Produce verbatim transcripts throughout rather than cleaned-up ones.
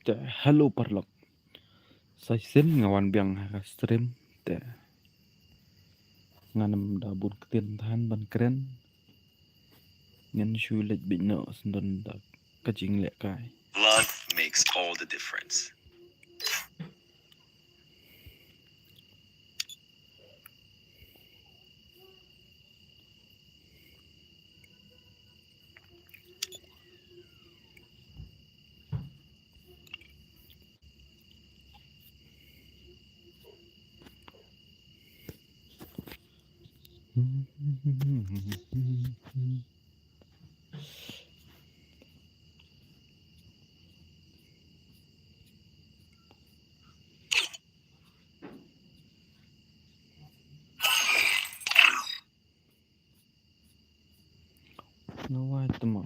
Te, hello paralok. Sa shisien nga wan biang ha ka stream. Te, ngam da bun ktien than ban kren. Ngan shu leit beit noh shen don da ka jinglehkai. Love makes all the difference. Nga wai tama.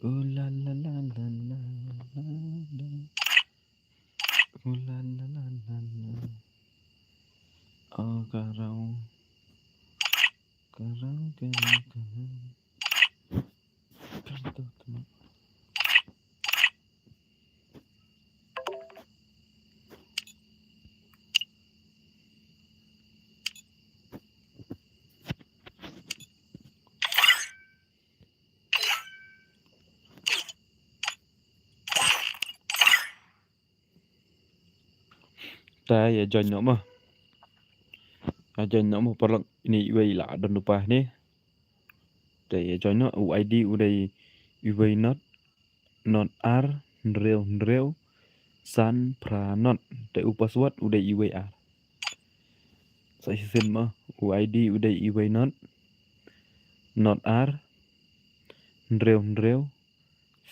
Ooh la la la la la la la. Ooh la la la la la. Oh, ka raw. Ka raw, ka raw, ka raw. Kan to, to. Te ïa join noh mo. Ïa join noh mo paralok, ine iwei la don lypa hangne. Te ïa join noh, u I D u dei iwei not, not ar, hynriew hynriew, san phra not. Te u password u dei iwei ar. Sa shisien mo, u I D u dei iwei not, not ar, hynriew hynriew,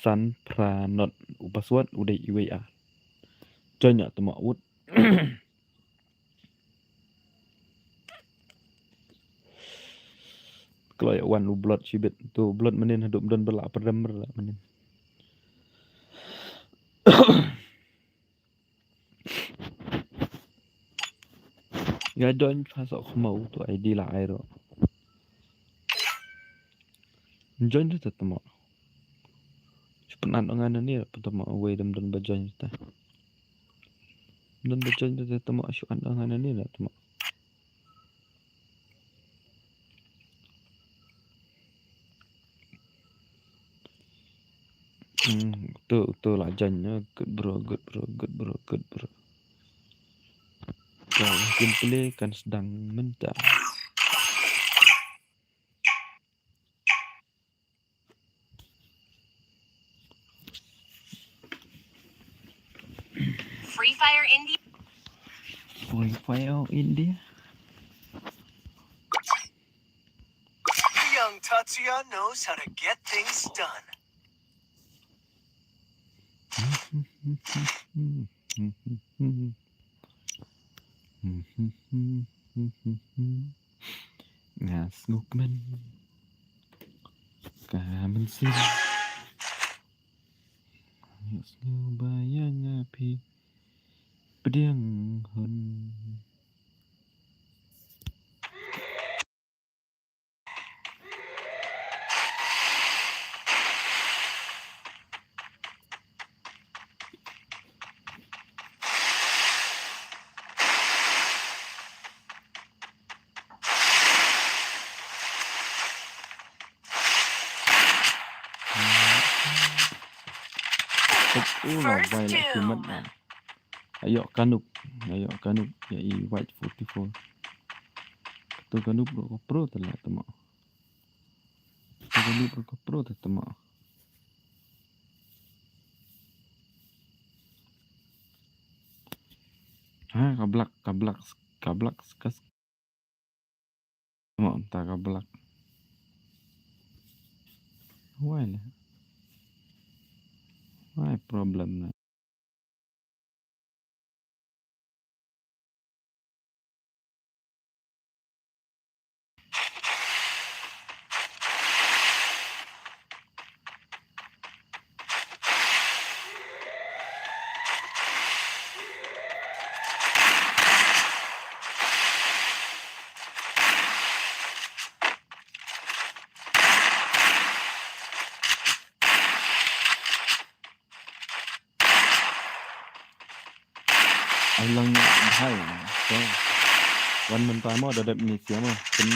san phra not. U password u dei iwei ar. Join noh tama wut. Kloi wan u Blood shibit. To Blood mynnin haduh ym don ba la pyrem la mynnin. Ïa join pha soh khmaw, to I D la ai ruh. Join te tama. Shu pynat ong ngan ani la tama, uwei dam don ba join te. Don ba join te tama, shu at ong ngan ani la tama. Hmm, to, to la join noh. Good bro, good bro, good bro, good bro. Ka gameplay kan sdang mynta. Free Fire India. Free Fire India. Young Tatsuya knows how to get things done. Nga sngewkmen ka mynsiem. Nga sngew ba ïa nga phi pdiang hun. First doom. Ayo kanup, ayo kanup ïa i White forty-four. Kato kanup ruh ka pro te la tama. Kato kanup ruh ka pro te tama. Ha, ka black, ka black, ka black, ka s-, mo ta ka black. Why na? Why problem na? Ai lang bhai. So, wan mynta mo da dep ni sia mo. Pyn.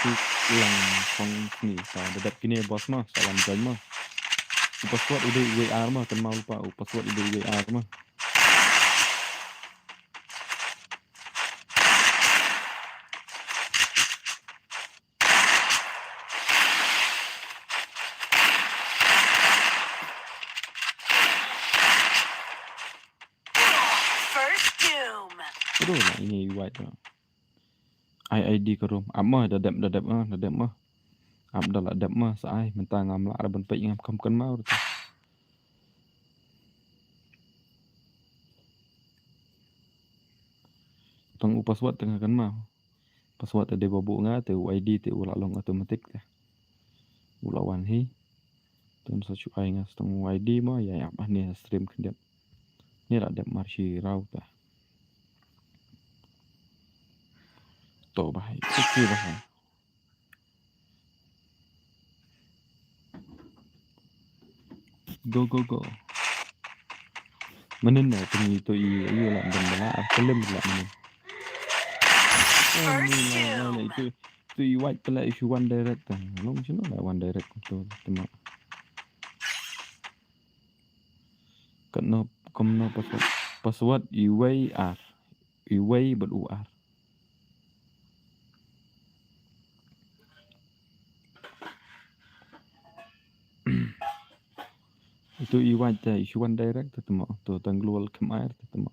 Tik lang phong ni sa da dep kine boss mo, sa wan join mo. U password u dei wei ar mo, kan mau lupa u password u dei wei ar mo. First doom. Aduh, na ini white tu. Ai ID ka room. Ap mo, da dep, da dep mo, da dep mo. Ap da la dep mo, sa ai, mynta ngam lah, da ban peit ngam kham kynmaw ruh. Tang u password tang kynmaw. Password te dei ba buh nga te u ID te u la long automatic te. U la wan hi. Tun sa shu ai nga stang u ID mo, ïa ïa bah ni stream khyndiat. Ni la dep mar shi raw te. To bah, okay bah. Go, go, go. Manin na tuni tu i, i la dan bala, film la manin. First kill. Tu, tu i white pala isu one direct ta. Long sino la one direct tu tema. Kat no, kom no password. Password iwei ar. Iwei bad u ar. Itu iwei ta isu one direct ta temo. Tu tang global kemair ta temo.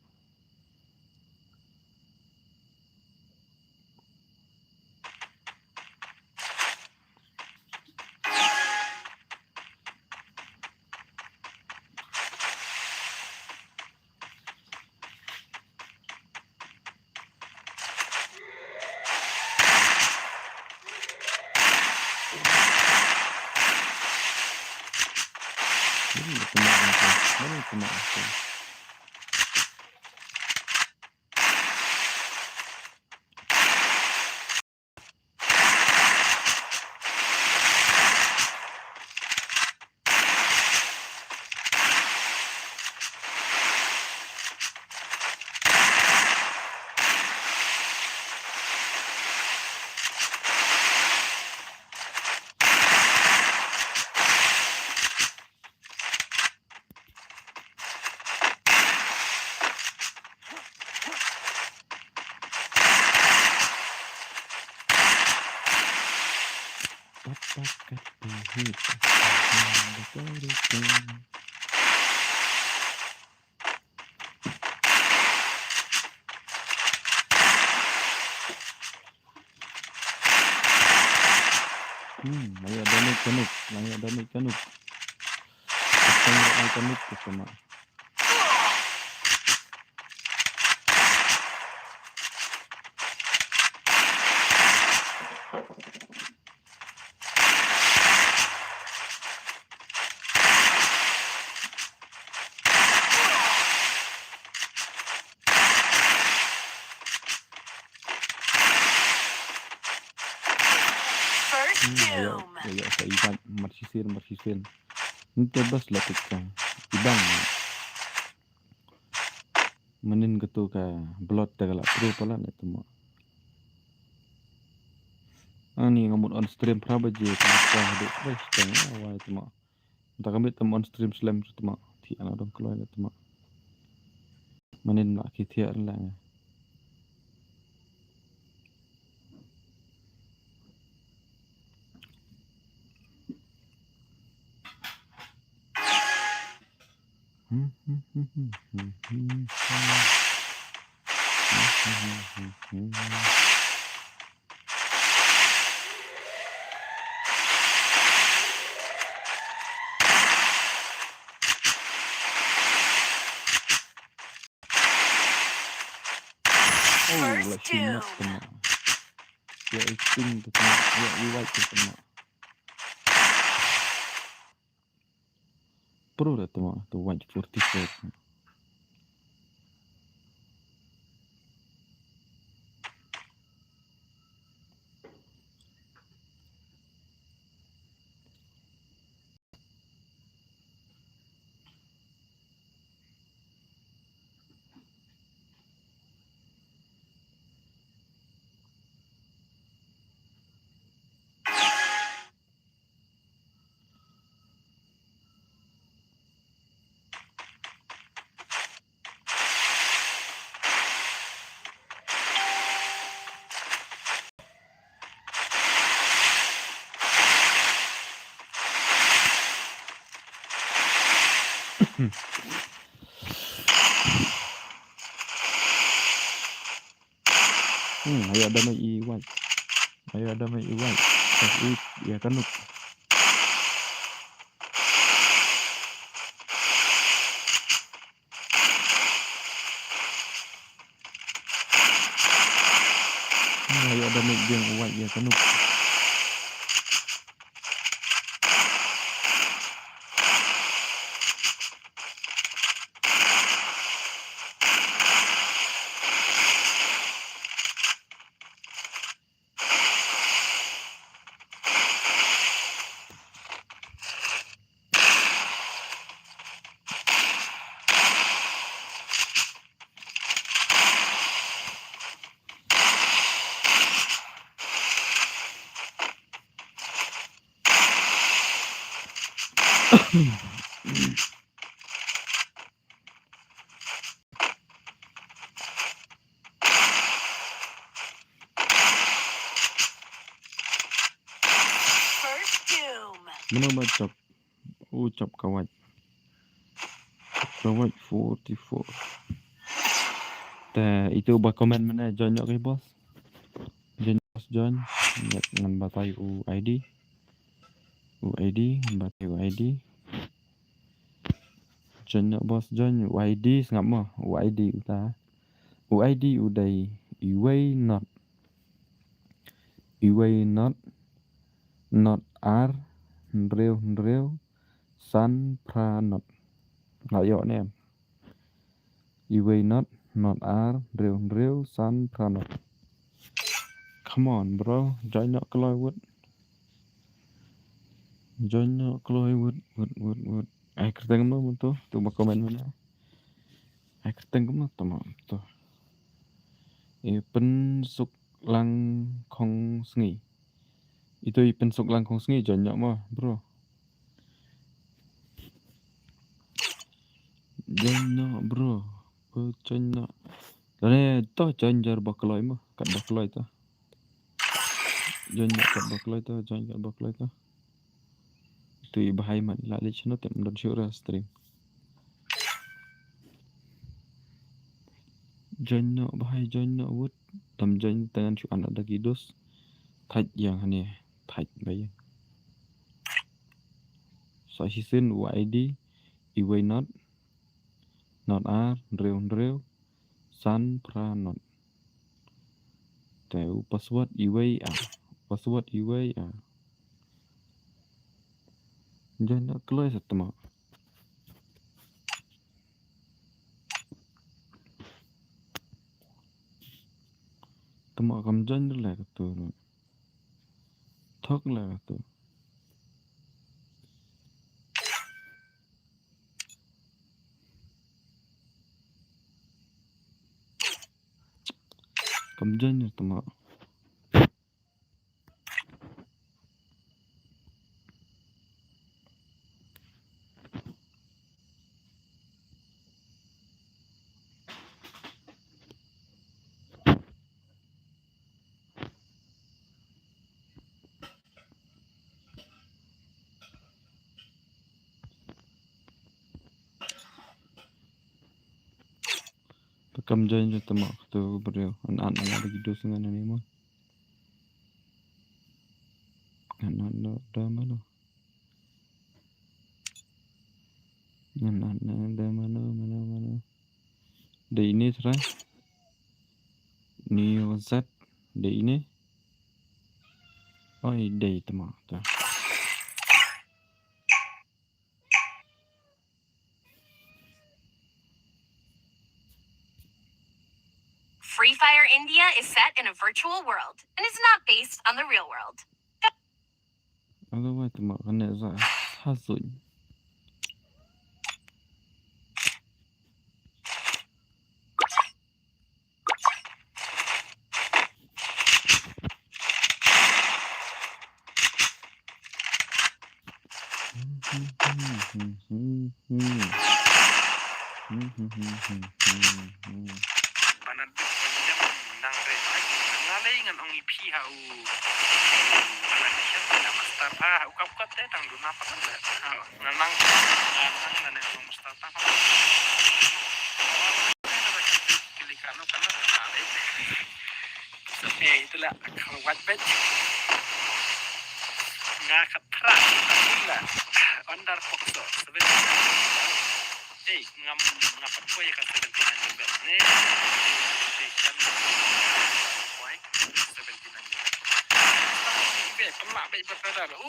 Hmm, la ïa damage ka Nuk, la ïa damage ka Nuk. Tang ai ka mik ka sama. Hmm, ayo, ayo, sa iban, mar shisien, mar shisien. Nte bas la tik ka. Iban. Manin katu ka blood te ka la pro pala le tuma. Ani nga mut on stream phra baje tuma ka hadu fresh tang wai tuma. Ta ka mit tam on stream slem tuma. Ti ana dong kloi le tuma. Manin la ki thiar la. Oh, la shi mat tama. Ya i ping tama, ya i white tama. Pro da tama, tu white forty-four. Hmm, ayo damage i white. Ayo damage i white. Kas i ya kanuk. Hmm, ayo damage jeng white ya kanuk. Mano ba chop? U chop ka white. Ka white forty-four. Te itu ba comment mane join yok ki boss. Join boss join. Ngan batai u I D. U I D, ngan batai u I D. Join noh boss, join. U I D sngap mo. U I D uta. U I D u dei iwei not. Iwei not. Not ar. Hynriew hynriew. San phra not. Nga ïoh ne em. Iwei not, not ar, hynriew hynriew, san phra not. Come on, bro. Join noh kloi wut. Join noh kloi wut, wut, wut, wut. Ai kyrteng kumno mynta? Tu ba comment mynta. Ai kyrteng kumno tama mynta? I Pynsuk Langkhongsngi. Itu i Pynsuk Langkhongsngi join noh mo, bro. Join noh, bro. Bro, join noh. Lane to join jar ba kloi mo, kat ba kloi to. Join noh kat ba kloi to, join kat ba kloi to. Tu i bahai man la lich no tem don shu ra stream. Join noh bahai, join noh wut. Tam join tangan shu anak dagi dos. Thait yang hane, thait ba yang. Sa shisien u I D iwei not, not ar, hynriew hynriew, san phra not. Te u password iwei a, password iwei a. Join da kloi sa tama. Tama kam join da le ka tu. Thok le ka tu. Kam join da tama. Te kam join da tama ka tu briew. An an an da ki dos ngan ani mo. An an da da mano. An an da da mano mano mano. Da ine try. New set. Da ine. Oi da tama ta. Free Fire India is set in a virtual world and is not based on the real world. Otherwise, tama kane za ha suñ. Banan bit nang re ai nang lei ngan ong i phi ha u. Nang shet na master ha u kap kot te tang duna pakan le. Nang nang nang nang nang master ta. Kili kano kano nang lei. Sa eh itulah kharwat bet. Nga katra itulah under pokso seven. Eh ngam ngam pat poi ka seventy nine level ne. Station poi seventy nine level. Be pela be berpeda. Uh.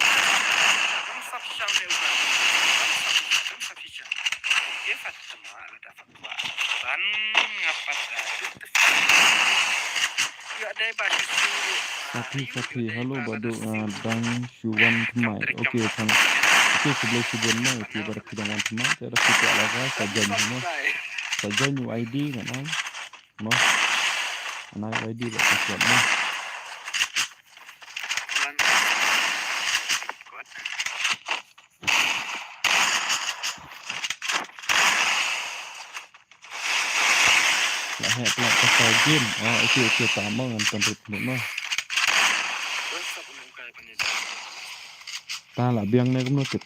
Sufficient ne udah. Sufficient. Sufficient. Oke, Fatima ada. Sapi sapi, hello badu, ah, dang shu wan thymmai. Okay, tang. Okay, khublei shibun mo, ïa phi ba da phi dang wan thymmai, te da phi kwah lada sa join mo. Sa join u I D ngan ai mo. Ngan ai u I D bad password mo. La heh pla pasal game. Oh, okay, okay, tama ngan pynrit mut noh. Ta la biang ne kumno tip.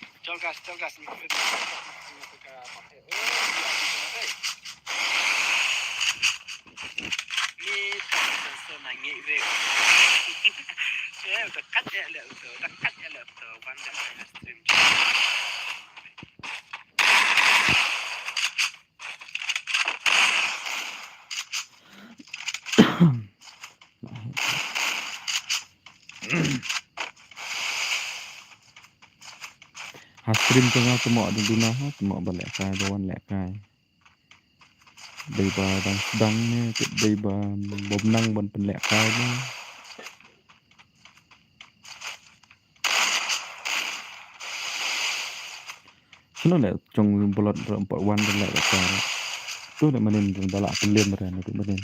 Ha stream ka nga tymok duna ha, tymok ba lehkai, ba wan lehkai. Dei ba dang sdang ne, dei ba bym nang ban pynlehkai ne. Shano ne jong Blot ruh ym pat wan ruh leh kata ruh. Tu ne manin ruh da lah pynlem ruh ne tu manin.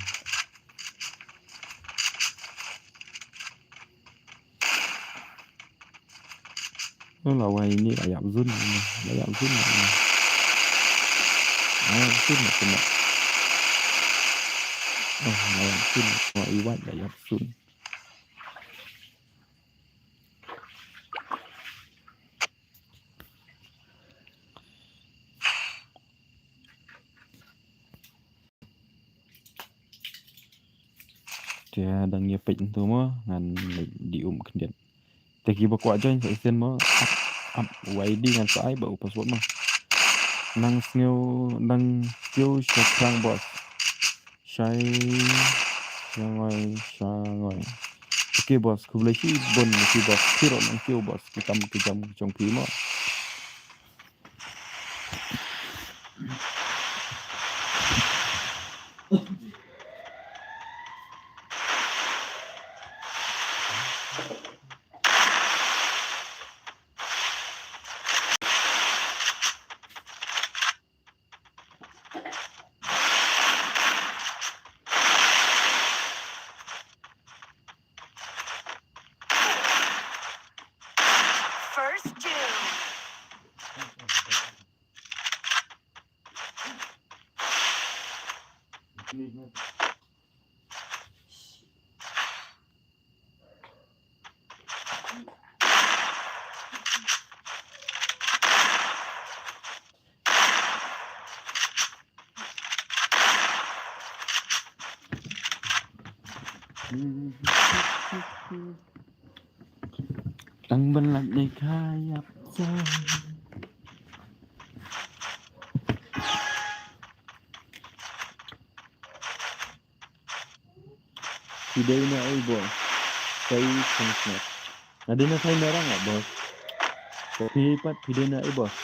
La wai ni la ïap zun ni, la ïap zun ni. La ïap zun ni kena. Oh, la ïap zun ni kena, i wai la ïap zun. Te dang ïa peit ntu mo ngan di um khyndiat. Te kiba kwah join sa send mo, ap, ap Y D ngan sa ai ba u password mo. Nang sngew, nang kiew shaphrang boss. Shai, shangoi, shangoi. Okay boss, khublei shibun ki boss, phi ruh nang kiew boss, ki kam ki jam ki jong phi mo. First doom. Tang ban lap ne kha ïap sa. Phi dei na ei boss? Kai khong sngap. Nga dei na Sai Merang ah boss. Ko phi pat phi dei na ei boss?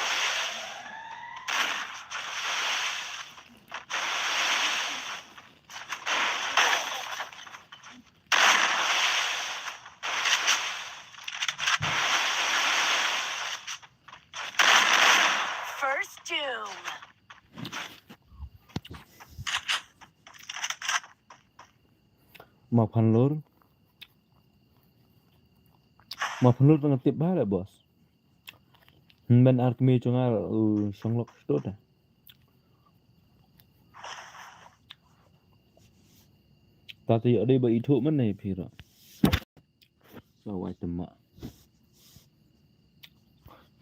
First doom. Ma phanlur. Ma phanlur tang tip ba le boss. Hynmen ar kmie jong nga u shong lok stot. Ta te ïoh dei ba ithuh mynne phi ruh. Sa wai te ma.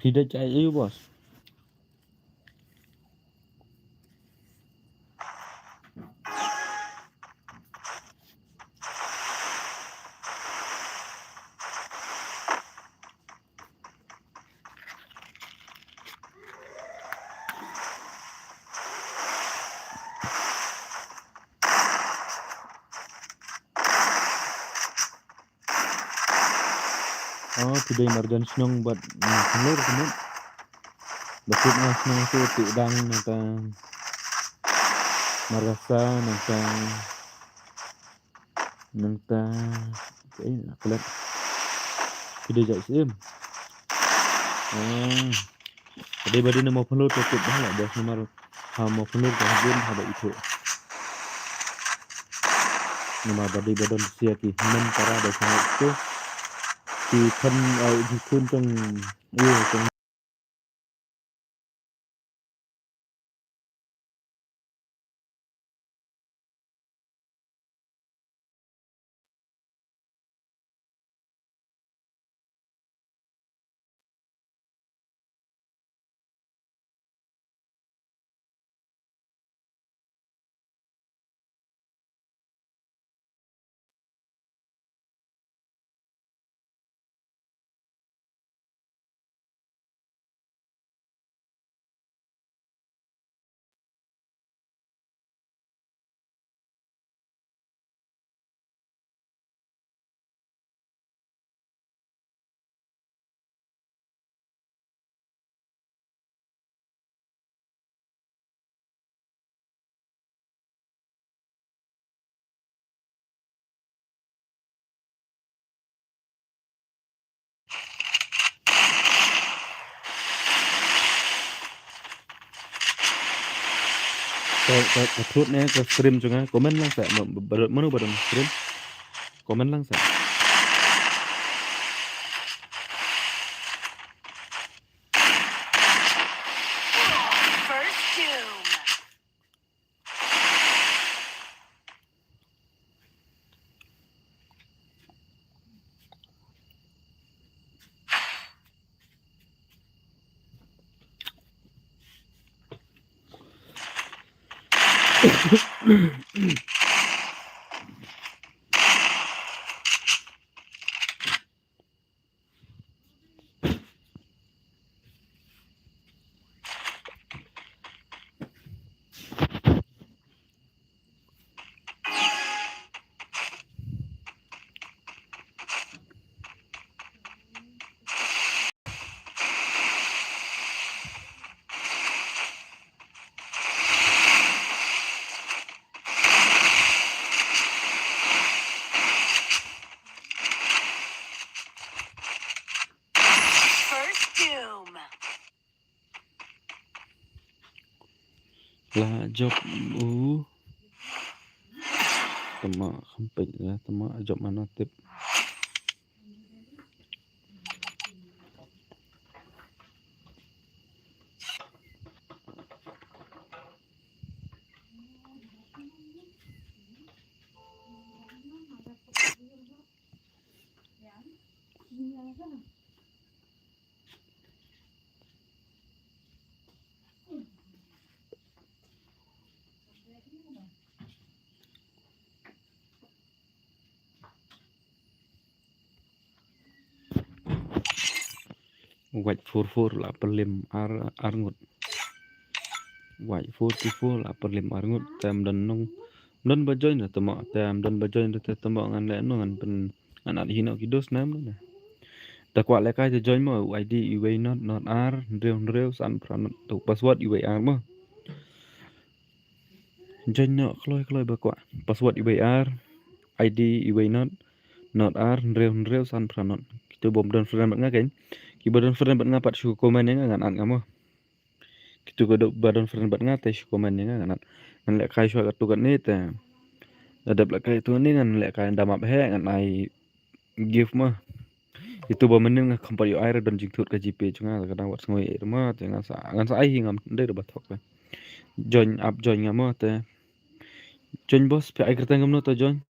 Phi da jai ei boss? Oh, phi dei marjan shnong bad, mm, shnong kumno? Ba kut nga shnong tu ti dang nangta marasa nangta nangta, eh, klet. Phi dei jait sim. Ah. Dei ba dei na mo phanlur to kut ba la boss namar ha mo phanlur to hadien ha ba ithuh. Namar ba dei ba don sia ki hynmen para da sangat tu. Ki khun, eh, ki khun tong, eh, tong Ka, ka, ka thut ne, ka stream jong nga, comment lang sa, ma, ba, mano ba don stream? Comment lang sa. First doom. La jop u. Tama khampet ya, tama jop mana tip. Wait four four la pyrlim ar, ar ngut. Wait four four la pyrlim ar ngut. Tem don nong. Don ba join na tama. Tem don ba join na te tama ngan le nong ngan pen ngan at hino ki dos nam na. Ta kwah le kai te join mo I D iwei not not ar hynriew hynriew san phra not tu password iwei ar mo. Join no kloi kloi ba kwah. Password iwei ar, I D iwei not, not ar hynriew hynriew san phra not. Kitu bom don friend bad nga kein. Ki ba don friend bad nga pat shu comment ïa nga ngan at nga mo. Kitu ka do ba don friend bad nga te shu comment ïa nga ngan at. Ngan leh kai shuwa katu kane te. Da dep leh kai tu ne ngan leh kai da map he ngan ai gift ma. Itu ba mynnin nga khampat ïoh ai re don jingthut ka G P jong nga ka dang wat sngew ïa ma te ngan sa ngan sa ai hi ngam dei da ba thok. Join up join nga ma te. Join boss phi ai kyrteng kumno to join.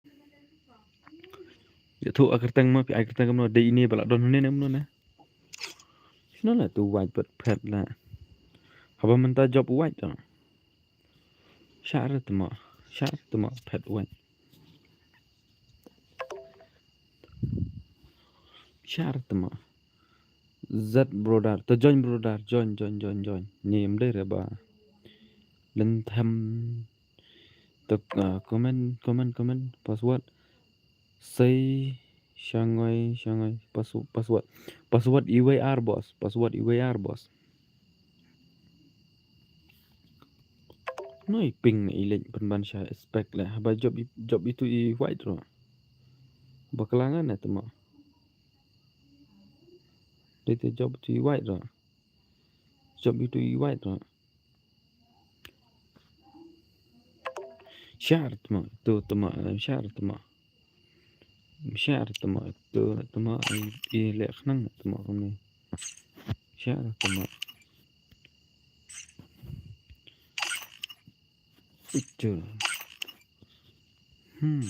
Ïathuh a kyrteng ma phi ai kyrteng kumno dei ini ba la don hynne ne kumno ne. Shano la tu wait pat phet la. Haba mynta job wait to. Share tama, share tama phet wait. Share tama. Z brother, to join brother, join join join join. Ni em dei re ba. Len them. To uh, comment comment comment password. Sei shangoi shangoi password password. Password iwei ar boss, password iwei ar boss. Noi ping na i lek pynban sha spec le haba job i- job itu i white ro. Bakla nga na tama. Dei te job itu i white ro. Job itu i white ro. Share tama tu tama share tama. Share tama tu tama i lek nang tama kami. Share tama. Itu. Hmm.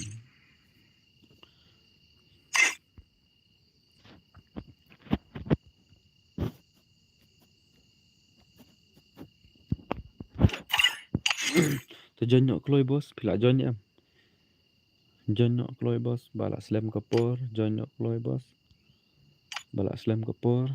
To join nok kloi boss pila join em. Join nok kloi boss bala slem ka por join nok kloi boss. Bala slem ka por.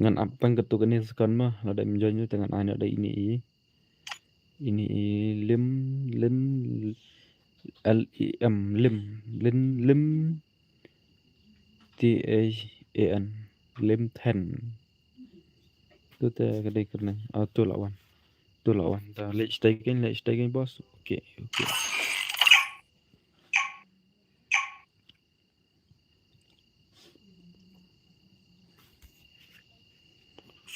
Ngan ap pang katu kane second ma la dei mynjoin te ngan ai noh da ini i ini i lim lin l e m lim lin lim t h a n lim ten. Tu te ka dei kyrneng. Ah, tu la wan. Tu la wan. Ta leh stay kin leh stay kin boss. Okay, okay.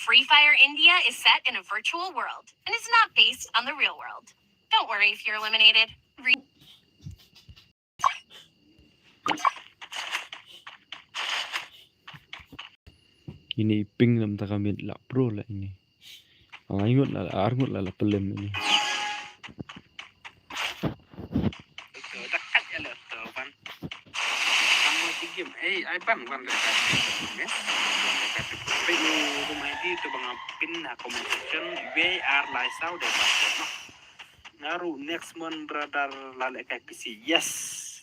Free Fire India is set in a virtual world and is not based on the real world. Don't worry if you're eliminated. Re- Ini ping lam ta kamit la pro la ini. Ai ngut la ar ngut la la pelem ini. Ito, dakat ya le to ban. Kamu tigim. Eh, ai ban ban le. Pe u rum I D to bang pin ha comment section. We are lai sau de ban. Ngaru next month brother la le kai P C. Yes.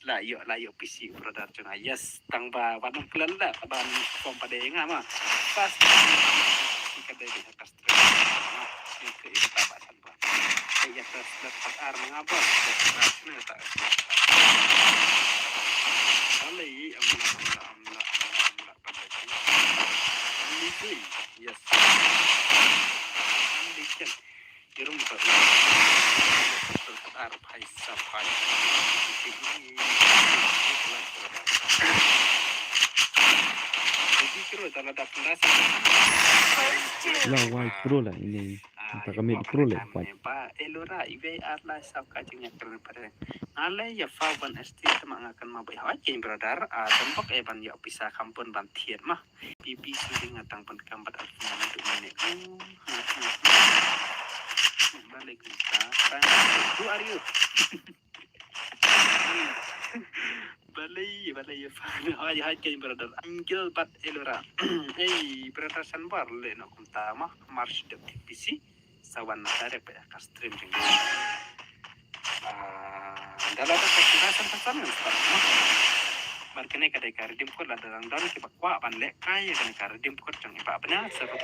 La yo la yo P C brother jong nga. Yes. Tang ba wan klan la ba ni form pada nga ma. Pas ka dei di ka stress. Ni ke ita ba san ba. Ke ya stress la pat ar nga ba. Stress ni ta. Ale yi amla amla amla amla amla pada. Amazing. Yes. Amazing. Irum ka u. Ar phai sa phai. Ini. Ini. La wai pro la ini. Anta ka mit pro la wai. Ba Elora iwei ar lai saw ka jingïakren pyrshah. Nga lei ïa fa ban S T te ma nga kan ma bai hoi king brother. Ah, tembok eh ban ïa pisa kampun ban thied ma. P P C ding nga tang ban kam bat ar nga na duk mane. Balik kita. Who are you? Balei, balei ïa fan. Hai, hai, king brother. Angel bat Elora. Ei, brother Sanbar le no kumta ma. Marsh dep P C. Sawan na direct ba ka stream jing. Ah, da la da ka kira san san san san. Mar kene ka dei ka redeem code la da dang don ki ba kwah ban leh kai kene ka redeem code jong i ba bna seru.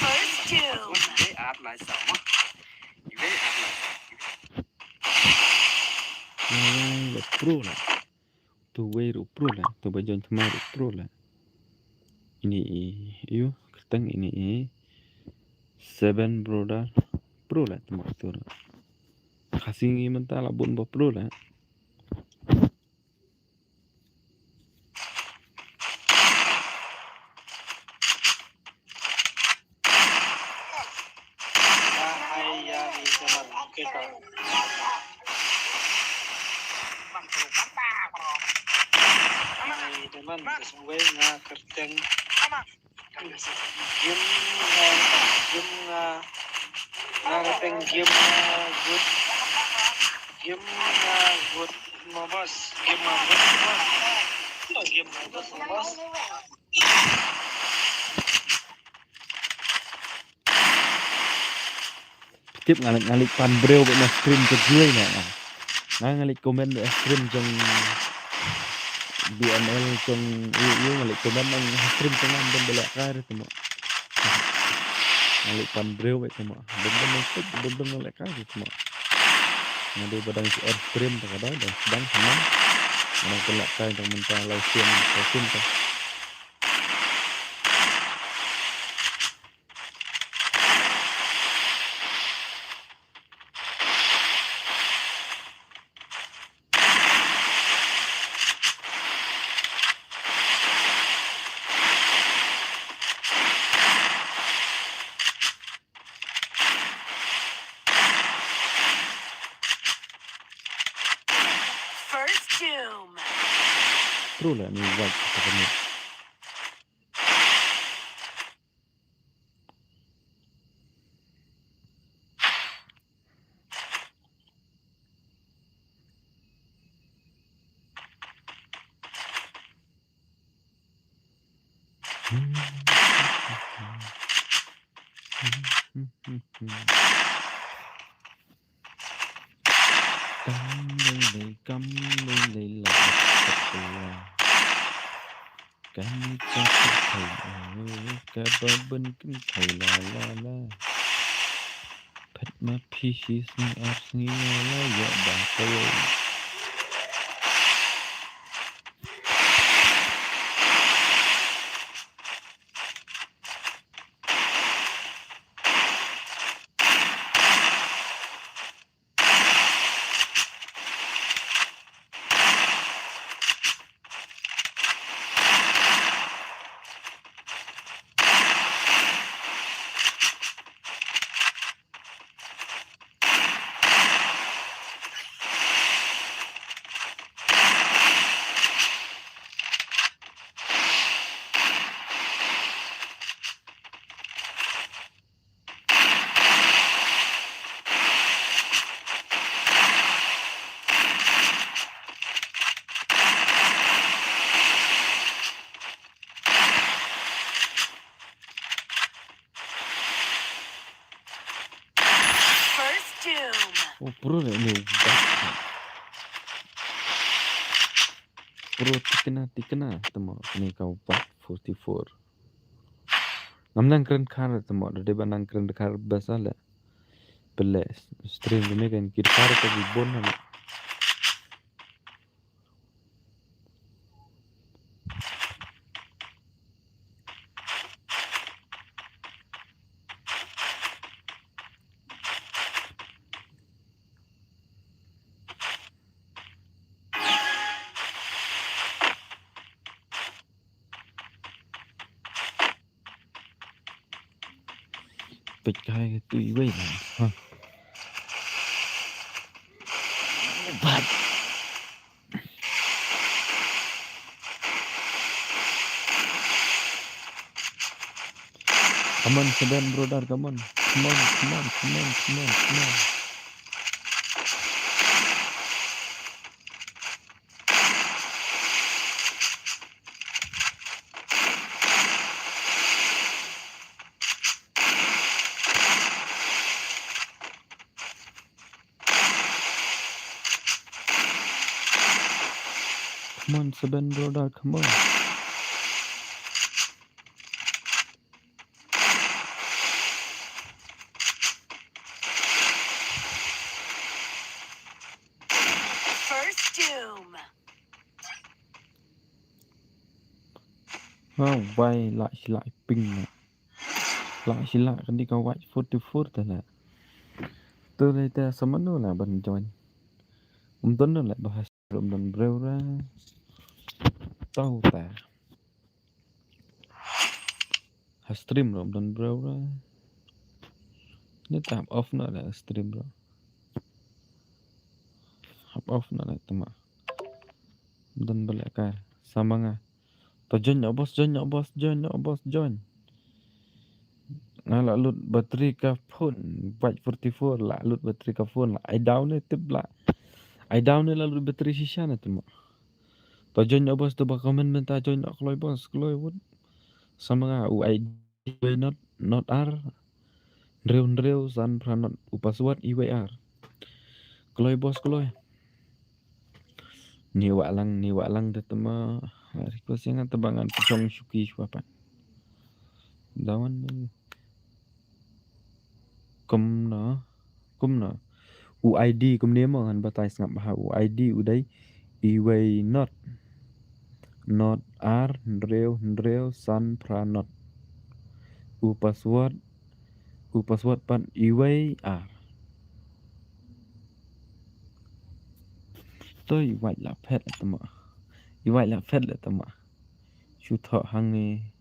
First kill. Pro la. Tu wei ruh pro la. Tu ba join thma ruh pro la. Ini i, yu, kerteng ini i. Seven brother. Pro la, tu mak tu. Khasi ngi mynta la bun ba pro la. Gim nga, gim nga, nga kyrteng gim nga good, gim nga good mo boss, gim nga good mo boss, gim nga good mo boss. Tip nga leh, nga leh pan briew ba na stream ka juai na. Nga, nga leh comment ba stream jong B M L jong yu, yu nga leh comment nang stream jong nga ben ba leh kai re temo. Nga leh pan briew ba temo. Ben ben nang tik, ben ben nang leh kai re temo. Nga dei ba dang si or stream ta ka dei, dang sedang senang. Nga dang leh kai dang mynta lai stream, lai stream ta. First doom. True lah ni, white apa kena. Kam lei lei, kam lei lei la. Kani ka kynthei, eh, kaba bun kynthei la la la. Phet ma phi shi sngi ar sngi la la ïa ba ka wei. First doom. Oh, pro ne, ne, bat. Pro tikna, tikna, tamo, ne ka bat forty-four. Ngam nang kren khar tamo, da dei ba nang kren khar basa le. Pele stream kane kan kir khar ka bi bon na. Peit kai tu iwei la. Ha. Bat. Come on, Seven brother, come on. Come on, come on, come on, come on, come on. Come on, Seven brother, come on. First doom. Ha, wai la shi la ping na. La shi la kan di ka wai forty-four ta la. Tu le ta samanu la ban join. Um don la ba has um don breu ra. Tau ta. Ha stream ro don breu ra. Ni ta off na la stream ro. Hap off na la tama. Don balik ka sama nga. To join no boss, join no boss, join no boss, join. Nga la lut battery ka phone, bat forty-four la lut battery ka phone la. Ai down ne tip la. Ai down ne la lut battery shisha ne tama. To join no boss to ba comment mynta join no kloi boss, kloi wut. Sama nga u I D not, not ar. Hynriew hynriew san phra not u password iwei ar. Kloi boss kloi. Ni wa lang, ni wa lang de tama. Request yang taba ngan pejong shuki shuwa pat. Dawan ni. Kumno, kumno. U I D kumne mo ngan batai sngap bha u I D u dei iwei not. Not ar hynriew hynriew san phra not. U password, u password pat iwei ar. To iwei la phet la tama. Iwei la phet la tama. Shu thoh hangne.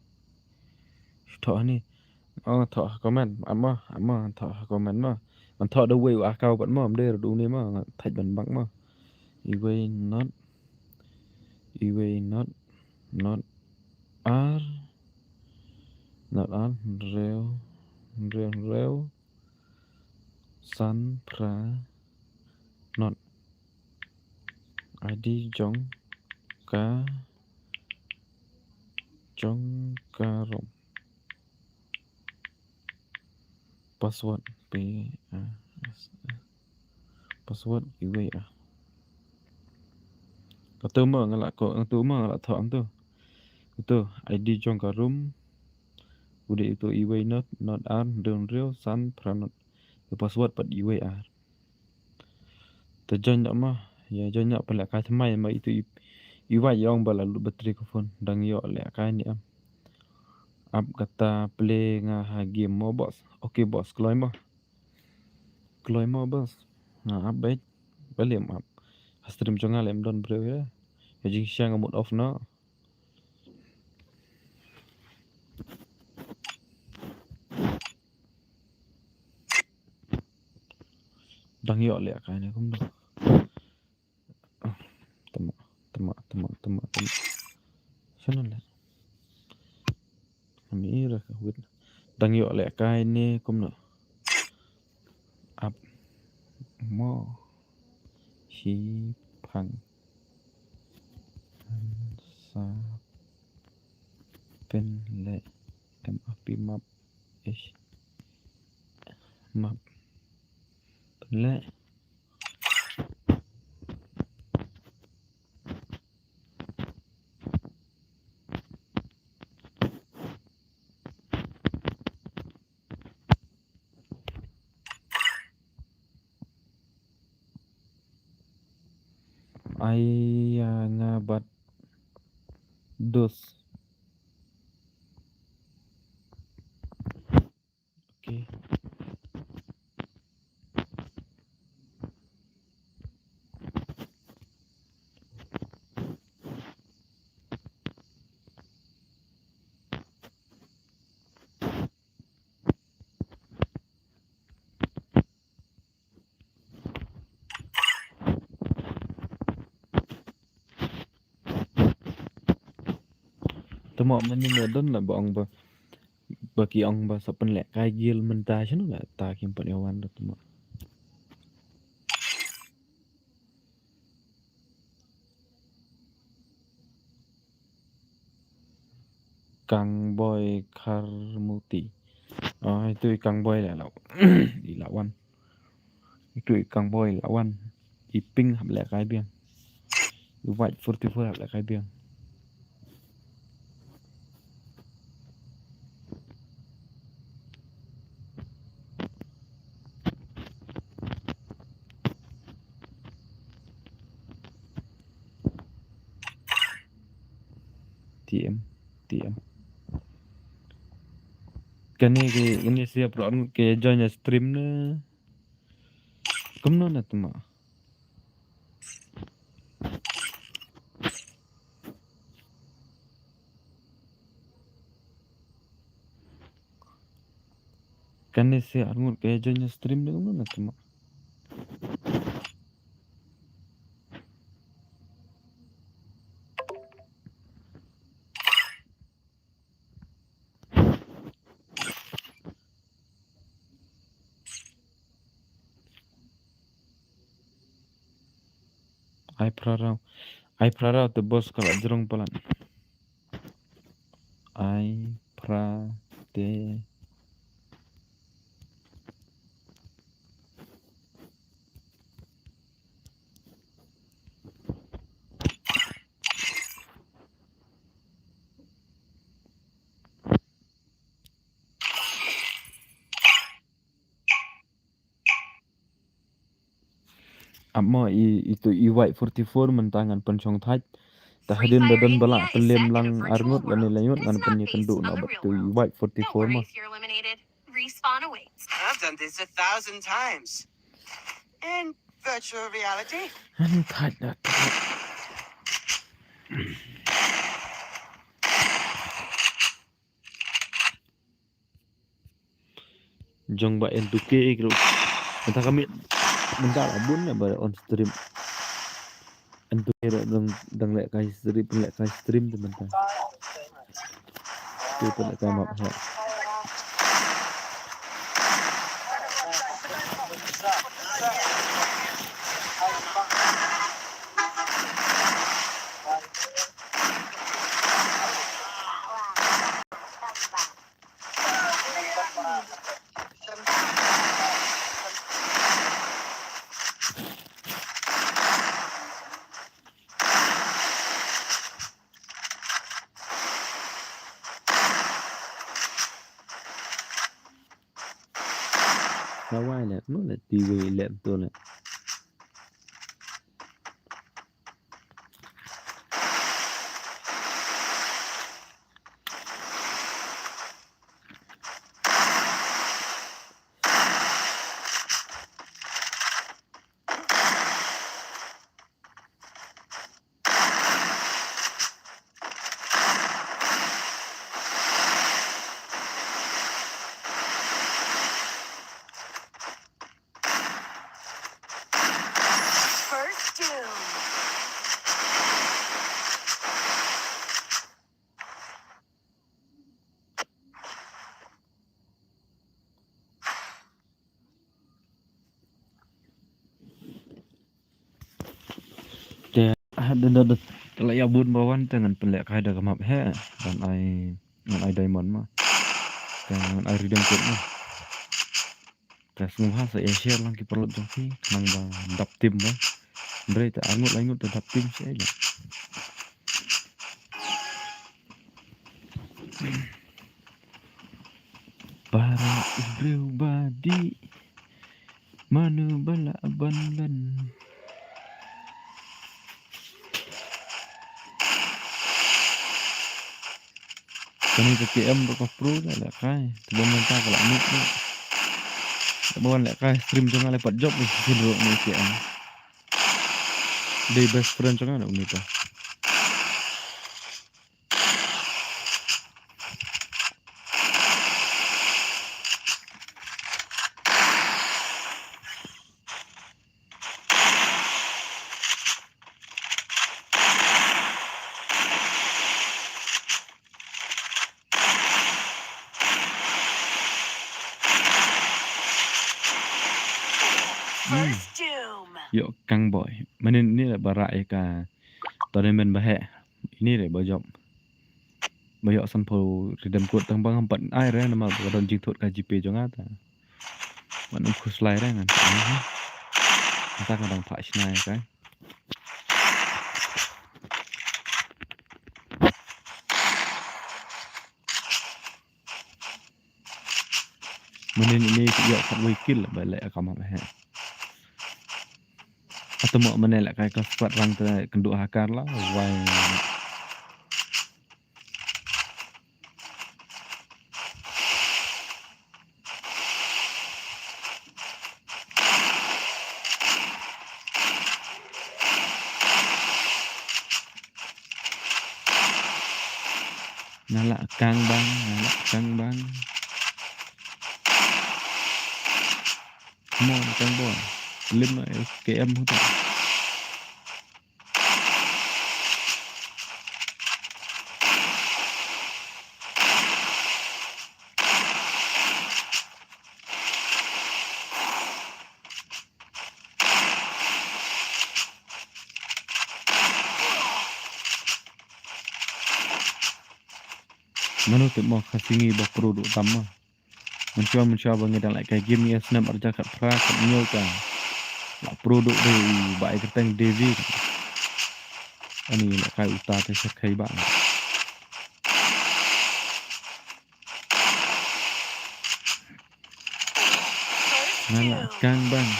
Shu thoh hangne. Oh, thoh ha comment. Amo, amo, thoh ha comment mo. Ngan thoh da wei u account pat mo, am de ruh du ne mo, ngan thait ban bang mo. Iwei not. Iwei not. Not ar. Not ar. Hynriew. Hynriew, hynriew. San phra not. I D jong ka, jong ka rum. Password P A S S. Password iwei ah. Katu mo nga la ko, katu mo nga la thoh am tu. Katu I D jong ka rum. U dei itu iwei not, not ar, hynriew hynriew san phra not. Password pat iwei ar. Te join noh ma. Ïa join noh, pynlehkai thymmai ma itu i, i wai ïong ba la lut battery ka phone. Dang ïoh lehkai ne em. Ap kata play nga ha game mo boss. Okay boss, kloi mo. Kloi mo boss. Nga ap beit. Balei ym ap? Ha stream jong nga leh ym don briew ïa. Ïa jingshisha nga mut off noh. Dang ïoh lehkai ne kumno. Tama, tama, tama, tama, tama. Shano leh? Ami ira ka wit. Dang ïoh lehkai ne kumno. Ap mo. Shi phang. Sa pynleh. M A P map. Ish. Map. Pynleh. Ai ïa nga bad dos. Okay. Te mo mynne don la ba ong ba, ba ki ong ba sa pynlehkai guild mynta shano la ta kim pat ïa wan da te mo. Kangboi Kharmuti. Oh, itu i Kangboi la la. I la wan. Itu i Kangboi la wan. I Pink hap lehkai biang. I White forty-four hap lehkai biang. T M, T M. Kane ke, kane siap ruh ke join stream ne. Kumno na te mo. Kane siap ruh ke join stream ne kumno na te mo. Ai phrarau. Ai phrarau te boss ka la jrong palat. Ai phra te. Amo i, itu i White forty-four mynta ngan pynshong thait. Te hadien da don ba la pynlem lang arngut lane laingut ngan pynïakynduh noh bad itu i White forty-four mo. I've done this a thousand times. In virtual reality. Ngan thait da. Jong ba N two K group. Mynta kami mynta la bun na ba on stream. N two K ruh dang, dang lehkai stream, pynlehkai stream te mynta. Te pynlehkai map ha. Sa wai leh, no leh, ti wei leh betul leh. First doom. Te, ah, dun, dun, dun. Te la ïa bun ba wan te ngan pynlehkai da ka map he. Ngan ai, ngan ai diamond ma. Te ngan ai redeem code ma. Te sngewbha sa ïa share lang ki paralok jong phi, khnang ba dap team ba. Hynrei te arngut laingut te dap team seh ïa. Para u briew ba dih, mano ba lah ban len. Kane ka K M ruh ka pro ka lehkai. Te ba mynta ka la mut ruh. Te ba wan lehkai stream jong nga leh pat jop ni shisien ruh ni K M. Dei best friend jong nga ruh ni ta. Ïoh kang boi. Mynnin ini la ba rah ïa ka tournament ba heh. Ini re ba jop. Ba ïoh sanphew redeem code tang ba ngam pat ai re namar ba don jingthut ka GPay jong nga ta. Wan ym khuslai re ngan. Ata ka dang phah shna ïa ka. Mynnin ini ki ïoh khatwei kill ba leh ka map heh. Ata mo mynne leh kai ka squad rang te kynduh ha kar la wai. Nga lah kang bang, nga lah kang bang. Come on, kang bang. Lim na K M huta. Mano te mo ka sngi ba pro duh tam ma. Mynshuwa mynshuwa ba ngi dang leh kai game ïa snap arja kat phra kat hynñiew ka. La pro duh de u ba ai kyrteng David. Ani leh kai uta te shakhai ba. Nga lah kang bang.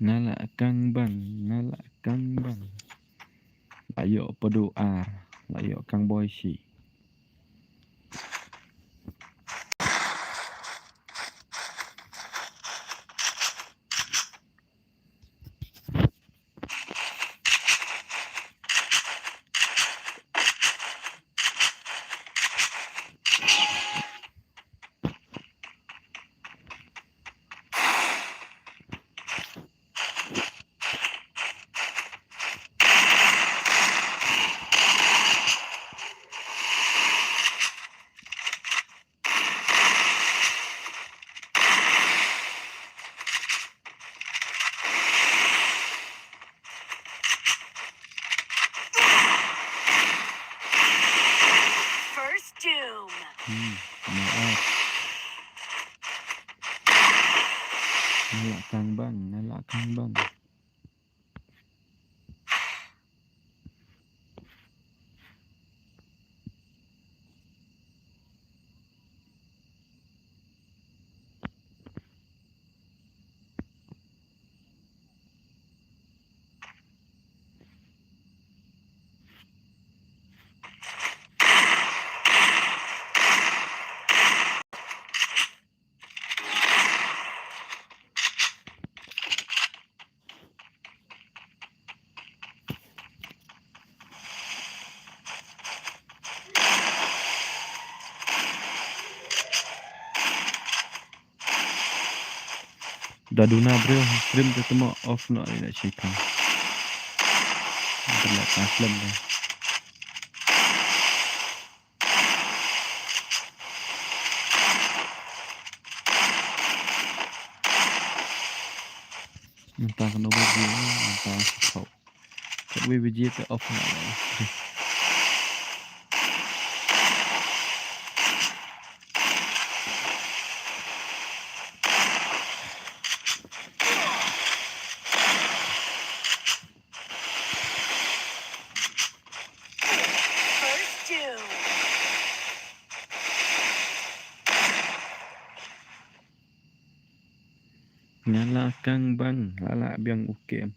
Nga lah kang bang, nga lah kang bang. La ïoh padu ar, la ïoh kang boi shi. First doom. Hmm, maaf. Nga lah kang bang, nga lah kang bang. Da duna briew ha stream te temo off noh ïa shi pang. Internet ka slem de. Mynta kano baje, mynta shiphew. Kawei baje te off na. First doom. Nga lah kang bang, nga lah biang u kem.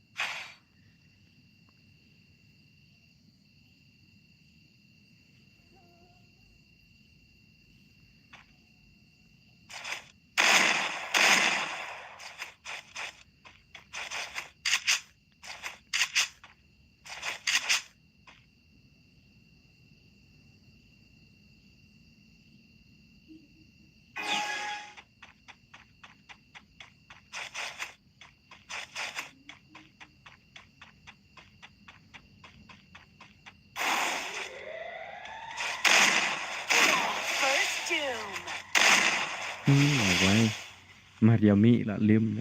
Hmm, la wai. Mar ïa mih la lim.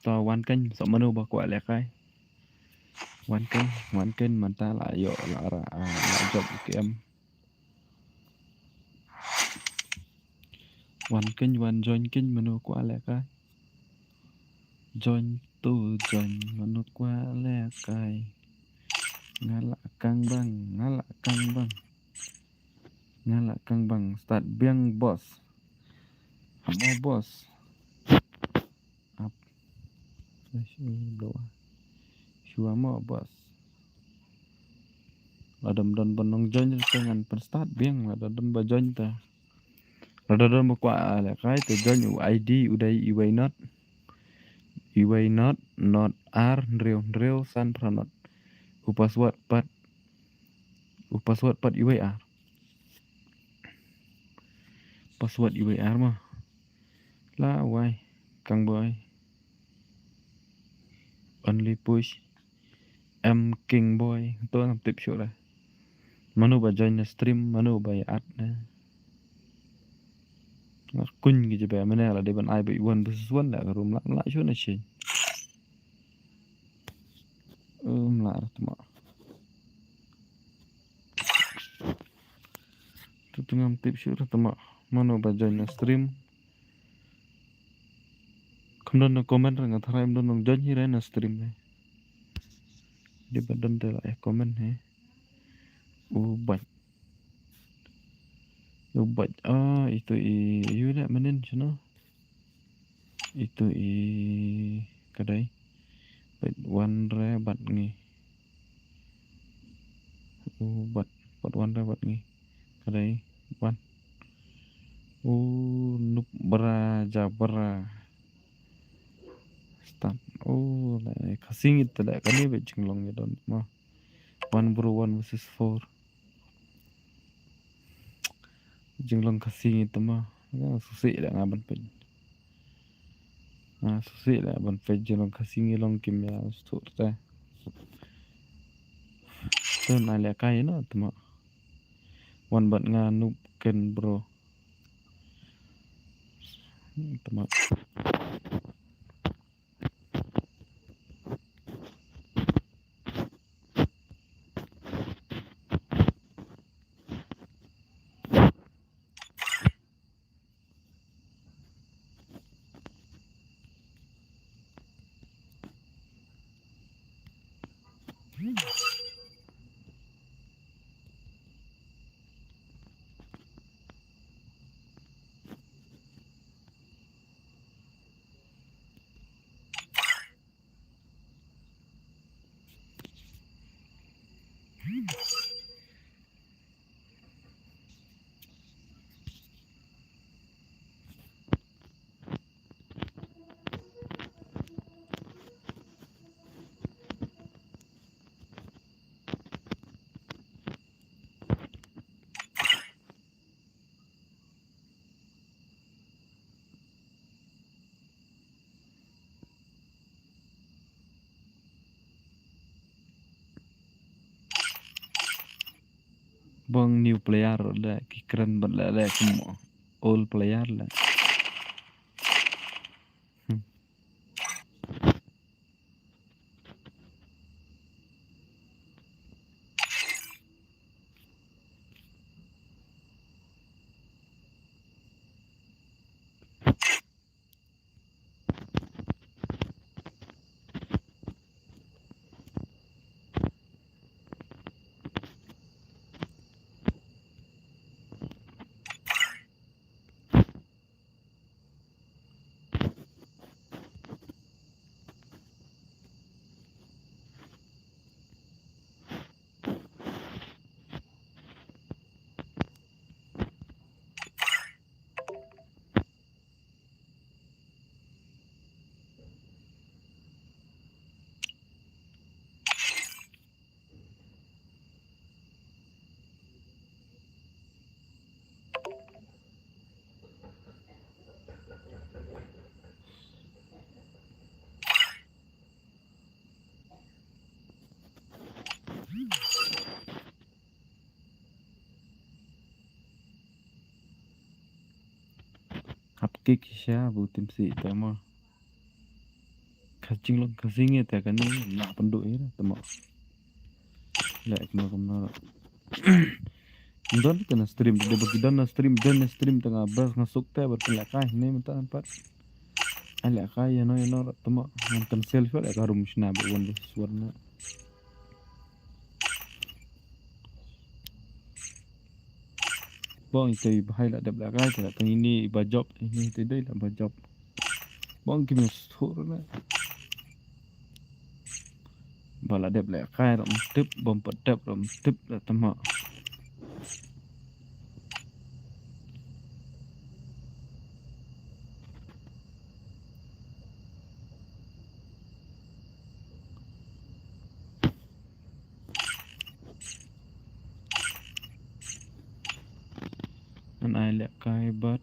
To wan keiñ, sa mano ba kwah lehkai. Wan keiñ, wan keiñ, mynta la ïoh la ra, ah, la jop u K M. Wan keiñ, wan join keiñ, mano kwah lehkai. Join to join, mano kwah lehkai. Nga la kang bang, nga la kang bang. Nga la kang bang, start biang boss. Mo boss. Ap. Shuwa mo boss. Lada ym don ba nongjoin te ngan pynstart biang, lada don ba join te. Lada don ba kwah lehkai te join u I D u dei uwei not. Uwei not, not ar, hynriew hynriew, san phra not. U password pat. U password pat uwei ar. Password uwei ar mo. La wai, kang boi. Only push. M King Boy. To ngam tip shuh re. Mano ba join na stream, mano ba ïa add na. Nga kuñ ki jaba mane la dei ban ai ba one versus one la ka room la, la shuh na shin. Um, la ar tma. Tu tu ngam tip shuh re tma. Mano ba join na stream. Kam don na comment re, nga tharai ym don nongjoin hi re na stream ne. Dei ba don te la eh comment he. U bait. U bait. Ah, itu i, yu le manin shano. Itu i kadei. Bait wan re bad ngi. U bait, bait wan re bad ngi. Kadei wan. U nup bra ja bra. Start. U la Khasi ngit te le kane bait jinglong ïa don mo. One bro, one versus four. Jinglong Khasi ngit te mo. Nga susi le nga ban peit. Nga susi le ban peit jinglong Khasi ngi long kim ïa stur te. Te na le kai na te mo. Wan bad nga nup ken bro. Te mo. Bang new player le ki kren bad le le kum old player le. Hmm. Ki ki sha bu tim si te mo. Ka jinglong ka singe te ka ni na pynduh ïa te mo. Leh kumno kumno. Don te na stream, de ba ki don na stream, don na stream te nga bas nga suk te ba te leh kai ne mynta pat. Ai leh kai ïa no ïa no te mo. Ngan cancel shuwa leh ka room shna ba wan ba suan na. Bong ito i bahai la dep la kai te la tang ini ba job ini te dei la ba job. Bong ki meh sur na. Ba la dep la kai ram tip bom pa dep ram tip la tama. An ai leh kai bad.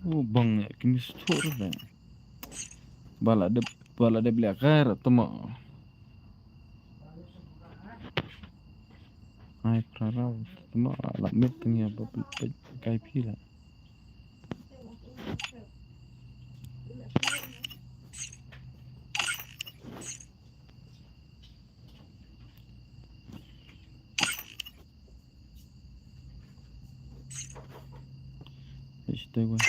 Oh, bang ya, ki mistur da. Ba la dep, ba la dep leh kai ra tama. Ai, pra rau, tama, la mit tang ya, ba, ba, ba, kai phi la. Stay away.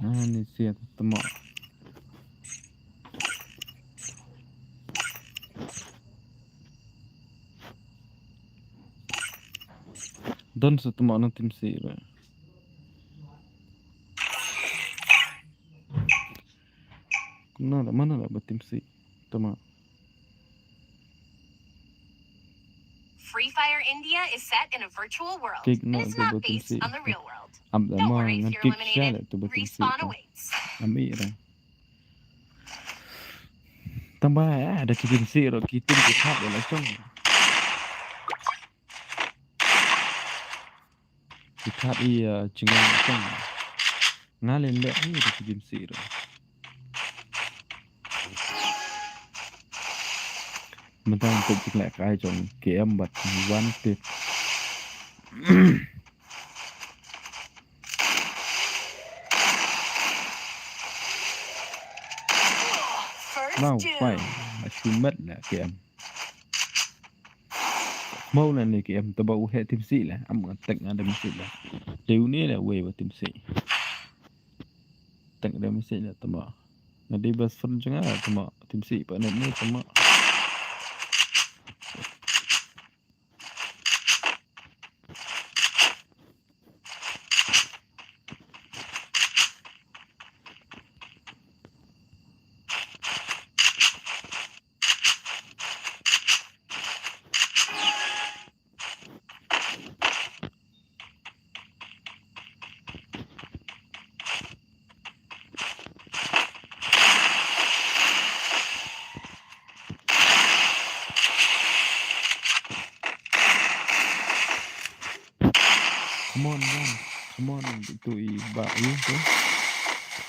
Ah, ni sia tama. Don sa tama na tim si ba. Kumno la, mana la ba tim si tama. Free Fire India is set in a virtual world. Kik na ba ba tim si. Am da ma ngan kik sha le tu ba tim si. Am i ra. Tang ba, ah, da ki tim si ro ki tim ki thap la chong. Ki thap i, ah, chingong chong. Nga len leh i da ki tim si ro. Mynta ngan tip tik leh kai jong K M bad Wanted. First down. Wow, fine. Achievement leh K M. Mau na ni K M taba u heh tim si leh. Am nga tek nga da tim si leh. Te u ni leh wei ba tim si. Tek da tim si leh tama. Nga dei best friend jong nga tama. Tim si pa net ni tama. Come on, man. Come on, itu i ba i tu.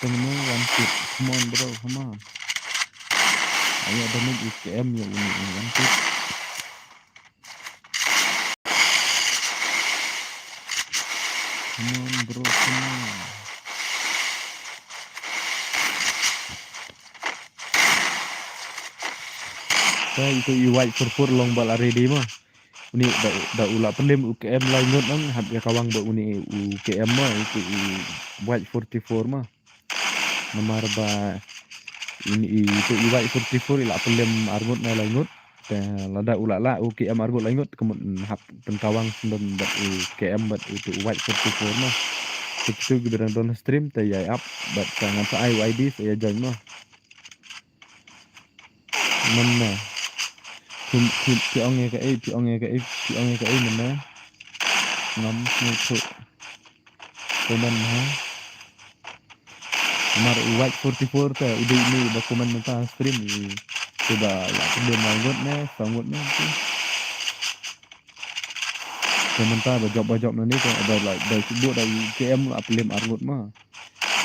Tengno one tip. Come on, bro, come on. Ayo, damage i K M ya uni i one tip. Come on, bro, come on. Ka itu i white four four long bal already ma. Uni da, da u la pynlem u K M lai ngut nang hap ïa kawang ba uni u K M ma, itu i white forty-four ma. Namar ba uni i, itu i white forty-four i la pynlem ar ngut na lai ngut. Te lada u la la u K M ar ngut lai ngut, ka mut hap pynkawang sendon bad u K M bad itu white forty-four ma. Te kitu ki ba dang don stream te ïa up bad ka ngan sa ai u I D sa ïa join ma. Mynne. Phi, phi, phi ong ïa kaei, phi ong ïa kaei, phi ong ïa kaei mynne. Ngam sngewthuh. Te mynne. Namar u White forty-four te u dei une ba comment mynta stream i, te ba la pynlem lai ngut ne, saw ngut ne te. Te mynta ba jop ba jop na ne te ba la dei shu buh da u K M la pynlem ar ngut ma.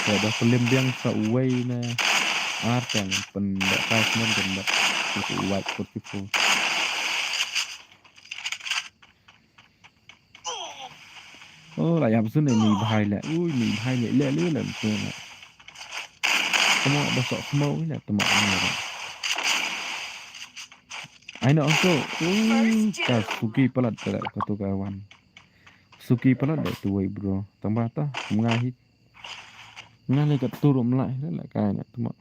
Te ba pynlem biang sa uwei ne ar teng pynlehkai snem te ba u White forty-four. Oh, la ïap zun ne ni bhai le. Ui, ni bhai le, le, le, le, le, le. Tamo ba sok khmau le, tamo ni le. Ai no so. Ui, ka suki palat le, ka tu ka wan. Suki palat le tu wei bro. Tang ba ta, nga hi. Nga le ka tu rum lai le, le, ka ne, tamo.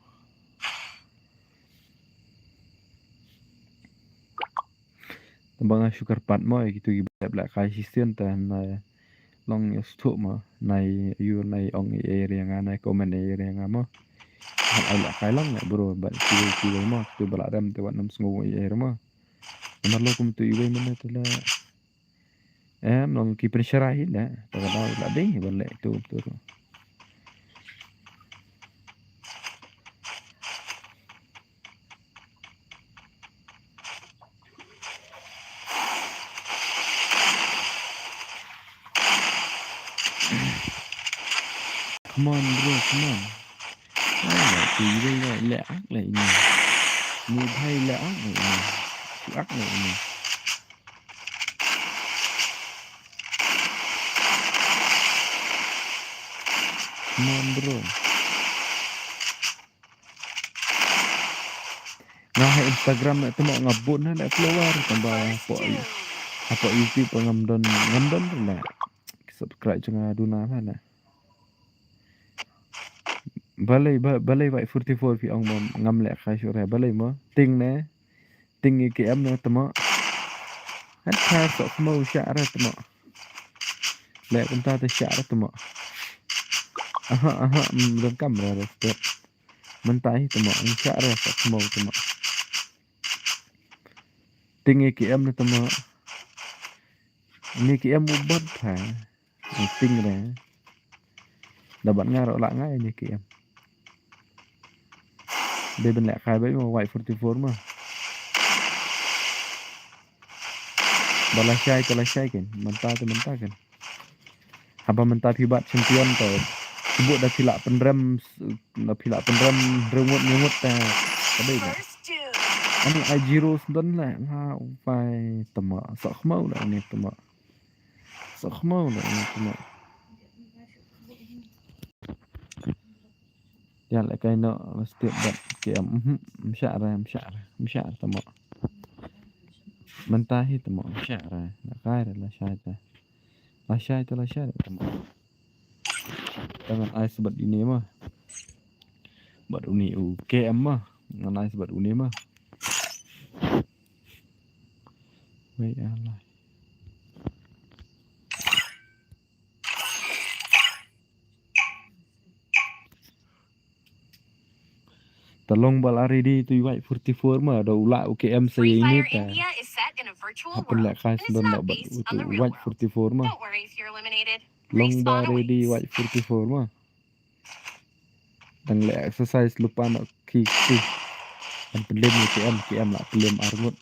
Tang ba nga shu kyrpad mo, ïa kitu ki ba dep lehkai shisien te na long ïa sdang mo, na ïa ïa ong ïa area nga, na ïa comment ïa area nga mo. Hap ai lehkai lang ne bro, ba kiwei kiwei mo, kitu ba la rem te wat nym sngew ïa area mo. Namar long kum tu iwei mynne te la. Em, long ki pynshrai hi la, ta ka dau la dei ban leh tu tu. Come on, bro, come on. Ai, la, tu i dei la, le ak la ini. Ni bhai le ak la ini. Tu ak la ini. Come on, bro. Nga ha Instagram na temo nga bun na le follower tamba hapoh, hapoh YouTube ngam don, ngam don na. Subscribe jong nga duna na. Balei, ba-, balei White forty-four phi ong mo ngam lehkai shuh re, balei mo? Ting ne? Ting i K M ne temo. Hat ka sok mo sha re temo. Le kumta te sha re temo. Aha, aha, mm, don kam re re step. Mynta hi temo, ang sha re sok mo temo. Ting i K M ne temo. Ni K M u bot pha. Ni ting re. Da ban nga ro la nga ni K M. Dei ban lehkai ba mo White forty-four mo. Ba la shai ka la shai ken. Mynta te mynta ken. Haba mynta phi bat champion te. Shu buh da phi la pynrem, da phi la pynrem hynriew ngut hynñiew ngut te. Ka dei ka. Ani ai zero sdon la. Nga u pai temo. Sok mo la ni temo. Sok mo la ni temo. Ïa lehkai noh, la step bat K M, mhm, mshah re, mshah re, mshah re temo. Mynta hi temo, mshah re, lehkai re, la shai te. La shai te, la shai re temo. Te ngan ai sbat ine mo. Bat une u K M mo. Ngan ai sbat une mo. Wei, alah. Te long ba la ready tu White forty-four mo, da u la u K M sa ïa ine te. Hap pynlehkai sdon da bat u tu White forty-four mo. Long ba ready White forty-four mo. Dang leh exercise lypa noh ki ki. Kan pynlem ïa K M, K M la pynlem ar ngut.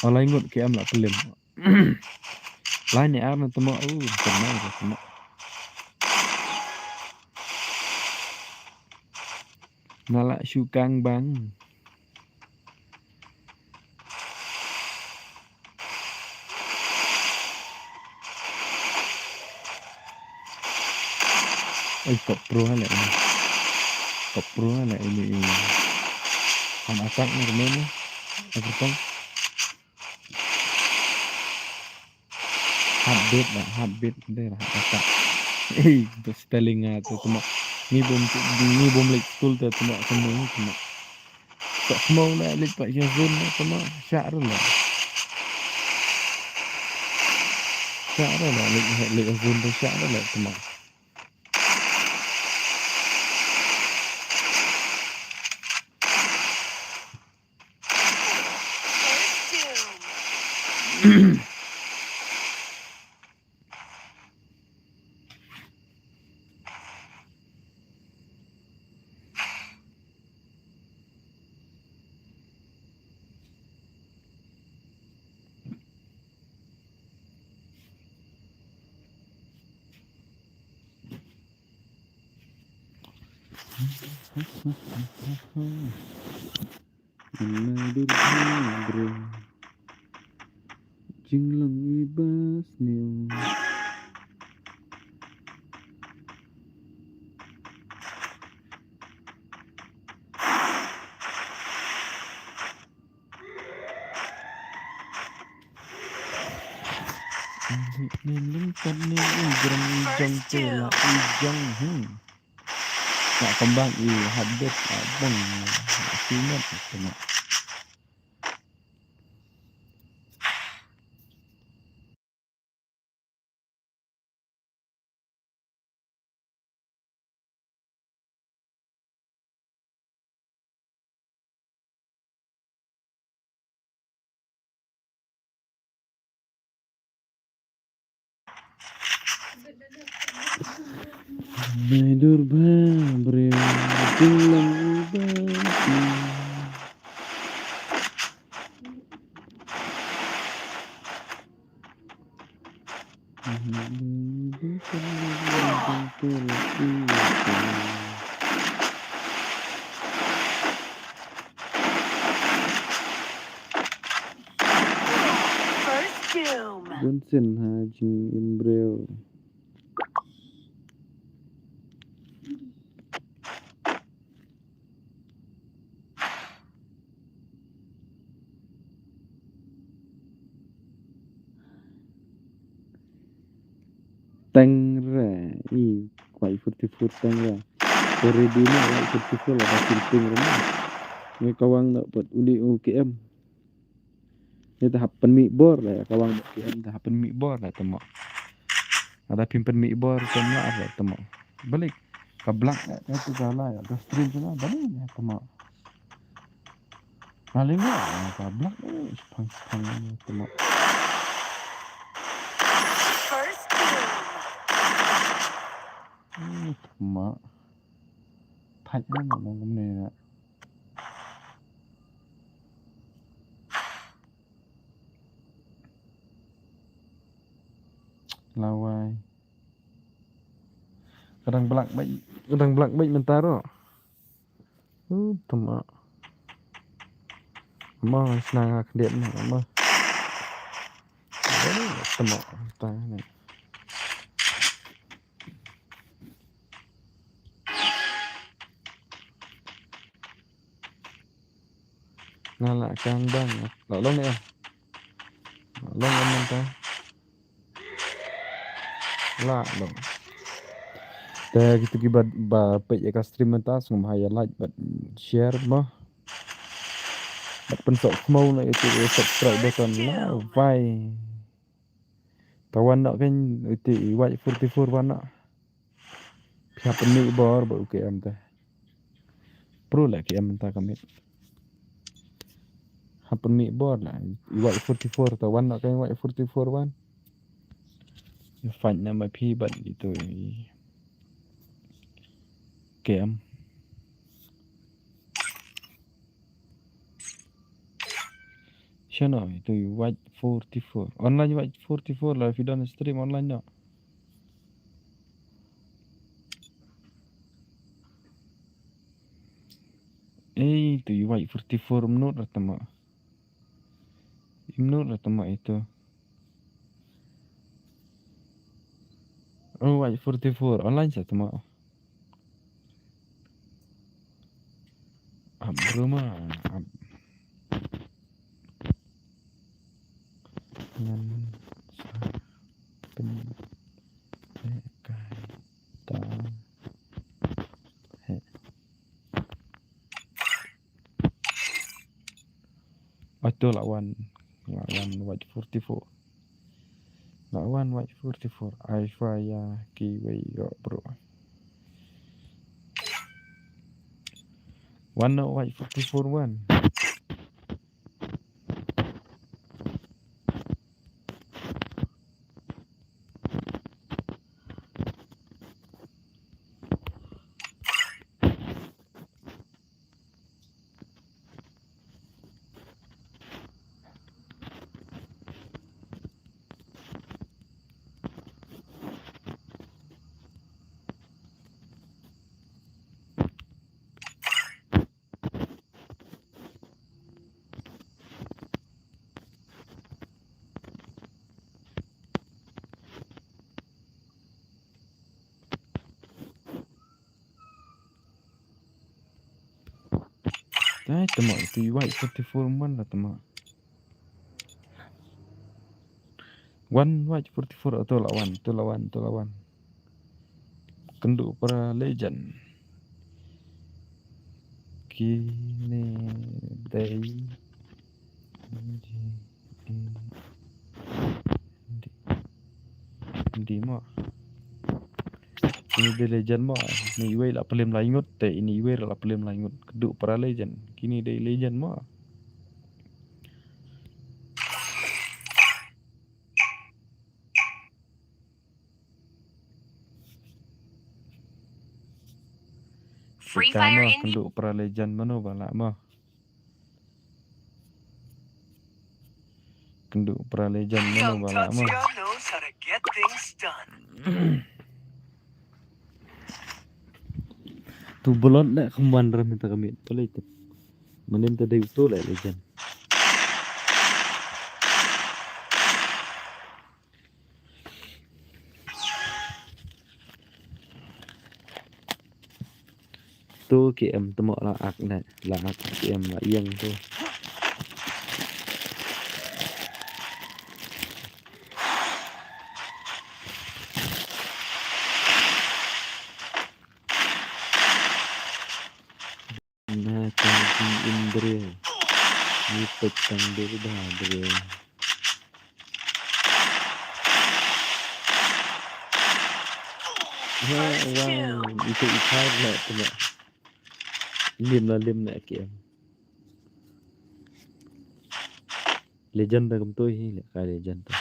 Ar lai ngut K M la pynlem. Lai ne ar na temo, u, temo, temo. Na la shu kang bang. Oi, kop pro ha le ini. Kop pro ha le ini, ini. Han atak ni kemana? Everton. Heartbeat lah, heartbeat dei lah, heart attack. Eh, tu spelling ah tu temo. Ni bom, ni bom leit school te temo, temo, temo. Tak semua lah leit pat ïa zone lah temo. Shah re lah. Shah re lah leit, leit zone tu shah re lah temo. Ïa ma dur bha bro. Jinglong i ba sniew. Nim lim kat nim i jong i jong te la i jong, hmm. Nga kembang i habit abang. Simet kena. Dur bha briew, jinglong u ba sniew. First doom. Bun sien ha jingim briew. Tang re i kwai forty-four tang re. Already na kwai forty-four la ba ting re. Ngi kawang na pat uli u K M. Ïa te hap pynmih bor la, kawang bad K M te hap pynmih bor la temo. Lada phim pynmih bor te mla la temo. Balik ka blak ka tu ka la ïa ka stream tu la balik ïa temo. Balik ïa ka blak eh, sepang sepang temo. First kill. Eh, temo. Thait na na kumne na. Lawai. Kadang blak bait, kadang blak bait mynta ro. Uh, temo. Mo snang ha khyndiat mo, mo. Temo, tang ni. Nga la kang bang, la long eh. La long eh mynta. La long. Te kitu kiba, ba peit ïa ka stream mynta sngewbha ïa like bad share mo. Bad pynsuk khmaw na itu subscribe button la vai. Te wan noh kan itu i White forty-four wan noh. Phi hap pynmih bor bad u K M te. Pro la K M mynta ka miet. Hap pynmih bor la i White forty-four te wan noh kan White forty-four wan. Ïa fight na ma phi bad itu i K M. Shano itu White forty-four. Online White forty-four la, if you don't stream online no. Eh, itu White forty-four menurut tama. Menurut tama itu. Oh, White forty-four online sa tama. Ap bruma ap. Ngan sa pyn eh kai ta he. Ato la wan, la wan White forty-four. La wan White forty-four. Ai fa ïa kiwei ïa bro. Wan noh White forty-four wan. Ai, tama tu i wai forty-four man la tama. Wan wai forty-four, to la wan, to la wan, to la wan. Kynduh para legend. Kine dei. Ym dei mo. Ini dei legend mo. Ini iwei la plim lai ngut te, ini iwei la plim lai ngut. Kynduh para legend. Kine dei legend mo. Free Fire mo, in kynduh para legend mano ba lah mo. Kynduh para legend mano ba lah mo. Tu belot na kemban ram ta kami. Pale tu. Manin ta dei tu la legend. Tu ki em temo la ak ne, la ak ki em la ïeng tu. Na ta ji indre. Ni pek tang dur ba dur. Ha, wow, itu ikhar na tena. Lim la lim na ki em. Legend da kumtu hi, le ka legend tu.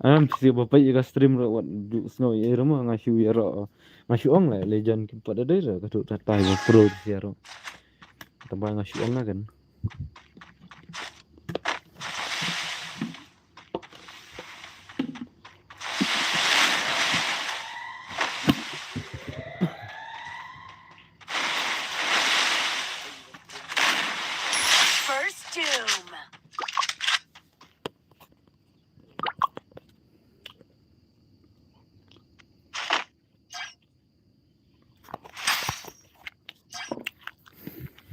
Am, si ba peit ïa ka stream ruh wat ju sngew ïa ruh ma nga shu ïa ruh. Nga shu ong la legend kim pat da dei ruh ka tu ta tai ba pro sia ruh. Tang ba nga shu ong na kan. First Doom.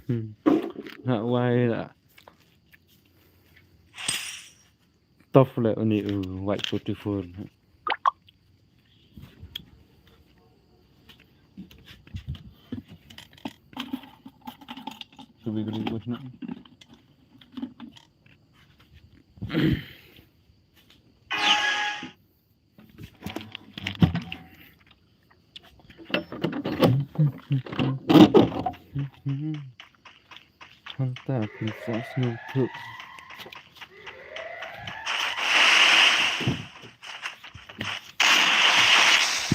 Hmm. Nga wai la. Tough le uni u white forty-four. Should be good question. Hanta pin sa snow too.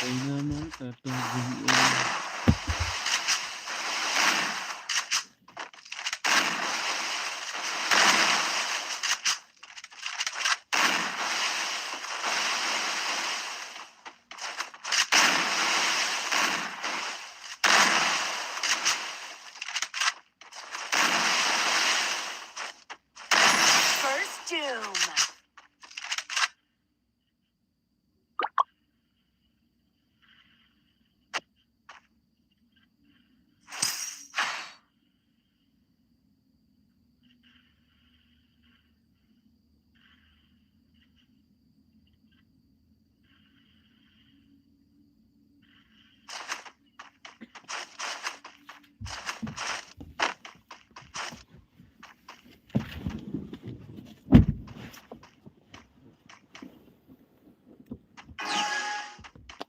Ay naman, tatang. First Doom.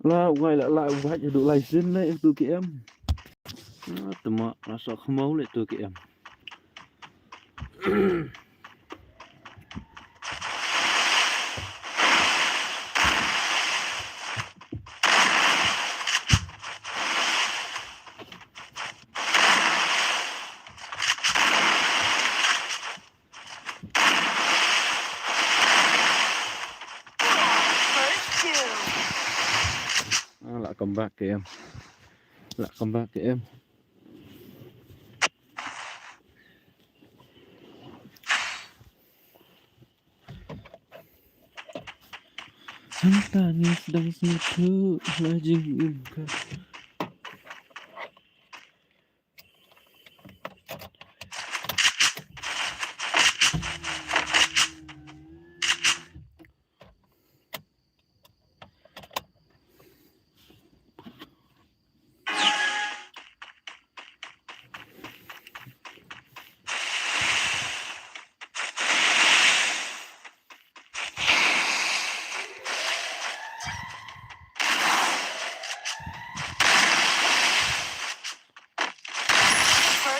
La u ngai la la u bhaj haduh lai sien le tu ki em. Ah, tama la sa khmau le tu ki em. Ah, la comeback ki em. La comeback ki em. Hangta ngi sdang sngewthuh la jingim ka.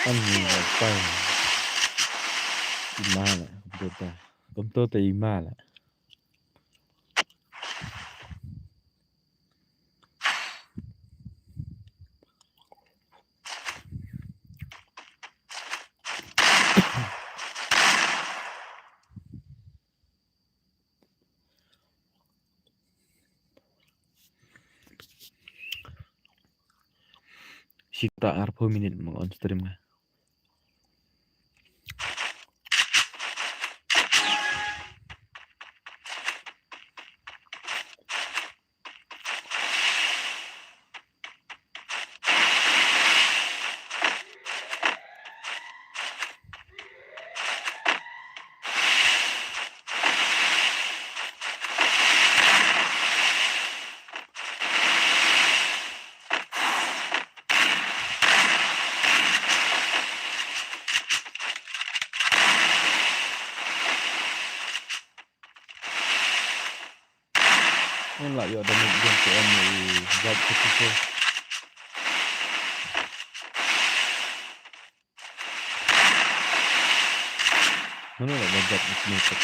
Ani la pai. Ima la, kumto ta. Kumto ta ima la. Shita arphew minit ma nga on stream nga. Ngan lah ïoh damage jong K M i White fifty-four. Mano lah bajak di sini tu.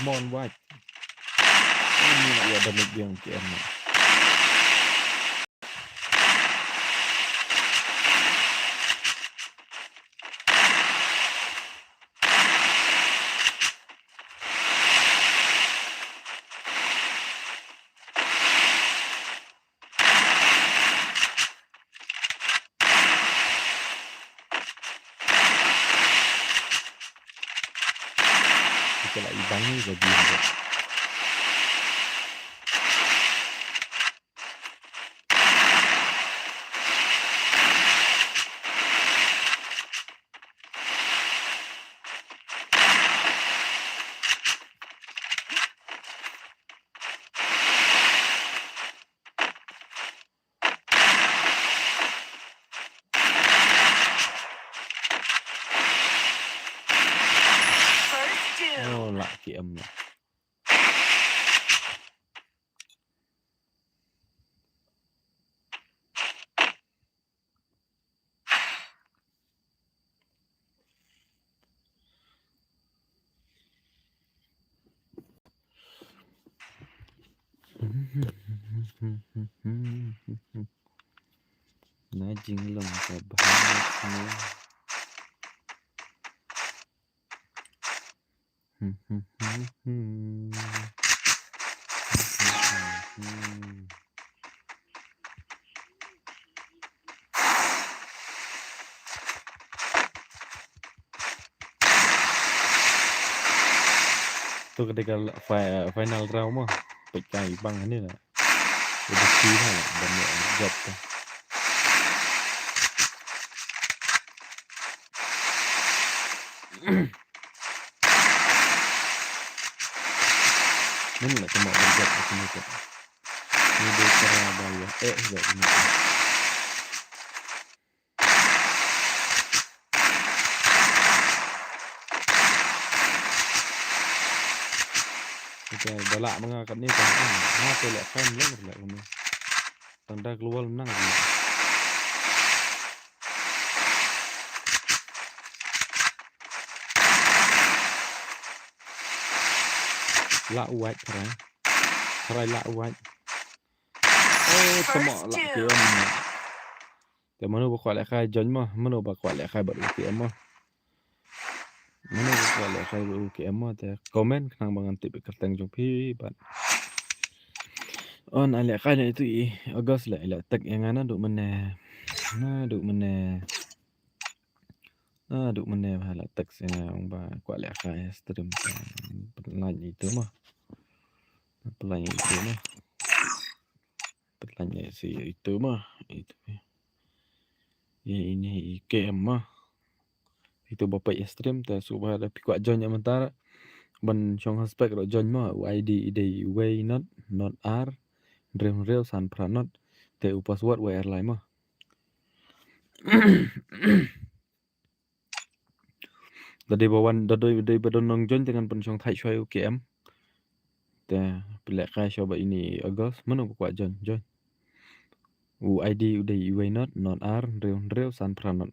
Mon White. Ini nak ïoh damage biang K M ni. Kita lah ibang ni bagi dia. First kill. Oh, lah K M lah. Na jinglong ka bha ne. Tu ketika fi-, final round mah, peit kai bang ni lah. Udah final lah, dan ya, jump tu. Mano lah tembak berjat kat sini tu. Ni dia cara bayar. Eh, sebab ini tu. Kita dah lah mengakat ni kan. Ngapa lah kan lah lah ni. Tanda keluar menang ni. Lah White try. Try lah White. Oh, tama lah K M. Te mano ba kwah lehkai join mo, mano ba kwah lehkai bad u K M mo. Mano ba kwah lehkai bad u K M mo, te comment khnang ba ngan tip ïa ka kyrteng jong phi bad. On a lehkai na itu i August la ila tak yang ana duk mene. Na duk mene. Na duk mene ba la tak sene ong ba kwah lehkai stream. Pynlait itu mah. Pynlait itu mah. Pynlait si itu mah. Itu. Ye ini i K M mah. Itu ba peit stream te suba da phi kwah join ïa mynta. Ban shong suspect ro join mo, u I D i dei wei not, not R, hynriew hynriew san phra not. Te u password wei ar lai mo. Da dei ba wan, da dei, dei ba don nong join te ngan pynshong thait shwa u K M. Te phi lehkai shwa ba ini August, mano ba kwah join, join. U I D u dei wei not, not R, hynriew hynriew san phra not.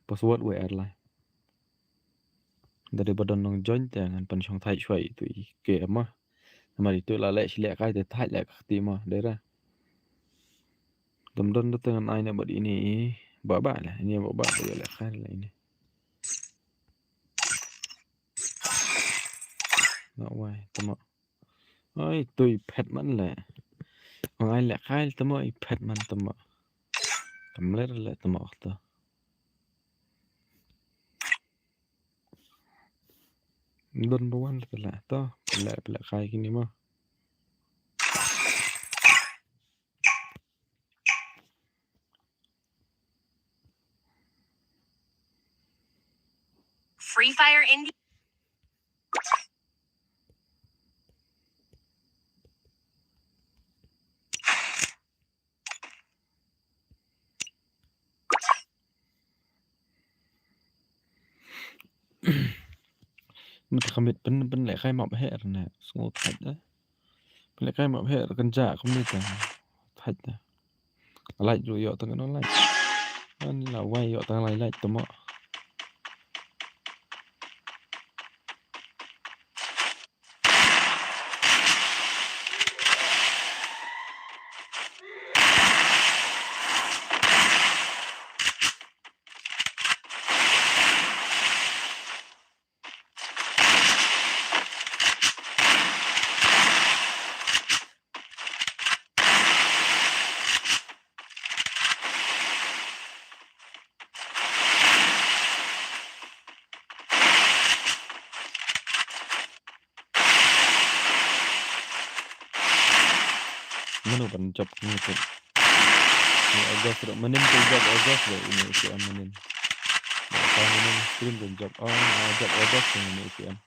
Password wei ar lai. Da dei ba don nong join te ngan pynshong thait shwa itu i K M mah. Namar itu la leh shi lehkai te thait leh ka kti mah dei ra. Dam don da te ngan ai na bad ini ba ba lah, ini ba ba ba lehkai lah ini. Nga wai tama. Oi, tu i phet man leh. Ong ai lehkai tama i phet man tama. Kamler leh tama okta. Don ba wan leh leh to. Leh leh kai kini mo. Free Fire India. Mut ka mit pyn, pynlehkai map her ne. Sngew thait da. Pynlehkai map her kan ja kumne ta. Thait da. Light ruh ïoh tang no light. Ani la wai ïoh tang lai light tamo. Mano ban jop ni tu. Ni August ro, manin tu jop August ro, ini si am manin. Ba ka manin stream tu jop, oh, ah, jop August ni ini si am.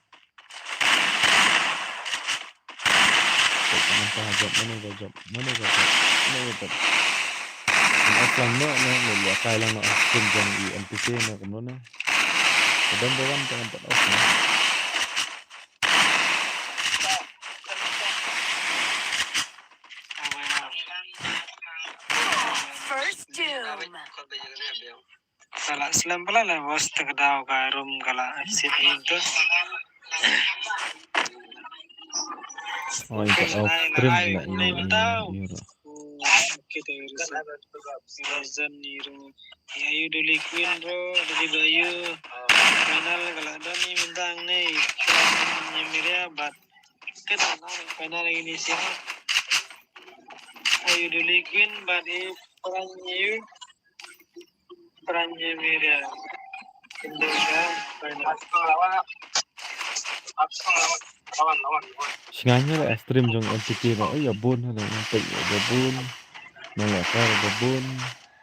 Jop, mano ba jop, mano ba jop, mano ba jop, mano ba jop. Offline no, no, no, lehkai lang no, stream jong i N P C no, kumno na. Ka don ba wan, ka don ba off no. First Doom. Salah slem pala la bos, te ka daw ka room ka la exit ni tu. Oh, ita off stream na ini, ini, ini. Kita urus. Horizon ni room. Ayu Duli Queen bro, Duli Bayu. Final ka la don ni bintang ni. Nyimiria bat. Kita final ini siapa? Ayu Duli Queen bat i Pran Yu. Pran Yu Media. Indonesia final. Sngewbha la stream jong N P T ba. Oi, ïa bun ha la, ïa bun. Nang la kar ïa bun.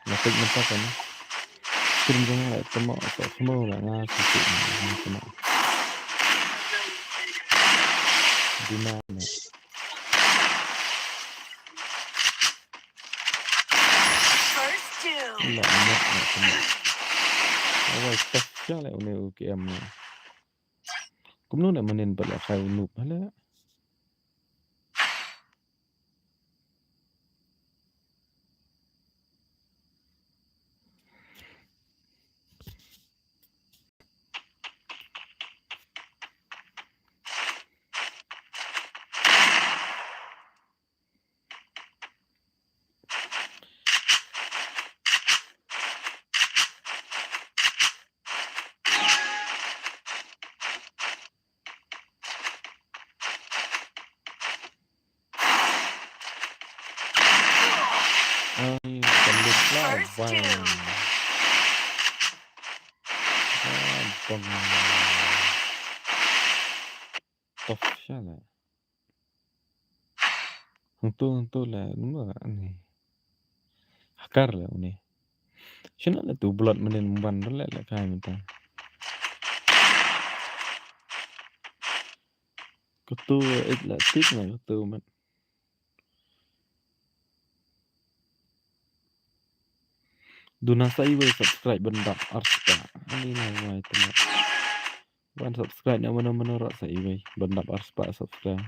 Nga peit mynta kan. Stream jong nga la tymok, tymok la nga shisha nga tymok. Dina ne. First Doom. La net la tymok. Awai, tah sha la une u K M ne. Kumno ne manin ba la khai u noob hala. Ai, ka lut la. First vai. Kill. Ba bang. Toh sha la. Hangtu, hangtu la, number ani. Hakar la uni. Shana la tu blood menen ban la la kai mynta. Kutu, eh, la tik na kutu man. Duna sa iwei subscribe ban dap arspah. Ani na wai tama. Ban subscribe na mano mano rak sa iwei ban dap arspah subscribe.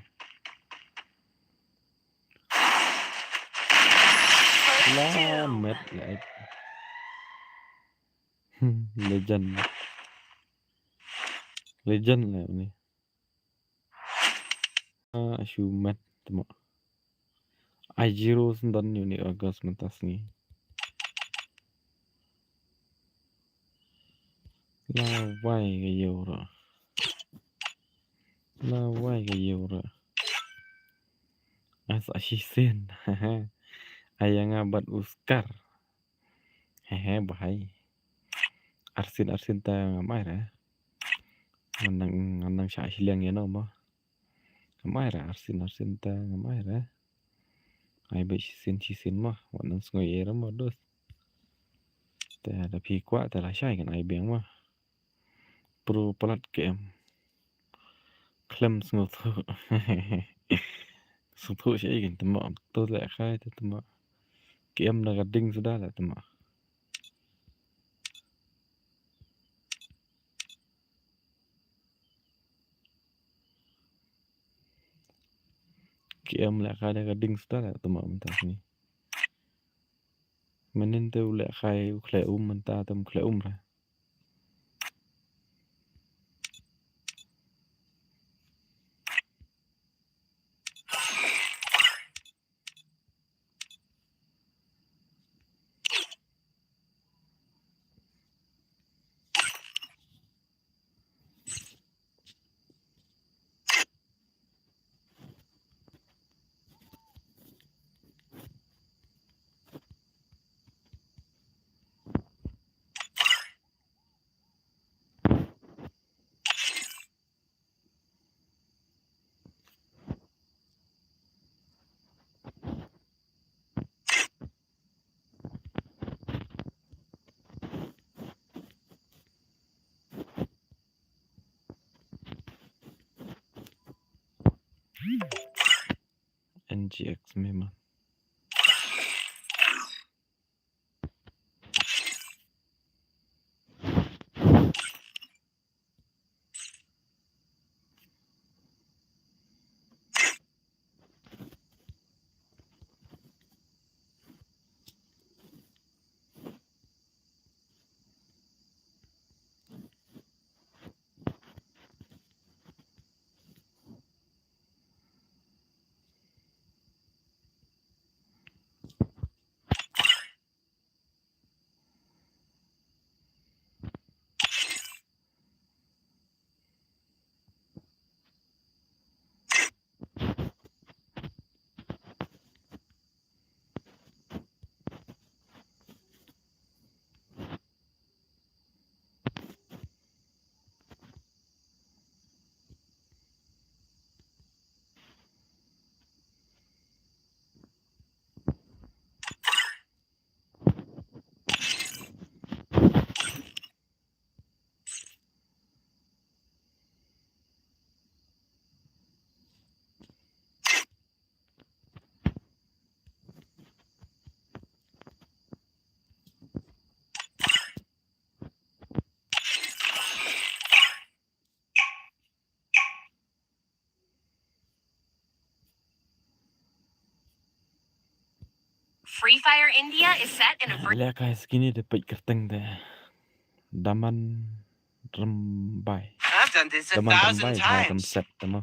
Lamet la. Hmm, legend. Legend la ni. Ah, shu met tama. Ai zero sendon ni ni August mentas ni. La wai ka euro. La wai ka euro. As asisten. Ayanga bat Oscar. Hehe, bahai. Arsin, arsin ta ngam ai ra. Ngan nang, ngan nang shah shiliang ïa no mo. Ngam ai ra, arsin, arsin ta ngam ai ra. Ai beit shisien, shisien mo. Wat nang sngewsih ra mo, dos. Te da phi kwah, te la shai kan ai biang mo. Pro palat K M. Khlem sngewthuh. Sngewthuh shi ïa kan tama. To leh khai te tama. K M na ka ding suda la tama. K M leh khai da ka ding suda la tama mynta ni. Mynnin te u leh khai u khleh um mynta te um khleh um ra. N G X memang. Free Fire India is set in a ver- Leh kai skini de peit kyrteng de. Daman Rembai. I've done this a Daman thousand Rembai, ha, times. Remset, tama.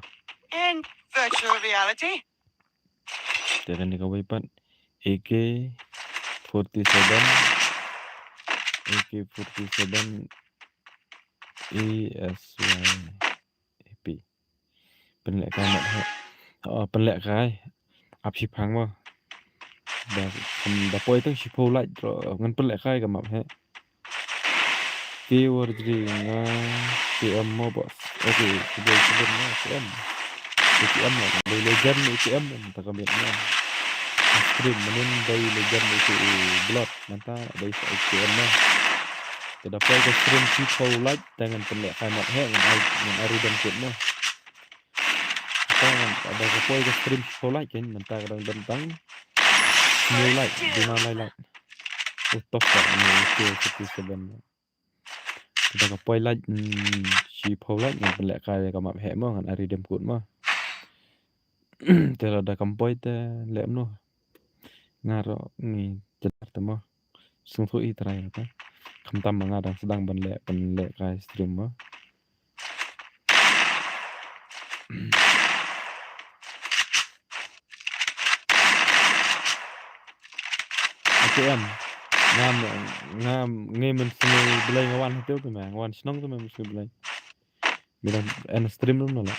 In virtual reality. Te kane kawei pat A K forty-seven, A K forty-seven, A S Y A P. Pynlehkai mat ha. Oh, pynlehkai. Ap shiphang mo. Da, da poi tang shiphew like ruh ngan pynlehkai ka map heh. Ki war jri nga K M mo boss. Okay, ki dei ki dei mo K M. Ki K M mo. Dei legend ni K M mo ta ka miet mo. Stream manin dei legend ni ki blood. Nanta dei sa K M mo. Te da poi ka stream shiphew like te ngan pynlehkai map heh ngan ai ngan ai redeem code mo. Te ngan da ka poi ka stream shiphew like kan nanta ka dang dang dang. New like, dina lai like. Utok ka ni ke fifty seven. Kita ka poi like, mm, shiphew like ngan pynlehkai ka map heh mo ngan ai redeem code mo. Te lada kam poi te leh mno. Nga ruh ngi jadar te mo. Sngewthuh i trai te. Khamtam ma nga dang sdang ban leh, ban lehkai stream mo. K M. Ngam, ngam, ngi mynsngew Blei nga wan hato te me, nga wan shnong te me mynsngew Blei. Me dang en stream rum no la.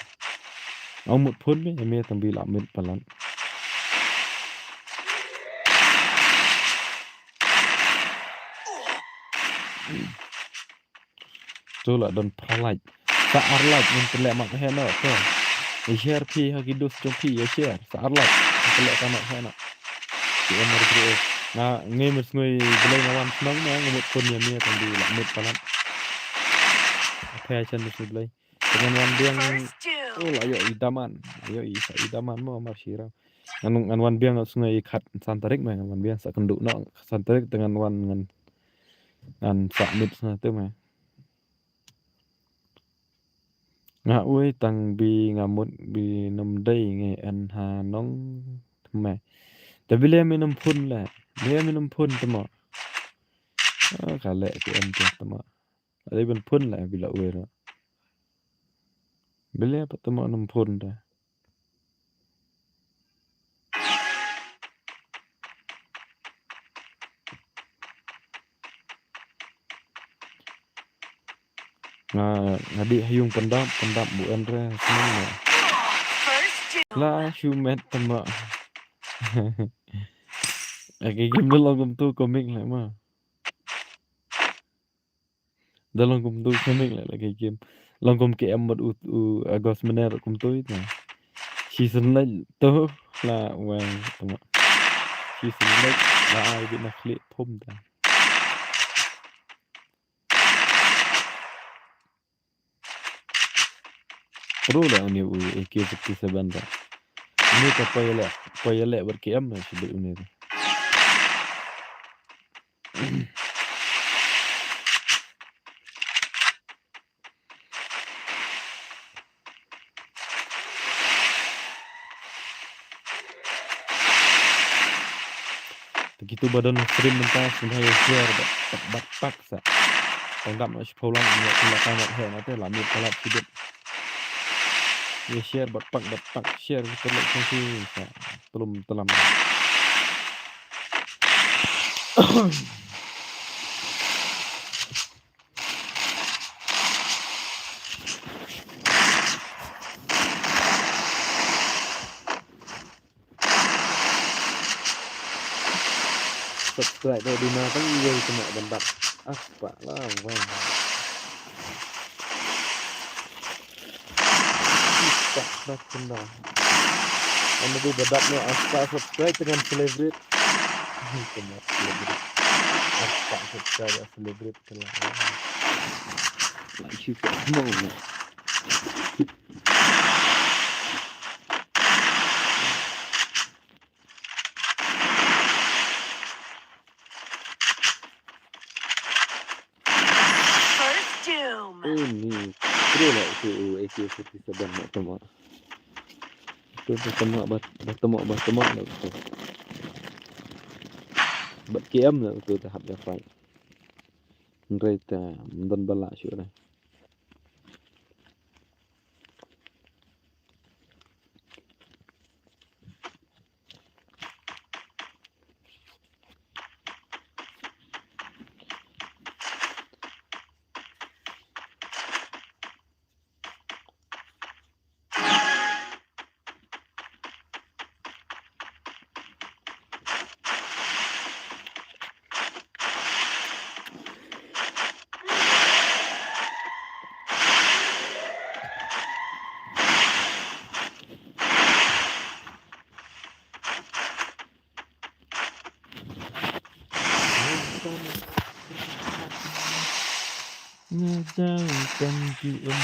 Nga mut phone me, me tang bi la mut palat. Tu la don phra like. Sa ar like ngan pynleh map heh noh te. Ïa share phi ha ki dos jong phi ïa share. Sa ar like ngan pynlehkai map heh noh. Ki M R G A. Nga ngi mynsngew Blei nga wan shnong me nga mut phone ïa me tang bi la mut palat. Phi ïa shen mynsngew Blei. Te ngan wan biang. Oh la ïoh i daman. Ïoh i sa i daman mo mar shira. Ngan, ngan wan biang sngew i khatsan tarik me ngan wan biang sa kynduh noh khatsan tarik te ngan wan ngan, ngan sa mut sngewthuh me. Nga ui tang bi nga mut bi nym dei ngi en ha nong me. Te bi leh me nym phone leh. Bi leh me nym phone te mo. Ah, ka leh ki em te te mo. Leh ban phone leh bi la ui ruh. Bi leh pat te mo nym phone te. Nga, nga dih ha ïung pyndap, pyndap bu en re, sngewbha. La shu met te mo. Ake game da long kumtu comic leh mo. Da long kumtu comic leh la ki game. Long kum ki em bad u, u Agos Mener kumtu ita. Season leh tu la weng tu. Season leh la ai bit na khlieh phum ta. Pro la uni u A K fifty-seven ta. Uni ta poi leh, poi leh bad ki em na shi bit uni ta. Te kitu ba don stream mynta sngewbha ïa share bad, bad, bad pak sa. Tang dap na shiphew lang ïa kynlong kai map heh na te la mut palat shibit. Ïa share bad pak bad pak share ki pynlong sngewbha sa. Tlum tlam. Subscribe dei duna tang iwei kena ban dap. Ah, pak la weng. Pak la kena. Anda dei ba dap ne, ah, pak subscribe dengan celebrate. Kena celebrate. Ah, pak subscribe celebrate kena. Like you got no. First Doom. Ini pro la utu A K forty-seven na tama. Tu ba tama ba, ba tama ba tama la utu. Bad K M la utu ta hap ïa fight. Nrei ta mdon bala shu re. Nga jang kan ki um.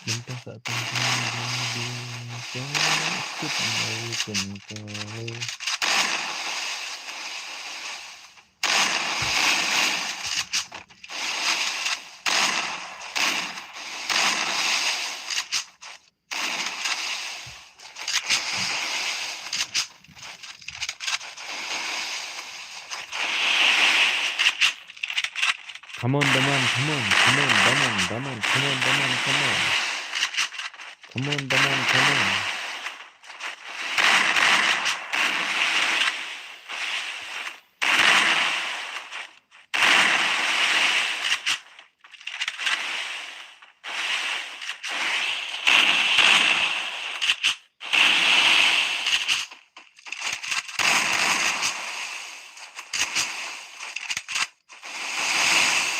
Mynta sa tang tang tang tang tang. Skip my control. Come on, Daman, come on, come on, Daman, Daman, come on, Daman, come on. Come on, Daman, come on.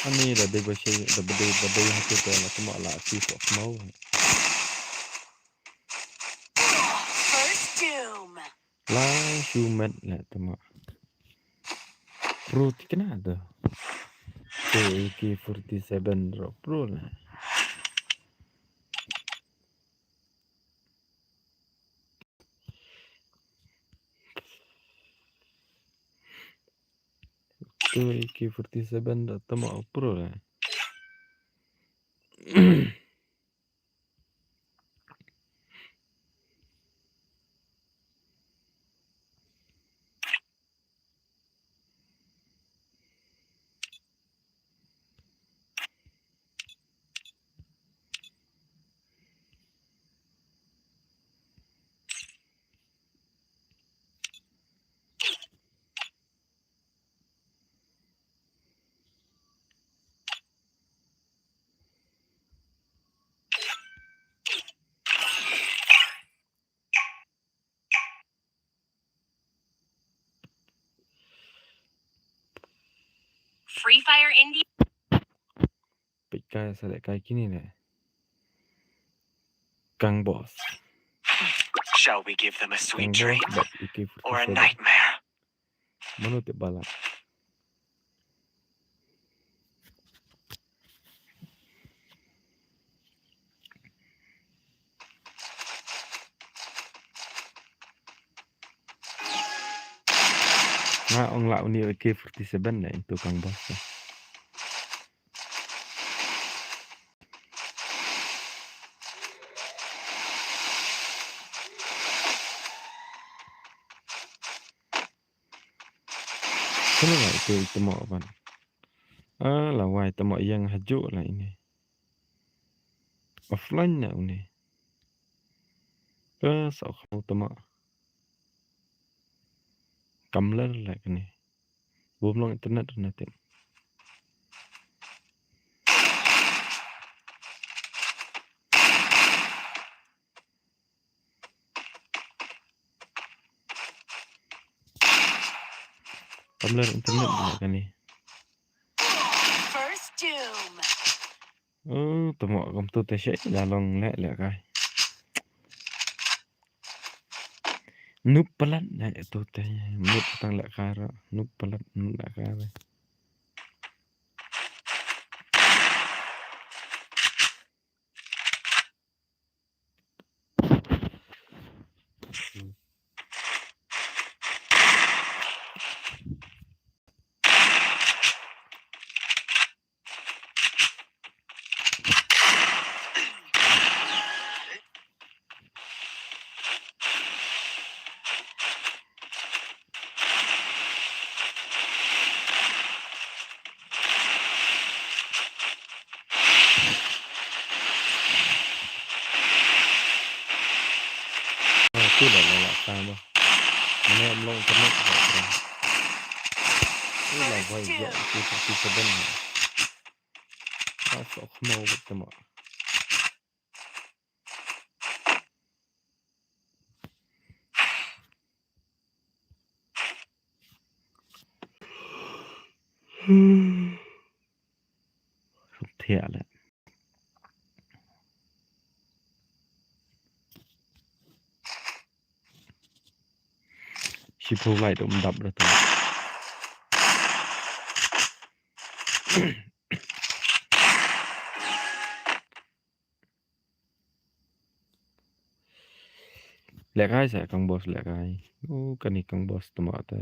Ani da dei ba shi, da ba dei, ba dei ha tu ka la tuma la shi ko kmau. First doom. La shu met le tuma. Pro tikna tu. Te A K forty-seven ro pro le. Tu A K forty-seven da tama pro le. Free Fire India. Peit kai sa leh kai kine leh. Kang Boss. Shall we give them a sweet dream or a nightmare? Mano te bala. Nga ong la uni A K forty-seven na into Kang Boss. Kano la ito ito mo ban. Ah, la wai tamo yang hajuk la ini. Offline na uni. Ke sok mo tamo. Kamler la kini. Bum long internet na tim. Kamler internet na kani. First doom. Oh, tamo kam tu te shi da long le le kai. Nup palat na tu te nup tang le kara nup palat nup le kara. Ah, tu lah lah lah sama. Mana yang belum internet tak kira. Ila wai ya tu tu tu sebenarnya. Masuk mau betul. Thiah le. Shiphew lai dum dap da tu. Lehkai sa kong boss, lehkai. Oh, kane kong boss tama ta.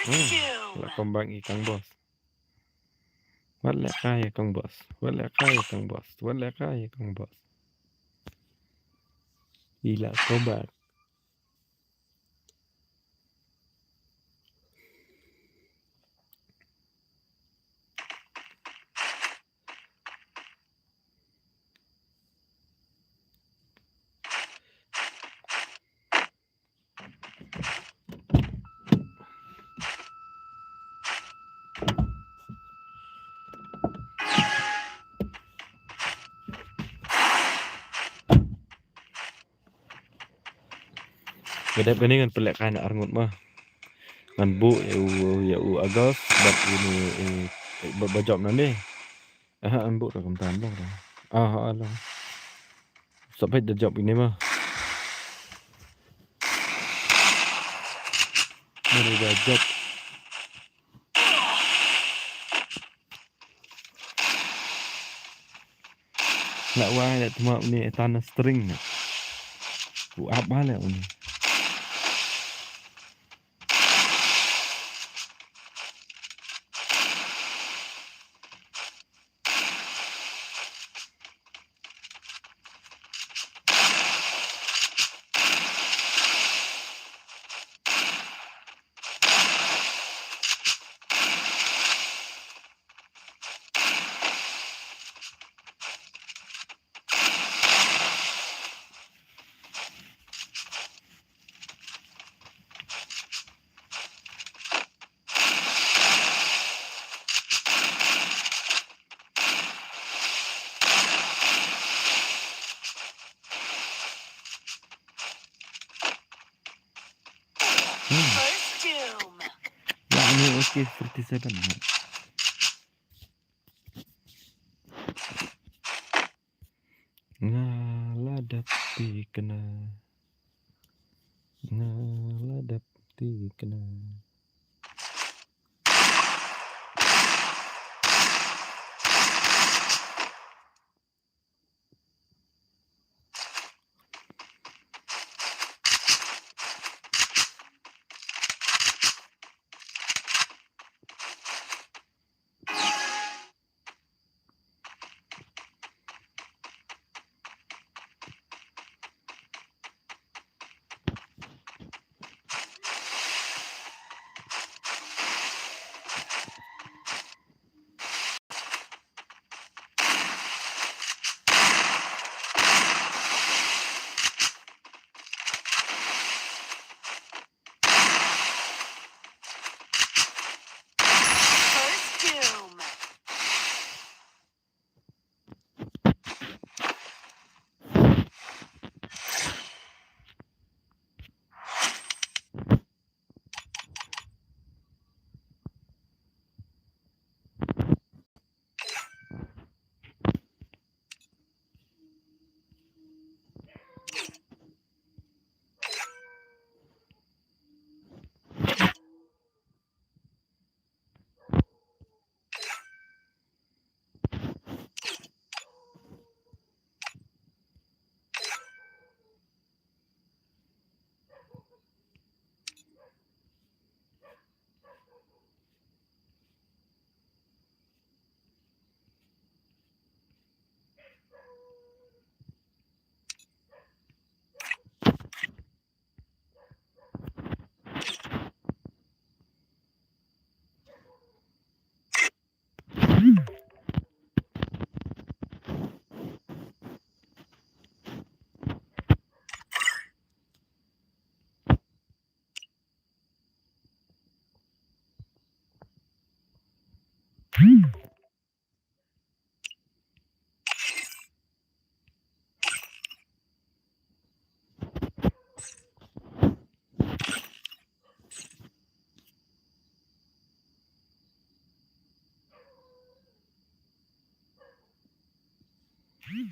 Hmm, la comeback ïa kong boss. Wat lehkai ïa kong boss. Wat lehkai ïa kong boss. Wat lehkai ïa kong boss. I la comeback. Nga dep kane ngan pynlehkai na arngut ma. Ngan buh ïa u, ïa u August bad uni, eh, eh, ba, ba jop nangne. Aha, ngan buh da kumta ngan buh da. Aha, ala. Sa peit da jop ine ma. Mane da jop. La wai la tma uni etan na string na. U ap ba la uni. Hmm. First doom. Lah, ni A K forty-seven. Nga la dep thikna. Nga la dep thikna. First doom. Free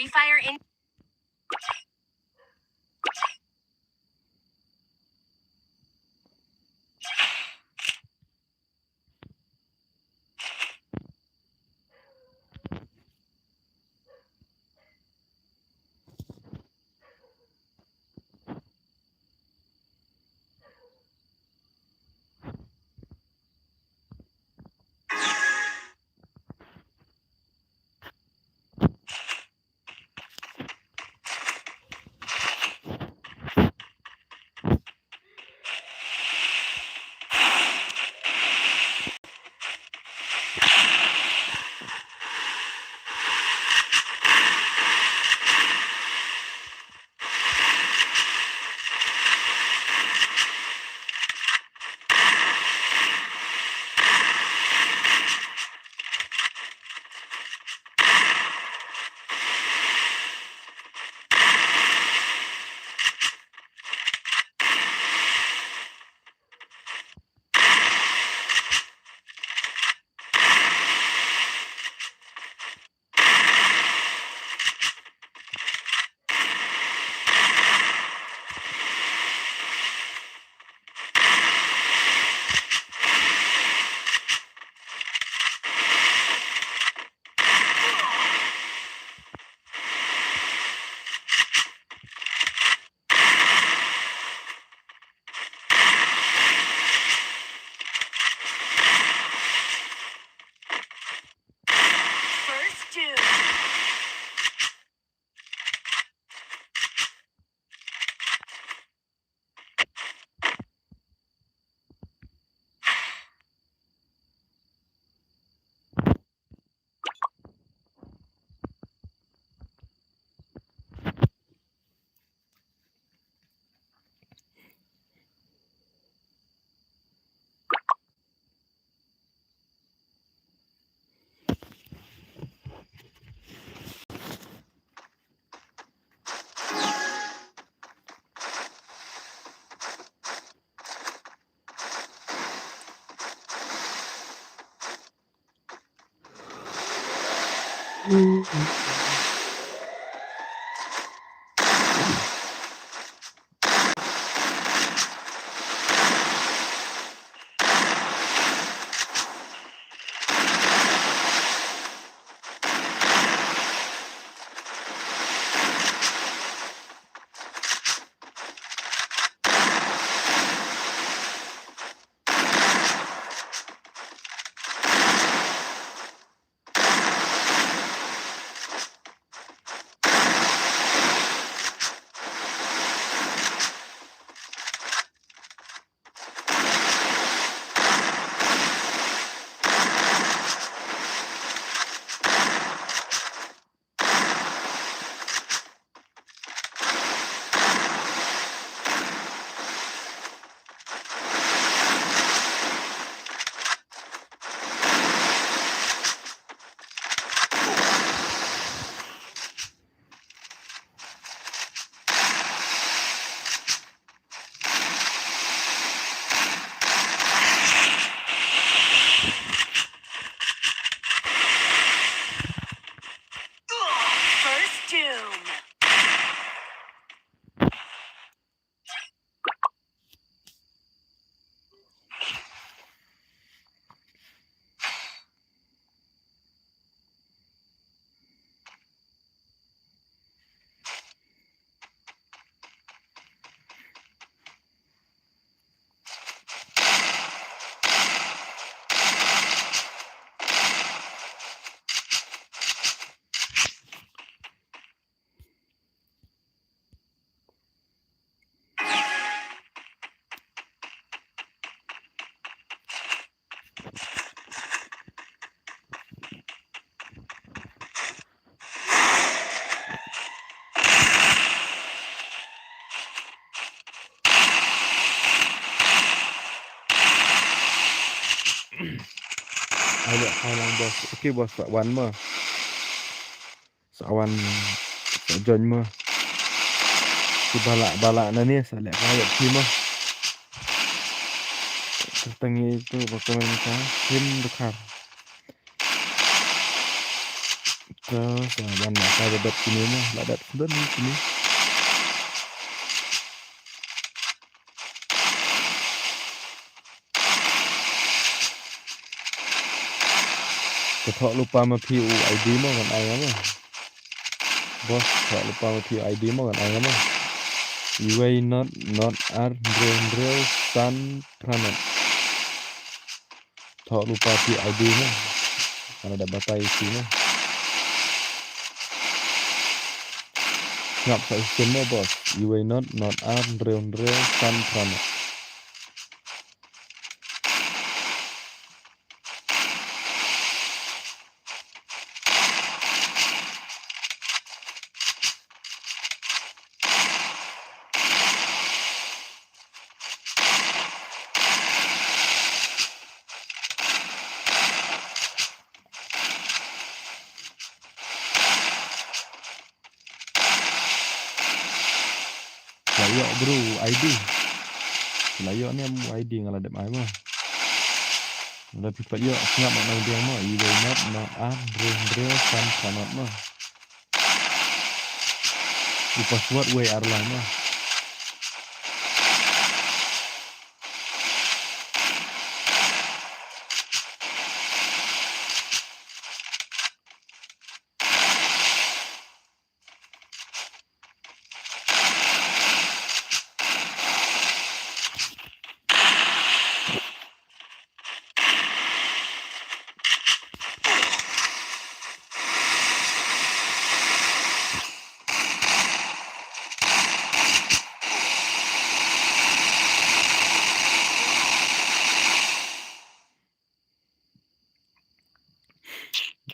Fire in. First doom. First doom. Ai leh phai lang boss. Okay boss, sa wan mo. Sa wan, sa join mo. Ki ba lah, ba lah na ni sa leh phai ïa phi mo. Tang ïa itu ba comment ka Kim Dkhar. Ka sa wan la ka dep kine mo, la dep sdon ni kine. Ka thoh lypa ma phi u I D mo ngan ai nga mo. Boss, thoh lypa ma phi u I D mo ngan ai nga mo. Iwei not not ar hynriew hynriew san phra not. Thoh lypa phi u I D mo. Ngan da batai ïa phi mo. Ngap sa ïa phi mo boss. Iwei not not ar hynriew hynriew san phra not. La ïoh bro I D. La ïoh ne em I D nga la dep ai mo. Nga la phi pat ïoh sngap ma nang biang mo. Iwei not not ar hynriew hynriew san phra not mo. U password wei ar lai mo.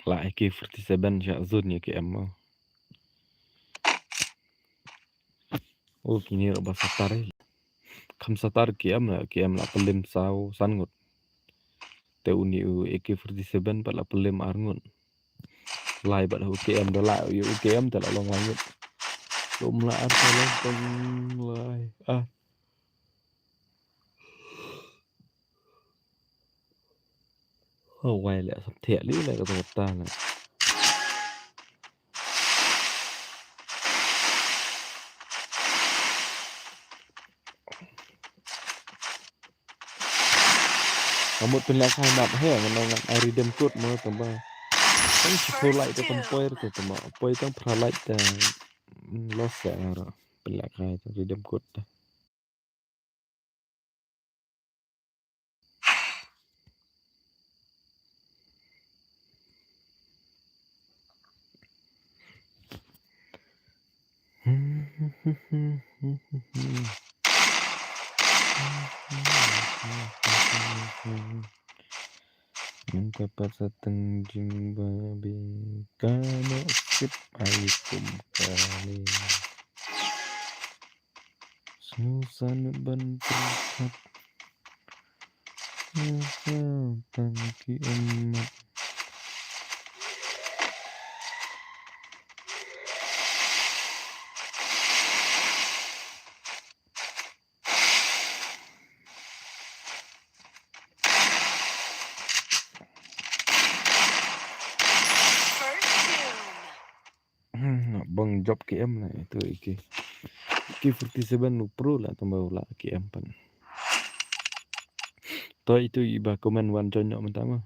La A K forty-seven sha zone ïa K M mo. O kine ruh ba satar eh. Kham satar K M la, K M la pynlem saw san ngut. Te uni u A K forty-seven pat la pynlem ar ngut. Lai bad u K M da la, u K M te la long lai ngut. Lum la ar te long teng lai ar. Oh, wai leh sap thiah leh leh kata kata leh. Ka mut pynlehkai map he, ngan ngan ai redeem code mo tang ba. Tang shiphew like te kam poi te tang ba. Poi tang phra like te. Hmm, loss te nga ruh. Pynlehkai te redeem code te. Mynta pat sa teng jingbabe ka noh skip ai kum kali. Sngewsan ban pyrkhat. Sngewsan tang ki ummat. First doom. Hmm, bang job K M na itu iki. Iki forty-seven lu pro la tambah ula K M pan. To itu iba komen wan join nok mentah mah.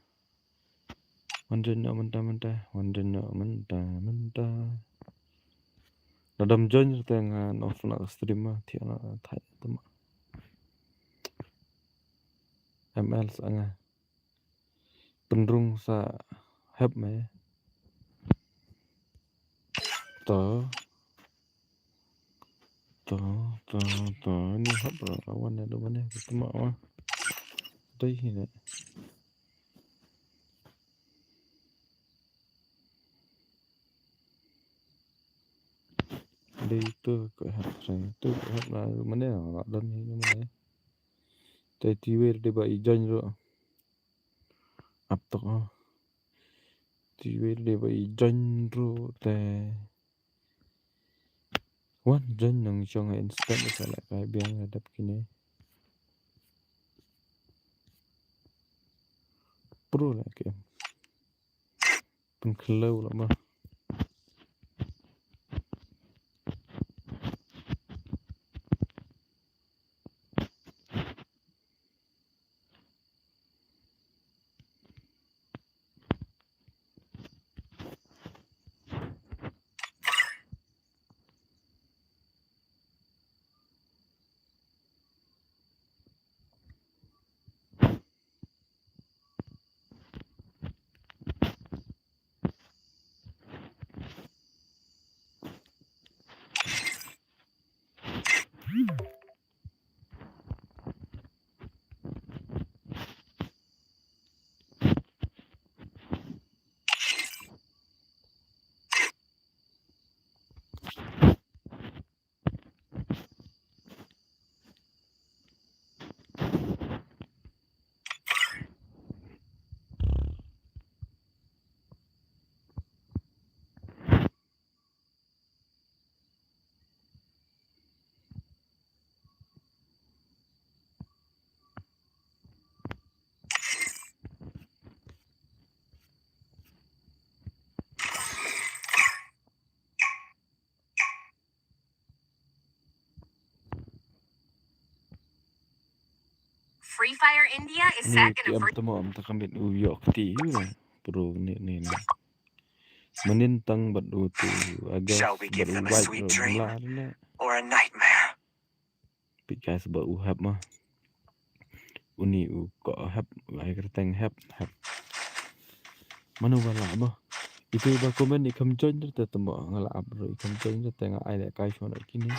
Wan join nok mentah mentah, wan join nok mentah mentah. Nadam join tengah off nak stream mah tiada thai tu mah. M L sanga. Pynrung sa hep me. To. To, to, to. Ni hep ra wan ne do mane. Tuma wa. Dai hi ne. Dei tu ko hap sang tu ko hap la mane la don hi mane. Te tiwer de ba i join ro. Ap tok, oh. Te iwei de ba i join ruh te. Wan join nang shong ha instant ka lehkai biang ha dap kine. Pro la ke. Pynkhlew la ma. Free Fire India is set in a em tamo am ta kamit u yok ti u na. Pro ni ni na. Manin tang bad u tu August. Shall we give them a sweet dream or a nightmare? Pit guys ba u hap ma. Uni u ko hap, ai kreteng hap, hap. Manu ba la ba. Itu ba komen i kam join te tamo nga la ap ro i kam join te nga ai le kai shon kini.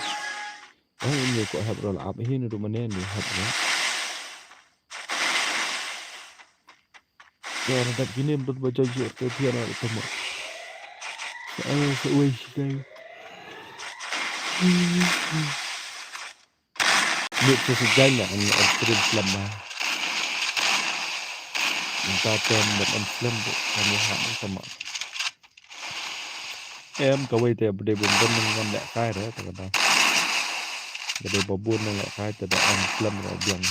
Ai ni ko hap ro la ap hin ru mane ni hap ro. Ya, radap kini em ba join te tiana tamo. Ai se wei shi kai. Lut sa sejai na an an trim slem ba. Enta tem ban an slem bu kan ya ha sama. Em kawei te bde bun bun nang ngan lek kai re ta kata. Bde babun nang lek kai te da an slem re biang.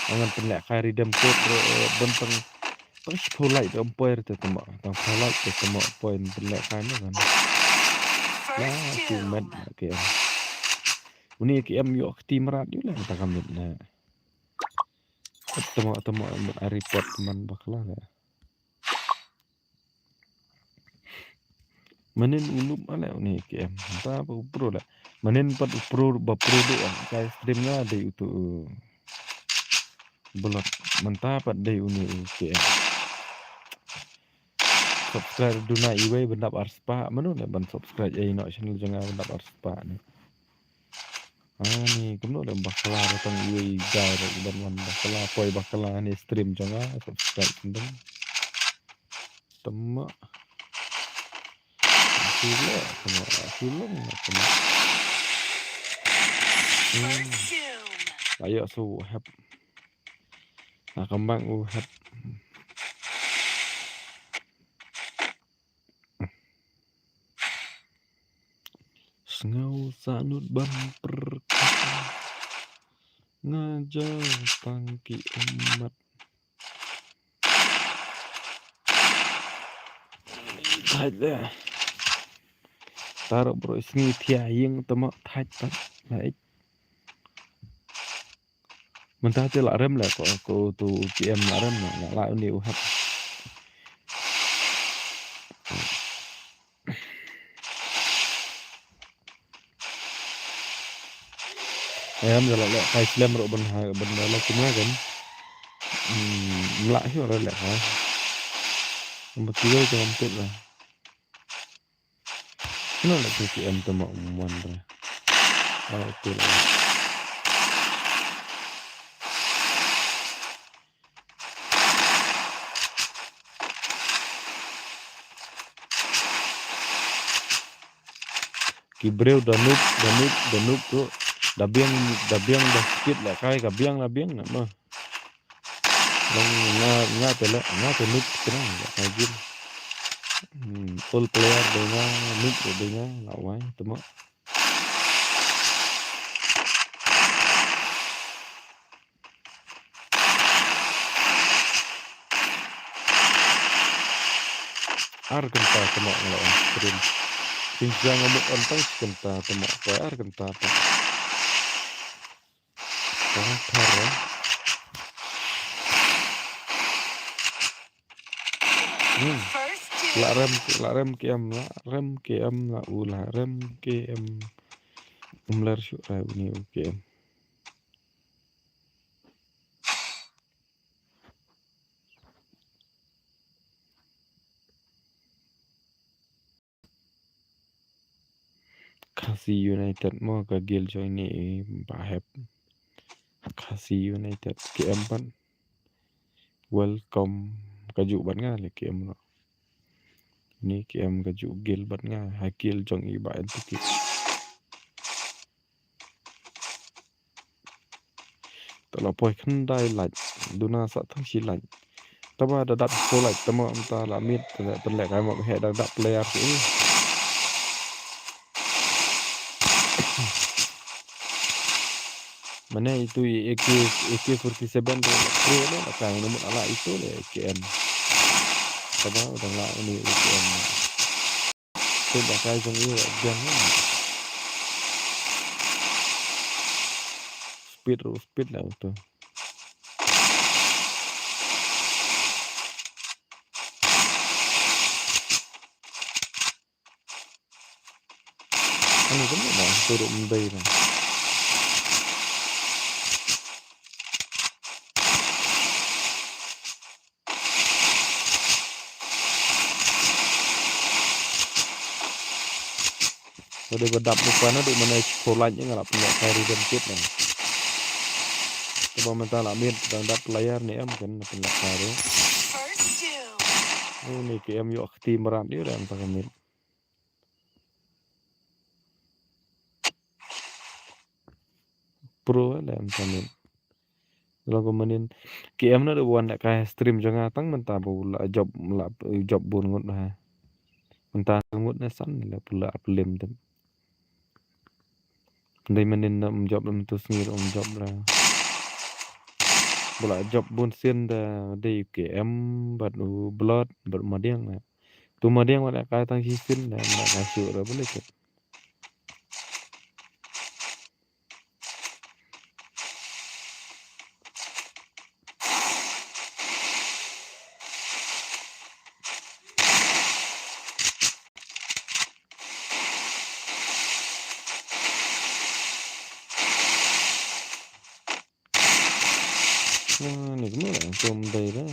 Angan pen lek kai ri dem kot re bun tang. Tang shi phew like da ym poi te tama. Tang phew like te tama poi ym pynlehkai ne kan. La tu met na ke em. Uni ke em ïoh kti mrad ïoh leh tang ka met na. Tama tama met ai report man bakla leh. Manin u nup ale uni ke em. Ta ba u pro leh. Manin pat u pro ba pro de ah. Kai stream nga dei utu u. Blot mynta pat dei uni u ke em. Subscribe duna iwei ban dap arspah. Mano leh ban subscribe ei no channel jong nga ban dap arspah ni. Ani kumno leh bakla datang iwei guy ban wan bakla poi bakla ni stream jong nga subscribe sending. Tama. Sula tama. Sula tama. Hmm. Ayo so hap. Nakambang u hap. Sngew sanud ban perkasa. Ngajar tang ki umat. Thait le. Taro bro sngi thia ying tama thait pat. Thait. Mynta te la rem le ko ko tu P M la rem la la ni u hap. Em da la leh kai slem ruh ban ha ban da la kum nga kan. Hmm, mla hi ruh leh kai. Em ba kiwei ka ngam tip la. Kino la tu ki em tama umwan ra. Ah, tu la. Ki briew da nup, da nup, da nup tu. Da biang, da biang da skit la kai ka biang la biang na ma. Long nga, nga te le, nga te nuk kena, la ka gym. Hmm, all player de nga, nuk de nga, la wai, temo. Ar kynta temo nga la on stream. Pynjang nga mut on tang kynta temo, poi ar kynta temo. Tang thar, eh. Hmm. La rem, la rem K M, la rem K M, la u, la rem K M. Um ler shuh rai uni u K M. Khasi United mo ka guild jong ine i Bah Hep. Khasi United K M pat. Welcome ka ju bad nga le K M no. Ni K M ka ju guild bad nga ha guild jong i Bah N T K. Te la poi khyndai lait, duna sa tang shi lait. Taba da dap ko lait tama mynta la miet, te pynleh kai mo he da dap player ki. Mane itu i A K, A K forty-seven tu pro ne la kai nomor ala itu le A K M. Taba da la ini A K M. Tun da kai jong i wa biang ne. Speed ru speed la uto. Ani kan na turu mdei na. Ko dei ba dap muka na duk mana ko lait ïa nga la pynleh kai ri dam kut na. Ko ba mynta la miet dang dap player ne em kan la pynleh kai ri. Oh ni K M ïoh kti mrad ïa dang ta ka miet. Pro le em ta miet. Lo ko manin K M na de wan da kai stream jong nga tang mynta ba u la job la job bun ngut ha. Mynta ngut ne san le pula plim tem. Ndai manin na um job lam tu sngi um job la. Ba la job bun sien da dei K M bad u Blood bad u Madiang na. Tu Madiang wa da kai tang shisien da da kai shu ra balik. Ni kumno lah kum dei dah.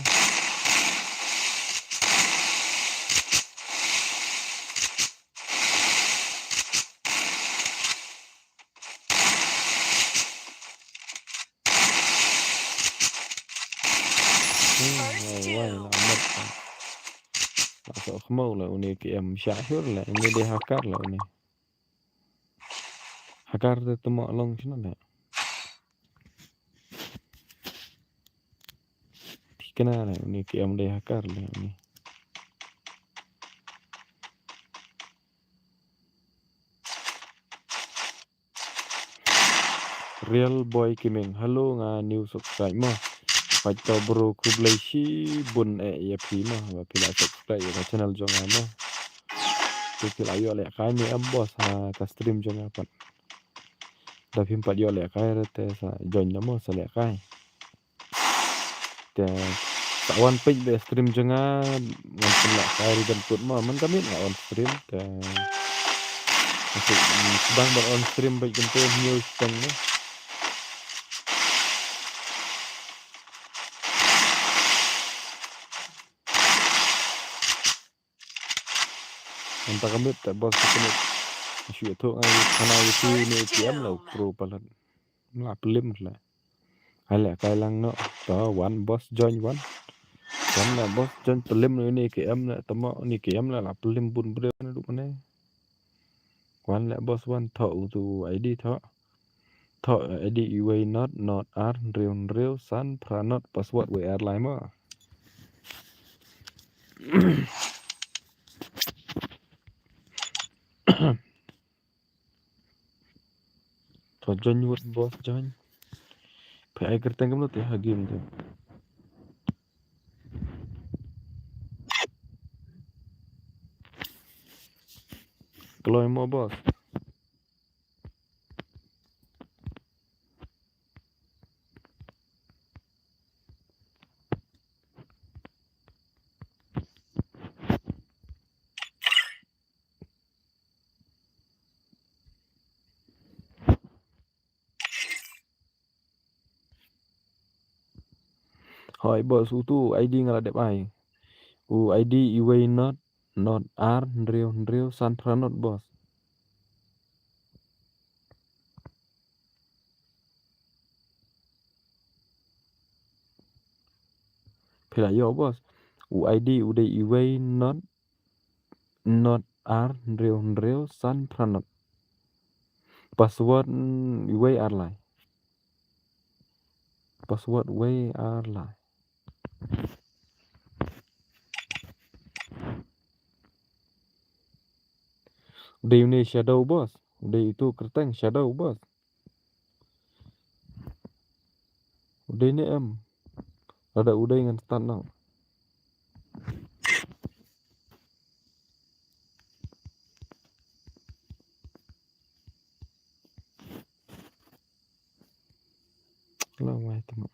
Hmm, wai wai la mat. La sok khmau la uni K M shah shur la uni dei hakar la uni. Hakar te temo long shna la. Thikna la uni K M dei hakar la uni. Real Boy Gaming. Hello, nga new subscribe mo. Pait to bro, khublei shibun eh ïa phi mo ba phi la subscribe ïa ka channel jong nga mo. Te phi la ïoh lehkai ne em boss ha ka stream jong nga pat. Da phim pat ïoh lehkai re te sa join na mo sa lehkai. Te sa wan peit ba stream jong nga ngan pynlehkai ri dam kut mo man ka miet nga on stream te. Sdang ban on stream bad kumto hynñiew shiteng mo. Mynta ka miet te boss ka miet. Shu ïathuh nga ïa khana ïa ki ne ki em la u pro palat. La plim la. Ai lehkai lang noh. To wan boss join wan. Wan la boss join plim ne ki em la temo ne ki em la la plim bun briew ne duk ne. Wan la boss wan tho u tu I D tho. Thoh, eh, I D uwei not, not ar, hynriew hynriew, san, phra not, password wei ar lai mo. Thoh, join wut boss, join. Phi ai kyrteng kumno te ha game te. Kloi mo boss. Hooid boss, utu u I D nga la dep ai. U I D uwei not, not ar, hynriew hynriew, san phra not boss. Phi la ïoh boss. U I D u dei uwei not, not ar, hynriew hynriew, san phra not. Password, mm, wei ar lai. Password wei ar lai. U dei une Shadow boss. U dei itu kyrteng Shadow boss. U dei ne em? Lada u dei ngan start noh. Long way te mo.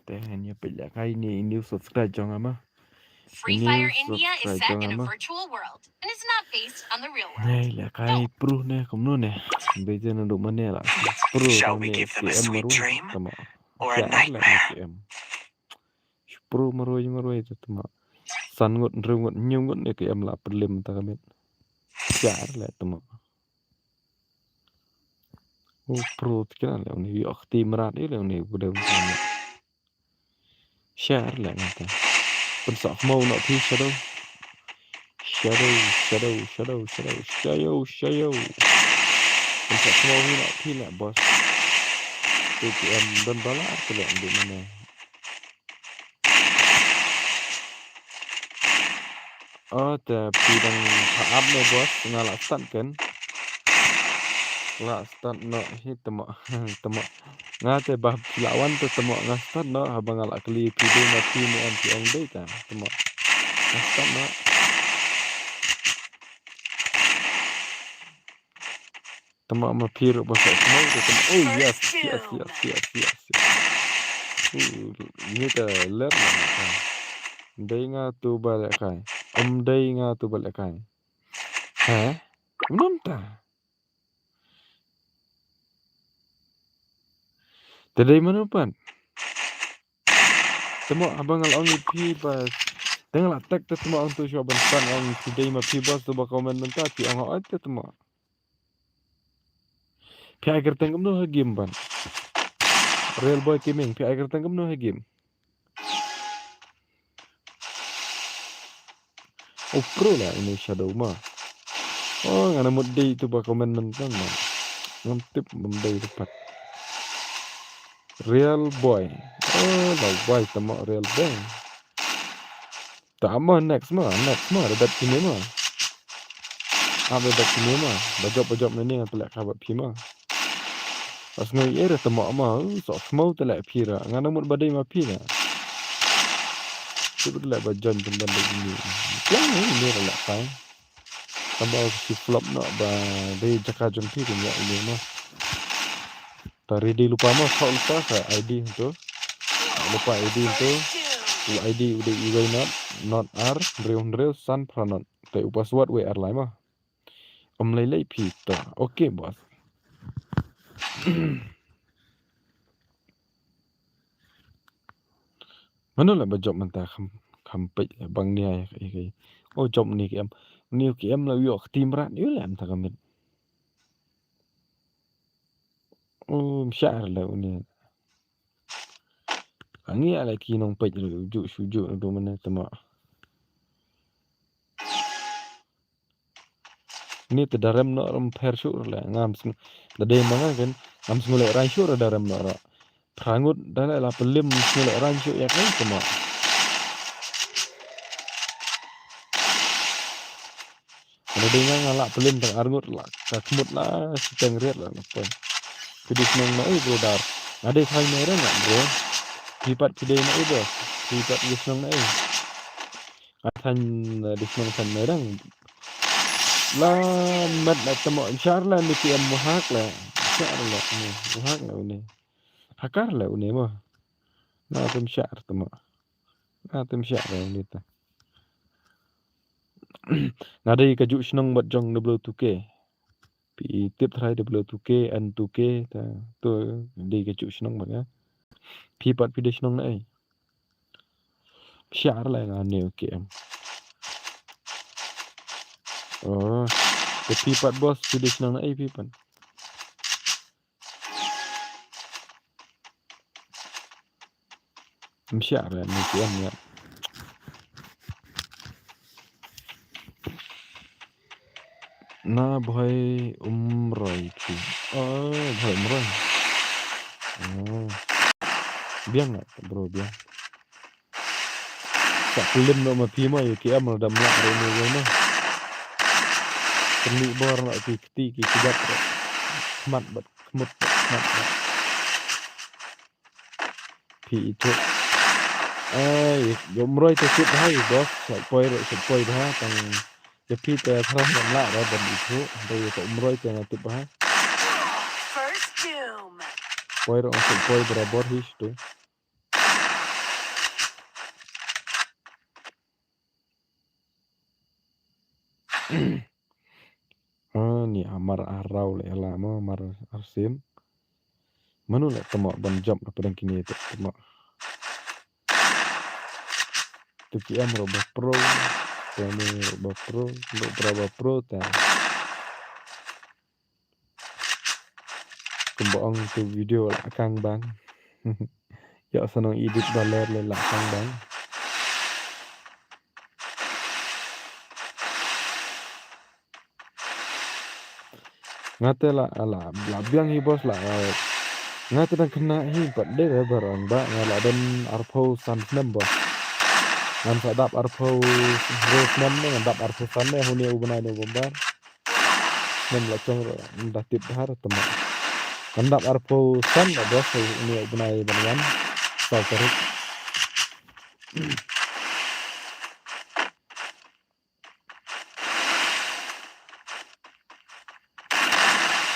Te ngan ïa peit lehkai ine i new subscribe jong nga ma. Free Fire India is set in a virtual world and is not based on the real world. Nei lehkai pro ne kumno ne. Bete naduh mane la. Pro ne K M marwei. Tama. Or a nightmare. Pro marwei marwei te tama. San ngut, hynriew ngut, hynñiew ngut ne K M la pyrlim ta ka miet. Share leh tama. U pro te kena leh une ïoh kti mrad i leh une u dei u. Share leh ngan te. Pynsah khmaw noh phi Shadow. Shadow, Shadow, Shadow, Shadow, Shadow, Shadow. Pynsah khmaw hi noh phi leh boss. Te K M don bala te leh ndu mane. O, te phi dang pha ap ne boss, nga la start ken. La start noh hi tama, tama. Nga te ba phi la wan te tama nga start noh, haba nga la kylli phi dei ma phi ne em phi ong dei ta, tama. Nga start noh. Tama ma phi ruh ba sa khmaw te tama. Oh yes, yes, yes, yes, yes, yes. Uh, ni ta ler la ta. Dei nga tu ba lehkai. Em dei nga tu ba lehkai. Ha? Mynta. Te dei mano pat? Te mo haba nga la ong ïa phi ba te nga la tek te mo ong tu shuwa ban pan ong phi dei ma phi boss tu ba comment mynta phi ong oi te mo. Phi ai kyrteng kumno ha game ban? Real Boy Gaming phi ai kyrteng kumno ha game? Oh, pro la ini Shadow ma. Oh, ngana mut dei tu ba comment mynta ma. Ngam tip bym dei tu pat. Real Boy. Oh, la wai tama Real Boy. Ta ma next ma, next ma, da dat kine ma. Ap da dat kine ma, ba jop ba jop nani ngan pynleh ka ba phi ma. Pas ngai ere tama ma, uh, sok khmau te leh phi ra, ngana mut ba dei ma phi na. Shu ba leh ba jon pynban dei ini. Yang ini ra leh kai. Tama ki flop no ba dei jaka jong phi kine ini ma. Ta ready lypa ma, thok lypa ka I D hangto. Lypa I D hangto. U I D u dei uwei not. not ar, hynriew hynriew, san phra not. Te u password wei ar lai mo. Ym lei lei phi to. Okay, boss. Mano la ba jop mynta kham, kham peit la bang ni ai, ai, ai. Oh, jop ni ki em. Ni ki em la u ïoh ka team rat, ïoh la em ta ka mit. Oh, mshar la uni. Angi ala ki nong peit la u ju, shu ju, du mana tama. Ni te darem no ram pher shu la ngam sng-, da dei ma nga kan, ngam sngew leh rang shu da darem no ra. Phra ngut da la, la pelim sngew leh rang shu ïa kai tama. Da dei nga nga la pelim tang ar ngut la, ka khmut la, siteng riat la, la poi. Phi dei shnong na ei, bro Dar? Nga dei thaiñ Mairang nga, bro. Phi pat phi dei na ei, boss? Phi pat phi dei shnong na ei? Nga thaiñ, eh, dei shnong thaiñ Mairang. La met la tama, mshar la ni ki em, wahak la. Mshar la ni, wahak la uni. Hakar la uni mo. Na te mshar tama. Na te mshar la uni ta. Nga dei ka ju shnong bad jong W two K. Phi tip trai W two K, N two K, ta, tu dei ka ju shnong bad nga. Phi pat phi dei shnong na ei? Mshar la nga ne U K M. Oh, te phi pat boss, phi dei shnong na ei phi pat? Mshar la ni ki em ïa. Na Bhoi Umroi ki. Oh, Bhoi Umroi. Oh. Biang na, bro, biang. Sa pelim no ma phi ma, ïa ki em la dam la re ni ma. Keni bor na ki kti ki kjat re. Khmat bad khmut bad khmat bad. Phi itu. Ai, ïa Umroi te kut hai, boss. Sa poi re, sa poi bha, tang. Ïa phi te thrang ngam lah ra ban itu. Dei ïa ka Umroi te nga tip bha. First doom. Poi re, sa poi barabor hi tu. Ah, ni amar arau le la mo, amar arsim. Manu le tama ban jump na padang kini te tama. Tu ki em ro ba pro, tu ni ro ba pro, ro ba pro ta. Kumba ong tu video la kang bang. Ïa sa nong edit ba ler le la kang bang. Nga te la, la, la biang hi boss la. Nga te dang khynnah hi pat de re barang ba nga la don arphew san snem boss. Ngan sa dap arphew hynriew snem ne, ngan dap arphew san ne, hynne u bnai November. Ngam la chong re, ngam da tip bha re tama. Ngan dap arphew san la boss, hynne u bnai ban wan. Saw tarik.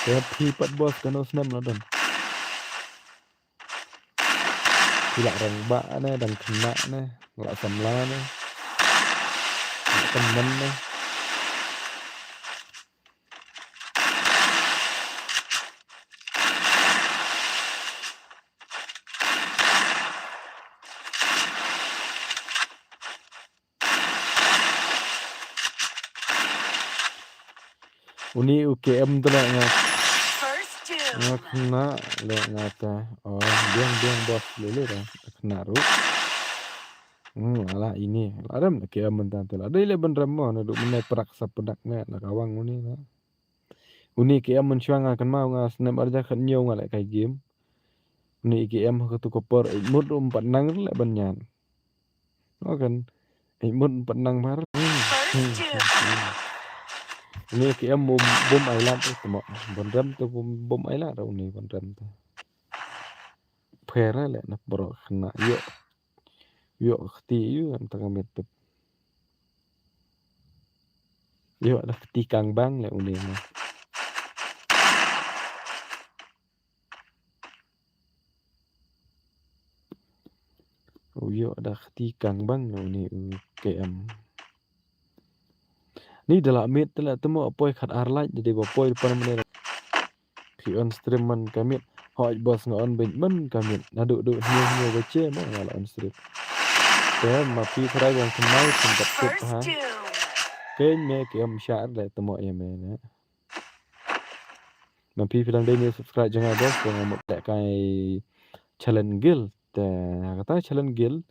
Te phi pat boss kano snem la don? Phi la rangbah ne, dang khynnah ne, la samla ne, la tymmen ne. Uni u K M te la nga. First doom. Nga khynnah le nga te. Oh, biang biang boss lele da. Khynnah ruh. Hmm, ala ini. La rem da K M mynta te la. Dei le ban rem mo, naduh mynne prak sa pdak ne, la kawang uni na. Uni K M mynshuwa nga kynmaw nga snem arhajar khathynñiew nga leh kai game. Uni K M ha katu ka por, eh, mut um pat nang le ban ñiad. Nga kan, eh, mut um pat nang mar. Hmm. First doom. Uni K M bum, bum ai lad tu mo. Ban rem tu bum, bum ai lad uni ban rem tu. Pher le na bro khynnah ïoh. Ïoh kti ïoh am tang met tep. Ïoh da kti kang bang le uni mo. U ïoh da kti kang bang le uni u K M. Ni da la miet te la te mo poi khat ar lait da dei ba poi pan mane. Phi on stream man ka miet. Hoi boss nga on beng man ka miet. Naduh duh hynñiew hynñiew baje mo nga la on stream. Te ma phi tharai wan kynmaw kynbat tip ha. First doom. Keiñ me K M shah re te mo ïa me ne. Ma phi phi dang dei ne subscribe jong nga boss, te nga mut lehkai challenge guild. Te kata challenge guild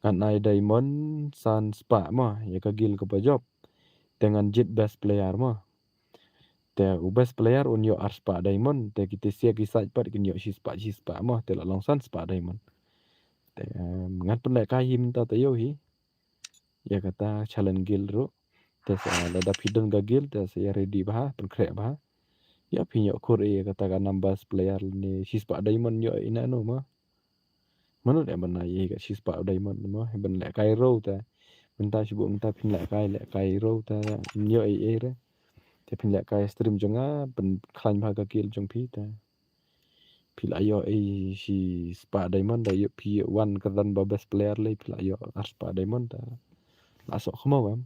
ngan ai diamond san spah mo ïa ka guild kaba jop. Te ngan jied best player mo. Te u best player un ïoh ar spah diamond, te kita sha ki side pat kin ïoh shi spah shi spah mo, te la long san spah diamond. Te, em, ngan pynlehkai hi mynta taïew hi. Ïa kata challenge guild ruh. Te sa lada phi don ka guild, te sa ïa ready bha, pynkhreh bha. Ïa phi ïoh khur ïa kata ka number player ne shi spah diamond ïoh ïa ina no mo. Mano dei ban ai ïa ka shi spah diamond mo, ban lehkai ruh te. Mynta shi bu mynta phin lehkai, lehkai ruh te ïoh ïa ïa re. Te phin lehkai stream jong nga, pynkhlaiñ bha ka guild jong phi te. Phi la ïoh ei shi spah diamond da ïoh phi wan ka don ba best player lei phi la ïoh ar spah diamond da. La soh khmo em.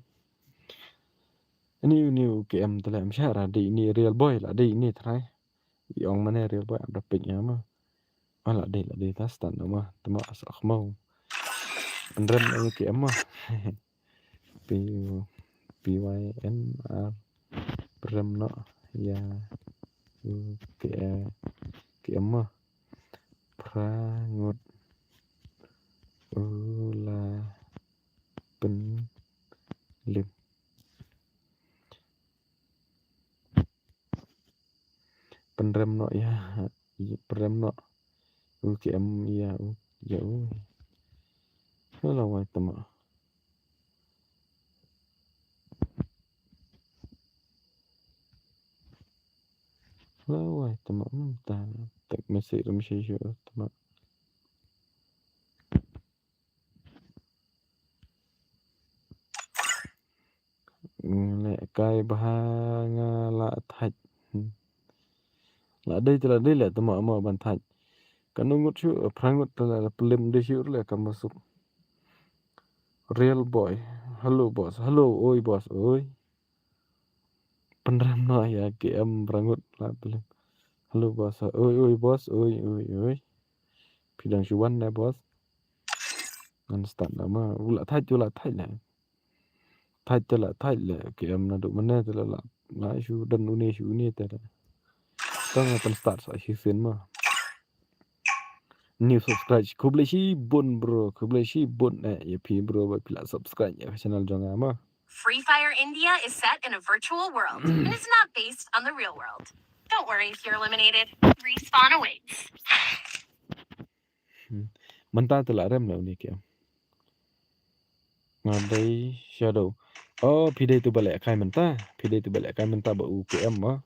Ani uni u K M te la em shah ra dei ni real boy la dei ni trai. I ong mane real boy am da pik ïa ma. Ah, la dei la dei ta stan ma. Te ma soh khmo. Pynrem u K M ma. P, P Y N R. Pynrem noh ïa u K, K M ma. Phra ngut u la pynlim. Pynrem noh ïa, pynrem noh. U K M ïa u, ïa u. Hello, wai tama. Hello, wai tama. Hmm, ta, tek message rum shi shu tama. Lehkai bha nga la thait. Hmm. La dei te la dei leh te mo mo ban thait. Kano ngut shu, phra ngut te la pynrem dei shu leh kam masuk. Real boy. Hello boss. Hello, oi boss, oi. Pynrem noh ïa K M phra ngut la pynrem. Hello boss. Oi, oi boss, oi, oi, oi. Phi dang shu wan ne boss. Ngan start na ma. U la thait, u la thait ne. Thait te la thait le, K M naduh mynne te la la, la shu don une shu une te la. Tang pyn start sa shisien ma. New subscribe, khublei shibun bro, khublei shibun eh, ïa phi bro, ba phi la subscribe ïa ka channel jong nga ma. Free Fire India is set in a virtual world and is not based on the real world. Don't worry if you're eliminated. Respawn awaits. Hmm. Mynta te la rem la une K M. Nga dei Shadow. Oh, phi dei tu ba lehkai mynta. Phi dei tu ba lehkai mynta ba u K M ma.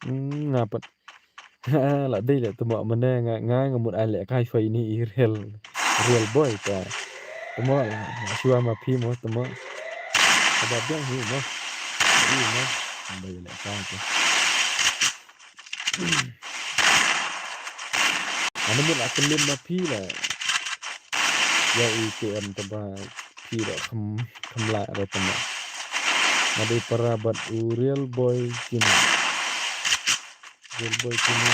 Hmm, nga pat. La dei le te mo mynne nga, nga, nga mut ai lehkai shwa ine i real, real boy ta. Te mo la, nga shuwa ma phi mo te mo. Te ba biang hi mo. Hi mo. Ba ïa lehkai te. Nga mut la kyllim ma phi la. Ïa i K M te ba phi la kham, kham la ra te mo. Nga dei para bad u real boy kine. Real boy kine.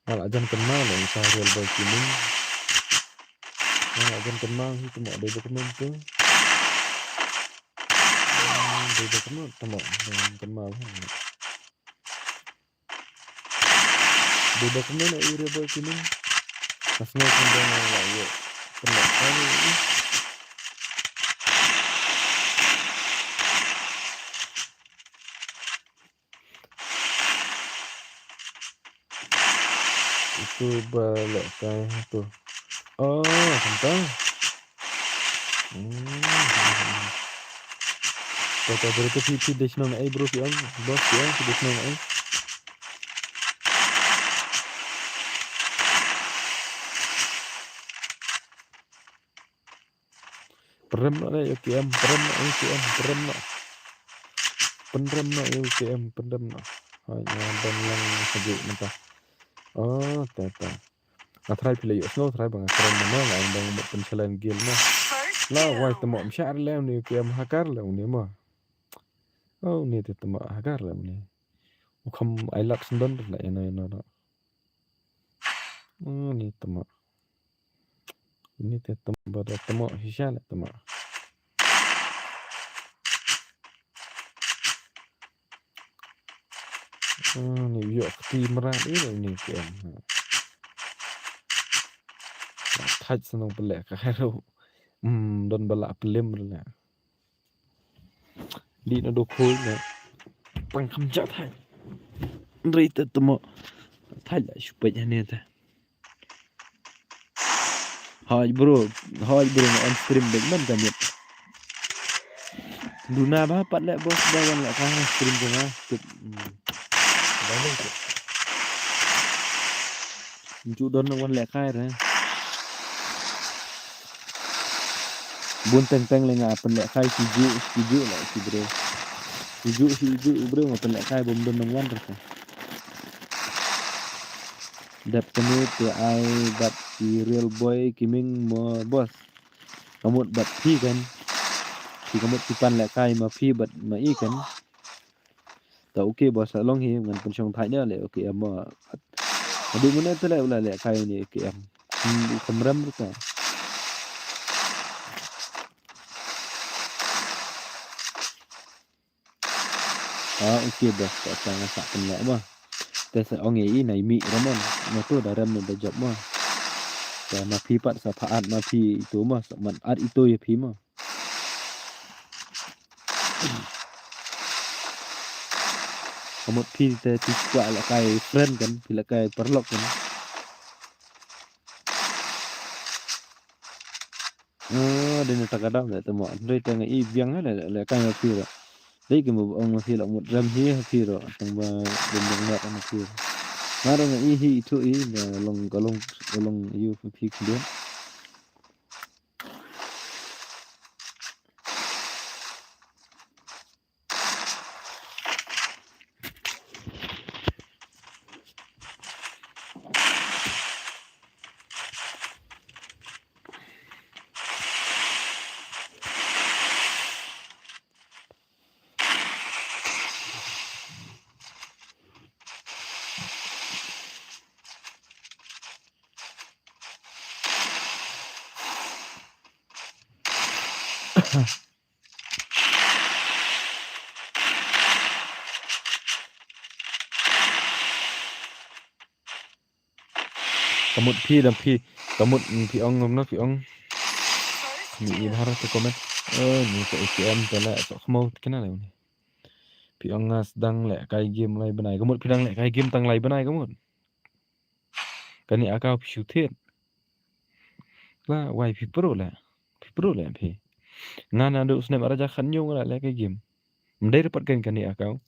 Nga la jan kynmaw la ita real boy kine. Nga la jan kynmaw hi te mo dei ba kynmaw te. Dei ba kynmaw te mo dei kynmaw hi. Dei ba kynmaw na i real boy kine. Nga sngew kynmaw la ïa kynmaw kane. Itu ba lehkai tu. Oh, kumta. Hmm. Kata bro tu phi, phi dei shnong na ei bro phi ong, boss phi ong, phi dei shnong na ei. Pynrem noh ne ïa K M, pynrem noh ïa K M, pynrem noh. pynrem noh ïa u K M, pynrem noh. Hooid, nga don lang ha jong mynta. Oh, te te. Nga tharai phi la ïohsngew, tharai ba nga kren ma nga, nga ong ba nga mut pynshai guild mo. La wai te mo, ym shah re lem une u K M, hagar lem une mo. Oh, une te te mo, hagar lem une. U kham ai lad sendon re la ïa no ïa no. Oh, une te mo. Une te te mo, ba da te mo shisha la te mo. Ah, une ïoh kti mrad ïa une K M. Thait sa nong pynlehkai ruh. Hmm, don ba la pynlem ruh la. Dei na do khoi na. Pang kham ja thait. Hynrei te te mo. Thait la shu peit hangne te. Hooid bro, hooid bro, nga on stream bad man ka miet. Duna ba pat leh bos ba wan lehkai ha stream jong nga. Tip. Hmm. Ba leh tip. Nju don wan lehkai re. Bun teng teng le nga pynlehkai shi ju, shi ju la shi bro. Shi ju, shi ju bro nga pynlehkai bym don nang wan re. Dep kane te ai bad i Real Boy Gaming mo bos. Ka mut bad phi kan. Phi ka mut phi pan lehkai ma phi bad ma i kan. Ta okay bos, sa long hi ngan pynshong thait ne le okay em mo. Adu mane te le u la lehkai ne okay em. Hmm, u kham rem ruh ta. Ah, okay bos, ta sa nga sa pynleh mo. Te sa ong ïa i na i mih re mo. Nga to da rem ne da jop mo. Te ma phi pat sa pha at ma phi ito mo, sa man at ito ïa phi mo. Ka mut phi te phi kwah lehkai friend kan, phi lehkai paralok kan. Ah, dei na ta ka dam le te mo. Dei te nga i biang le, lehkai ma phi ruh. Dei ki mo ong ma phi la mut rem hi ha phi ruh. Tang ba dei biang met ma phi ruh. Nga ruh nga i hi itu i ba long ka long, ka long ïa phi khyndiat. Ka mut phi dang phi, ka mut phi ong ngam na phi ong. Ni i bhar te comment. Eh, ni ka A K M te la sok khmo kena le ni. Phi ong nga sdang lehkai game lai bnai. Ka mut phi dang lehkai game tang lai bnai ka mut. Kane account phi shu thied. La wai phi pro la. Phi pro la phi. Nga naduh u snem ar hajar khathynñiew nga la lehkai game. Ym dei re pat kane kane account.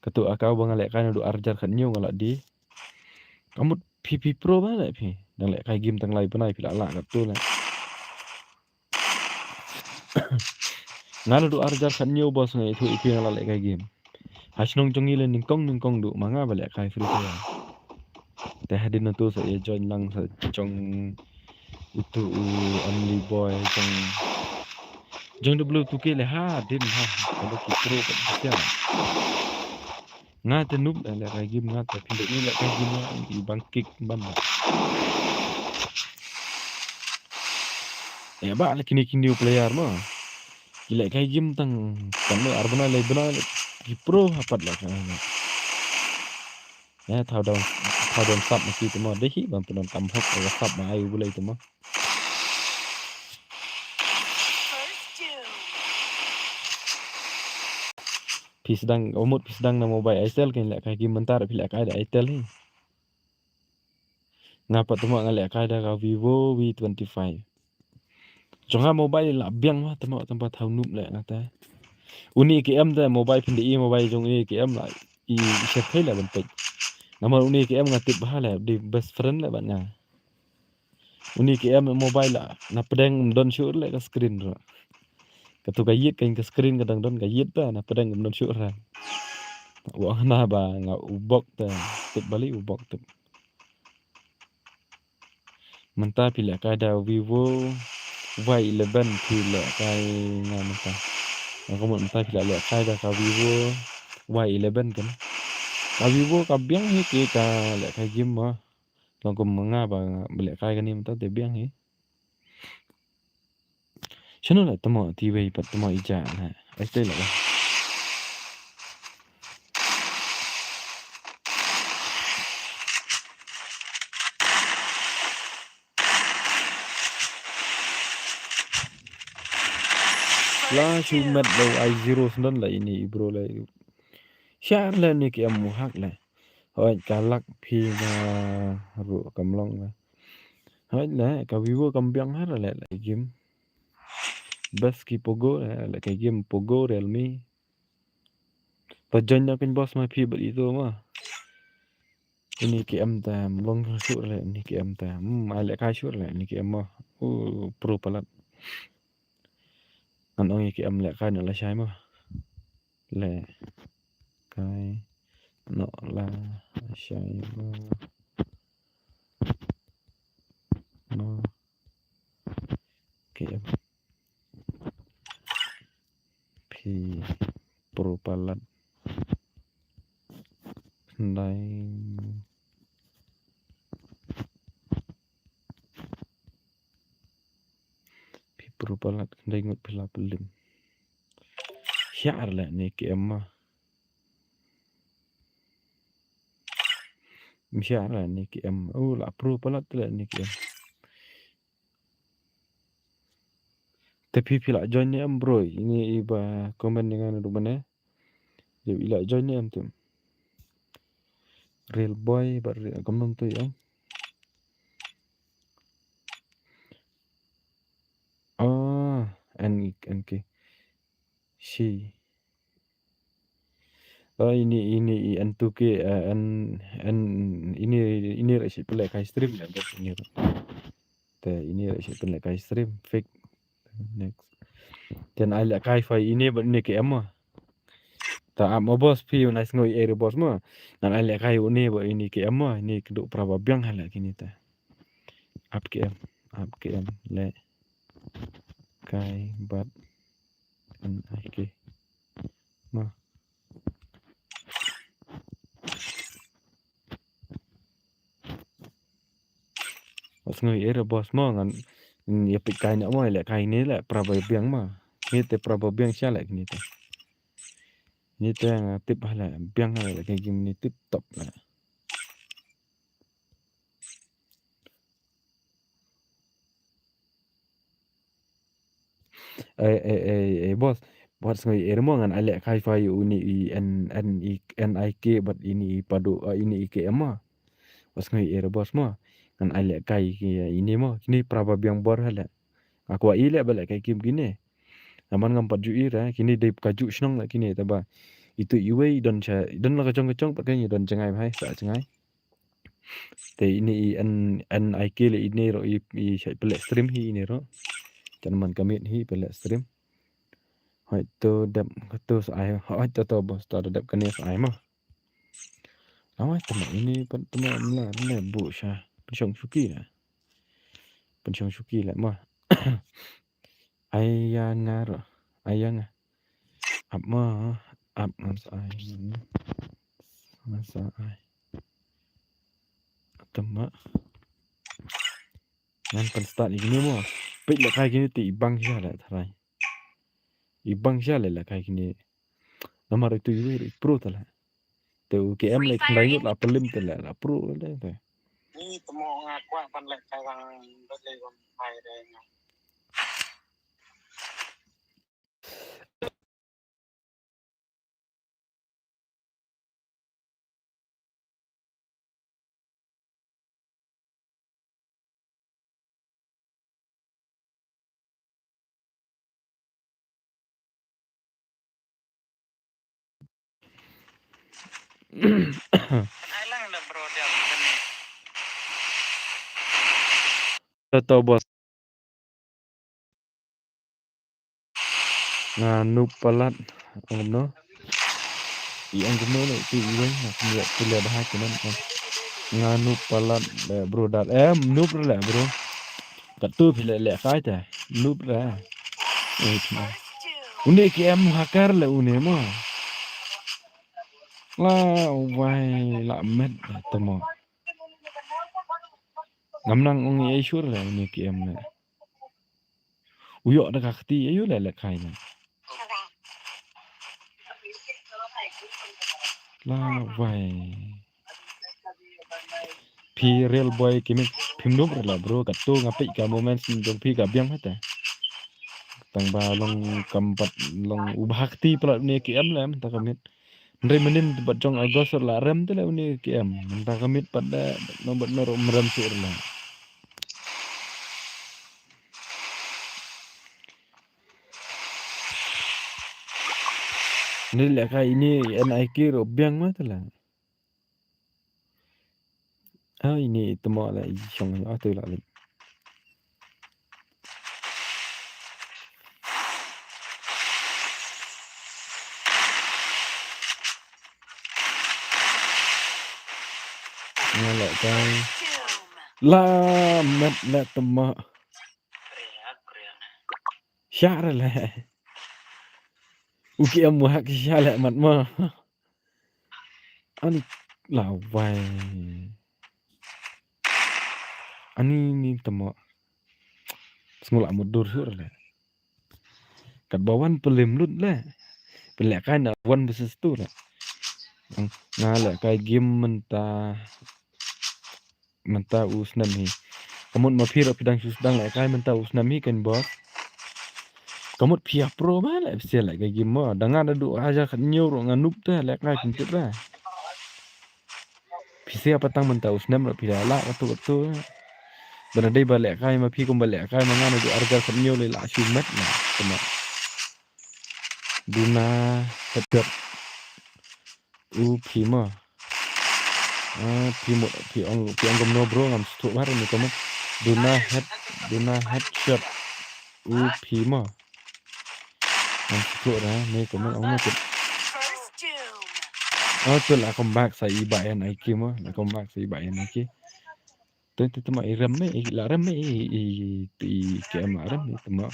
Katu account ba nga lehkai naduh ar hajar khathynñiew nga la die. Ka mut phi phi pro ba la phi. Dang lehkai game tang lai bnai phi la lah katu la. Nga naduh ar hajar khathynñiew bos nga ithuh ïa phi nga la lehkai game. Ha shnong jong ngi la nyngkong nyngkong duh ma nga ba lehkai Free Fire. Te hadien natu sa ïa join lang sa jong utu u Only Boy jong, jong W two K le hadien ha. Ka dei ki pro ka dei. Nga te noob lehkai game nga te phi dei lehkai game nga i bang kick ban. Eh ba la kine ki new player mo. Ki lehkai game tang kan mo ar bnai lai bnai ki pro ha pat la ka. Eh thaw dang, thaw dang sap ma ki te mo dei hi ban pyndonkam hok ka sap ma ai u Blei te mo. Phi sdang, ka mut phi sdang na mobile Itel, kin lehkai game mynta phi lehkai da Itel hi. Nga pat te mo nga lehkai da ka Vivo V twenty-five. Jong nga mobile la biang ma te mo tang ba thaw noob leh nga te. Uni K M te mobile phin dei i mobile jong uni K M la i, i shyrkhei la ban peit. Namar uni K M nga tip bha leh dei best friend leh bad nga. Uni K M mobile la na pdeng ym don shuh leh ka screen ruh. Katu ka ïit ka, ka screen ka dang don ka ïit ta, na pdeng ka don shuh ra. Wa na ba nga u bok ta, tip bali u bok tip. Mynta phi lehkai da Vivo Y eleven phi lehkai nga mynta. Nga kumno mynta phi lehkai da ka Vivo Y eleven kan. Ka Vivo ka biang hi ki ka lehkai game ma. Long kum nga ba, ba lehkai kane mynta te biang hi. Shano la tamo ti wei pat tamo ija na. Ai te la. La shu met lo ai zero sendon la ini i bro la. Shar la ni ki em muhak la. Hoi ka lak phi nga ru kam long la. Hoi la ka Vivo kam biang har la la game. Best ki Pogo la la ka game Pogo Realme. Ba join na kan boss ma phi ba itu ma. Ini ki em tam long shuh la ini ki em tam. Hmm, ai lehkai shuh la ini ki em ma. Uh, pro palat. Ngan ong ïa ki em lehkai na la shai ma. Lehkai na la shai ma. Ma. Ki em. Phi pro palat. Khyndai. Phi pro palat khyndai ngut phi la pyllim. Shar la ni ki em ma. Shar la ni ki em. Oh, la pro palat la ni ki em. Te phi phi la join ne em bro? Ini i ba comment ni ngan du bane. Jep i la join ne em te. Real boy ba real kam nong tu em. Ah, en en ke. Shi. Oh, ini ini i en tu ke, eh, en en ini ini ra shi pele kai stream ya guys ini. Te ini ra shi pele kai stream fake. Next. Ten ai lehkai fai ini ba ini ki em ma. Ta ap ma boss phi un ai sngew i ei re boss ma. Ngan ai lehkai une ba ini ki em ma, ini kdu pra ba biang ha lehkini ta. Ap ki em, ap ki em lehkai bad en ai ki. Ma. Wat sngew i ei re boss ma ngan ïa peit kai ne mo lehkai ne leh pra ba biang ma. Ni te pra ba biang sha leh kini te. Ni te nga tip ha leh biang ha leh kai game ni tip top leh. Ei ei ei ei boss. Wat sngew i ei re mo ngan ai lehkai fai uni i en en i en ai ke bad ini i padu, eh, ini i ke em ma. Wat sngew i ei re boss mo. Ngan ai lehkai ki ini mo. Kini pra ba biang bor ha leh. Nga kwah i leh ba lehkai game kini. Namar ngam pat ju i re kini dei ka ju shnong leh kini te ba. Itu iwei i don cha i don la ka jong ka jong pat kani don jngai bhai sa jngai. Te ini i en en ai ke le ini ro i i shai pele stream hi ini ro. Chan man kamit hi pele stream. Hoi to dep ka to sa ai hoi to to boss to dep kane sa ai ma. Awai tama ini pan tama mla ne bu sha. Pynshong shuki na. Pynshong shuki la ma. Ai ya nga ro. Ai ya nga. Ap ma, ap ngan sa ai. Ngan sa ai. Tama. Ngan pyn start ïa kine mo. Peit lehkai kine te i bang sha leh tharai. I bang sha leh lehkai kine. Namar itu i wei i pro ta leh. Te u ke em leh khyndai ngut la pyllim te leh la pro leh te. Ni tamo nga kwah ban lehkai bang bad leh bang pai de nga. Ai lang da bro dia kane. Tato boss. Nga noob palat. Ong kumno? I ong kumno le tu i weng, nga kumno tu le bahasa kumno. Nga noob palat le bro dat. Eh, noob le bro. Katto phi leh lehkai te. Noob le. Eh, kumno? Une ki em hacker le une mo. La wai la met te mo. Ngam nang ong ïa shuh le une ki em le. U ïoh da ka kti ïa u le lehkai ne. La wai. Phi real boy ki mih phim noob re la bro, katto nga peit ka moments jong phi ka biang hata. Tang ba long kam pat long u bha kti palat une ki em le mynta ka miet. Hynrei mynnin bad jong August la rem te le une ki em. Mynta ka miet pat da no bad no rom rem shuh re la. Ni lehkai ini N I K ruh biang ma te la. Ah, ini te mo la i shong ah te la leh. Nga lehkai. La met le te mo. Shah re le. U ki em wahak shah le mat mo. Ani la wai. Ani ni te mo. Sngula mut dur shuh re le. Kat ba wan pelim lut le. Pelehkai na one versus two le. Nga lehkai game mynta. Mynta u snem hi. Ka mut ma phi ruh phi dang shu sdang lehkai mynta u snem hi ken boss. Ka mut phi ïa pro ba leh phi ïa lehkai game mo. Dang nga da duh hajar khathynñiew ruh nga noob te lehkai phi tip ba. Phi ïa patang mynta u snem ruh phi la lah katu katu. Ba na dei ba lehkai ma phi kum ba lehkai ma nga na duh arhajar khathynñiew lei lah shu met na. Te mo. Duna headshot. U phi mo. Ah, phi mo, phi ong, phi ong kumno bro, ngam sngewthuh bha ne comment. Duna head, duna headshot. U phi mo. Ngam sngewthuh ra ne comment ong mo kit. Oh, tu la comeback sa i ba N I K mo, la comeback sa i ba N I K. Tu tu tu ma i rem me, i la rem me, i, i, i, i K M la rem me, tu ma.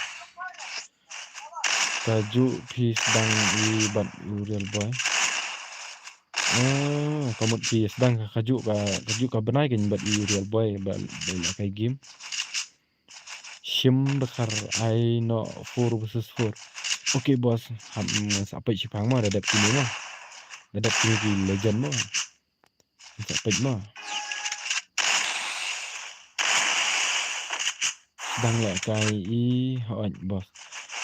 Ka ju phi sdang i bad u real boy. Ah, ka mut phi sdang ka, ka ju ka, ka ju ka bnai kan bad i real boy ba, ba la kai game. Shim da khar ai no four versus four. Okay boss, ham sa peit shipang ma da dep kine ma. Da dep kine ki legend ma. Sa peit ma. Dang leh kai i hooid boss.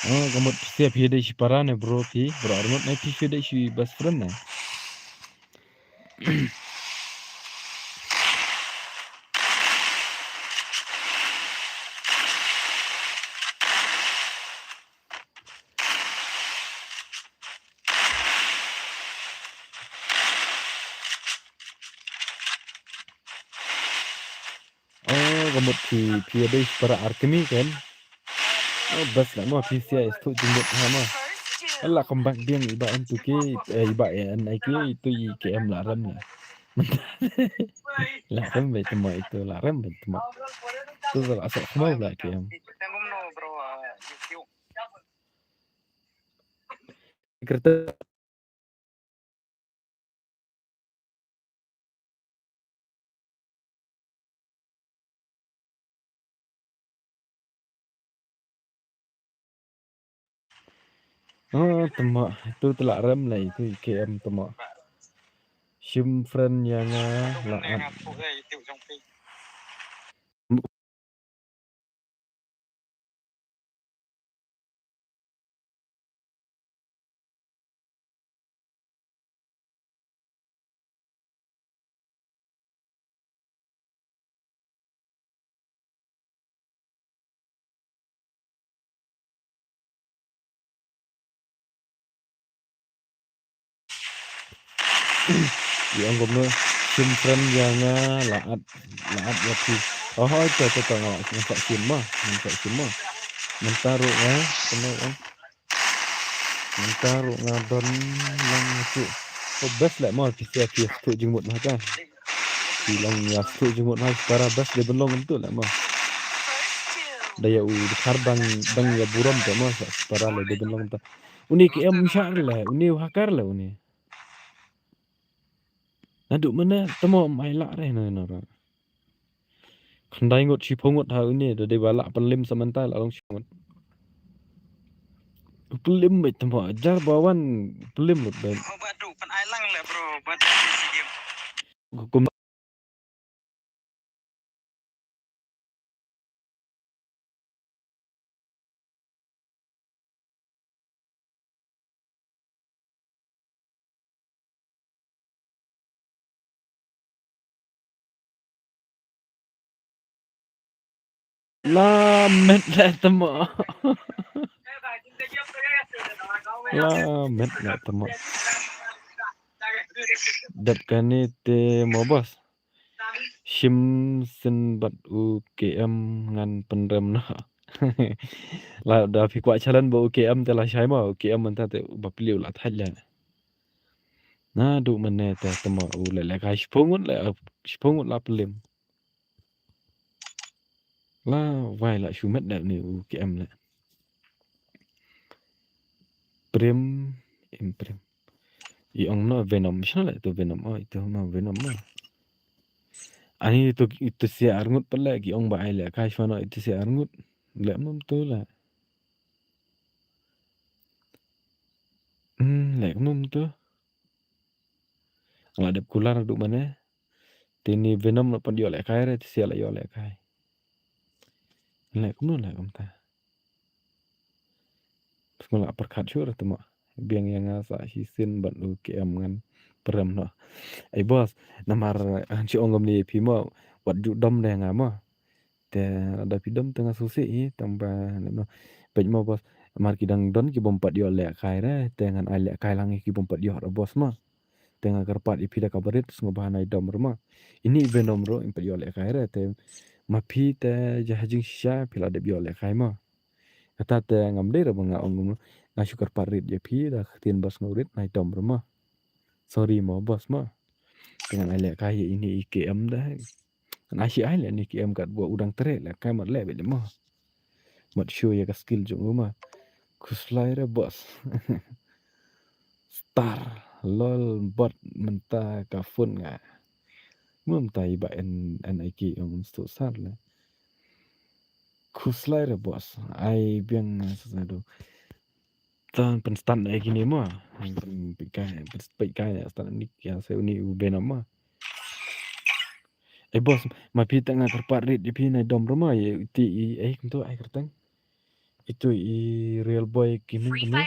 Oh, ka mut phi phi dei shi para ne bro phi, bro ar mut ne phi phi dei shi best friend ne. Oh, ka mut phi, phi dei para ar kmie kan. Oh, best la mo phi sia is tu jingmut ha mo. Ala comeback biang i ba N two K, eh, i ba N I K, itu i K M la rem la. La rem be temo itu, la rem be temo. Tu la asal khmau la K M. Kereta. Oh, temo, itu te la rem la itu i K M temo. Shim friend ïa nga la at. Ïa ong kumno, shim friend ïa nga la at, la at ïa phi. Oh, oh, to, to, to, nga, nga sa shim mo, nga sa shim mo. Mynta ruh nga, kane, eh. Mynta ruh nga don lang nga tu. Ko best leh mo, phi sia phi ïa sngewthuh jingmut mo ka. Phi long ïa sngewthuh jingmut mo, para best dei ban long kumtu leh mo. Da ïa u dkhar dang, dang ïa burom te mo, sa para leh dei ban long kumta. Uni ki em shah leh, uni u hacker leh uni. Naduh mynne te mo, mai lah re na na ra. Khyndai ngut shiphew ngut ha uni, da dei ba lah pynlem sa mynta lah long shiphew ngut. Pynlem beit te mo, jar ba wan pynlem lut beit. Oh, ba du pyn ai lang le bro, ba du si game. Kum La met la tama. La met la tama. Dep kane te mo boss. Shim sien bad u K M ngan pynrem noh. La da phi kwah challenge bad u K M te la shai mo, u K M mynta te ba plie u la thait la. Naduh mynne te tama u leh leh kai shiphew ngut leh, shiphew ngut la pynlem. La wai la shu met da une u K M leh. Prem, em Prem. I ong no Venom, shano leh tu Venom, oh itu ma Venom ma. Ani itu, itu sia arngut pele ki ong ba ai leh kai shano itu sia arngut. Leh mum tu leh. Hmm, leh mum tu. Nga la dep kular naduh mynne. Te ini Venom la pat ïoh lehkai re, te sia la ïoh lehkai. Leh kumno leh kumta. Nga la pyrkhat shuh re te mo. Biang ïa nga sa shisien bad u K M ngan pynrem noh. Ai boss, namar ngan shu ong kumne ïa phi mo, wat ju dom de nga mo. Te lada phi dom te nga sngewsih hi, tang ba, no. Peit mo boss, namar ki dang don ki bym pat ïoh lehkai re, te ngan ai lehkai lang ïa ki bym pat ïoh re boss mo. Te nga kyrpad ïa phi da kaba rit, sngewbha nai dom re mo. Ini Venom ruh im pat ïoh lehkai re, te ma phi te ïa ha jingshisha phi la dep ïoh lehkai mo. Kata te ngam dei re ba nga ong kumno, nga shu kyrpad rit ïa phi da ka ktien ba sngewrit nai dom re mo. Sorry mo boss mo. Te ngan ai lehkai ïa ini i K M da. Ngan ai shi ai leh ini K M katba u dang treh lehkai mat leh beit mo. Mat shu ïa ka skill jong u mo. Khuslai re boss. Star lol bot mynta ka phone nga. Mynta i ba en en ai ki ong stu sar le. Khuslai re boss. Ai biang sa sa du. Tan pynstad ai kine mo. Pynpeit kai, pynpeit kai ne stad ni kya se uni u Venom mo. Eh boss, ma phi tang nga kyrpad rit ïa phi nai dom re mo ïa uti i eh kumto ai kyrteng. Itu i Real Boy Gaming kumno.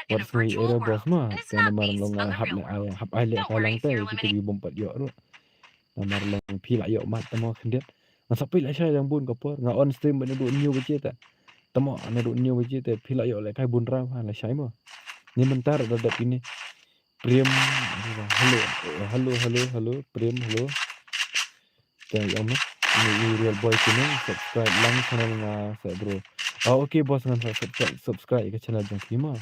Wat sngi era boss mo. Te namar long nga hap le ai, hap ai le ai lang te ïa kito ki bym pat ïoh ruh. Namar long phi la ïoh mat te mo khyndiat. Nga sa peit la shai dang bun ka por. Nga on stream naduh hynñiew baje te. Te mo naduh hynñiew baje te phi la ïoh lehkai bun rau ha la shai mo. Ni mynta ruh da dep ini. Prem, hello, hello, hello, hello, Prem, hello. Te ïa mo. Ini i Real Boy Gaming, subscribe lang channel nga sa bro. Ah, okay boss, ngan sa subscribe, subscribe ka channel jong phi mo.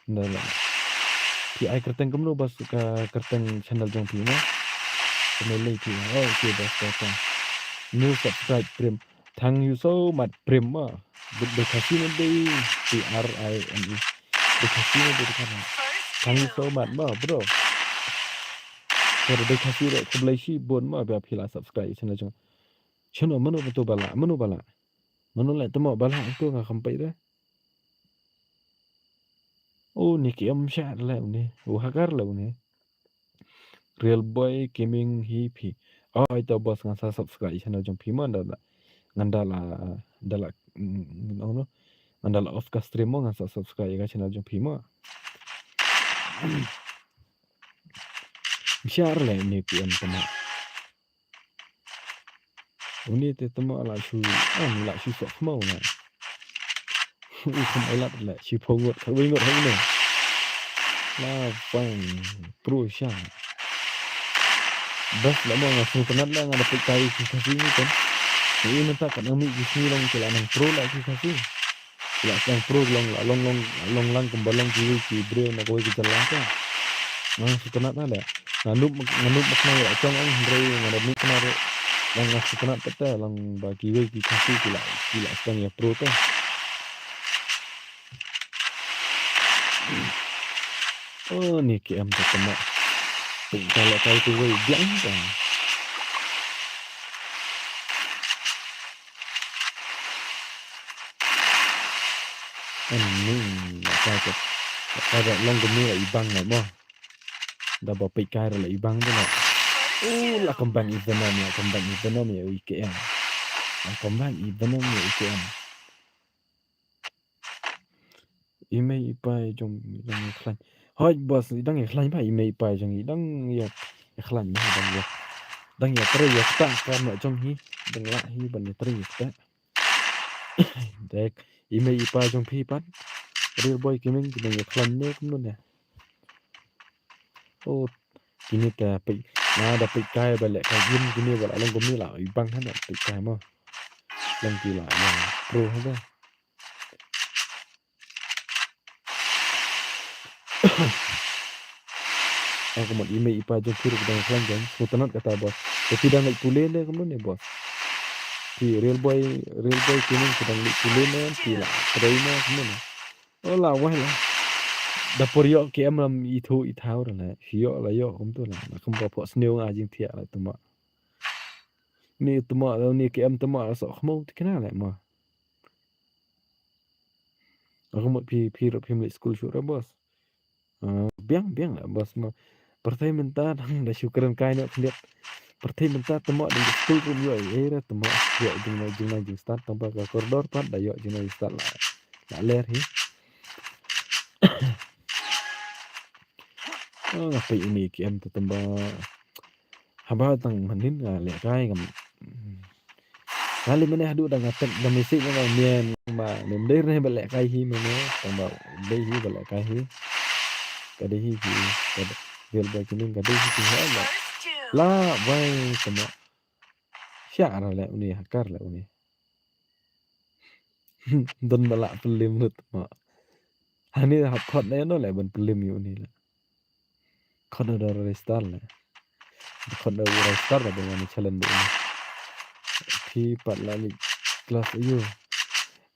Nda la. Phi ai kyrteng kumno boss ka kyrteng channel jong phi mo. Kumno lei phi. Oh, okay boss, boss. New subscribe Prem. Thank you so much Prem mo. Dei Khasi ne dei P R I M E. Dei Khasi ne dei Khasi. Thank you so much mo bro. Ka dei Khasi re khublei shibun mo ba phi la subscribe channel jong. Channel mano ba to ba la, mano ba la. Mano le temo ba la to nga kham peit re. Oh, ni ki em sha le uni. Oh, hagar le uni. Real Boy Gaming hi phi. Oh, ito boss ngan sa subscribe channel jong phi mo nda la. Ngan da la, da la, mm, no, no. Ngan da la off ka stream mo ngan sa subscribe ka channel jong phi mo. Share le ni ki em temo. Uni te temo la shu, ah, la shu sok mo na. U kham ai lat le, shi phong ngot, kawei ngot hau ne. La bang, pro sha. Bas la mo nga sung penat la nga dapet kai ki Khasi ni kan. Ni mynta kan ami ki Khasi long ki la nang pro la ki Khasi. Ki la sdang pro, long la long long long lang kumba long kiwei ki briew na kawei ka jylla te. Nga sngewtynnat na de. Nga nup nga nup ma khnang ïa jong ong hynrei nga da nup khnang ruh. Long nga sngewtynnat pat te long ba kiwei ki Khasi ki la ki la sdang ïa pro te. Oh, ni ki em te tama. Pynta lehkai tu wei biang ta. Ani lehkai te. Lehkai te long kumne la i bang la mo. Da ba peit kai la i bang te la. Oh, la kembang i venom, la kembang i venom ïa u i ki em. La kembang i venom ïa u i ki em. I mei i pa jong i dang ïa khlaiñ. Hoi boss, i dang ïa khlaiñ ba i mei i pa jong i dang ïa ïa khlaiñ ba i dang ïa. Dang ïa trei ïa ktah kam na jong hi. Dang lah hi ban ïa trei ïa ktah. Dek i mei i pa jong phi pat. Real boy gaming ki dang ïa khlaiñ ne kumno ne. Oh, kine te peit, nga da peit kai ba lehkai ïa kine ba la long kumne la i bang hana peit kai mo. Long ki la ïa pro hana. Aku mat i mei i pa jong phi ruh ki dang khlaiñ jong, sngewtynnat kata boss. Te phi dang leit pule ne kumno ne boss. Phi real boy, real boy kine ki dang leit pule ne, phi la trei ne kumno ne. Oh la wai la. Da por ïoh ki em lam i thu i thaw ra la. Phi ïoh la ïoh kumtu la. La kumba pok sniew nga jingthiah la tuma. Ni tuma la ni ki em tuma la soh khmo te kena la ma. Aku mat phi phi ruh phim leit skul shuh ra boss. Ah, biang biang la boss ma. Pyrthei mynta dang da shu kren kai noh khyndiat. Pyrthei mynta tama dang da skul kum ïoh ei ei ra tama ïoh jingna jingna jingstad tang ba ka kordor pat da ïoh jingna jingstad la la ler hi. Ah, nga peit uni ki em te tang ba haba tang manin nga lehkai ngam. Kali mene haduh da nga tek da message nga mien ma nem dei ne ba lehkai hi mene tang ba dei hi ba lehkai hi. Ka dei hi hi ka dei real boy kine ka dei hi hi ha la. La bai tama. Siak ra le uni hakar le uni. Don ba la pynlim lut ma. Hani hap khot ne no le ban pynlim ïa uni le. Khot da register le. Khot da register da ban challenge uni. Phi pat la li class ayu.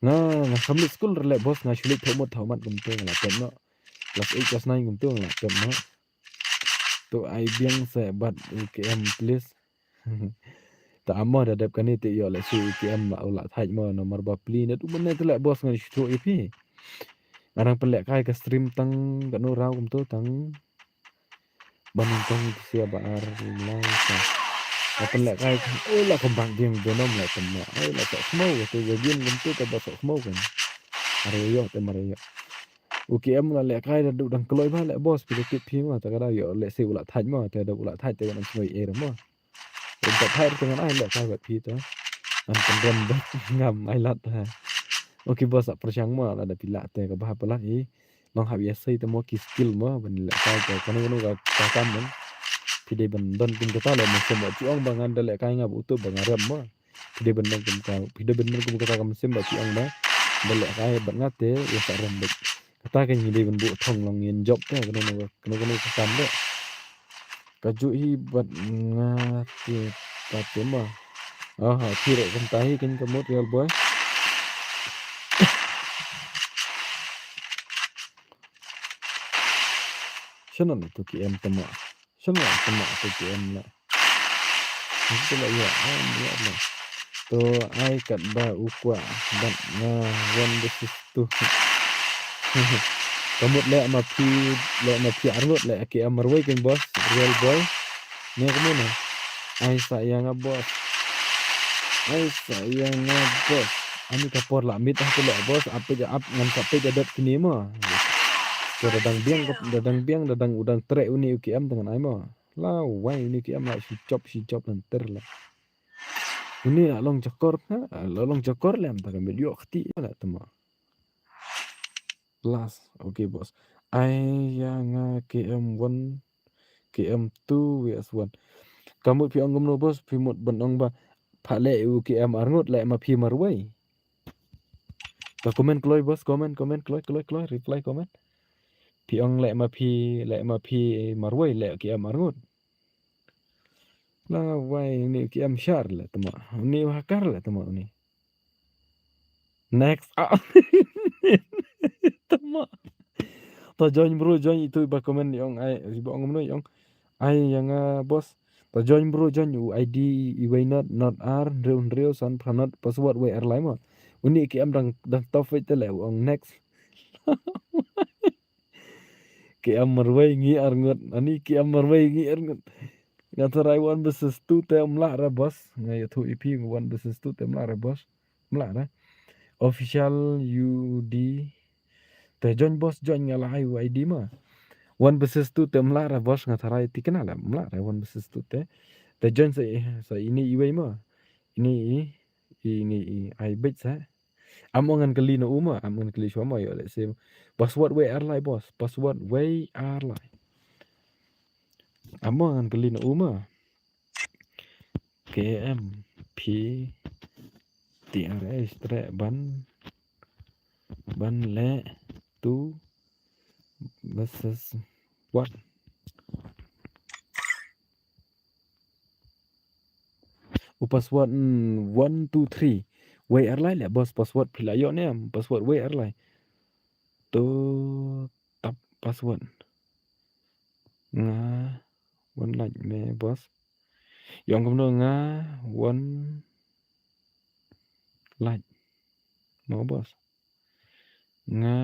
Nga nga kam li school re le boss nga shu li thok mut thok mat kumtu nga la pet no. Class eight class nine kumtu nga la pet no. To ai biang se bat U K M please. Ta amo da dep kane te ïoh lehse U K M la u la thait mo namar ba pli ne tu mane te leh boss ngan shu thuh ïa phi. Nga dang pynlehkai ka stream tang kano raw kumto tang. Ba nang tang sia ba ar lai ka. Nga pynlehkai ka oh la kembang biang Venom la tama. Ai la sok khmo ka tu ga game kumto ka ba sok khmo kan. Are ïoh te mare ïoh. U K M la lehkai da duk dang kloi ba leh boss phi da tip phi mo ta ka da ïoh lehse u la thait mo te da u la thait te ngan snoi er mo. Ynda thait te ngan ai lehkai bad phi te. Ngan pynrem bad ngam ai lad ha. Okay boss ap pyrshang mo lada phi lah te ka bha palat hi. Long hap ïa sei te mo ki skill mo ban lehkai te kano kano ka ka kam mo. Phi dei ban don kum kata leh mo sem ba chi ong ba ngan da lehkai nga ba utup ba nga rem mo. Phi dei ban don kum ka phi dei ban don kum kata ka mynsiem ba chi ong ba da lehkai bad nga te ïa sa rem bad. Kata ka ngi dei ban buh thong long ngin jop te kano kano kano kano ka kam de. Ka juh hi bad nga te ka te ma. Aha, phi re kumta hi kan ka mut real boy. Shano na tu ki em tama. Shano na tama tu ki em na. Itu lah ya, ah, ya lah. Tu ai kat ba u kwah bad nga wan de sis tu. Ka mut leh ma phi leh ma phi arngut leh ki em marwei kan boss real boy. Ni ka mut na. Ai sa ïa nga boss. Ai sa ïa nga boss. Ani ka por la mit ah tu leh boss ap ja ap ngan ka pe ja dep kini mo. Ko da dang biang da dang biang da dang u dang treh uni u ki em dengan ai mo. La wai uni ki em la shi chop shi chop nan ter la. Uni la long chakor ha la long chakor lem ta ka mit yok ti la tama. Plus, okay boss. Ai ya nga K M one, K M two, V S one. Ka mut phi ong kumno boss, phi mut ban ong ba pha leh u K M arngut leh ma phi marwei. Ka comment kloi boss, comment, comment kloi, kloi, kloi, reply comment. Phi ong leh ma phi, leh ma phi marwei, leh ki em arngut. La wai ni ki em shar leh tama. Ni hakar leh tama ni. Next. Ah. Tama. To join bro, join itu ba comment ong ai, ba ong mano ong. Ai yang ah, boss. To join bro, join u I D iwei not, not ar, hynriew hynriew, san phra not, password wei ar lai mo. Uni ki em dang, dang top eight te leh ong next. Ki em marwei ngi arngut. Ani ki em marwei ngi arngut. Nga tharai one versus two te ym lah re boss. Nga ïathuh ïa phi one versus two te ym lah re boss. Ym lah re. Official U D. Te join boss, join nga la ai u I D ma. One versus two te ym lah re boss, nga tharai tikna la ym lah re one versus two te. Te join sa, sa ini iwei ma. Ini i, ini i ai beit sa. Am ong ngan kylli na u ma, am ong ngan kylli shuwa ma, ïoh leh sim. Password wei ar lai boss, password wei ar lai. Am ong ngan kylli na u ma. K M P T R H treh ban, ban leh two versus one. U password, mm, one two three. Wei ar lai leh boss, password phi la ïoh ne em, password wei ar lai. To tap password. Nga wan lait me boss. Ïong kumno nga wan lait. Mo boss. Nga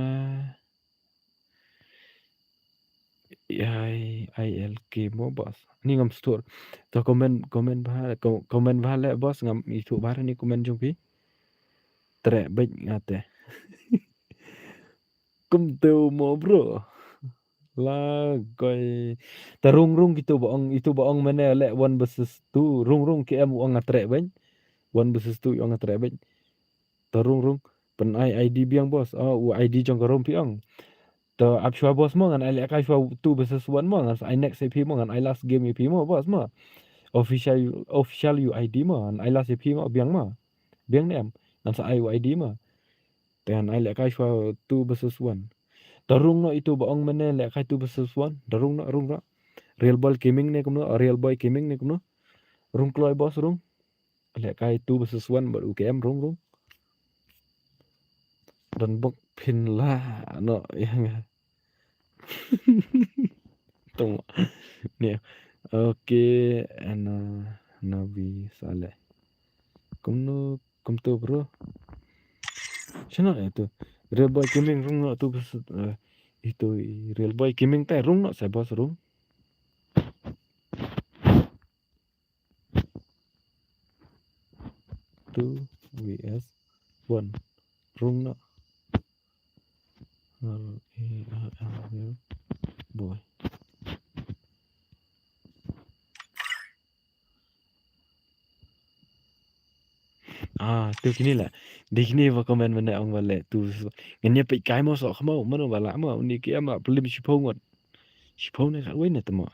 I, I L K mo boss. Ni ngam stur. To comment, comment bha, ko-, comment bha leh boss, ngam ithuh bha ni comment jong phi. Treh beit nga te. Kumtu mo bro. La koi. Te rung rung kitu ba ong, itu ba ong mane leh one versus two. Rung rung ki em u ong nga treh beit. One versus two ong nga treh beit. Te rung rung. Pyn ai I D biang boss. Oh, u I D jong ka room phi ong. Te ap shuwa boss mo, ngan ai lehkai shuwa two versus one mo, ngan sa ai next ïa phi mo, ngan ai last game ïa phi mo boss mo. Official, official U I D mo, ngan ai last ïa phi mo, biang mo. Biang ne em. Ngan sa ai U I D mo. Te ngan ai lehkai shuwa two versus one. Te rung noh itu ba ong mane lehkai two versus one. Te rung noh, rung noh. Real Boy Gaming ne kumno, Real Boy Gaming ne kumno. Rung kloi boss rung. Lehkai two versus one bad u K M rung rung. Don bok phin la no ïa nga. Tong ni. Okay, ana nabi saleh. Kumno, kumtu bro. Sana itu. Real Boy Gaming rung no two versus, eh, itu i Real Boy Gaming te rung no sa boss rung. Two V S one. Rung no. R A R L boy. Ah, tu kini lah. Di kini ba comment mane ong ba leh tu. Ngan ïa peit kai mo soh khmau, mano ba lah mo, uni ki em ah plim shiphew ngut. Shiphew ne khatwei ne tama.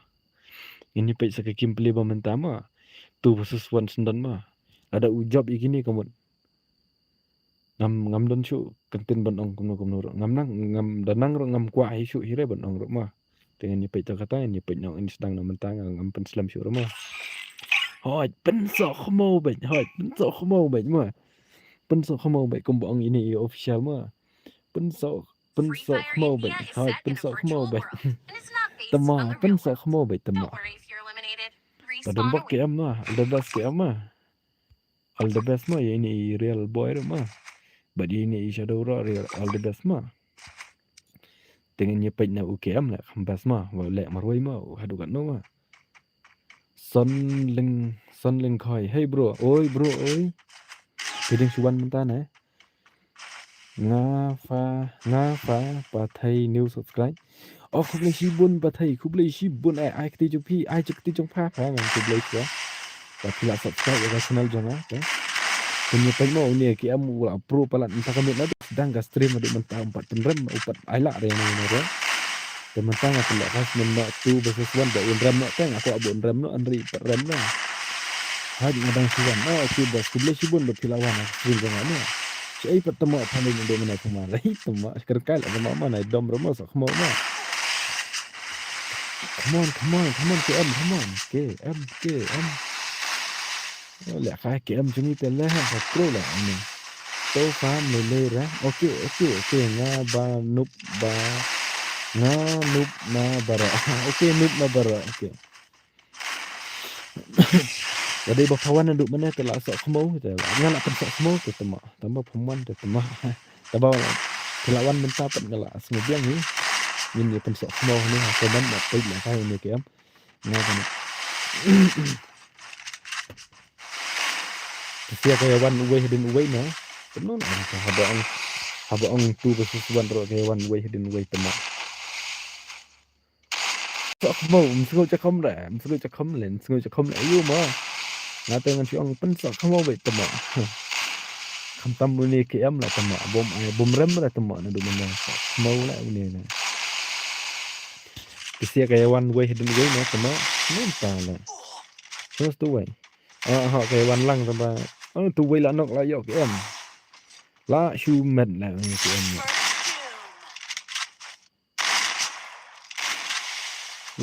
Ngin ïa peit sa ka kim plie ba mynta ma. Two versus one syndon ma. Lada u jop ïa kine ka mut. Ngam, ngam don shuh ka ktien ban ong kumno kumno ruh. Ngam nang, ngam da nang ruh ngam kwah hi shuh hi re ban ong ruh ma. Te ngin ïa peit ta kata, ngin ïa peit noh ngin sdang na mynta nga ngam pynslem shuh ruh ma. Hoi, pynsoh khmau beit, hoi, pynsoh khmau beit ma. Pynsoh khmau beit kumba ong ine i official ma. Pynsoh Pynsoh khmau beit. Hoi, pynsoh khmau beit. Tama, pynsoh khmau beit tama. Padam bok ke em ma, all the best ke em ma. All the best ma, ïa ine i Real Boy ruh ma. Bad ïa ine i Shadow ruh, Real, all the best ma. Te ngin ïa peit na u ke em leh kham best ma, wa leh marwei ma, u haduh katno ma. Son Ling, Son Ling Khoi. Hey bro, oi bro, oi. Phi dang shu wan mynta ne? Nga fa, nga fa, Pathai new subscribe. Oh, khublei shibun Pathai, khublei shibun ai, ai kti jong phi, ai kti jong pha, pha, ngan khublei shibun. Ba phi la subscribe ïa ka channel jong nga, te. Pynïa peit mo, une ki em u la pro palat mynta ka miet na dang ka stream haduh mynta um pat pynrem, u pat ai lah re ne ne re. Te mynta nga pynleh ka snem noh two versus one ba un rem noh te nga kwah ba un rem noh hynrei pat rem noh. Haj nga dang shu wan. Oh, okay boss, khublei shibun ba phi la wan ha stream jong nga noh. Kaei pat tamo pha lei nado mana kumar. Ei tamo, kyrkai la tamo ma nai dom ramo sa kmo ma. Come on, come on, come on, K M, come on. K M, K M. Oh, leh kai K M jong ngi te leh ha kro la ni. To farm lei lei ra. Okay, okay, okay. Nga ba nup ba. Nga nup na bara. Okay, nup na bara. Okay. Lada ba pha wan naduh mynne te la soh khmo te la. Nga la pynsoh khmo te tamo. Tamo pha wan te tamo. Tamo te la wan mynta pat nga la sngewbiang hi. Ngin ïa pynsoh khmo ni ha comment na page na kai ni K M. Nga kan. Te sia ka ïa wan uwei hadien uwei na. Kumno na ka haba ong, haba ong two versus one ruh ka ïa wan uwei hadien uwei tamo. Soh khmo, ym sngewthuh kham re, ym sngewthuh kham le, ym sngewthuh kham le, ayu ma. Nga te ngan shu ong pynsoh khmo beit tamo. Khamtam une K M la tamo, bym ai, bym rem la tamo, naduh mynne soh khmo la une na. Te sia ka ïa wan uwei hadien uwei na tamo, mynta la. Sngewthuh uwei. Ah, ha, ka ïa wan lang tamo. Oh, tu uwei la nok la ïoh K M. La shu met la une K M la.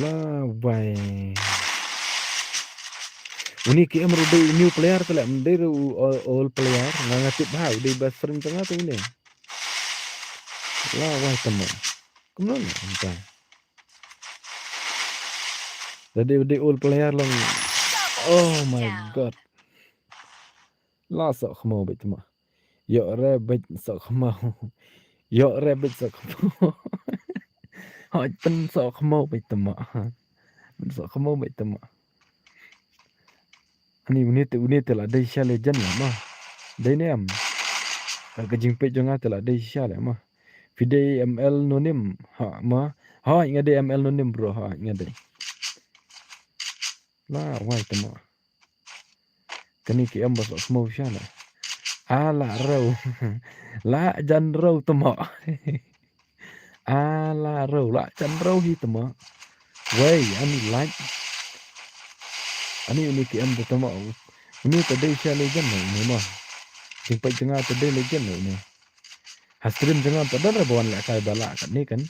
La wai. Uni K M ruh dei new player te la, ym dei ruh u old, old player. Nga nga tip ha u dei best friend jong nga te uni. La wai tamo. Kumno na mynta. Da dei, dei old player long. Oh my God. La soh khmo beit tamo. Ïoh re beit soh khmo. Ïoh re beit soh khmo. Hoi pynsoh khmo beit tamo. Pynsoh khmo beit tamo. Ani une te, une te la dei sha legend la ma. Dei ne em. Ka, ka jingpeit jong nga te la dei sha le ma. Phi dei M L Nonim ha ma. Hoi nga dei M L Nonim bro, hoi nga dei. La wai tamo. Kane K M ba soh khmo sha la. A la rew. La jan rew tamo. A la rew la jan rew hi tamo. Wei ani like. Ani uni K M te tamo. Uni te dei sha legend ne uni ma. Jingpeit jong nga te dei legend ne uni. Ha stream jong nga pat don re ba wan lehkai ba lah katne kan.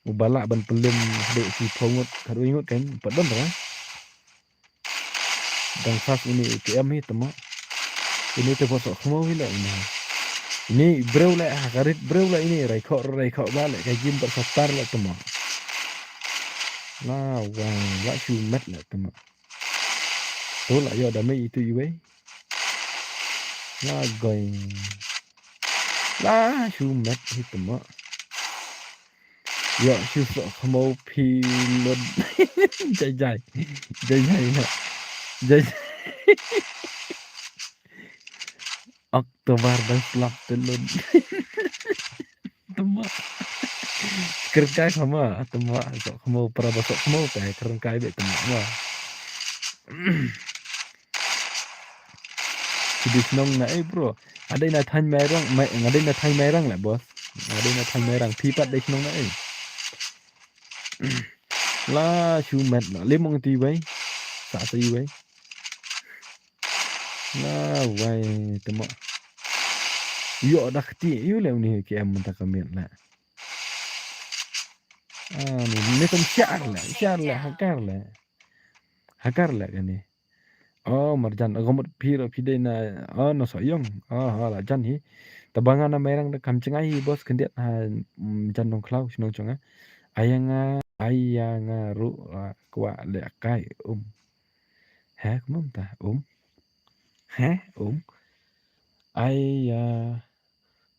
U ba lah ban pynlem haduh shiphew ngut, haduh ngut kan pat don re. Dang fast uni K M hi tamo. Uni te ba soh khmo hi leh uni. Uni briew leh ha ka rit briew leh uni, raikhoh raikhoh ba leh ka gym pat sa tar leh tamo. La wang la shu met leh tamo. To la ïoh damage itu iwei. La goi. La shu met hi tamo. Ïoh shu soh khmo phi lun. Jai jai. Jai jai na. Jai jai. Oktober dang slap te lun. Tamo. Kyrkai khama, tamo, soh khmo, para ba soh khmo, te kyrkai beit tamo ma. Phi dei shnong na ei bro. Nga dei na thaiñ Mairang, nga dei na thaiñ Mairang leh boss. Nga dei na thaiñ Mairang, phi pat dei shnong na ei. La shu met la, lim ong ti wei. Sa sa iwei. La wai tamo. Ïoh da kti ïoh leh uni K M mynta ka miet leh. Ah, ni, ni kan siar leh, siar leh, hakar leh. Hakar leh kane. Oh, marjan, agom mut phi ruh phi dei na, oh, na Sohiong. Oh, ha, la jan hi. Taba nga na Mairang da kam jngai hi, boss, khyndiat ha, mm, jan Nongkhlaw, shnong jong nga. Aya nga, aya nga ruh, ah, kwah lehkai, um. He, kumno mynta, um. He, um. Aya,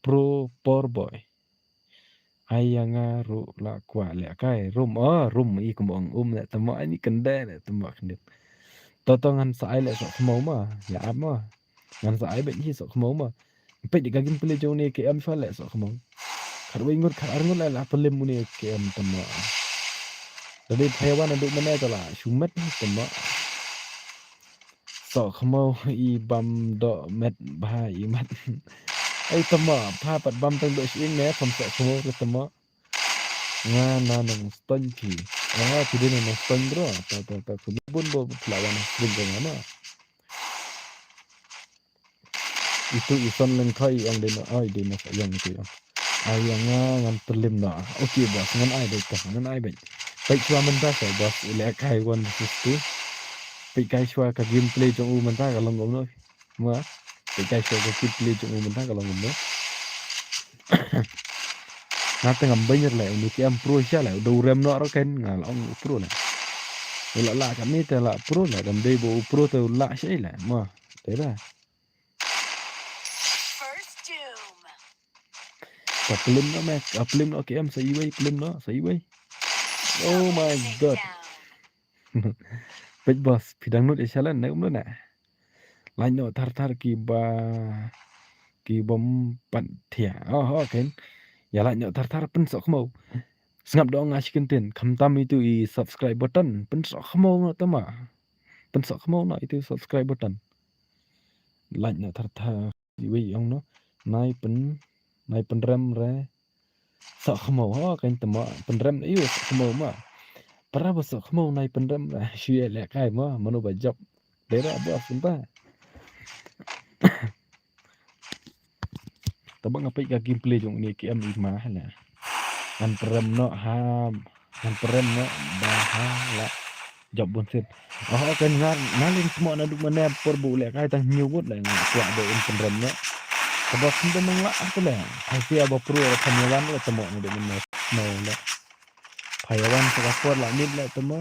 pro, por boy. Aya nga ruh la kwah lehkai. Rum, oh, rum i kum ong um leh tamo, ani kynde leh tamo khyndiat. To to ngan sa ai leh soh khmo ma, ïa ap ma. Ngan sa ai beit hi soh khmo ma. Peit ka gameplay jong une K M shuwa leh soh khmo. Khatwei ngut khatar ngut leh la pynlem une K M tamo. Lada phai wan naduh mynne to la shu met hi tamo. Soh khmo i bam doh met bha i mat. Ei tamo, pha pat bam tang doh shi ing ne, kham soh khmo te tamo. Nga na Nongstoiñ phi. Ah, phi dei na Nongstoiñ bro. Ta, ta, ta, khublei bun bro, phi la wan stream jong nga ma. Itu i Son Leng Thoi i ong dei na, oi dei na sa ïong itu ïong. Ai ïong nga ngan pynlem na. Okay boss, ngan ai beit ka, ngan ai beit. Beit shuwa mynta sa boss, i leh kai one versus two. Beit kai shuwa ka gameplay jong u mynta ka long kumno. Ma, beit kai shuwa ka gameplay jong u mynta ka long kumno. Nga te ngam beiñ re leh, uni ki em pro sha leh, u da u rem noh ruh ken, nga la ong u pro leh. U la lah kane te la pro leh, dang dei ba u pro te u lah sha leh, ma. Te da. First doom. Ka plim noh me, ka plim noh ki em sa iwei, plim noh sa iwei. Oh my God. Peit boss, phi dang nud i challenge ne kumno ne? Lait noh thar thar ki ba, ki bym pat thiah. Oh, oh, ken. Ïa lait noh thar thar pynsoh khmaw. Sngap da ong nga shi kyntien, khamtam itu i subscribe button, pynsoh khmaw noh tama. Pynsoh khmaw noh itu subscribe button. Lait noh thar thar. Iwei ong no. Nai pyn, nai pynrem re. Soh khmaw ho, kan tama pynrem ïa u soh khmaw ma. Para ba soh khmaw nai pynrem re. Shu ïa leh kai ma, mano ba jop. Dei re ba kumta. Taba nga peit ka gameplay jong uni ki em i ma na. Ngan pynrem noh ha, ngan pynrem noh ba ha la jop bun sien. Oh, kan nga, nga lin tmo naduh mynne por ba u leh kai tang hynñiew ngut leh nga kwah ba un pynrem noh. Kaba sien ba nang lah te leh. Ai sia ba pro ra phan ïa wan leh tmo naduh mynne. No leh. Phan ïa wan sa ka por la mid leh tmo.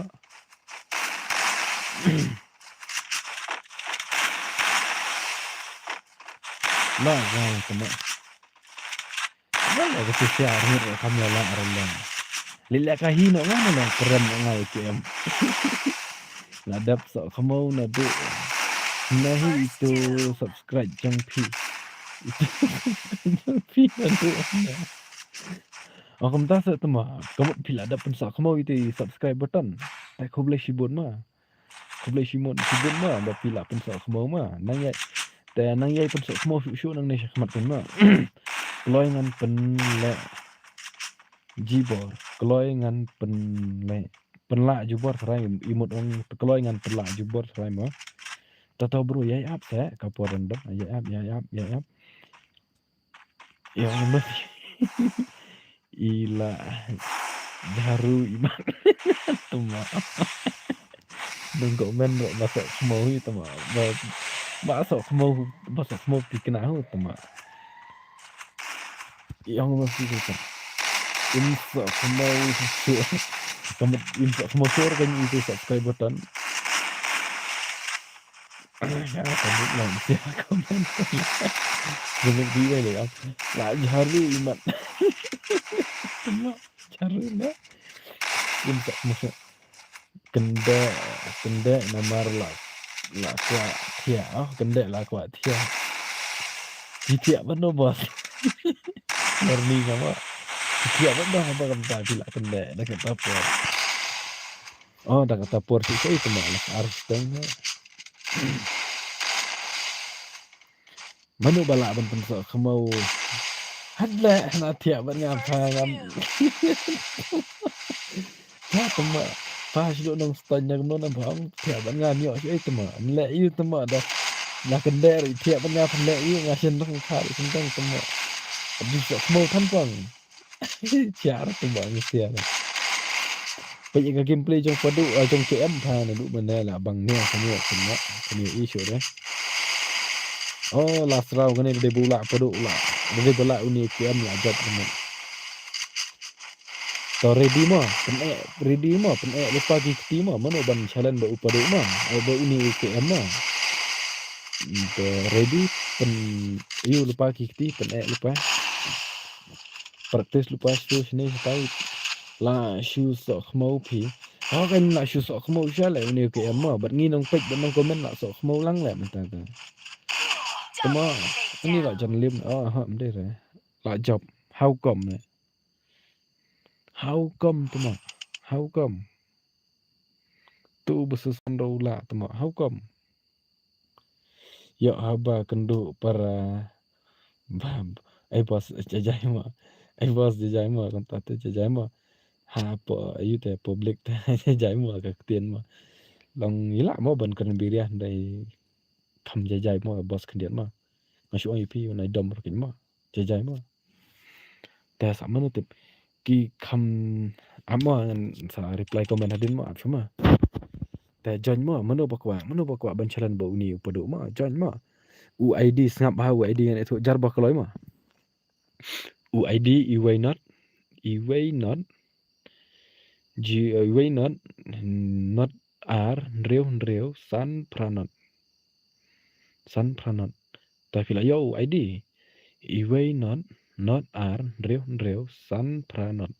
Lah gai tmo. Wala ka shisha arngut ka mela la arngut. Lila ka hi no nga no pyrem nga ïa ki em. La dep soh khmaw naduh. Nahi itu subscribe jong phi. Itu jong phi naduh. Oh, kumta sa tama. Ka mut phi la dep pynsoh khmaw itu subscribe button. Te khublei shibun ma. Khublei shibun, shibun ma, ba phi la pynsoh khmaw ma. Nang ïai, te nang ïai pynsoh khmaw shuh shuh nangne shakhmat pyn ma. Kloi ngan pynleh jubor. Kloi ngan pynleh, pynlah jubor tharai, i mut ong kloi ngan pynlah jubor tharai ma. Tato bro, ïai ap se, ka por random, ïai ap, ïai ap, ïai ap. Ïa, mano. Ila jaru imat. Tama. Nang komen ro ba soh khmaw hi tama. Ba, ba soh khmaw, ba soh khmaw tikna hu tama. Ïa, mano sih tu. Im soh khmaw shuh. Kamu im soh khmaw shuh kan itu subscribe button. Comment lang, share comment. Comment di wei le. La jaru imat. Jaru ne. Im soh khmaw shuh. Kynde, kynde namar la, la kwah thiah, oh, kynde la kwah thiah. Ki thiah ban no boss. Learning namar. Ki thiah ban no ba kam ta ki la kynde da kata por. Oh, da kata por shisha i tama la ar steng. Mano ba lah ban pynsoh khmaw. Hadleh na thiah ban ngam pha ngam. Pha tama. Pha shu nong steng na kumno na pha thiah ban ngam ïoh shu i tama. Leh ïu tama da. Na kynde ri thiah ban ngam leh ïu nga shen dong pha shen dong tama. Abis soh khmaw than pang. Siar tu bang siar. Peit ka gameplay jong Padu, ah, jong K M pha naduh mynne la bang ne kane kane kane issue ne. Oh, last round kane dei bula Padu la. Dei bula uni K M la jop kane. To ready mo, pyneh ready mo, pyneh lypa ki kti mo, mano ban challenge ba u Padu mo, eh, ba uni K M mo. To ready pyn ïu lypa ki kti pyneh lypa. Practice lypa shu shane shatai. La shu soh khmaw phi. Ha kan la shu soh khmaw sha le uni K M mo. Bad ngi nong peit bad nong comment la soh khmaw lang le mynta ka. Tama ani la jan lim. Oh, ha mde re. La jop. How come ne? How come tama? How come? Tu ba susan do la tama. How come? Yo haba kynduh para bab. Ai boss jajai ma. Ai boss jajai ma kan ta jajai ma. Ha po ayu te public te jajai ma ka ktien ma. Long ila ma ban kan biriah dai kam jajai ma boss khyndiat ma. Nga shu ong ïa phi, u nai dom ruh kin mo. Jai jai mo. Te sa mano tip. Ki kham ap mo, ngan sa reply comment hadien mo, ap shu mo. Te join mo, mano ba kwah, mano ba kwah ban challenge bad uni u Padu mo, join mo. U I D sngap ha, u I D ngan ïathuh jar ba kloi mo. U I D, iwei not, iwei not, G, iwei not, not ar, hynriew hynriew, san phra not. San phra not. Te phi la ïoh u I D. Iwei not, not ar, hynriew hynriew, san phra not.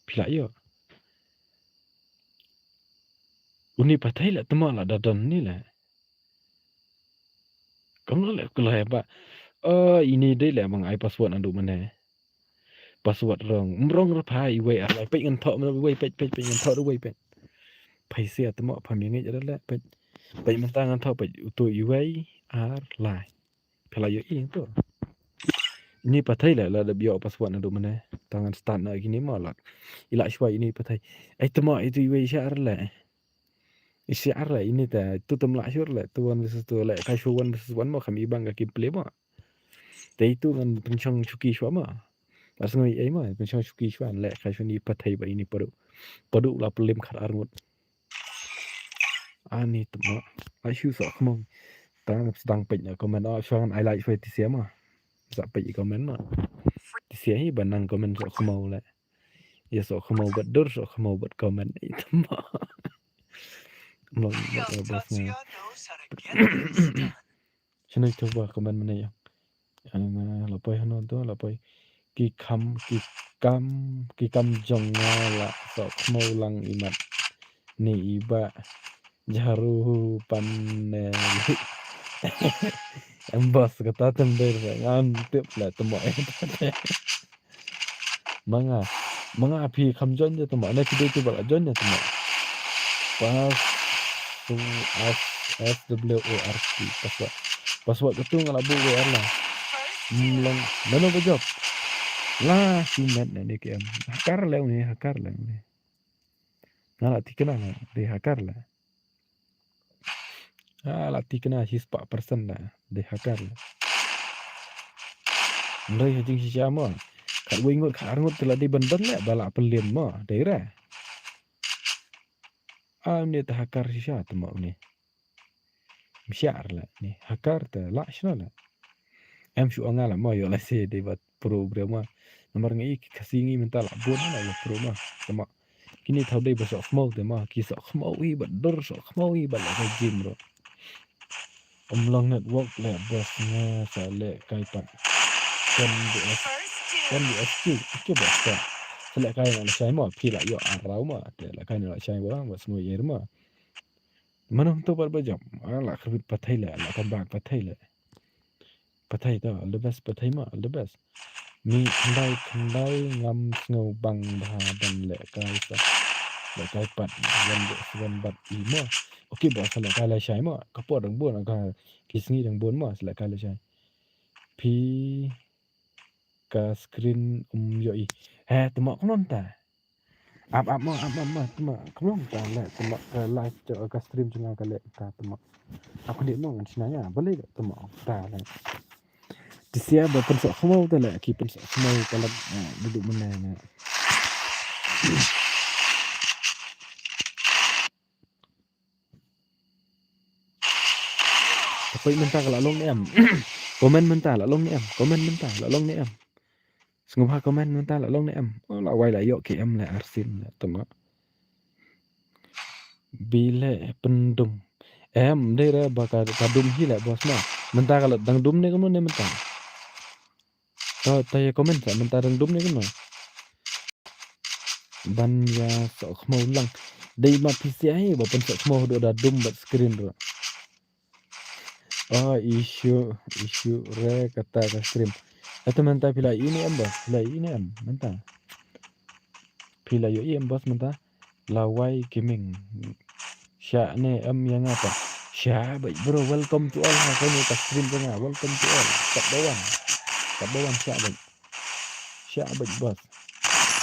Phi la ïoh. Uni pathai la tma la da don ni la. Kam la le ku la ba. Oh, ini dei le bang ai password naduh mynne. Password wrong. Wrong ra pha iwei ar lai. Peit ngan thoh mynne iwei peit, peit, peit ngan thoh iwei peit. Phai sia tma pha mi ngeit ra le peit. Peit mynta ngan thoh peit uto iwei ar lai. Phi la ïohi to. Ini pathai le la dep ïoh password naduh mynne. Te ngan start na kine ma la. I la shuwa ini pathai. Ai tma itu iwei sha ar le. I sha ar le ini te tu tem la shuwa le tu one versus two le kai shuwa one versus one ma kham i bang ka kim play ma. Te itu ngan pynshong shuki shuwa ma. Pas ngoi ai ma pynshong shuki shuwa le kai shuwa ni pathai ba ini Padu. Padu la pynlem khat ar ngut. Ani tma. Ai shu sok khmong. Tang sdang peit na comment. Oh, shuwa ngan ai like shuwa ti sia ma. Sa peit comment ma. Ti sia hi ba nang comment sok khmong le. Ïa sok khmong bad dur sok khmong bad comment. Ai tma. Long long bas nga. Shano ito ba comment mynne ïa. Ana la poi hano to la poi. Ki kham ki kam ki kam jong nga la sok khmong lang imat. Ni iba jaru pan ne. Em bos kata tender ngan tip la tma. Manga. Manga phi kham join ja tma. Ana phi dei tu ba la join ja tma. Pas tu S S W O R T password. Password ka tu nga la bu we arla. Mlong. Mano ba job. La si met na ni kem. Hakar le ni, hakar le ni. Nga la tikna na, dei hakar le. Ah, la tikna hi spah persen la, dei hakar la. Ndai ha jing shisha mo. Khat wei ngut khat ar ngut te la dei ban ban le ba la pynlem mo, dei re. Ah, ni te hakar shisha te mo ni. Mshiar la ni, hakar te la shna la. Em shu ong nga la mo ïoh la se dei ba pro briew mo. Namar ngi ki Khasi ngi mynta la bun la ïoh pro mo. Te mo. Kini thaw dei ba sok khmau te ma, ki sok khmau i bad dur sok khmau i bad la ka gym ro. Ym long network le bos nga sa le kai pat. Kan di es kan di es ki ki bos ka. Sa le kai na la shai ma phi la ïoh arau ma te la kai na la shai wa wa smo yer ma. Mano to pat ba jam. La khrbit pathai le la ka bak pathai le. Pathai to, all the best, pathai ma, all the best. Mi khyndai khyndai ngam sngew bang bha ban lehkai sa. Lehkai pat, wan de swan bat i ma. Okay, ba sa lehkai lashai ma. Ka por dang bun, ka ki sngi dang bun ma, sa lehkai lashai. Phi ka screen um ïohi. He, tma kumno ta. Ap ap ma ap ap ma tma kumno ta le tma ka live jong ka stream jong nga ka le ta tma. Ap ka dei ma ngan shna ïa ba le tma ta le. Ti sia ba pynsok khmau ta le ki pynsok khmau ka le dudu mena ne. Ka poi mynta ka la long ne em. Comment mynta la long ne em. Comment mynta la long ne em. Sngewbha comment mynta la long ne em. Oh, la wai la ïoh ki em le arsin le tama. Bi le pyndum. Em dei re ba ka, ka dum hi le bos ma. Mynta ka la dang dum ne kumno ne mynta. Ta, ta ïa comment sa mynta dang dum ne kumno. Ban ïa sok khmau lang. Dei ma phi sia hi ba pynsok khmau haduh da dum bad screen ruh. Ah, issue, issue re kata ka stream. Ata mynta phi la ïohi ne em bos, phi la ïohi ne em mynta. Phi la ïohi em bos mynta. Lawai Gaming. Shah ne em ïa nga pat. Shah bad bro, welcome to all ha kane ka stream ka nga. Welcome to all. Top ba wan. Top ba wan shah bad. Shah bad bos.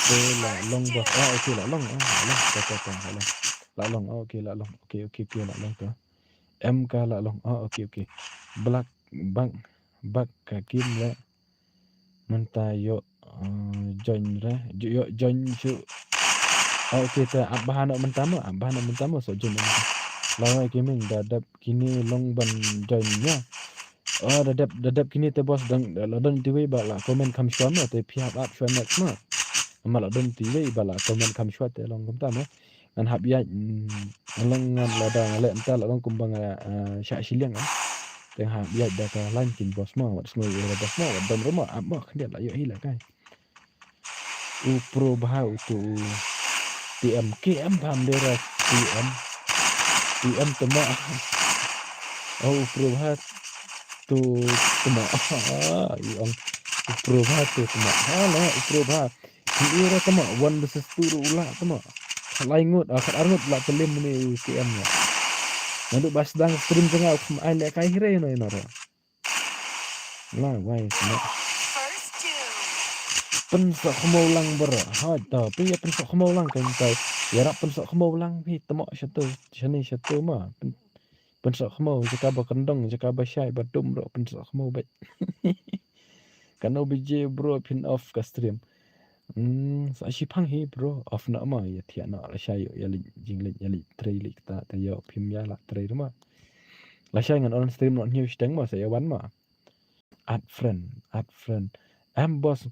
Te la long bos. Ah, okay la long. Ah, la long. Ta ta ta la long. La long. Ah, okay la long. Okay, okay, okay la long ta. Em ka la long. Ah, okay, okay. Black bang. bak ka game le. Mynta ïoh, eh, join re. Ju-, ïoh join shu. Oh, okay, te ap bha noh mynta mo, ap bha noh mynta mo, so join noh mynta. Lawei Gaming, da dep kine long ban join ïa. Oh, da dep, da dep kine te boss dang, la don tiwei ba la comment kham shuwa mo, te phi hap ap shuwa next mo. Namar la don tiwei ba la comment kham shuwa te long kumta mo. Ngan hap ïaid, mm, ngan long ngan lada ngan leh mynta la long kumba nga, eh, shah shiliang, eh. Te ngan hap ïaid da ka line kin boss mo, wat sngew ïa boss mo, wat dom ruh mo, ap mo, khyndiat la ïoh hi la kai. U Pro Bha utu u T M, K M bha mdera T M. T M tama. Oh, u Pro Bha tu tama. I ong u Pro Bha tu tama. Ha la, u Pro Bha. Ki ira tama, one versus two ruh u lah tama. Khat lai ngut, ah, khat ar ngut lah te lim ne u K M ya. Naduh ba sdang stream jong nga u kham ai lehkai hi re ïa no ïa no ruh. Lawei tama. Pynsoh khmaw lang bro. Hoi to, phi ïa pynsoh khmaw lang kan tai. Ïarap pynsoh khmaw lang phi tama shatu, shane shatu ma. Pyn-, pynsoh khmaw, jaka ba kyndong, jaka ba shai, ba dum ruh pynsoh khmaw beit. Kano baje bro phin off ka stream. Hmm, sa shiphang hi bro, off noh ma, ïa thiah noh, lashai ïoh ïa leit jingleit, ïa leit trei leit kata, te ïoh phim ïa la trei ruh ma. Lashai ngan on stream noh hynñiew shiteng ma, sa ïa wan ma. Add friend, add friend. Em boss,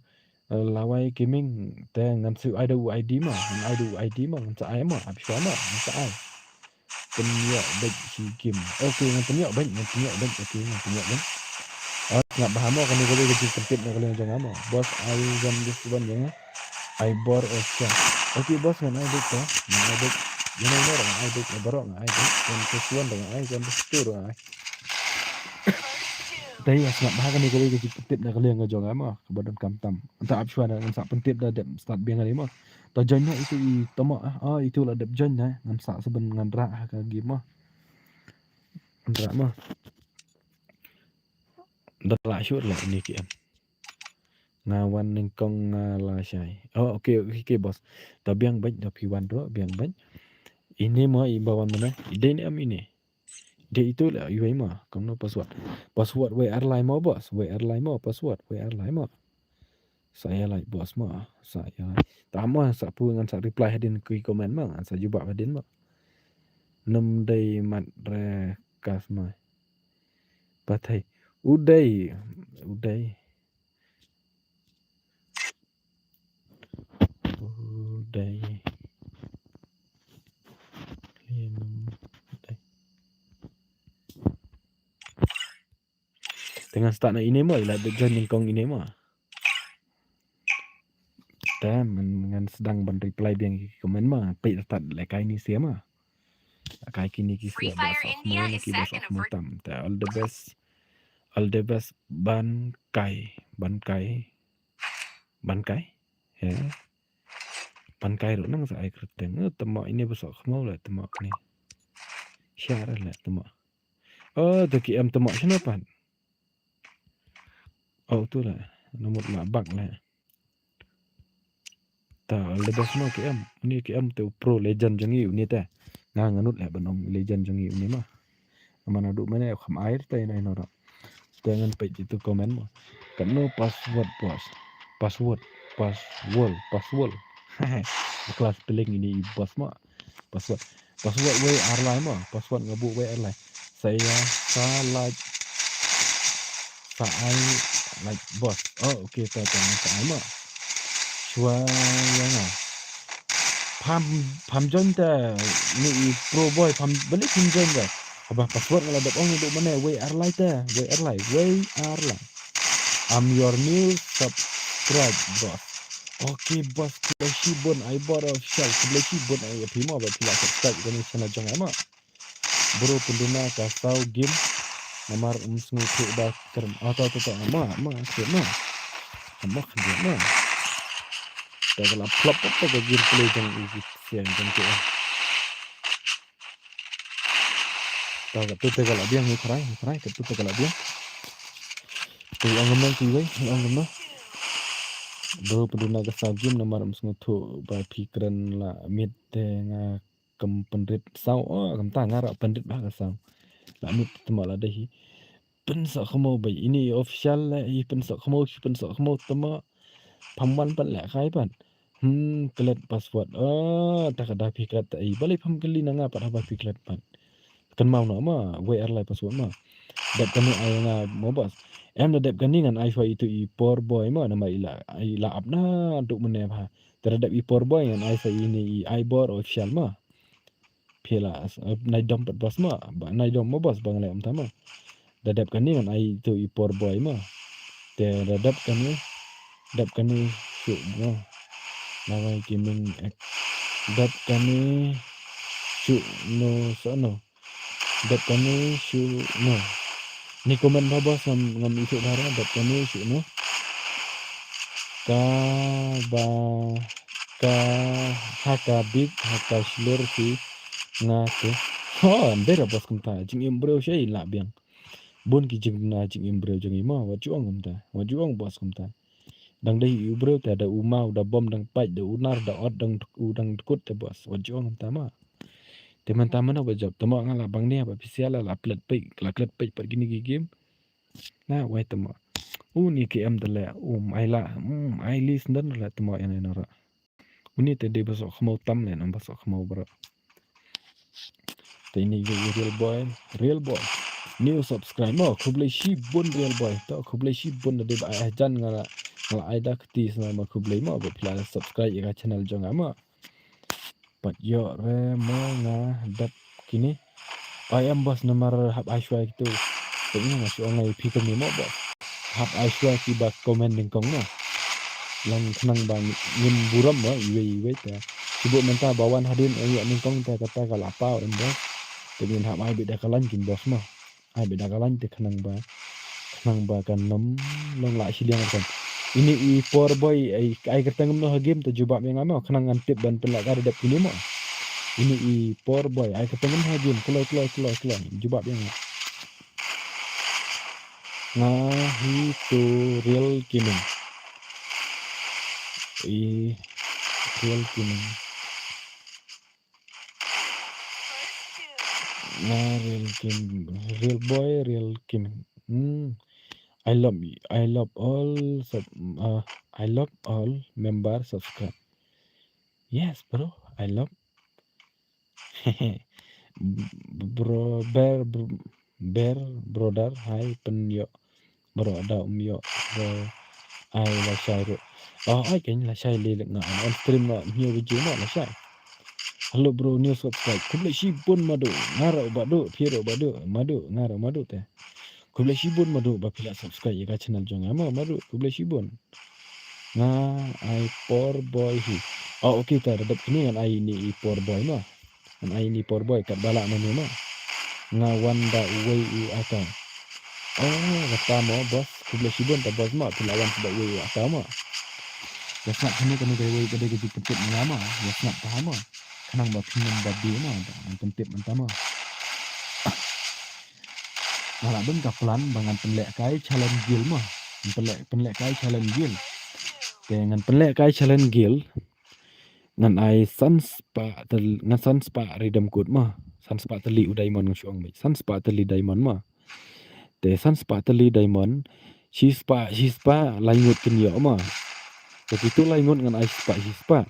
eh, Lawei Gaming, te ngan sa ai da u I D ma, ngan ai da u I D ma, ngan sa ai ma, ap shuwa ma, ngan sa ai. Pynïoh beit shi game. Okay, ngan pynïoh beit, ngan pynïoh beit, okay, ngan pynïoh beit. Oh, sngap bha mo, kane kawei ka jingpyntip na ka liang jong nga mo. Boss, ai wan this one jong nga. Ai bor, oh, sha. Okay, boss, ngan ai beit to. Ngan ai beit. Ïa no no, ngan ai beit, ïa baroh ngan ai beit. Wan this one, ngan ai, wan this two, ngan ai. Te ïa sngap bha kane kawei ka jingpyntip na ka liang ka jong nga mo. Kaba donkam tam. Ngan sa ap shuwa na, ngan sa pyntip da dep start biang kane mo. To join noh itu i tama, ah, ah, itu la dep join na. Ngan sa sah ban ngan rah ha ka game mo. Ngan rah mo. Ngan rah shuh la ini K M. Nga wan nyngkong nga lashai. Oh, okay, okay, okay, boss. To biang beit, to phi wan ruh, biang beit. Ini mo i ba wan mynne. I dei ne em ini. Dei itu la iwei mo, kumno password. Password wei ar lai mo boss, wei ar lai mo, password wei ar lai mo. Sa ïa lai boss mo, sa ïa lai. Tang mo sa pu ngan sa reply hadien ki comment mo, ngan sa jubab hadien mo. Num dei mat re kas mo. Pathai. U dei, u dei. U dei. Lim dei. Te ngan start na ine mo, ila dep join nyngkong ine mo. Te ngan, ngan sdang ban reply biang ki comment mo, peit start lehkai ni sia mo. Lehkai kine ki sia ba soh khmaw na ki ba soh khmaw tam. Te all the best. All the best ban kai, ban kai. Ban kai? He? Ban kai ruh nang sa ai kyrteng. Eh, tama ine ba soh khmaw le tama ni. Share le tama. Oh, to ki em tama shano pat. Oh, tu le. Namut la bak le. Ta all the best mo ki em. Ni ki em te u pro legend jong ngi uni te. Nga nganut le ban ong legend jong ngi uni ma. Amana du mene kham ai te ina ina ra. Te ngan peit itu comment mo. Katno password boss. Password. Password. Password. Class spelling ini i boss mo. Password. Password wei ar lai mo. Password nga buh wei ar lai. Sa ïa sa like. Sa ai like boss. Oh, okay, ta ta sa ai mo. Shuwa ïa nga. Pham, pham join ta ni i pro boy, pham beli pham join ta. Haba password nga la dep ong duk mane wei ar lai ta, wei ar lai, wei ar lai. I'm your new subscribe boss. Okay boss, khublei shibun ai bor official, khublei shibun ai phi mo ba phi la subscribe ïa kane channel jong nga mo. Bro pynduna ka saw game. Namar um sngewthuh ba kren. Ah, to to to, ma ma kren ma. Ma kren ma. Te ka la flop flop ka gameplay jong i sian jong ki. Ta ka tu te ka la biang ni trai, ni trai ka tu te ka la biang. Tu ang ngam nang tu wei, ang ngam nang. Bro pynduna ka saw game namar um sngewthuh ba phi kren la mit te nga kam pynrit saw, oh, kam ta nga ra pynrit ba ka saw. La mit te ma la dei hi. Pynsoh khmaw beit, ine i official la i pynsoh khmaw, i pynsoh khmaw tama. Pham wan pat leh kai pat. Hmm, klet password. Oh, ta ka da phi klet ta i. Balei pham kylli na nga pat haba phi klet pat. Kan mau na ma, wei ar lai password ma. Dep kane ai nga ma boss. Em da dep kane ngan ai shuwa itu i poor boy ma, nama i la, i la ap na duk mene bha. Te da dep i poor boy ngan ai sa ine i ai bor official ma. Phi la, eh, nai dom pat boss ma, ba, nai dom ma boss ba nga leh kumta ma. Da dep kane ngan ai to i poor boy ma. Te da dep kane, dep kane shu ma. Lawai Gaming X. Dep kane shu no sa no. Dep kane shu no. Ni comment ba boss ngam, ngam ithuh dara, dep kane shu no. Ka ba ka ha ka bit ha ka shlur ki nga te. Ho, ym dei ra boss kumta. Jingim briew shei la biang. Bun ki jingduna jingim briew jong i ma. Wat ju ong kumta. Wat ju ong boss kumta. Dang dei u briew te da u maw, da bom, dang pait, da u nar, da ot, dang u dang kut te boss. Wat ju ong kumta ma. Te mynta mano ba jop. Te ma nga la bang ne ba phi sia la la klet peit, la klet peit pat kine ki game. Na wai tama. U ni ki em da le, um, ai la, um, ai li snden le tama ene nora. U ni te dei ba soh khmaw tam le, nam ba soh khmaw bra. Te ini i real boy, real boy. New subscribe mo, khublei shibun real boy. To khublei shibun da dei ba ai jan nga la, nga la ai da kti sna ma khublei mo, ba phi la subscribe ïa ka channel jong nga mo. Pat ïoh re mo nga dep kine. Ai em boss namar hap ai shuwa kitu. Te nga shu ong ai phi kane mo boss. Hap ai shuwa ki ba comment nyngkong mo. Long khnang ba ngin burom mo iwei iwei te. Shu bun mynta ba wan hadien ong ïoh nyngkong te kata ka la paw em boss. Te ngin hap ai beit da ka lain kin boss mo. Ai beit da ka lain te khnang ba, khnang ba kan ym long la shiliang kan. Ini i poor boy ai, ai kyrteng kumno ha game te jubab ïa nga mo, khnang ngan tip ban pynleh kai da dep kine mo. Ini i poor boy ai kyrteng kumno ha game, kloi kloi kloi kloi jubab ïa nga. Nga hi to real gaming. I real gaming. Nga real game, real boy, real game. Hmm. I love, I love all sub, uh, I love all member subscribe. Yes, bro. I love bro, bear, br-, bear, brother, hi, pyn ïoh. Bro, da um ïoh, bro. Ai la shai ruh. Oh, ai kan la shai le nga on stream nga hynñiew baje ma la shai. Hello bro, new subscribe. Khublei shibun madu. Nga ruh badu, phi ruh badu, madu, nga ruh madu te. Khublei shibun madu ba phi la subscribe ïa ka channel jong nga ma madu. Khublei shibun. Nga ai poor boy hi. Oh, okay, ta da dep kine ngan ai ini i poor boy ma. Ngan ai ini poor boy kat ba lah mane ma. Nga wan da uwei u ata. Oh, kata mo boss, khublei shibun ta boss ma, phi la wan da uwei u ata ma. Ïa sngap kane kane ka uwei ka dei ka jingpyntip na nga ma, ïa sngap ta ma. Khnang ba phin ym ba bi ma, ngan pyntip mynta ma. Nga la don ka plan ba ngan pynleh kai challenge guild ma. Ngan pynleh, pynleh kai challenge guild. Te ngan pynleh kai challenge guild. Ngan ai san spah tyl-, ngan san spah redeem code ma. San spah tylli u diamond nga shu ong beit. San spah tylli diamond ma. Te san spah tylli diamond. Shi spah, shi spah lai ngut kin ïoh ma. Te kitu lai ngut ngan ai shi spah, shi spah.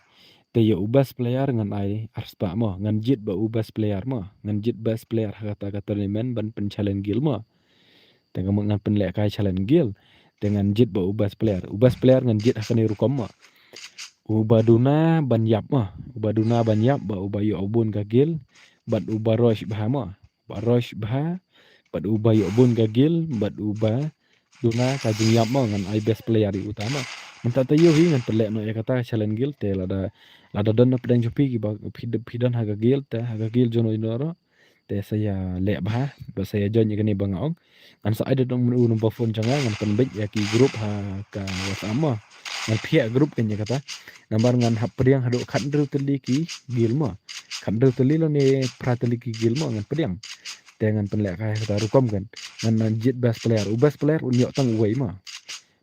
Te ïa u best player ngan ai ar spah ma. Ngan jied bad u best player ma. Ngan jied best player ha kata ka tournament ban pyn challenge guild ma. Te nga mut ngan pynleh kai challenge guild. Te ngan jied bad u best player. U best player ngan jied ha kane rukom ma. Uba duna ban ïap ma. Uba duna ban ïap bad uba ïoh bun ka guild. Bad uba rush bha ma. Uba rush bha. Bad uba ïoh bun ka guild. Bad uba duna ka jingïap ma ngan ai best player ïa uta ma. Mynta te ïoh hi ngan pynleh noh ïa kata challenge guild te lada, lada don na pdeng jong phi kiba phi, phi don ha ka guild te ha ka guild jong no jong no ruh. Te sa ïa leh bha, ba sa ïa join ïa kane ba nga ong. Ngan sa ai da u number phone jong nga, ngan pynbeit ïa ki group ha ka WhatsApp ma. Ngan phiah group kan ïa kata. Namar ngan hap pdiang haduh khathynriew tylli ki guild ma. Khathynriew tylli lane phra tylli ki guild ma ngan pdiang. Te ngan pynleh kai ha kata rukom kan. Ngan, ngan jied best player. U best player un ïoh tang uwei ma.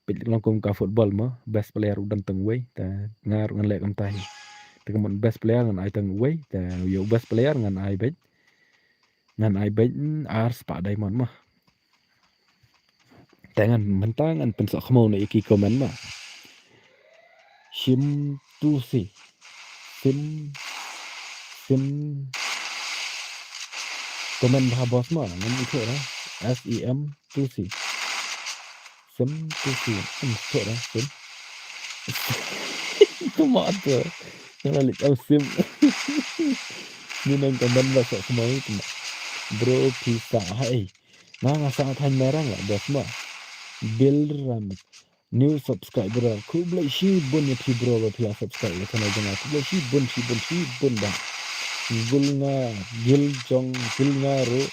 Peit long kum ka football ma. Best player u don tang uwei. Te nga ruh ngan leh kumta hi. Te ka mut best player ngan ai tang uwei. Te ïa u best player ngan ai beit. Ngan ai beit, mm, ar spah diamond ma. Te ngan mynta ngan pynsoh khmaw na ïa ki comment ma. Sim tu si. Sim, sim. Comment bha boss ma, ngam ithuh ra. S E M tu si. Sim tu si. Ngam ithuh ra, sim. Tu ma tu. Ngam leh am sim. Ni nang comment ba soh khmaw tu ma. Bro phi sa ha ei. Nga nga sa thaiñ Mairang la boss ma. Bill Ram. New subscriber. Khublei shibun ïa phi bro ba phi la subscribe ïa channel jong nga. Khublei shibun shibun shibun ba. Gul nga gil jong gil nga ruh.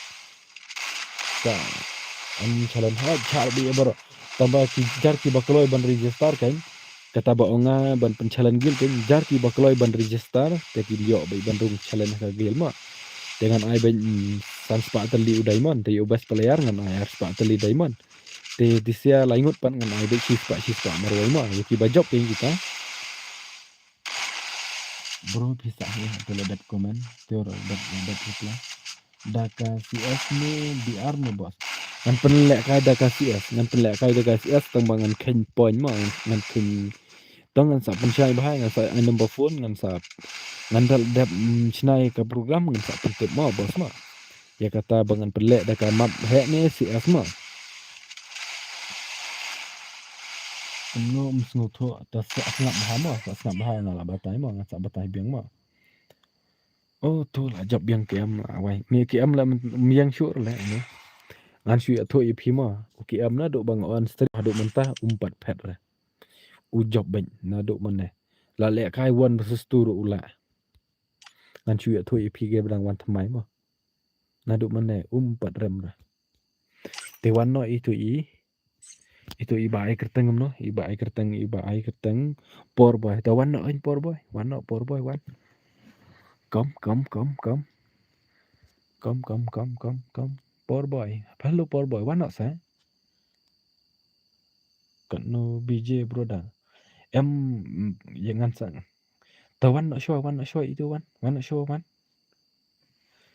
Ka am challenge ha char bi bro. Taba ki jar ki ba kloi ban register kan. Kata ba ong nga ban pynchallenge guild kan jar ki ba kloi ban register te ki ïoh ba ban rung challenge ka guild ma. Te ngan ai ba, mm, san spah tylli u diamond te ïa u best player ngan ai ar spah tylli diamond. Te disia lai ngut pat ngan ai ba shi spah shi spah marwei ma ïa ki ba jop kan kita. Bro phi sa hi te la dep comment te la dep la dep reply. Da ka C S ne B R ne boss. Ngan pynleh kai da ka C S, ngan pynleh kai da ka C S tang ba ngan kheiñ point ma, ngan kheiñ tang ngan sa pynshai bha, ngan sa ai number phone, ngan sa ngan dal dep, mm, shna ïa ka program, ngan sa pyntip ma boss ma. Ïa kata ba ngan pynleh da ka map heh ne C S ma. Kumno um sngewthuh ta sa sngap bha ma, sa sngap bha nga la batai ma, ngan sa batai biang ma. Oh, tu la jop biang K M la wai. Ni K M la men-, miang shuh le ni. Ngan shu ïathuh ïa phi ma. U K M naduh ba nga on stream haduh mynta um pat phet re. U jop beit naduh mynne. La leh kai one versus two ruh u la. Ngan shu ïathuh ïa phi ke ba dang wan thymmai ma. Naduh mynne um pat rem re. Te wan noh itu i. Itu i ba ai kyrteng kumno, i ba ai kyrteng, i ba ai kyrteng. Poor boy. Te wan noh in poor boy. Wan noh poor boy wan. Kom, kom, kom, kom. Kom, kom, kom, kom, kom. Poor boy. Hello poor boy. Wan noh sa. Katno B J brother. Em, mm, ïa ngan sa. Ta wan noh shuwa, wan noh shuwa itu wan. Wan noh shuwa wan.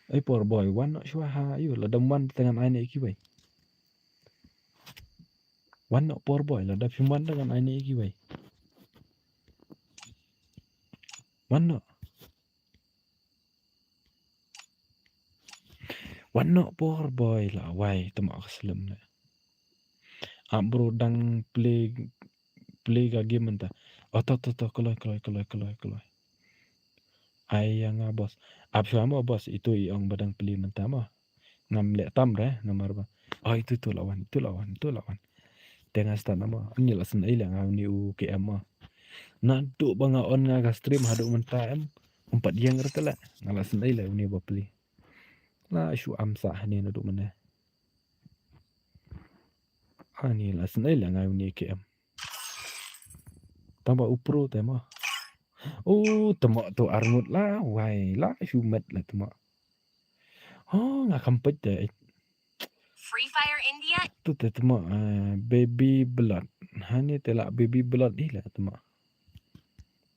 Ai poor boy, wan noh shuwa ha ayu, lada ym wan te ngan ai ne kiwei. Wan noh poor boy, lada phim wan te ngan ai ne kiwei. Wan noh. Wan noh poor boy la wai, tama ka slem ne. Ah, bro, dang play, play ka game mynta. Oh, to, to, to, kloi, kloi, kloi, kloi, kloi. Ai, ïa nga, boss. Ap shuwa mo, boss, itu i ong ba dang play mynta mo. Ngam leh tam re, namar ba. Oh, itu tu la wan, itu la wan, itu la wan. Te nga start na mo. Ani la sngewsih leh nga uni u K M mo. Naduh ba nga on nga ka stream haduh mynta em. Ym pat ïeng re te leh. Nga la sngewsih leh uni ba play. La shu am sa hani naduh mynne. Ani la sngewsih leh nga uni K M. Tang ba u pro te mo. U temo tu arngut la wai la shu met la temo. Oh, nga kam peit te. Free Fire India. Tu te temo, eh, Baby Blood. Hani te la Baby Blood i la temo.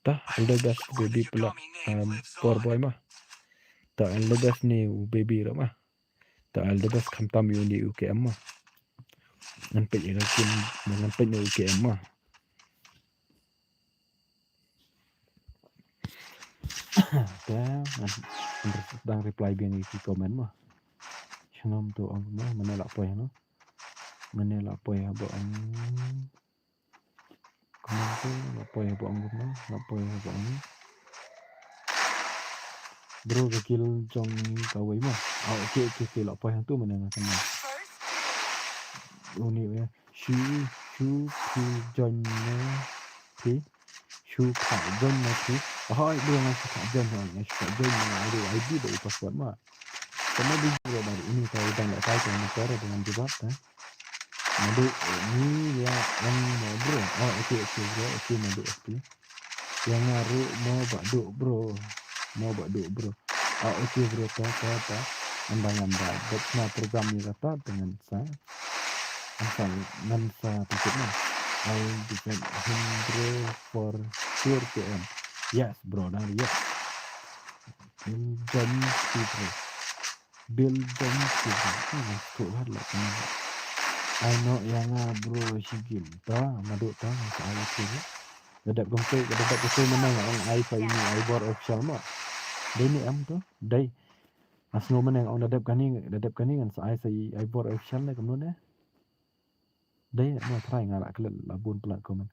Ta all the best Baby Blood. Um, poor boy ma. Ta all the best ni u Baby ro ma. Ta all the best khamtam ïa uni u K M ma. Ngan peit ïa ka kin, ngan peit ïa u K M ma. Te ngan, ngan dang reply biang ïa ki comment ma. Shnong tu ong ma, mane la poi no. Mane la poi ha ba ong. Comment tu la poi ha ba ong kumno, la poi ha ba ong. Bro ka kill jong ka wei ma. Ah, okay, okay, okay, la poi ha tu mane nga kena. Uni ya. Shu, shu phi join ne phi. Shu kha join ne phi. Hoi, bro nga shu kha join, hoi, nga shu kha join, nga adu I D da i password ma. Kena di bro dari ini kalau udah nggak tahu tuh motor dengan jebak kan. Madu ini ya yang mau bro. Oh, oke, oke, bro, oke, madu oke. Yang ngaru mau baduk bro. Mau baduk bro. Ah, oke bro, ta ta ta. Andang andang. But na program ni kata dengan sa. Asal ngan sa takut na. I defend him bro for sure K M. Yes, brother, yes. Belgium people. Belgium people. Hmm, tu kan lah kena. Ai noh ïa nga bro shi game. To, madu to, nga sa ai shi game. Ka dep kumte, ka dep kumte mana nga ong ai sa ini ai bor official mo. Dei ne em to, dei. Nga sngew mana nga ong da dep kane, da dep kane ngan sa ai sa i ai bor official ne kumno ne. Dei mo try nga la klet la bun plat comment.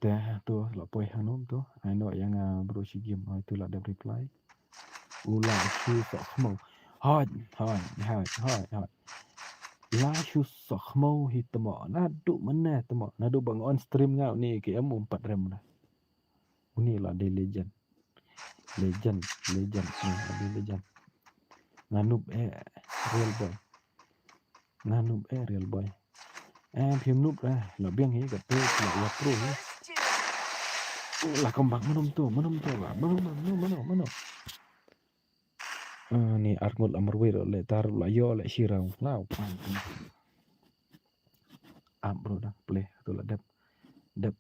Te to la poi hangnom to. Ai noh ïa nga bro shi game. Ai to la dep reply. U la shu soh khmo. Hoi, hoi, hoi, hoi, hoi. La shu soh khmo hi temo. Naduh mane temo. Naduh ba nga on stream nga uni ke em um pat rem na. Uni la dei legend. Legend, legend. Uni la dei legend. Nga noob eh real boy. Nga noob eh real boy. Eh, phim noob eh. La biang hi ka page la ïa pro hi. La kembang mano to, mano to la. Mano, mano, mano, mano. Ah, ni arngut la marwei la le tar la ïoh le shirau. Lau pan. Ap bro dah play tu la dep. Dep,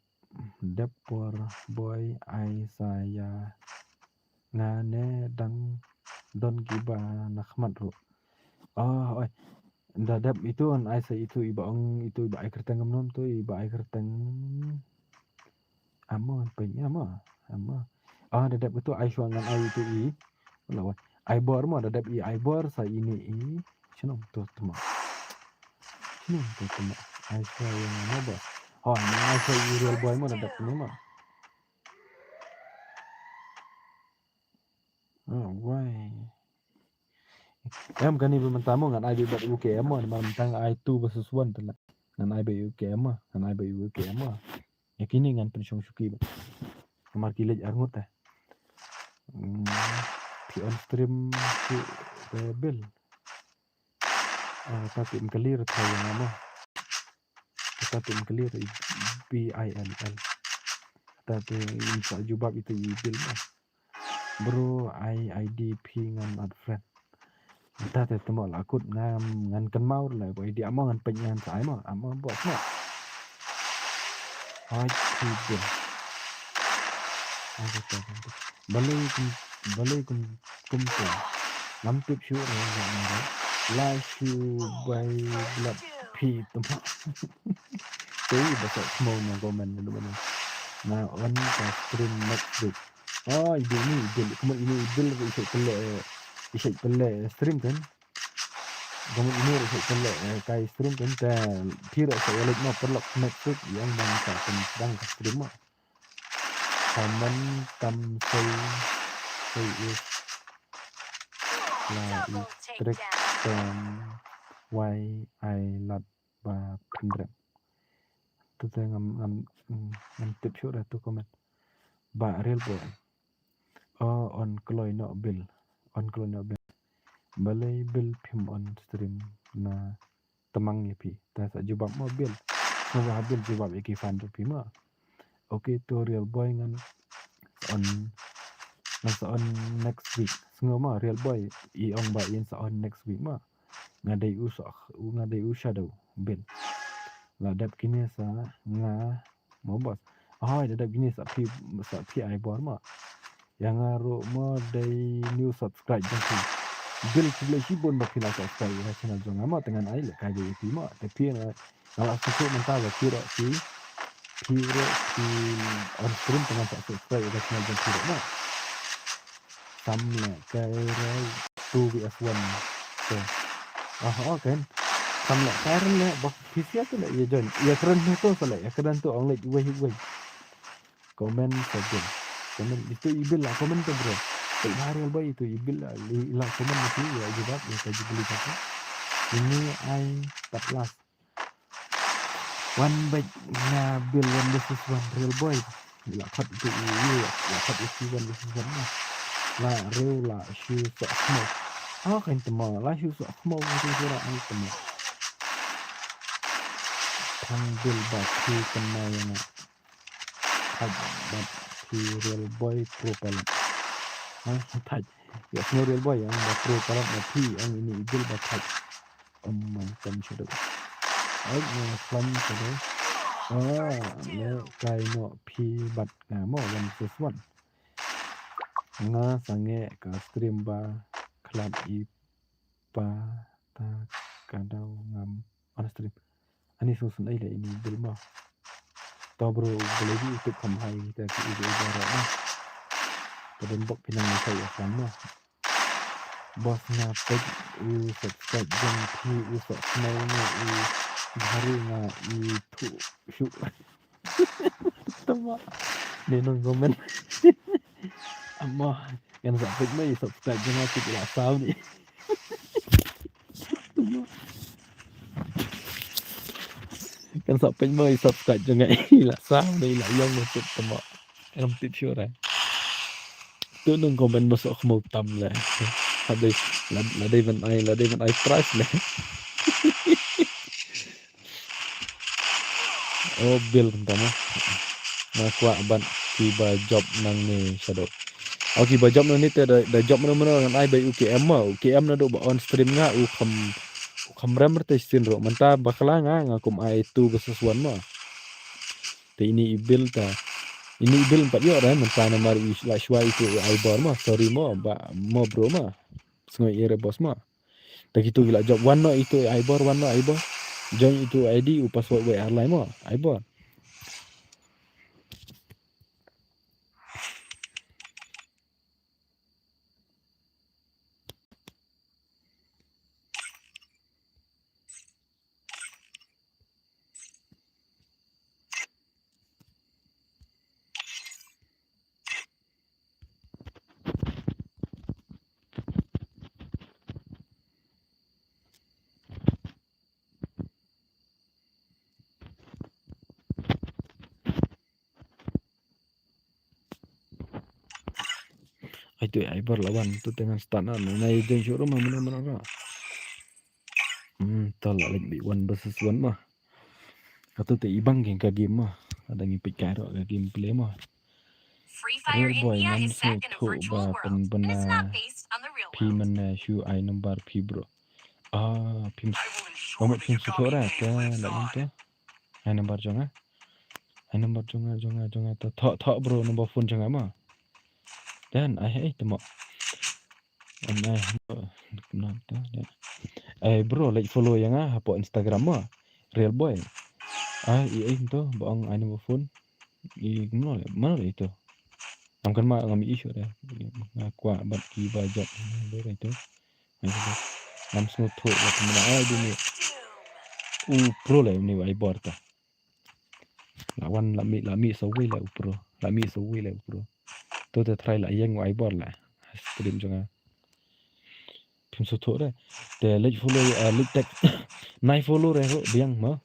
dep por boy ai sa ïa nga ne dang don kiba na khmat ruh. Oh, oi. Da dep itu an ai sa itu iba ong itu iba ai kyrteng ngam nom tu iba ai kyrteng. Amo peng amo amo. Ah, da dep itu ai shuwa ngan ai itu i. Lawa. Ai bor mo da dep i ai bor sa ini i. Shnong tu temo. Shnong tu temo. Ai shuwa yang mo bor. Oh, ni ai shuwa i real boy mo da dep ni mo. Oh, why? Em kani ba mynta mo ngan ai ba U K M mo, mynta ngan ai two versus one tala. Ngan ai ba U K M mo, ngan ai ba U K M mo. Ya kini ngan pynshong shuki ba. Kamar ki leit arngut eh. Hmm, phi on stream phi rebel. Ah, ta phi in clear ta yang mo. Ta phi in clear B I L L. Ta phi in sa jubab itu i bil mo. Bro, ai I D phi ngan add friend. Ta te temo la kut ngam ngan kan mau la ko I D amo ngan pek ngan sai mo amo bot mo. Ai phi bil. Ai ta ta. Balei kum balei kum kum tu. Ngam tip shu ne ngam ne. La shu bai lat phi temo. Tei ba sa mo na comment na lu na. Na on ka stream next week. Oh, i bil ni, i bil. Kumno ini i bil i shait pele, i shait pele stream kan. Kumno ini i shait pele kai stream kan ta phi ra sa wallet mo paralok next week yang bang sa kan bang ka stream mo. Comment tam sei sei is la i trick tam wai ai lat ba pynrem. Tu te ngam ngam ngam tip shuh da tu comment. Ba real boy. Oh, on kloi noh bil. On kloi noh bil. Balei bil phim on stream na tamang ya phi. Ta sa jubab mo bil. Mo ba bil jubab ya ki fan tu phi mo. Okay, to real boy ngan on ngan sa on next week. Sngew mo real boy i ong ba in sa on next week mo. Nga dei u sa nga dei u shadow bil. La dep kine sa nga Mo bos. Hoi, da dep kine sa phi sa phi ai bor mo. Yang nga ruh mo dei new subscribe jong phi. Bil phi leh shibun ba phi la subscribe ïa channel jong nga mo te ngan ai leh kai dei phi mo. Te phi na nga la sukuk mynta ba phi ruh phi phi ruh phi on stream te ngan sa subscribe ïa channel jong phi ruh mo. Samle kai rei two V S one. Okay. Ah, okay. Samle kai rei le bak pisia tu le ye join. Ye kren tu tu le ye kren tu ong le wei wei. Comment section. Comment itu ibil lah comment tu bro. Tapi baru boy itu ibil lah li lah comment itu ya jawab ya kaji beli satu. Ini ai empat belas. One back nga bil one versus one real boy. La khat tu i la khat i one versus one na. La rew la shu sok mo. Ah kan temo la shu sok mo tu tu la ai temo. Thang bil ba tu temo ya na. Thaj ba tu real boy pro pala. Ah thaj. Ya no real boy yang ba pro pala na tu yang ini ibil ba thaj. Om man tam shadow. Ai ne flan shadow. Ah, ne kai no phi bat nga mo one versus one. Nga sangeh ka stream ba khlad i pa ta Ka daw ngam on stream. Ani sung sun ai le ini bil ma. To bro, boleh di utuk kam hai kita ki ibu ibu rak ma. Ka don bok pinang ni saya kan ma. Bos nga pek u subscribe jong phi u sok smell nga u baru nga i tu shu. Tama. Ni nong komen. Ama, kan sa pek mai subscribe jong nga ki la saw ni. Kan sa pek mai subscribe jong nga i la saw ni la yong ni tip tama. Em tip sure. Tu nong komen masuk khmau tam le. Hadai la dei ban ai la dei ban ai price le. Oh, bil tama. Nga kwah ban kiba job nang ni shadow. Oh, kiba job nang ni te da, da job nang mana ngan ai bai U K M ma. U K M na do ba on stream nga u kham u kham rem te sin ro. Manta bakla nga nga kum ai tu versus one ma. Te ini ibil ta. Ini ibil empat yo ran manta na mar i la shwa itu ai bor ma. Sorry ma ba ma bro ma. Sngoi ire boss ma. Te kitu gila job one no itu ai bor one no ai bor. Join itu I D u password wei arlai mo ai bor. Ai tu ai bar lawan tu tengah start na na i jeng shuru ma mana mana ra. Hmm, ta la lek bi one versus one ma. Katu te ibang geng ka game ma. Ada ngi pik kai ro ka game play ma. Free Fire India is set in a virtual world, and it's not based on the real world. Phi mana shu ai number phi bro. Ah, phim. Mamat phim sutho ra ka la yin to. Ai number jong nga. Ai number jong nga jong nga jong nga to. Tho tho bro number phone jong nga ma. Dan ai ai temo. An ai number. Ai bro like follow ïa nga hapoh Instagram ma. Real boy. Ai i ai to ba ong ai number phone. I kumno le mano le ito. Ngam kan ma ngam i shu de. Nga kwah bat kiba job de ito. Ngam sngewthuh ba kumno ai dini. U pro le ni ai bor ta. Lawan la mi la mi sawi le u pro. La mi sawi le u pro. To te try la ïeng ai bor la. Stream jong nga. Phim sutho de. Te like follow uh, like tag. Nai follow re ro biang ma.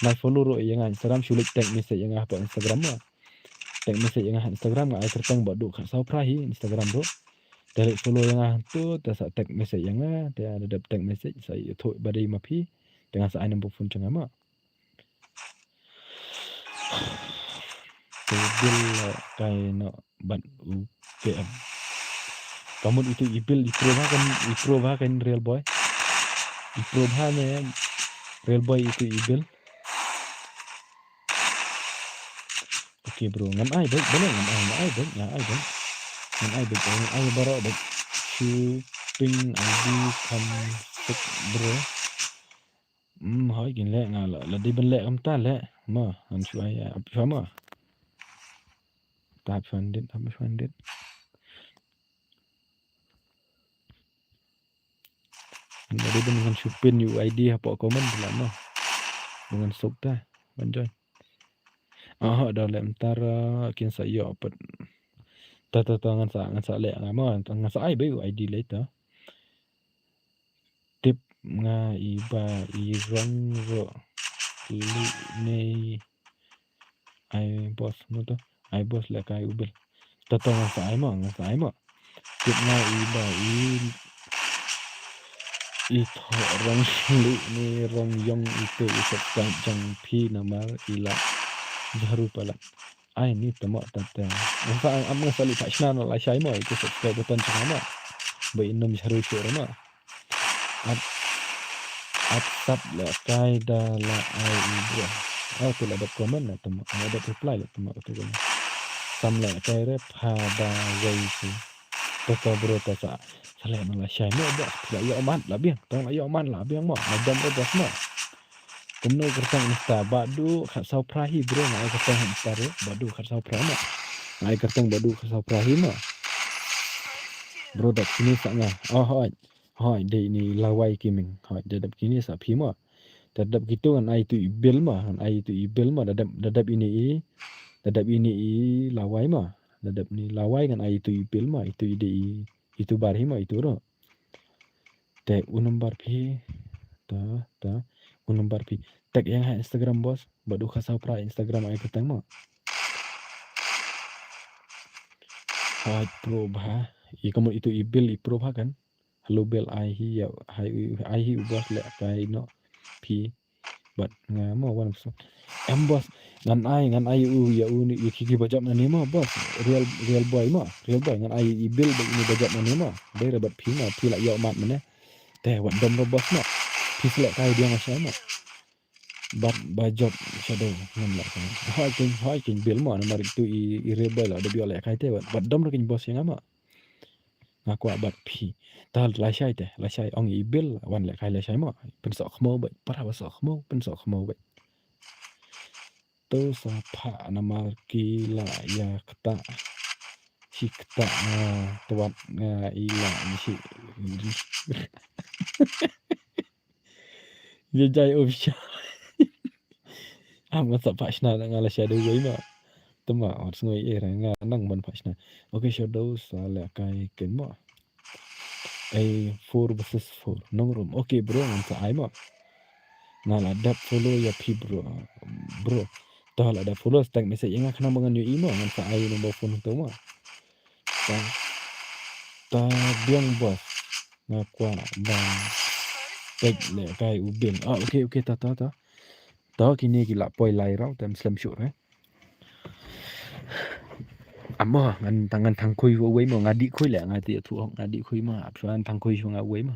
Nai follow ro ïa nga Instagram shu like tag message ïa nga hapoh Instagram ma. Tag message ïa nga Instagram nga ai kyrteng ba duk khat saw phra hi Instagram ro. Te like follow ïa nga tu te sa tag message ïa nga te ada dep tag message sa ïa thu ba dei ma phi. Te nga sa ai number phone jong nga ma. Te bil kai no ban u P M. Kamu itu ibil i pro bha kan i pro bha kan real boy. I pro bha ne real boy itu ibil. Okay bro, ngan ai baik bane ngan ai ngan ai baik ngan ai baik. Ngan ai baik ngan ai baro baik. Shopping I D come stick bro. Hmm, hoi kin leh nga la la di ben leh kam ta leh. Ma, han shu ai ap shu ma. Ta ap shu dit, ap shu dit. Nga di ben han shu pin U I D hapoh comment la ma. Ngan suk ta, ban join. Aha, da leh mtar kin sa yo pat. Ta ta ta ngan sa ngan sa leh nga ma, ngan sa ai ba U I D later. Tip nga i ba i rong ro li nei ai boss mo to ai boss le kai ubil. Tato nga sa ai mo nga sa ai mo. Tip nga i ba i i tho rong li nei rong yong i te i subscribe jong phi namar i la jaru palat. Ai ni tama tata. Nga sa am nga sa li pa shna no la shai mo i te subscribe button chama mo. Ba i num jaru shu rama. Ap ap sap la kai da la ai i bro. Au tu la dep comment na tama. La dep reply la tama tu kan. Sam la kai re pha ba wei si. To to bro, to sa. Sa leh na lashai mo boss. La ïoh mat la biang. Tang la ïoh mat la biang mo. Na dom ro boss mo. Kumno kyrteng Insta? Badu khatsaw phra hi bro, nga ai kyrteng Insta bro. Badu khatsaw phra mo. Nga ai kyrteng Badu khatsaw phra hi mo. Bro dap kine sa nga. Oh hoi. Hoi dei ini Lawai Gaming. Hoi dei dap kine sa phi mo. Te dap kitu ngan ai tu i Bill ma, ngan ai tu i Bill ma, da dap, da dap ini i, da dap ini i Lawai ma, da dap ni Lawai ngan ai tu i Bill ma, itu i de i, itu bar hi ma, itu ro. Te u number phi, ta, ta, u number phi. Tag ïa nga ha Instagram boss, Badu khatsaw phra Instagram ai kyrteng ma. Hai pro bha, i kamu itu i Bill i pro bha kan. Hello Bill, ai hi ïa, ai, ai hi u boss leh kai noh phi. Bad nga mo wan so. Em boss, ngan ai, ngan ai u ïa u ni, ïa ki ki ba jop na ni mo boss. Real, real boy mo, real boy, ngan ai i Bill bad ini ba jop na ni mo. Dei re bad phi mo, phi la ïoh mat mane. Te wat dom ro boss mo. Phi select kai biang asha mo. Bad ba jop shadow ngan leh kai. Hoi king, hoi king Bill mo, namar itu i, i real boy la dep ïoh leh kai te wat, wat dom ro king boss ïa nga mo. Nga kwah bad phi. Ta lashai te, lashai ong i Bill wan leh kai lashai mo. Pynsoh khmo bad, para ba soh khmo, pynsoh khmo bad. To sa pha namar ki la ïa kata. Shi kata, ah, twat nga i la ni shi. Ïa jai official. Am nga sa pha shna nga la shadow wei ma. Tama ot sngi eh nga nang ban pha shna. Okay, shadow sa leh kai ken ma. Ai four versus four. Nong room. Okay bro, ngan sa ai ma. Nga la dap follow ïa phi bro. Bro. To la dap follow, stek message ïa nga khnang ba ngan ïohi ma, ngan sa ai number phone to ma. Ta, ta biang boss. Nga kwah ban peit leh kai u Bill. Ah, okay, okay, ta, ta, ta. Ta kine ki la poi lai raw, ta slem shuh re. Amo, ngan tang, ngan tang khui wa wei mo, nga dih khui leh, nga ti tu nga dih khui ma, ap shuwa ngan tang khui shuwa nga wei ma.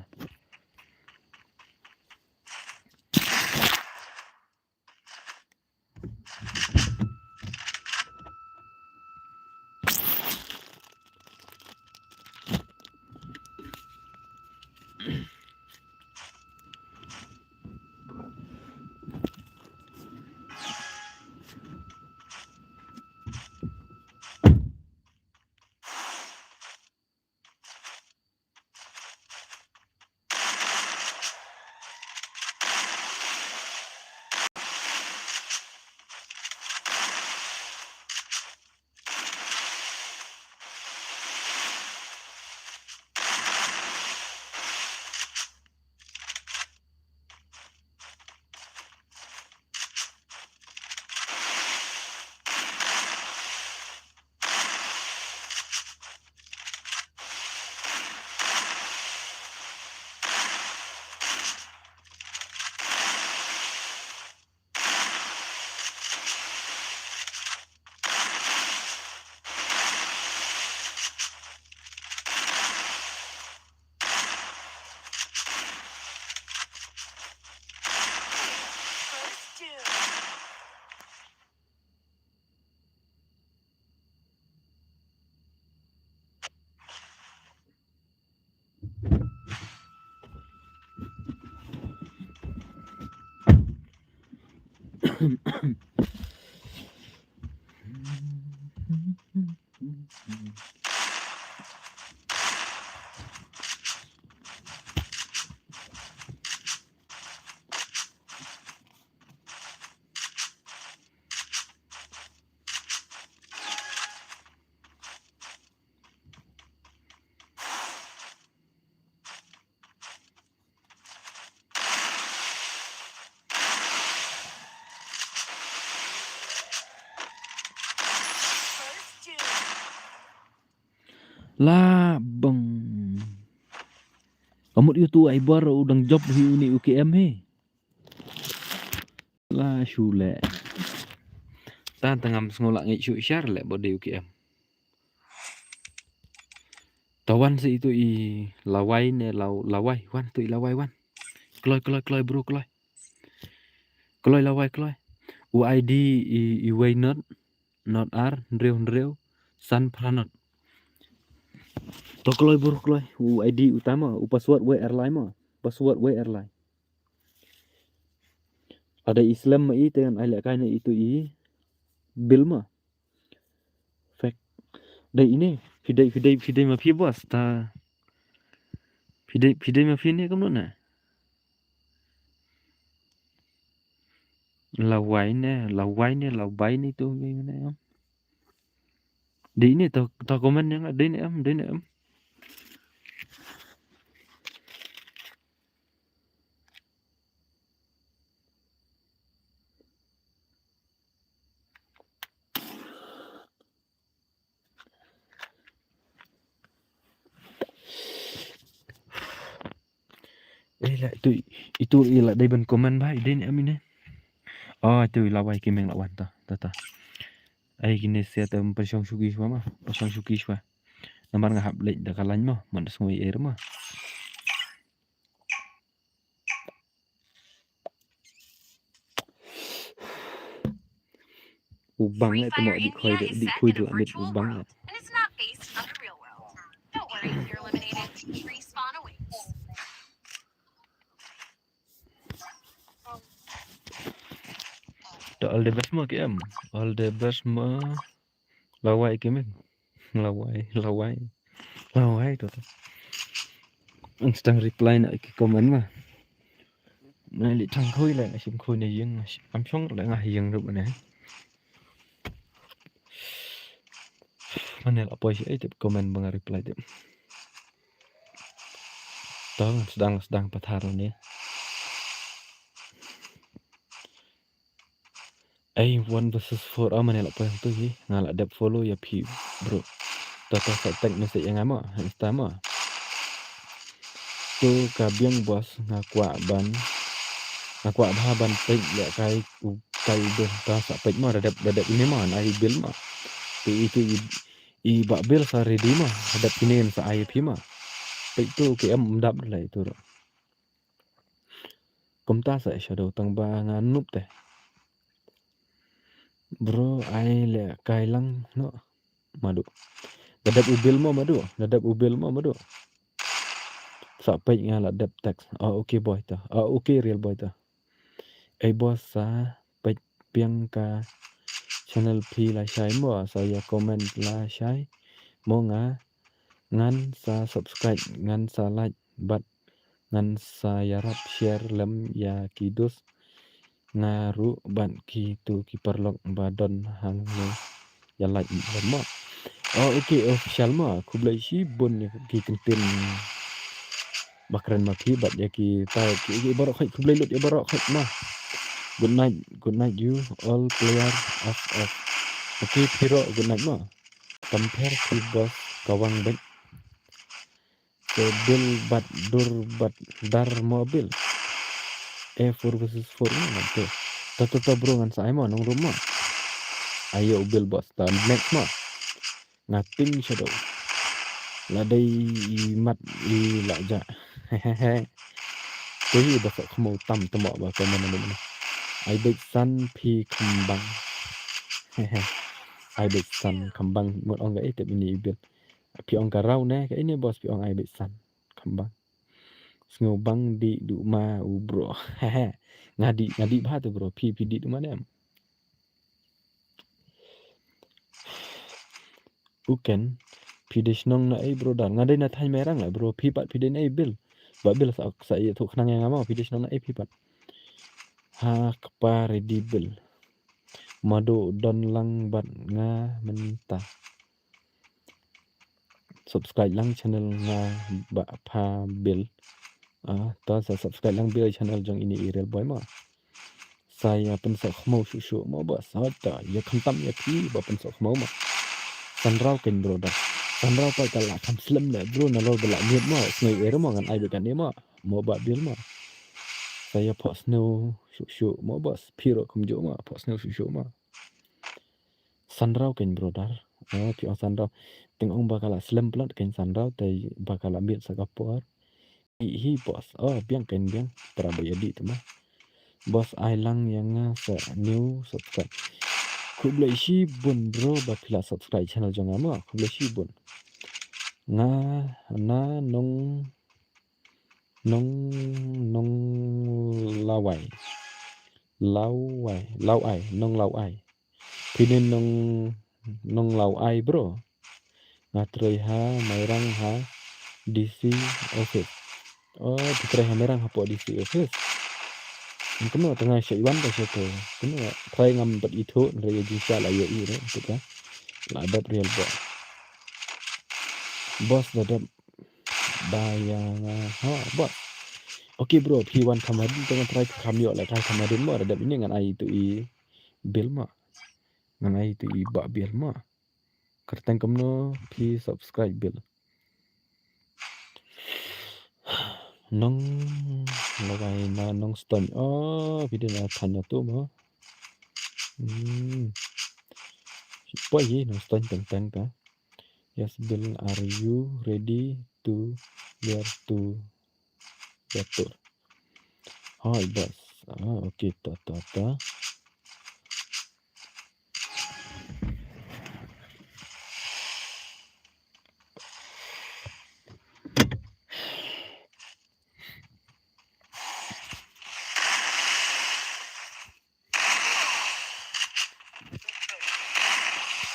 La bang. Ka mut ïa utu ai bar u dang jop hi uni u K M hi. La shu leh. Tan tang ngam sngew lah ngi shu share leh ba dei u K M. Ta wan sa itu i Lawai ne Law-, Lawai, wan tu i Lawai wan. Kloi, kloi, kloi, bro, kloi. Kloi Lawai, kloi. U I D i, i wei not, not ar, hynriew, hynriew, san phra not. To kloi bro kloi. U I D uta ma, u password wei ar lai ma. Password wei ar lai. Lada i slem ma i te ngan ai lehkai na itu i bill ma. Fake. Dei ine. Phi dei, phi dei, phi dei ma phi boss ta. Phi dei, phi dei ma phi ne kumno ne. Lawai ne, lawai ne, lawai ne tu ne. Dei ne to, to comment ne, dei ne em, dei ne em. Eh, la, itu, itu i la dei ban comment ba, i dei ne em ine. Oh, itu i lawai ki meng la wan ta, ta, ta. Ai kine sia ta pynshong shuki shwa ma, pynshong shuki shwa. Namar nga hap leit da ka lain ma, man da sngui er ma. U bang le temo di khoi de, di khoi de la mit u bang le. To all the best mo ki em. All the best mo. Lawai ki meng. Lawai, lawai. Lawai to to. Ang stang reply na ki comment ma. Na li thang khoi la, nga shim khoi na ïing, am shong la nga ïing rup ne. Mane la poi shi ai tip comment ba nga reply tip. To ngan sdang, sdang pathar ne. Ai one versus four, ah, mane la poi tu hi, nga la dep follow ïa phi, bro. To to sa text message ïa nga mo, Insta mo. To ka biang boss, nga kwah ban, nga kwah bha ban peit lehkai u kai u bill, to sa peit mo, da dep, da dep ine mo, ngan ai bill mo. Te itu i, i bah bill sa ready mo, da dep ine sa ai phi mo. Peit to ki em dap lai to. Kumta sa shadow tang ba nga nup te. Bro, ai lehkai lang no. Madu. Da dep u bill mo madu. Da dep u bill mo madu. Sa peit nga la dep text. Oh, okay boy ta. Oh, okay real boy ta. Ei boss sa peit biang ka channel phi lashai mo sa ïa comment lashai. Mo nga ngan sa subscribe ngan sa like bad ngan sa ïarap share lem ïa ki dos nga ruh bad kitu ki paralok ba don hangne ïa like lem mo. Oh, okay, official mo. Khublei shibun ïa ki kyntien ba kren ma phi bad ïa ki ta ki, ki baroh khoit khublei lut ïa baroh khoit mo. Good night, good night you all player of of. Okay, phi ruh good night mo. Compare phi boss ka wang bad. Te bill bad dur bad dar mo bill. Eh, four versus four mo ngan te. To to to bro ngan sa ai mo nong room mo. Ayo bill boss ta next mo. Nga ping shadow. La dei i mat i la ja. Hehehe. Te hi ba sa khmo tam tamo ba ko mana mana. Ai beit san phi khambang. Hehe. Ai beit san khambang mut ong ga eh te ini i bill. Phi ong ka rau ne ka ini boss phi ong ai beit san. Khambang. Sngewbang di du ma u bro. Hehe. Nga di, nga di bha tu bro. Phi, phi di du ma ne em. U Ken, phi dei shnong na ei bro dar. Nga dei na thaiñ Mairang la bro. Phi pat phi dei na ei bill. Ba bill sa, sa ïathuh khnang ïa nga mo. Phi dei shnong na ei phi pat. Ha kpa ready bill. Madu don lang bad nga mynta. Subscribe lang channel nga ba pha bill. Ah, to sa subscribe lang bill channel jong ini i real boy mo. Sa ïa pynsoh khmo shuh shuh mo ba sa ta ïa khamtam ïa phi ba pynsoh khmo mo. Sanraw ken bro da. Sanraw pa ka la kham slem le bro na lo ba la miet mo. Snei er mo ngan ai ba kan mo. Mo ba bill mo. Sa ïa phoh snew shuh shuh mo ba phi ro kham jo mo. Phoh snew shuh shuh mo. Sanraw ken bro dar. Oh, phi ong sanraw. Teng ong ba ka la slem plat ken sanraw te ba ka la miet sa ka por. Hi hi boss. Oh, biang ken biang. Para ba ïa di tu ma. Boss ai lang ïa nga sa new subscribe. Khublei shibun bro ba phi la subscribe channel jong nga ma. Khublei shibun. Nga na nong nong nong lawai. Lawai, lawai, nong lawai. Phi ne nong nong lawai bro. Nga trei ha Mairang ha D C office. Oh, phi trei ha Mairang hapoh D C office. Kumno tang nga sha wan ta sha to. Kumno trei ngam pat ithuh, trei jingshisha la ïohi re tu ka. La dap real bro. Boss da dap ba ïa nga ha boss. Okay bro, phi wan kham hadien tang nga trei kham ïoh la kai kham hadien mo, da dap ine ngan ai tu i bill mo. Ngan ai tu i ba bill mo. Kyrteng kumno phi subscribe bill. Nong lawai na nong ston. Oh, phi dei na thanya tu mo. Hmm. Poi hi nong ston teng teng ka. Yes, Bill, are you ready to bear to bear to? Hi, boss. Ah, okay, ta ta ta.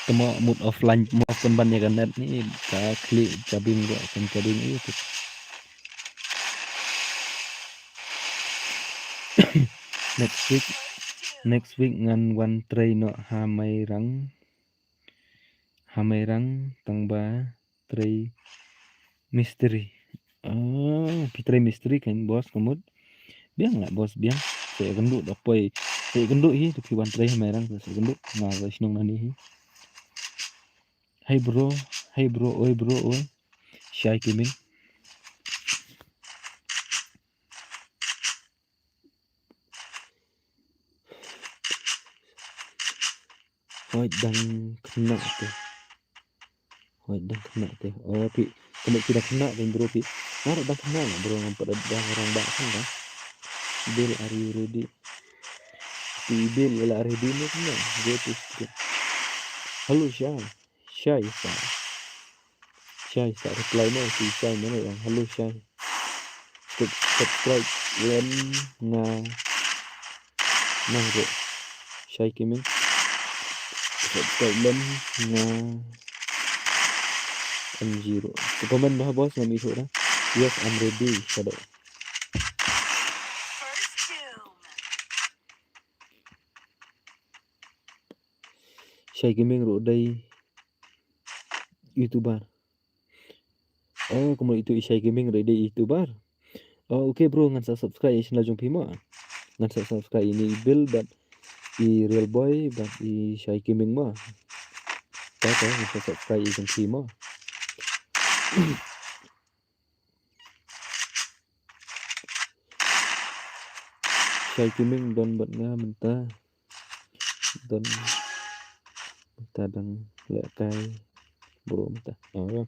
Temo mut offline mo pynban ïa ka net ni ka khlieh ka bing ruh kan ka bing ïa tu. Next week, next week ngan wan trei noh ha Mairang. Ha Mairang tang ba trei mistri. Ah, phi trei mistri kan boss ka mut. Biang lah boss biang. Sa ïakynduh da poi. Sa ïakynduh hi tu phi wan trei ha Mairang sa ïakynduh. Nga ba shnong nani hi. Hey bro, hey bro, oi bro, oi. Shai Kiming. Hoi dang kena te. Hoi dang kena te. Oh, phi. Kena phi dang kena te bro phi. Nara dang kena bro ngam pat dang rangbah kan. Bill, are you ready? Phi Bill, are you ready mo kena? Go to stream. Hello Shai. Shai sa. Shai sa reply mo, si Shai mo yang hello Shai. Sub- Subscribe lem nga nang ro. Shai Kiming. Subscribe lem nga M G ro. Ka comment bah boss ngam ithuh da. Yes, I'm ready. Shadow. Shai Kiming ro dei YouTuber. Oh, kumno itu i Shai Gaming re dei YouTuber. Oh, okay bro, ngan sa subscribe i channel jong phi mo. Ngan sa subscribe ini i Bill bad i Real Boy bad i Shai Gaming mo. Ta ta ngan sa subscribe i jong phi mo. Shai Gaming don bad nga mynta. Don mynta dang lehkai bro mynta. Oh.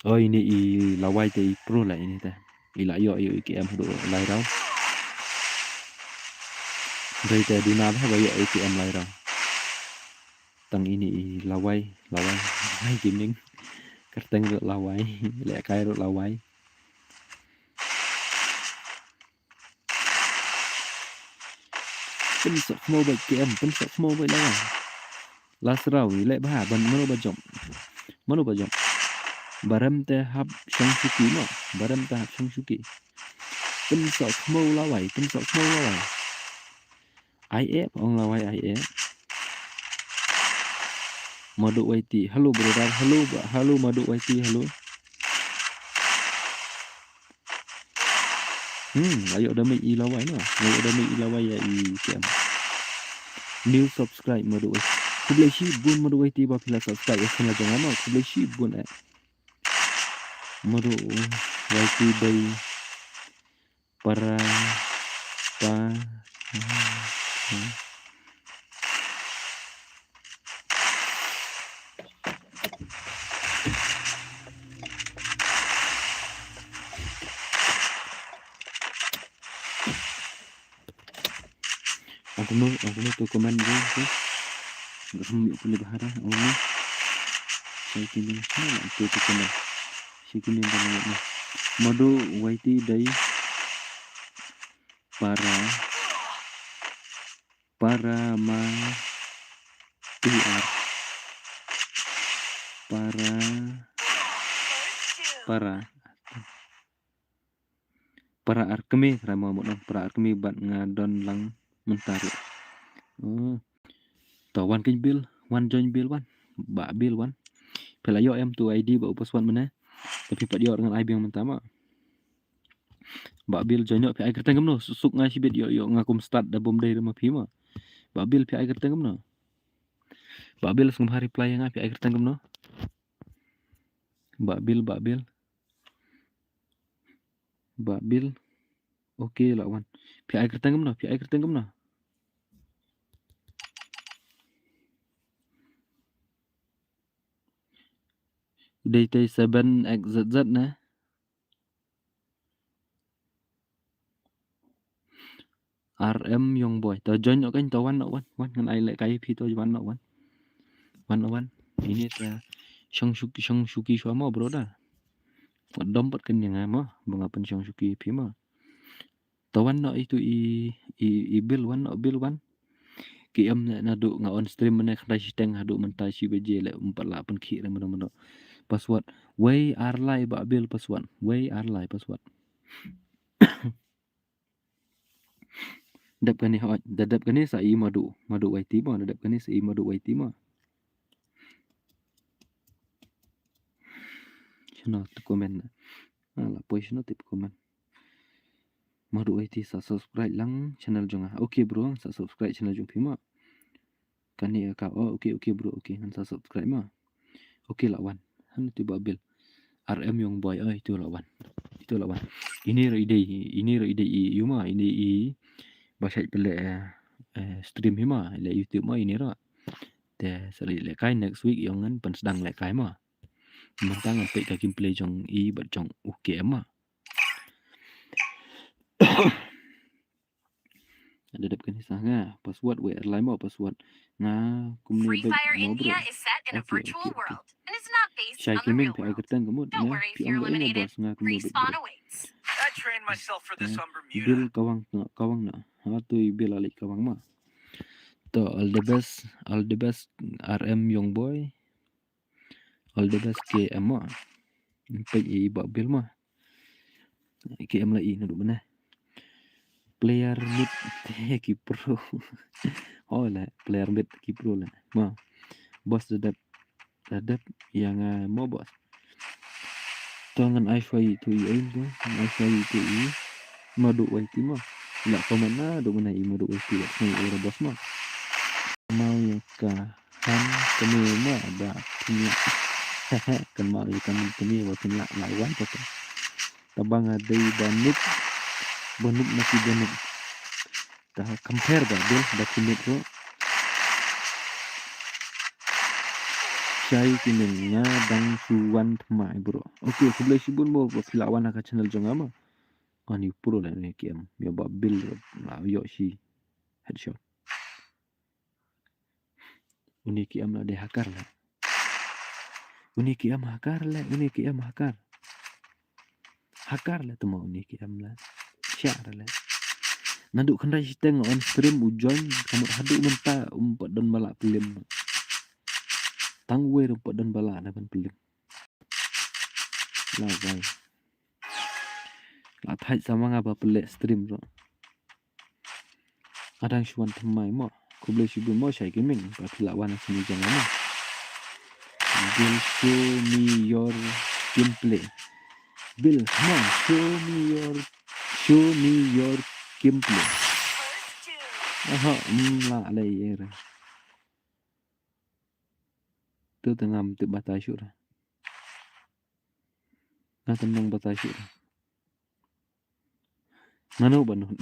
Oh, ini i Lawai te i pro la ini te. I la ïoh ïoh i K M haduh lai round. Dei te duna ba ba ïoh i K M lai round. Tang ini i Lawai, Lawai, Lawai Gaming. Kyrteng ruh Lawai, lehkai ruh Lawai. Pynsoh khmo bad K M, pynsoh khmo bad Lawai. Last round i leh bha ban mano ba jump. Mano ba jump. Barem te hap shong shuki mo, barem te hap shong shuki. Pynsoh khmo Lawai, pynsoh khmo Lawai. Ai eh, ong Lawai ai eh. Madu Y T, hello brother, hello, hello Madu Y T, hello. Hmm, ayo damage i Lawai no. Ayo damage i Lawai ïa i K M. New subscribe Madu Y T. Khublei shibun Madu Y T ba phi la subscribe ïa channel jong nga no. Khublei shibun eh. Madu Y T dei para pa. Ong kumno, ong kumno to comment dei tu. Rum ïoh pule bahara, oh, ni. Shai ki ning, na, na, tu, tu, tu, na. Shai ki ning, na, na, na. Madu, Y T, dai. Para. Para, ma. T R. Para. Para. Para ar kmie, trai mo mo dong, para ar kmie bad nga don lang mynta ruh. Oh. To wan keiñ Bill, wan join Bill wan. Bah Bill wan. Phi la ïoh em tu I D bad u password mynne. Te phi pat ïoh ngan ai biang mynta mo. Bah Bill join ïoh phi ai kyrteng kumno. Suk nga shibit ïoh ïoh nga kum start da bom dei ruh ma phi mo. Bah Bill phi ai kyrteng kumno. Bah Bill sngewbha reply ïa nga phi ai kyrteng kumno. Bah Bill, Bah Bill. Bah Bill. Okay, la wan. Phi ai kyrteng kumno, phi ai kyrteng kumno. Dei tei seven X Z Z ne. R M Young Boy. To join noh kan, to wan noh wan. Wan ngan ai lehkai phi, to wan noh wan. Wan noh wan. Ini ta shong shuki, shong shuki shuwa mo bro da. Wat dom pat kan ïa nga mo, ba nga pynshong shuki phi mo. To wan noh itu i, i, i Bill wan noh, Bill wan. Ki em ne naduh nga on stream mynne khyndai shiteng haduh mynta shi baje leh ym pat lah pynkhih re mynno mynno. Password. Wei ar lai Bah Bill password. Wei ar lai password. Dep kane hoi, da dep kane sa i Madu, Madu Y T mo, da dep kane sa i Madu Y T mo. Shano te comment na. Ah, la poi shano te comment. Madu Y T sa subscribe lang channel jong nga. Okay bro, sa subscribe channel jong phi mo. Kane ka, oh, okay, okay bro, okay, ngan sa subscribe mo. Okay la wan. Han tu Bah Bill. R M Young Boy, oh, itu la wan. Itu la wan. Ini ruh i dei, ini ruh i dei i, ïu mo, ini i ba shait pynleh, eh, eh, stream hi mo, leh YouTube mo ini ruh. Te sa leh lehkai next week ïoh ngan pynsdang lehkai mo. Mynta ngan peit ka gameplay jong i bad jong u K M mo. Da dep kane sa nga password wei ar lai mo password. Nga kumne bad mo bro. Okay, okay, okay. Shai Kiming phi ai kyrteng ka mut nga phi ong ka ina boss nga kumne bad bro. Bill Kawang, Kawang na. Ha tu i Bill Alik Kawang mo. To all the best, all the best R M Young Boy. All the best K M mo. Peit i Bah Bill mo. K M la i naduh mynne. Player mid te ki pro. Oh la player mid ki pro la. Mo. Boss da dep, da dep ïa nga mo boss. To ngan ai shuwa i tu i aim tu. Ngan ai shuwa i tu i. Madu Y T mo. La comment naduh mynne i Madu Y T la. Ngan ai boss mo. Mau ïa ka. Kan kane ma ba pynlak. Kan ma ïa kan kane ba pynlak la wan ka. Taba nga dei ba noob, ba noob na ki ba noob. Ta compare ba dei ba ki noob ruh. Shai Kiming nga dang shu wan thymmai bro. Okay, khublei shibun mo ba phi la wan ha ka channel jong nga mo. Ani pro la ne K M. Ïa ba Bill ruh la ïoh shi headshot. Uni K M la dei hacker la. Uni K M hacker la, uni K M hacker. Hacker la tuma uni K M la. Share la. Naduh khyndai shiteng on stream u join, ka mut haduh mynta um pat don ba lah pynlem. Tang wei ruh um pat don ba lah na ban pynlem. La bai. La thait sa ma nga ba pynleh stream ruh. Nga dang shu wan thymmai mo. Khublei shibun mo Shai Gaming ba phi la wan ha channel jong nga mo. Bill, show me your gameplay. Bill, come on, show me your, show me your gameplay. Aha, mm, la lei er. Tu tengam tu batai shu ra. Nga tynrong batai shuh. Ngano ba nud.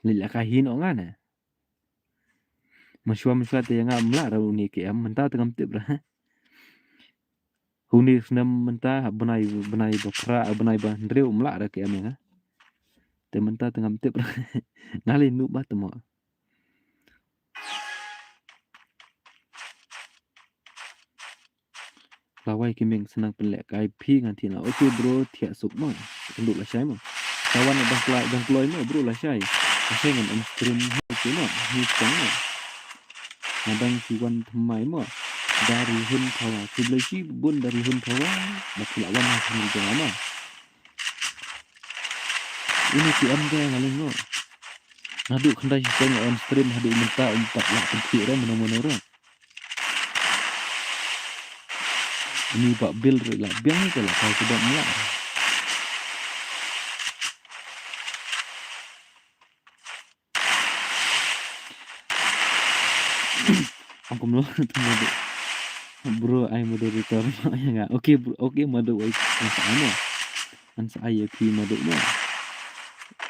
Lei la ka hin ong nga ne. Mynshuwa mynshuwa te ïa nga mlah ra uni K M mynta te ngam tip ra. Uni snem mynta bnai bnai ba phra bnai ba hynriew mlah ra K M ïa nga. Te mynta te ngam tip ra. Nga lei nu ba te mo. Plawai ki meng sngewbha pynlehkai phi ngan thiah na. Okay bro, thiah suk mo. Kynduh lashai mo. Tawan dang kloi, dang kloi mo bro lashai. Lashai ngan on stream mo, okay mo. Hi song mo. Nga dang ki wan thymmai mo. Da Rihun Phawa. Khublei shibun Da Rihun Phawa. Ba phi la wan ha channel jong nga mo. Ine ki em de nga leng mo. Naduh khyndai shisien nga on stream haduh mynta ym pat lah pynthiah re mano mano re. Ini ba bil re la biang ke la kai ke ba mla. Ang kumno tu madu. Bro, ai moderator ma ya nga. Okay bro, okay madu ai. Ngan sa ai mo. Ngan sa ai ya phi madu mo.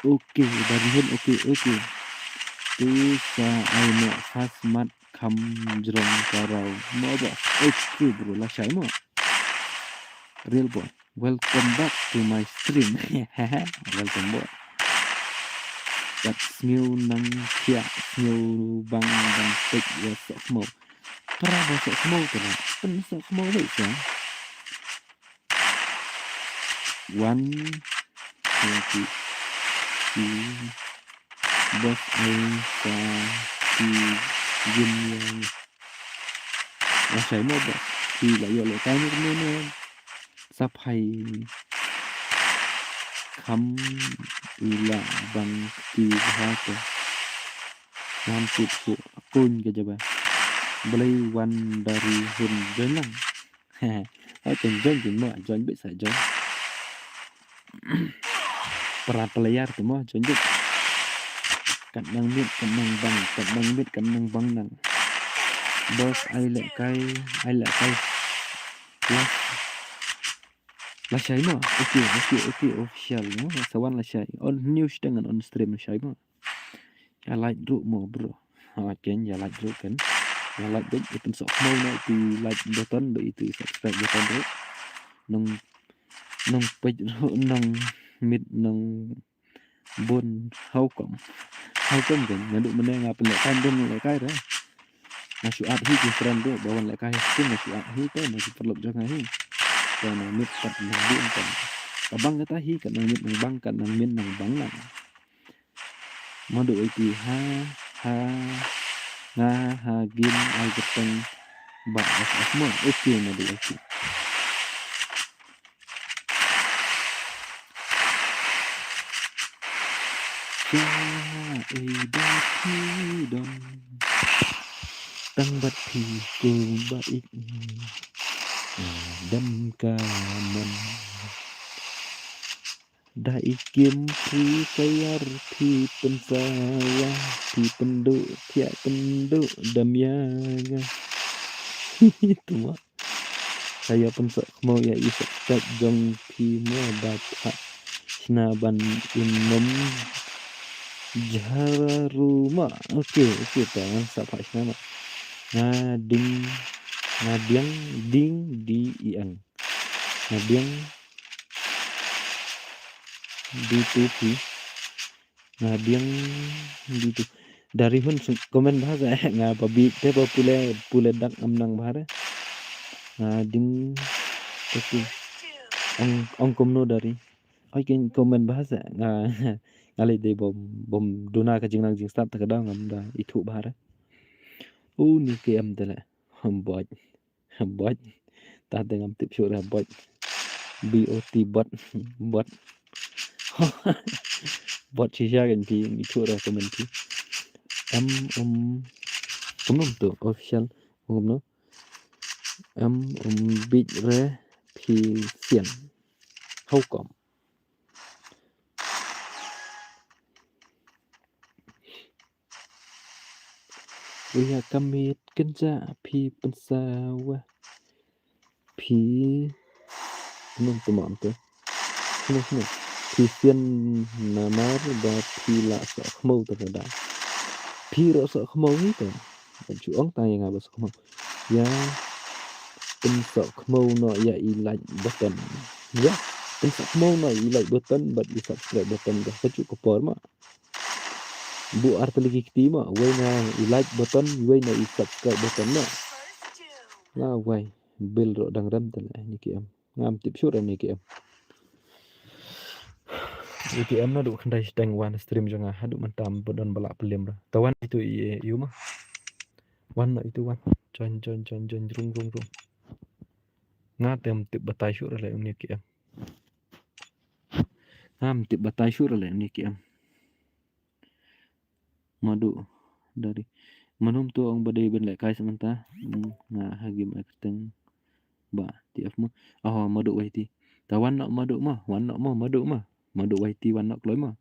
Okay, Da Rihun, okay, okay. Tu sa ai mo khas mat kham jrong karau. Mo ba. Okay bro, lashai mo. Real boy. Welcome back to my stream. Welcome back. Kat sngew nang thiah sngew bang bang pek ya sok mo. Para ba sok mo tu lah. Pen sok mo leh sa. One, two, three. Boss ai sa ki gym ya. Lashai mo ba. Ki la yo le kai ni ni ni. Sa phai. Kham ila bang ki ha ko. Wan tip ko. Kun ke jaba. Blei wan Da Rihun join lang. Ai ken join join mo join bit sa join. Para player tu mo join bit. Kat nang mit kat nang bang kat nang mit kat nang bang nang. Boss ai leh kai ai leh kai. Last. Lashai mo. Okay, okay, okay, official mo. Sa wan lashai. On news dengan on stream lashai mo. Ya like dulu mo bro. Ha ken ya like dulu kan. Ya like dulu ipun sok mo na itu like button ba itu subscribe button dulu. Nong nong page dulu nong mit nong bun how come. How come kan. Nadu mene nga pynleh kan dong leh kai re. Nga shu at hi ki friend dulu ba wan leh kai hi nga shu at hi te na ki paralok jong nga hi. Te na mit kat nang bun kan. Ka bang kata hi kat nang mit nang bang kat nang min nang bang nang. Madu iti ha ha nga ha gin ai geteng ba as as mo iti madu iti. Ja ei ba phi don tang bat phi ko ba ik dam ka mon. Da i kim phi kayar phi pynsawa phi pynduh thiah pynduh dam ya nga. Tuma kaya pynsoh khmo ya i subscribe jong phi mo da pha shna ban im nom jharu ma. Okay okay ta ngan sa pha shna ma. Nga ding nga diang ding di i ang. Nga biang di tu phi. Nga biang di tu. Dari hun komen bahasa eh nga babi te ba pule pule dak am nang bahare. Nga ding tu phi. Ong ong kumno dari. Oi ken komen bahasa nga nga le dei bom bom duna ka jingnang jingstad ta ka dang am da itu bahare. U ni ke am tele. Bot. Bot. Ta te ngam tip shuh re bot. B O T bot. Bot. Bot shisha kan phi ngi shuh re comment phi. Em um kumno tu official kumno. Em um bit re phi sian. How come? Wei ha ka miet kynja phi pynsawa phi nong tuma ante. Nong nong phi sian namar ba phi la sa khmau ta da. Phi ro sa khmau ni ta. Ba ju ong ta ya nga ba sa khmau. Ya pynsa khmau no ya i like button. Ya pynsa khmau no i like button bad i subscribe button da ka ju ka por ma. Bu ar tylli ki kti ma wei na i like button wei na i subscribe button ma. La wei Bill ruh dang rem te leh, ini ki em. Ngam tip shuh re ini ki em. Ini ki em naduh khyndai shiteng wan stream jong nga, haduh mynta ym don ba lah pynlem re. Te wan itu i, i, ïu ma. Wan noh itu wan. Join, join, join, join, rung, rung, rung. Nga te ym tip batai shuh re leh ini ki em. Ngam tip batai shuh re leh ini ki em. Madu dari. Mano mynta ong ba dei ban lehkai sa mynta. Hmm, nga ha game ai kyrteng Bah T F mo. Oh, Madu Y T. Ta wan noh Madu mo, wan noh mo, Madu mo. Madu Y T wan noh kloi mo.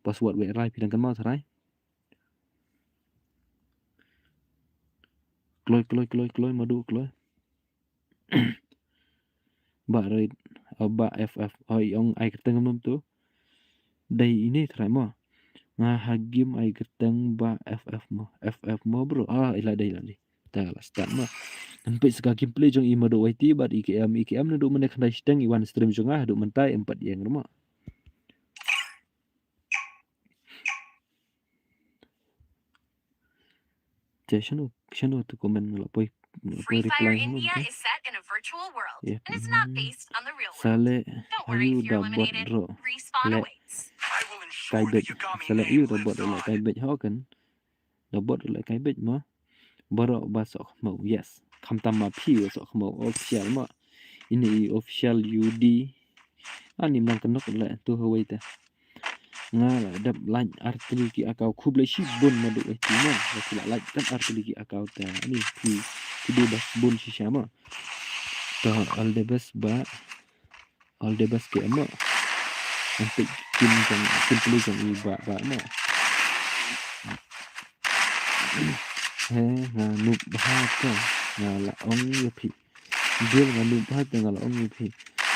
Password wei rai phi dang kynmaw tharai. Kloi, kloi, kloi, kloi, Madu kloi. Bah Red, oh, Bah F F, oh, i ong ai kyrteng kumno mynta. Dei ini tharai mo. Nga ha game ai kyrteng Bah F F mo. F F mo bro. Ah, i la dei, i la dei. Ta la start mo. Ngan peit sa ka gameplay jong i Madu Y T bad i K M, i K M naduh mynne khyndai shiteng i wan stream jong nga haduh mynta em pat ïeng re mo. Te shano, shano tu comment nga la poi, nga la poi reply hano mynta. Yep. Saleh, ayu da bot ruh leh kai beit. Saleh, ayu da bot ruh leh kai beit, ho kan. Da bot ruh leh kai beit mo. Baroh ba sohkhmaw, yes. Khamtam ma phi ba sohkhmaw, official mo. Ini i official U D. Ani mlang kynnoh leh tu hawei te. Nga la dep like artylli ki account, khublei shibun Madu Y T mo. Ba ki la like dep artylli ki account te. Ani phi, phi dei ba bun shisha mo. To, all the best Bah. All the best K M mo. Ngan peit kim jong, kim peli jong i Bah, Bah mo. He, nga noob bha te. Nga la ong ïa phi. Bill, nga noob bha te nga la ong ïa phi.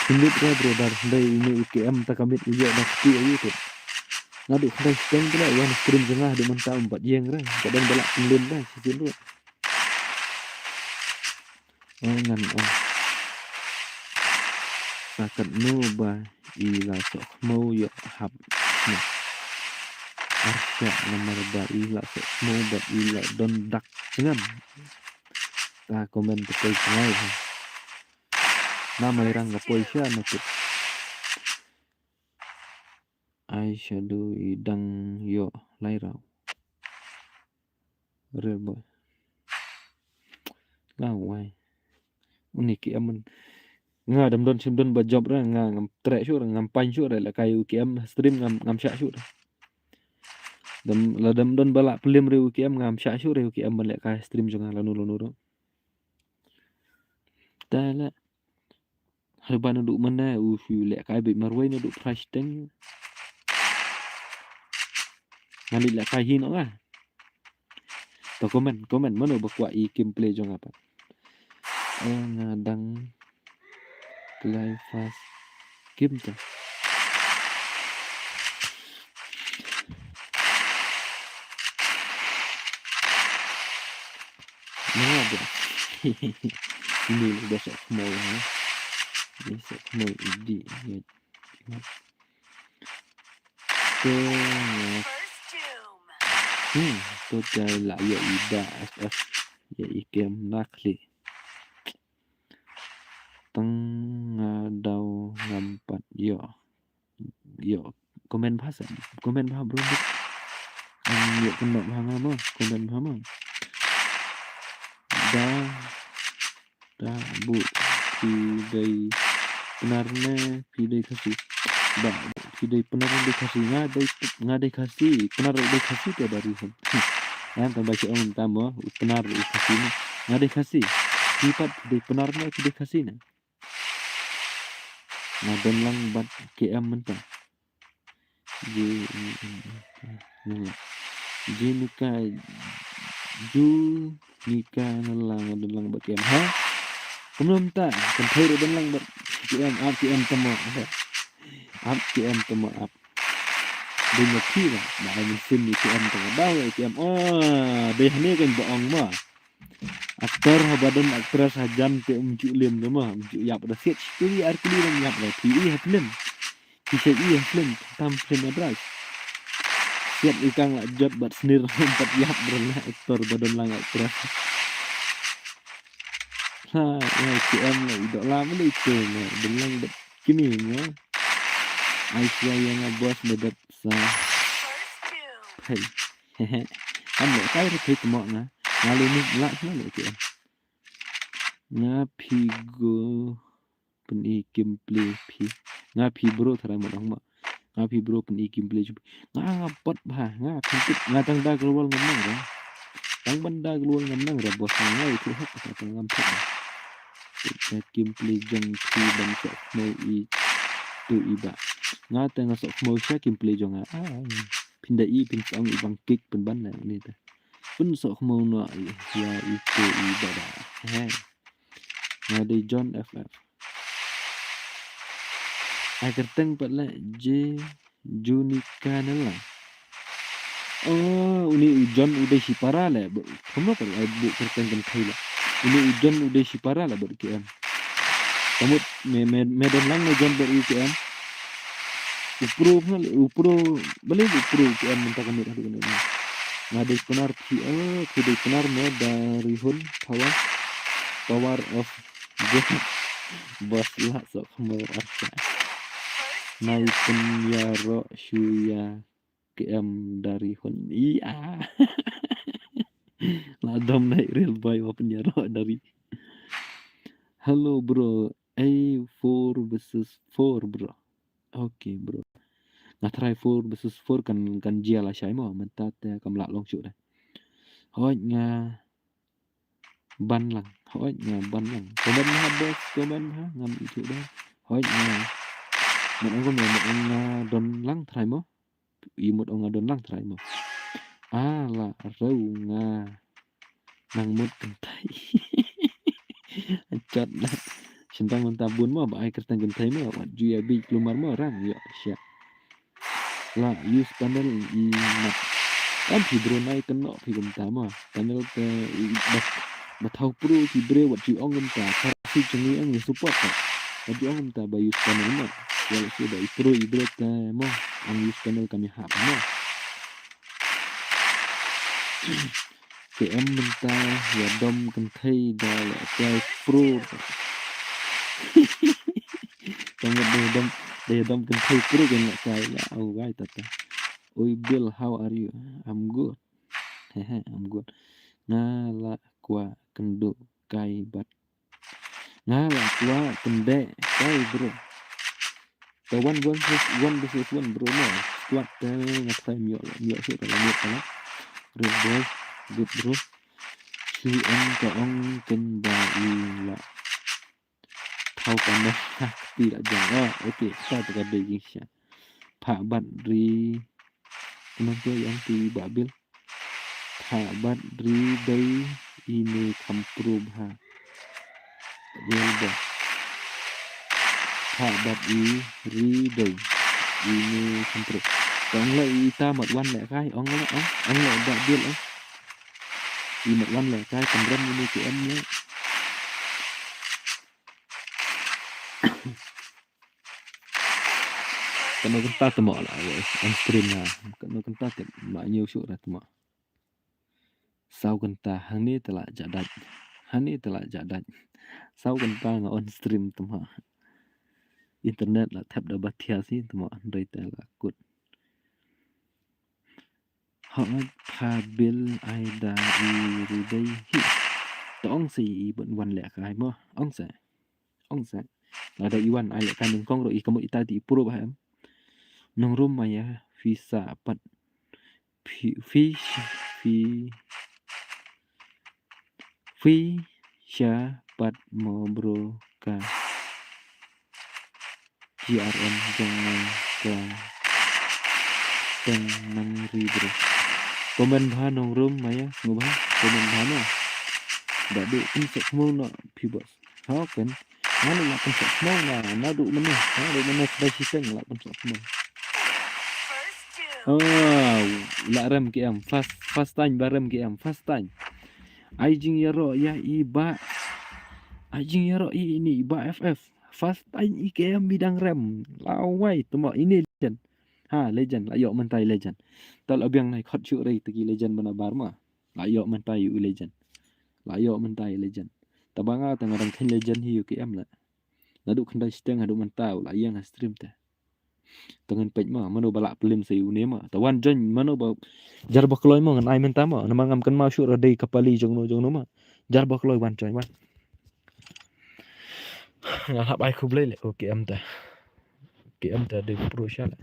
Phi noob re brother, hynrei ine u K M ta ka miet u ïoh da kti aïu te. Naduh khyndai shiteng te leh wan stream jong nga haduh mynta ym pat ïeng re. Ka don ba lah pynlem re shisien ruh. Eh, ngan ong. Sa katno ba i la sohkhmaw ïoh hap. Arshah namar ba i la sohkhmaw bad i la don dak jngan. Ta comment te poi jngai ha. Na Mairang ka poi sha na kut. Ai shadow i dang ïoh lai raw. Real boy. Lawai. Uni ki amen. Nga dam don sim don ba job re, nga ngam treh shuh re, ngam pain shuh re, lehkai u ki am stream ngam, ngam shah shuh re. Dam, la dam don ba lah pynlem re u ki am ngam shah shuh re u ki am ban lehkai stream jong nga lano lano re. Te leh. Haba naduh mynne u shu lehkai beit marwei naduh price teng. Nga leit lehkai hi noh nga. To comment, comment mano ba kwah i gameplay jong nga pat. Eh, nga dang play fast game te. Nga ba. Ini lah dah sok mau ha. Ini sok mau idi. Te, hmm, to te la ïa i da F F ïa i kem nakli. Tang nga daw ngam pat ïoh. Ïoh comment bha sa, comment bha bro. Am ïoh kynnoh bha nga mo, comment bha mo. Da Da bu phi dei Pnar ne phi dei Khasi? Ba phi dei Pnar ne dei Khasi? Nga dei, nga dei Khasi, Pnar dei Khasi te da ri hem. Ngan tang ba ki ong tam mo, u Pnar u Khasi ne. Nga dei Khasi. Phi pat phi dei Pnar ne phi dei Khasi ne? Nga don lang bad K M mynta. Ju, ju, Junika, Junika na lang, na lang bad K M ha. Kumno mynta kan thei ruh don lang bad K M, ap K M tamo. Ap K M tamo ap. Dei ma phi ba ba ai mynsiem ïa K M tamo. Ba ïa K M. Oh, dei hangne kan ba ong ma. Actor haba don actress hajan te um ju lem da ma, um ju ïap da, siat shi kali ar kali lam ïap da. Phi i ha film. Phi siat i ha film, tam film Madras. Siat i kang la jot bad snir um pat ïap da la actor ba don lang actress. Ai, K M la i doh la ma le te ma, belang bet kini ma. Ai swa yang a boss me dap sa. Hey. Am le kai re kai tmo nga. Nga le ni la sma le K M. Nga phi go pyn i gameplay phi. Nga phi bro tharai mo dang ma. Nga phi bro pyn i gameplay jong phi. Nga nga pot bha, nga phi tip, nga tang da global ngam nang ra. Tang ban da global ngam nang ra boss nga i tu hak ka tang ngam thik. Ka gameplay jong phi ban sok mo i tu i ba. Nga tang nga sok mo sha gameplay jong nga. Ah, phin da i phin song i bang kick pyn ban na ni ta. Pyn sok mo no i ya i tu i ba ba. He. Nga dei John F F. Ai kyrteng pat le je Junika ne la. Oh, uni u John u dei shipara le. Kumno pat ai bu kyrteng kan thai le. Uni u John u dei shipara le bad K M. Kamut me me me don lang ne John bad K M. U pro pha le, u pro bale u pro K M mynta kamut hadu ne. Nga dei Kunar P L, ku dei Kunar me dari hun power, power of Boss la sok mo arsa. Nai pynïaroh shuya K M dari hun. Iya. La dom nai real boy wa pynïaroh dari. Hello bro. A four versus four bro. Okay bro. Nga try four versus four kan kan jia la shai mo mynta te kam la long shuh deh. Hoi nga ban lang. Hoi nga ban lang. Comment ha boss, comment ha ngam i tu deh. Hoi nga. Mut ong ko mut ong nga don lang try mo. I mut ong nga don lang try mo. Ah la rau nga nang mut kynthei. Chot na. Sintang mynta bun mo ba ai kyrteng kynthei mo. Wat ju ya bi klumar mo rang yo sha. La use panel i mat. Am phi bro nai kynnoh phi kumta mo. Panel te i bat bat hau pro ki bre wat ju ong kumta. Kar phi jngi ang support ka. Wat ju ong kumta ba use panel mo. Wal si ba i pro i bre te mo. Ang use panel kami hap mo. K M mynta ya dom kynthei da la kai pro. Tong da dom da dom kynthei pro kan la kai la au gai tata. Oi Bill, how are you? I'm good. Hehe, I'm good. Nga la kwah kynduh kai bad Nga la kwah pyndeh kai bro. Te one one versus one versus one bro mo. Squad te nga try myo myo shu te la myo te la. Red boy, good bro. Shu en ka ong ken ba i la. Thau ka mo ha kti la jang. Oh, okay. Sa te ka dei jing sha. Pha bat ri. Kumno te yang ti ba bil. Pha bat ri dei ine kham pro bha. Yel ba. Pha bat i ri dei ine kham pro. Ong le i ta mat wan le kai ong le ong ong le ba bil ong. I mat wan le kai kan ram ine ki em le. Kano kynta tmo la on stream na. Kano kynta tip ma ñiew shuh ra tmo. Saw kynta hangne te la jadaj. Hangne te la jadaj. Saw kynta nga on stream tmo. Internet la thep da ba thia si tmo hynrei te la kut. Hooid pha bil ai da i ri dei hi. To ong sa i ban wan leh kai mo. Ong sa. Ong sa. Lada i wan ai leh kai nyngkong ruh i kamut ita ti i pro ba em. Nongrum maya phi sa pat phi phi phi phi sha pat mo bro ka. G R M jong nga ka teng nang ri bro. Comment bha nongrum maya sngewbha comment bha no. Da dei pynsoh khmiew no phi boss. Hooid. Nga la pynsoh khmiew na naduh mynne naduh mynne kdai shiseng la pynsoh khmiew. Oh, la rem K M first first time ba rem K M first time. Ai jingïaroh ïa i ba. Ai jingïaroh i ini i ba F F. First time i K M i dang rem. Lawai tmo ini legend. Ha legend la ïoh mynta i legend. Tal abiang nai khot shu rei tiki legend bana bar ma. La ïoh mynta i u legend. La ïoh mynta i legend. Taba nga te nga dang kheiñ legend hi ïa u K M la. Naduh khyndai shiteng haduh mynta u la ïeng ha stream te. Te ngin peit ma mano ba lah plim sa ïa une ma. Te wan join mano ba jar ba kloi ma ngan ai mynta ma. Namar ngam kynmaw shuh ruh dei ka pali jong no jong no ma. Jar ba kloi wan join wan. Nga hap ai khublei leh u K M te. K M te dei pro sha leh.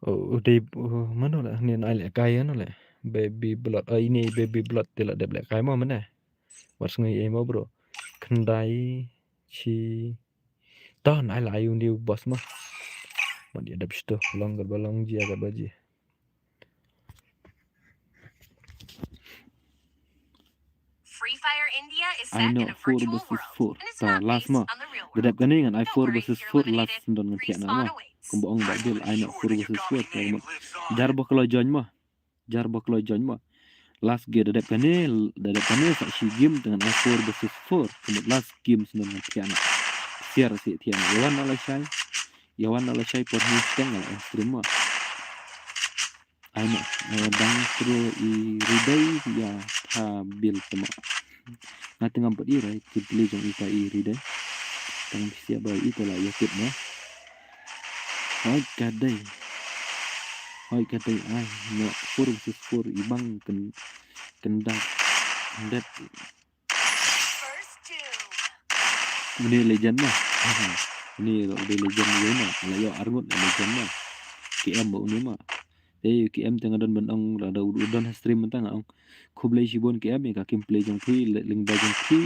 Oh, u dei, oh, mano la, ni ai lehkai ano le. Baby blood, oh, ini baby blood te la dep lehkai mo mane. Wat sngi ei mo bro. Khyndai shi. Ton ai la ayu ni boss mo. Mo dia dep sto long kat ba long ji kat ba ji. Free Fire India is set in a virtual world and it's not based on the real world. Ai no four versus four. Ta last ma. Da dep kane ngan ai four versus four last syndon ngan thiah na ma. Kumba ong ba dil ai no four versus four. Jar ba kloi join ma. Jar ba kloi join ma. Last game da dep kane, da dep kane sa shi game te ngan ai four versus four. Kumba last game syndon ngan thiah na. Siar si thiah na. Ïa wan na la shai. Ïa wan na la shai por ni shiteng la stream ma. Ai ma, eh, dang through i ridai ïa tha bil tama. Nga te ngam pat i rai, kit li jong i ta i ridai. Tang pisa ba i ta la ïa kit ma. Hoi ka dei. Hoi ka dei ai, mo four versus four i bang ken, ken dak. That First doom. Une legend ma. Une ro de legend ïa ma. La ïoh arngut legend ma. K M ba une ma. Te K M te nga don ban ong la da u don ha stream mynta nga ong. Khublei shibun K M ïa ka gameplay jong phi, lyngba jong phi.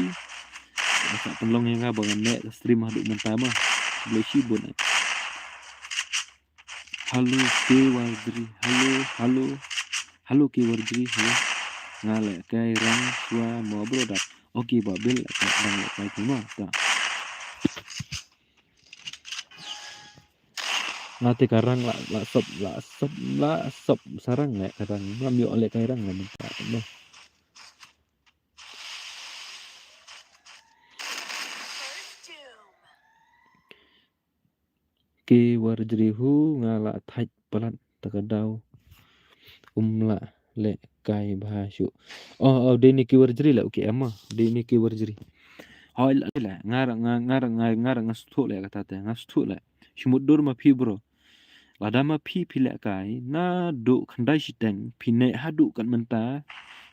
Sa pynlong ïa nga ba ngan neh stream haduh mynta ma. Khublei shibun. Hello, K Warjri. Hello, hello. Hello, K Warjri. Hello. Nga lehkai rang shuwa mo bro dap. Okay, ba bil ka rang lehkai kuma ta. Nga te ka rang la, la sop, la sop, la sop sarang leh ka rang. Ngam ïoh lehkai rang la mynta. Ki Warjri hu nga la thait palat ta ka daw. Um la lehkai bha shuh. Oh, oh, dei ni ki Warjri la, okay, ama. Dei ni ki Warjri. Hoi la, la, nga ra, nga, nga ra, nga, nga ra, nga sngewthuh leh kata te, nga sngewthuh leh. Shimut dur ma phi bro. Lada ma phi phi lehkai, naduh khyndai shiteng, phi neh haduh kat mynta,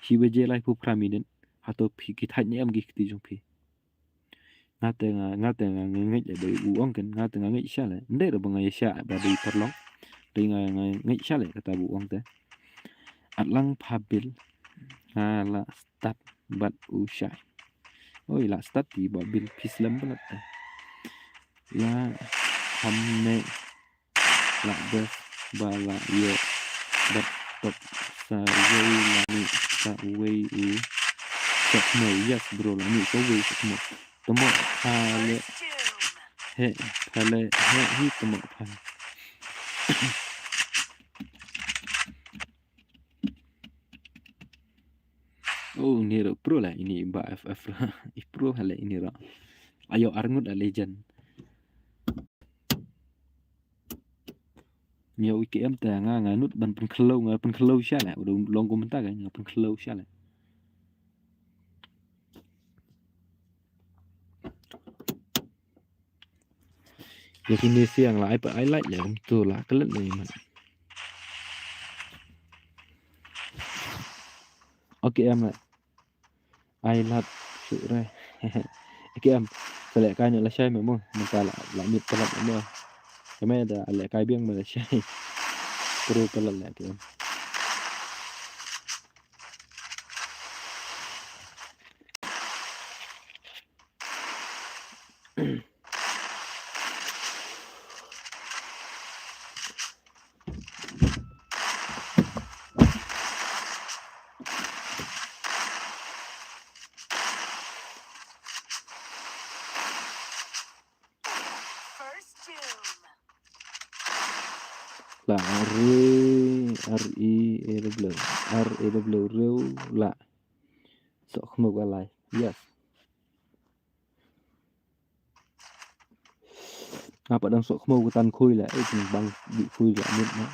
shi baje laiphew phra minit, hato phi ki thait ne em ki kti jong phi. Nga te nga, nga te nga ngeit leh ba u ong ken, nga te nga ngeit sha leh. Ndei ruh ba nga ïa sha ba dei paralok. Dei nga, nga ngeit sha leh kata ba u ong te. At lang pha bil, nga la start bad u shai. Oi, la start ti ba bil phi slem palat te. La kham ne la best ba la ïoh bad top sa wei la ni sa wei u sa mo, yes bro, la ni sa wei sa mo. Tamo pha le he, pha le he hi tamo pha. Oh, ini ro pro la, ini ba F F ro. I pro ha le ini ro. Ayo arngut a legend. Ngi u K M te nga, nga nud ban pynkhlo, nga pynkhlo sha le, u long kumta ka, nga pynkhlo sha le. Ïa kine siang la ai pa ai like ïa kumtu la klet ne man. Okay, em la. Ai lat shu re. Okay, em. Sa lehkai ne la shai me mo. Mynta la, la mit palat me mo. Kame da lehkai biang me la shai. Pro palat leh, okay, em. La re, R E A W, R A W, rew la. Sok khmu ka lai. Yes. Nga pat dang sok khmu ka tan khui la, eh, bang di khui la mit na.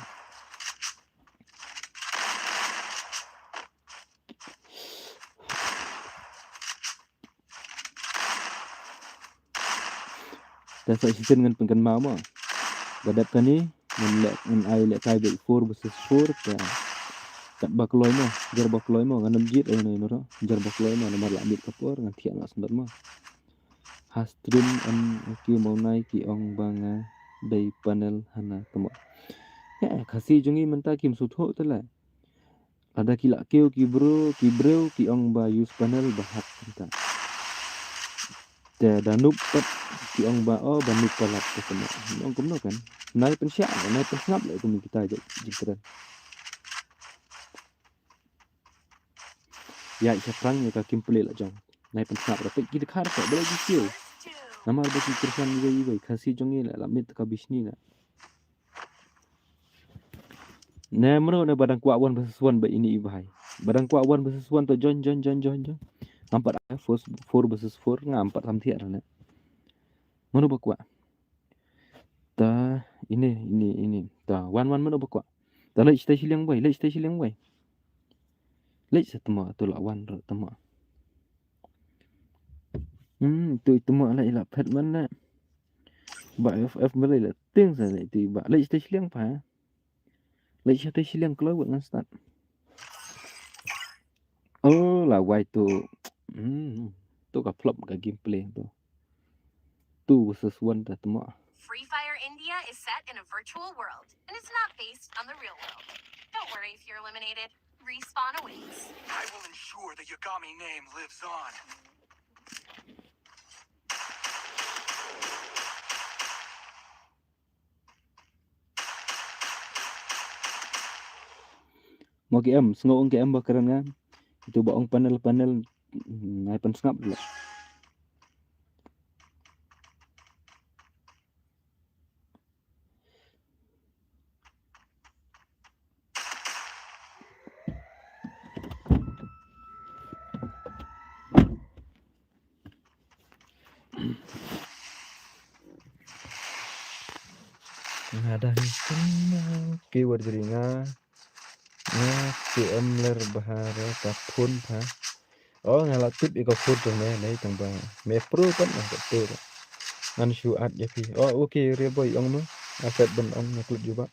Te sa shisien ngan pynkynmaw mo. Ba dep kane ngan leh, ngan ai leh kai beit four versus four te. Kat ba kloi mo, jer ba kloi mo, ngan ym jied ïa no ïa no ruh. Jer ba kloi mo, namar la miet ka por ngan thiah noh sendot mo. Ha stream em, ki Mawnai ki ong ba nga dei panel hana te mo. He, Khasi jong ngi mynta kim sngewthuh te la. Lada ki la kiew ki briew, ki briew ki ong ba use panel ba hap mynta. Te da noob pat ki ong ba, oh, ba noob palat te kumno. Ong kumno kan. Nai pynshah, nai pynsngap leh kum kita jingkren. Ïa, ïa phrang ïa ka kim plie la jong. Nai pynsngap ra peit ki dkhar ka, ba la ki kiew. Namar ba ki kyrshan iwei iwei, Khasi jong ngi la, la miet ka bishni la. Ne mano ne ba dang kwah one versus one ba ini i bhai. Ba dang kwah one versus one to join, join, join, join, join. Ngam pat ai four, four versus four, ngam pat sam thiah ne. Mano ba kwah. Ta ini, ini, ini. Ta one, one mano ba kwah. Ta leit stai shiliang wei, leit stai shiliang wei. Leit sa temo tu la one ro temo. Hmm, tu temo la ila phet man na. Ba F F melei la ting sa leit tu ba. Leit stai shiliang pa. Leit sha te shiliang kloi wat ngan start. Oh, la wai tu. Hmm. Tu ka flop ka gameplay tu. Two versus one ta temo. Free Fire India is set in a virtual world, and it's not based on the real world. Don't worry if you're eliminated. Respawn awaits. I will ensure the Yagami name lives on. Mo ki em, sngew ong ki em ba kren nga. Itu ba ong panel, panel, mm, ngai pan sngap dulu. Nga dang kynmaw ki wat jri nga. Nga ki em ler bha re ka phone pha. Oh, nga la tip ïa ka phone jong me, nei tang ba me pro pat nga ka pro. Ngan shu add ïa phi. Oh, okay, re boy ong no. Nga set ban ong nga klut jubab.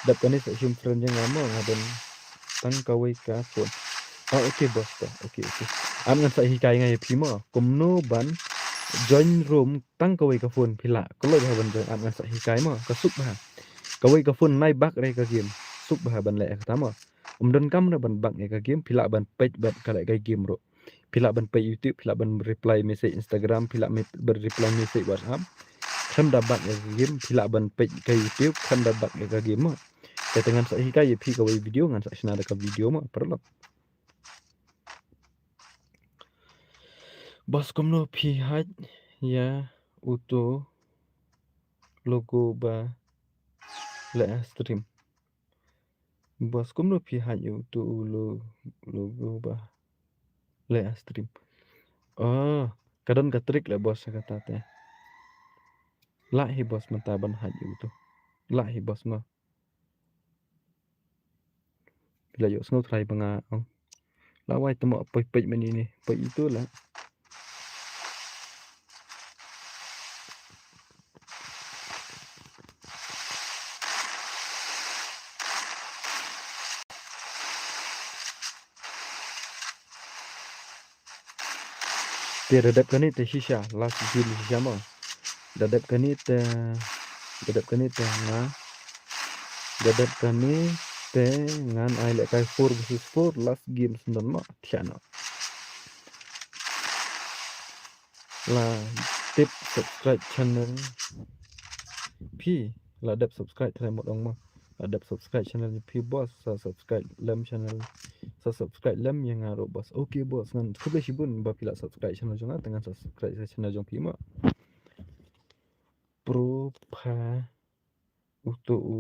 Dap kane sa shim friend jong nga mo, nga don tang kawei ka phone. Ah, okay boss ta. Okay, okay. Am ngan sa hikai nga ïa phi mo. Kumno ban join room tang kawei ka phone phi lah. Kloi bha ban join, am ngan sa hikai mo. Ka suk bha. Kawei ka phone nai bak re ka game. Suk bha ban leh kata mo. Ym don kam re ban bak re ka game, phi lah ban peit bad ka leh ka game ruh. Phi lah ban peit YouTube, phi lah ban reply message Instagram, phi lah ban reply message WhatsApp. Khlem da bak ïa ka game, phi lah ban peit ka YouTube, khlem da bak ïa ka game mo. Te ngan sa hikai ïa phi kawei video, ngan sa shna da ka video mo, paralok. Boss kumno phi hide ïa uto logo ba leh stream. Boss kumno phi hide ïa uto u lo-, logo ba leh stream. Oh, ka don ka trick leh boss kata te. Lah hi boss mynta ban hide ïa uto. Lah hi boss mo. Phi la ïohsngew trai ba nga ong. La wai temo poi peit mani ne. Poi itu la. Te da dep kane te shisha, last game shisha mo. Da dep kane te, da dep kane te nga, da dep kane te ngan ai leh kai four versus four, last game sndon mo, thiah noh. La dep subscribe channel phi, la dep subscribe trai mot ong mo. La dep subscribe channel phi boss, sa subscribe lem channel, sa subscribe lem ïa nga ruh boss. Okay boss, ngan khublei shibun ba phi la subscribe channel jong nga, te ngan sa subscribe channel jong phi mo. Pro pha uto u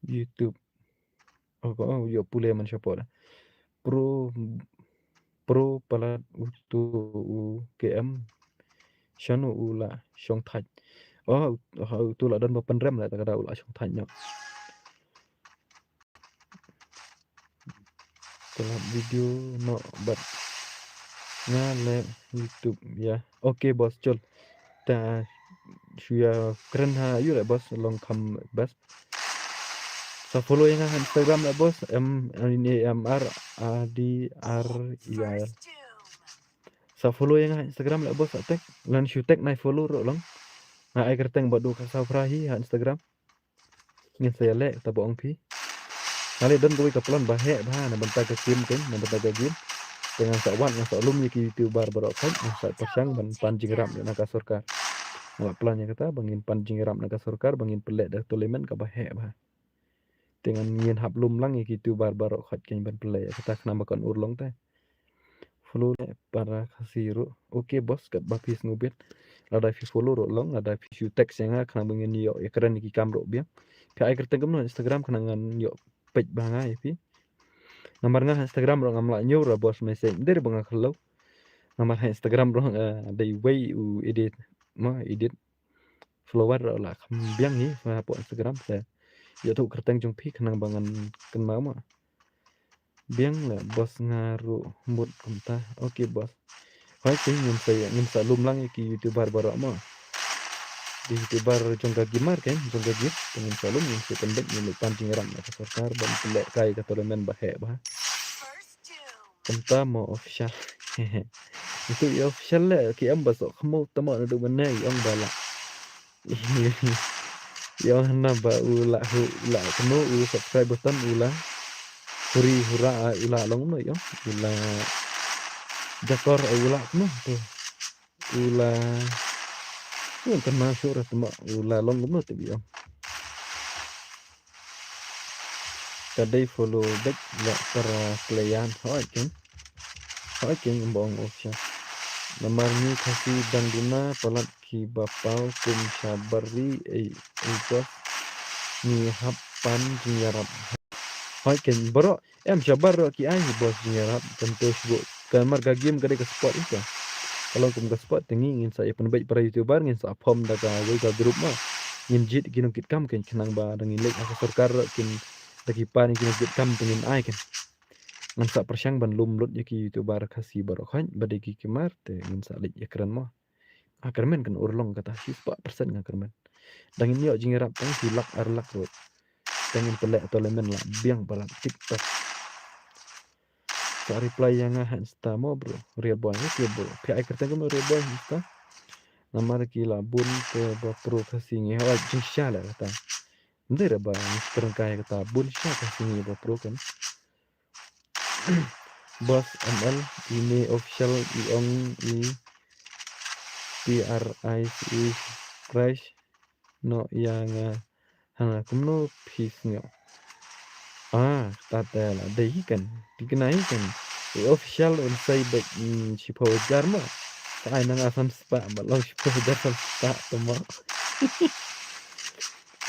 YouTube. Oh, ko, oh, ïoh pule man shapoh da. Pro, pro palat uto u K M. Shano u la shong thait. Oh, oh, uto la don ba pynrem la, ta ka da u la shong thait noh. Palat video noh bad nga leh YouTube ïa. Okay boss, chul. Ta shu ïa kren ha ïu leh boss, long kham best. Sa follow ïa nga ha Instagram leh boss, M, M R A D R E I. Sa follow ïa nga ha Instagram leh boss, sa tag. Lane shu tag nai follow ruh long. Nga ai kyrteng Bah Duh Khasaw Phra hi ha Instagram. Ngin sa ïaleh kata ba ong phi. Nga leh don kawei ka plan ba heh bha na bynta ka game keiñ, na bynta ka game. Te ngan sa wad, ngan sa lum ïa ki YouTuber baroh khoit, ngan sa pyrshang ban pan jingïarap na ka sorkar. Nga la plan ïa kata ba ngin pan jingïarap na ka sorkar, ba ngin pynleh da tournament kaba heh bha. Te ngan, ngin hap lum lang ïa ki YouTuber baroh khoit keiñ ban pynleh ïa kata, khnang ba kan urlong te. Follow leh para Khasi ruh. Okay boss, katba phi sngewbit. Lada phi follow ruh long, lada phi shu text ïa nga khnang ba ngin ïoh ïakren ïa ki kam ruh biang. Phi ai kyrteng kumno Instagram khnang ngan ïoh peit bha nga ïa phi. Namar nga Instagram ruh ngam lah ñiew ruh boss, message dei ba nga khyllew. Namar Instagram ruh, eh, dei wei u edit, ma edit. Follower ruh la kham biang hi hapoh Instagram, te ïathuh kyrteng jong phi khnang ba ngan kynmaw ma. Biang leh boss, nga ruh mut kumta. Okay boss. Hooid keiñ, ngin sa, ngin sa lum lang ïa ki YouTuber baroh ma. Ki YouTuber jong ka gamer keiñ, jong ka game, te ngin sa lum, ngin sa pynbeit, ngin leit pan jingïarap na ka sorkar ban pynleh kai ka tournament ba heh bha. Kumta mo official. Itu i official leh ki em ba soh khmu tamo naduh mynne i ong ba la. I ong hana ba u la hu, u la kano u subscribe button u la huri hura, u la long no i ong. U la jakor u la kano tu. U la, u kan ma shu ra tamo u la long kumno te i ong. Ka dei follow back leh para player, hooid keiñ. Hooid keiñ, ym ba ong official. Namar ngi Khasi dang duna palat kiba paw kum shabar ri, ei, ei boss. Ngi hap pan jingïarap. Hooid keiñ, baroh em shabar ruh ki ai hi boss jingïarap, kan to shibun. Ka mar ka game ka dei ka sport ita. Ka long kum ka sport, te ngi ngin sa ïa pynbeit para YouTuber, ngin sa form da kawei ka group ma. Ngin jied ki nongkitkam keiñ khnang ba da ngin leit ha ka sorkar ruh kin da ki pan ki nongkitkam te ngin ai keiñ. Ngan sa pyrshang ban lum lut ïa ki YouTuber Khasi baroh khoit, ba dei ki gamer te ngin sa leit ïakren mo. Nga kyrmen kan urlong kata, shispah percent nga kyrmen. Da ngin ïoh jingïarap tang shi lak ar lak ruh. Da ngin pynleh tournament la biang palat TikTok. Sa reply ïa nga ha Insta mo bro, Real Boy, okay bro. Phi ai kyrteng kumno Real Boy ha Insta? Namar ki la bun te ba pro Khasi ngi, hooid jingshisha leh kata. Ym dei re ba ngi kren kai kata, bun shisha Khasi ngi ba pro kan. Boss M L, ine official i ong i P R I C E price. No ïa nga, ha nga kumno phi sngew. Ah, ta te la dei hi kan. Phi kynmaw hi kan. I official un sei bad, mm, shiphew hajar mo. Ka ai na nga san spah, ba long shiphew hajar san spah te mo.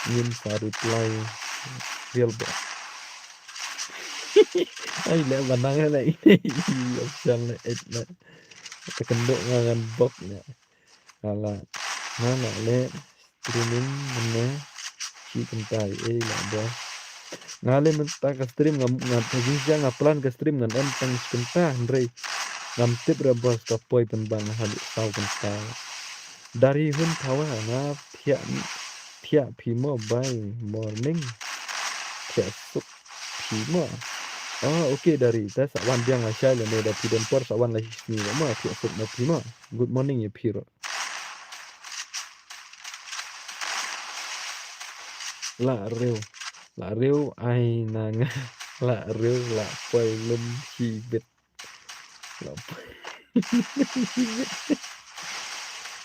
Ngin sa reply Real Boy. Ai leh ba nang leh, i official leh, eh, leh. Te kynduh nga ngan bok leh. Ala, nga la leh streaming mynne shi kynta ei la boss. Nga leh mynta ka stream ngam, nga, nga plan ka stream ngan on tang shi kynta hynrei ngam tip re boss ka poi pynban haduh saw kynta. Dari hun thawa nga thiah, thiah phi mo, bye morning. Thiah suk phi mo. Oh, okay Dari, te sa wan biang lashai lane da phi don por sa wan lashisngi mo, thiah suk mo phi mo. Good morning ïa phi ruh. La riew, la riew ai na nga, la riew la poi lum shi bit. La poi.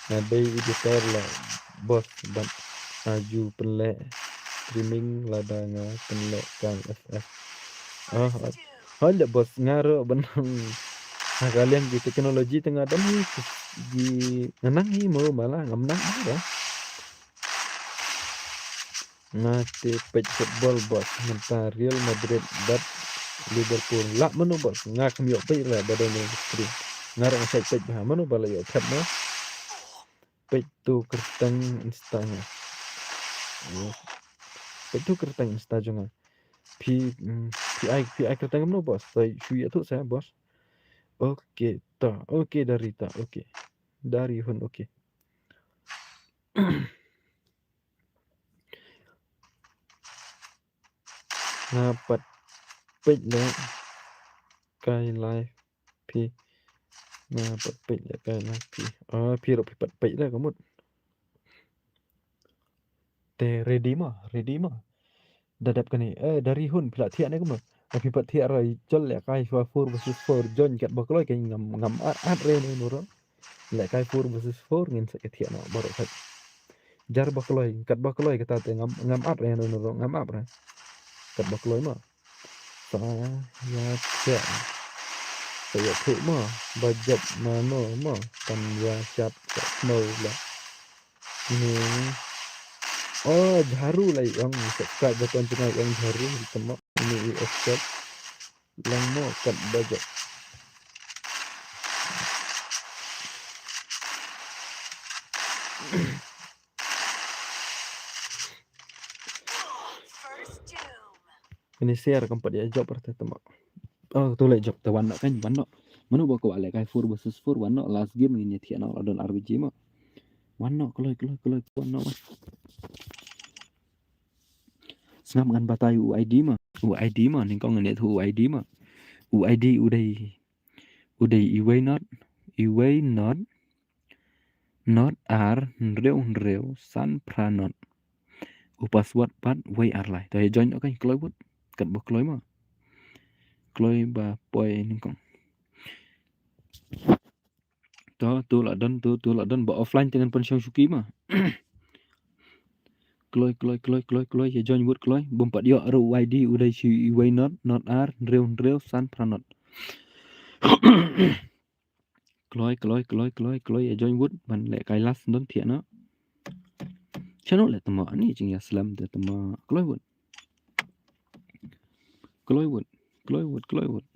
Nga dei editor la boss bad aju pynleh streaming lada nga pynleh kang F F. Ah, hooid leh boss, nga ruh ban ha ka liang ki technology te nga dang hi ki, nga nang hi mo mala ngam nang hi ba. Nga te peit football, boss. Mynta Real Madrid bad Liverpool. Lah mano, boss? Nga kam ïoh peit re ba don ïa stream. Nga ruh nga shait peit bha. Mano ba la ïoh thep mo? Peit tu kyrteng Insta nga. Peit tu kyrteng Insta jong nga. Phi, mm, phi ai, phi ai kyrteng mano, boss? Te shu ïathuh sa, boss. Okay, ta. Okay, dari ta. Okay. Dari Hun, okay. Nga pat peit leh kai live phi. Nga pat peit leh kai live phi. Ah, phi ruh phi pat peit leh ka mut. Te ready ma, ready ma. Da dep kane, eh, dari Hun phi la thiah ne kumno? Phi pat thiah ruh, jol leh kai shuwa four versus four, join kat ba kloi, ke ngam, ngam at, at re ne no ruh. Leh kai four versus four ngin sa thiah noh baroh. Jar ba kloi, kat ba kloi kata te ngam, ngam at re no ruh, ngam at re. Kat ba kloi ma. Sa ïa thiah. Sa ïathuh ma ba jop mano ma. Kan ïa shad ka khmiew la. Ni. Oh, Jharu la ïong, subscribe button jong nga ïong Jharu, tama ni i accept. Lang mo kat ba jop. Ini share kam pat ïa jop te tama. Oh, tu leh jop te wan noh kan, wan noh. Mano ba kwah leh kai four versus four, wan noh, last game ngin ïa thiah noh, la don ar baje ma. Wan noh, kloi, kloi, kloi, wan noh, wan. Sngap ngan batai u ID ma. U ID ma, nyngkong ngin ïathuh u ID ma. U ID u dei, u dei uwei not, uwei not, not ar, hynriew hynriew, san phra not. U password pat wei ar lai. To ïa join noh kan, kloi wut. Kat ba kloi ma. Kloi ba poi nyngkong. To, to la don, to, to la don ba offline te ngan pynshong shuki ma. Kloi, kloi, kloi, kloi, kloi, ïa join wut kloi. Bym pat ïoh ruh u ID u dei shi uwei not, not ar, hynriew hynriew, san phra not. Kloi, kloi, kloi, kloi, kloi, ïa join wut, ban leh kai last don thiah noh. Shano leh tama, ani jingïa slem te tama, kloi wut. Kloi wut, kloi wut, kloi wut.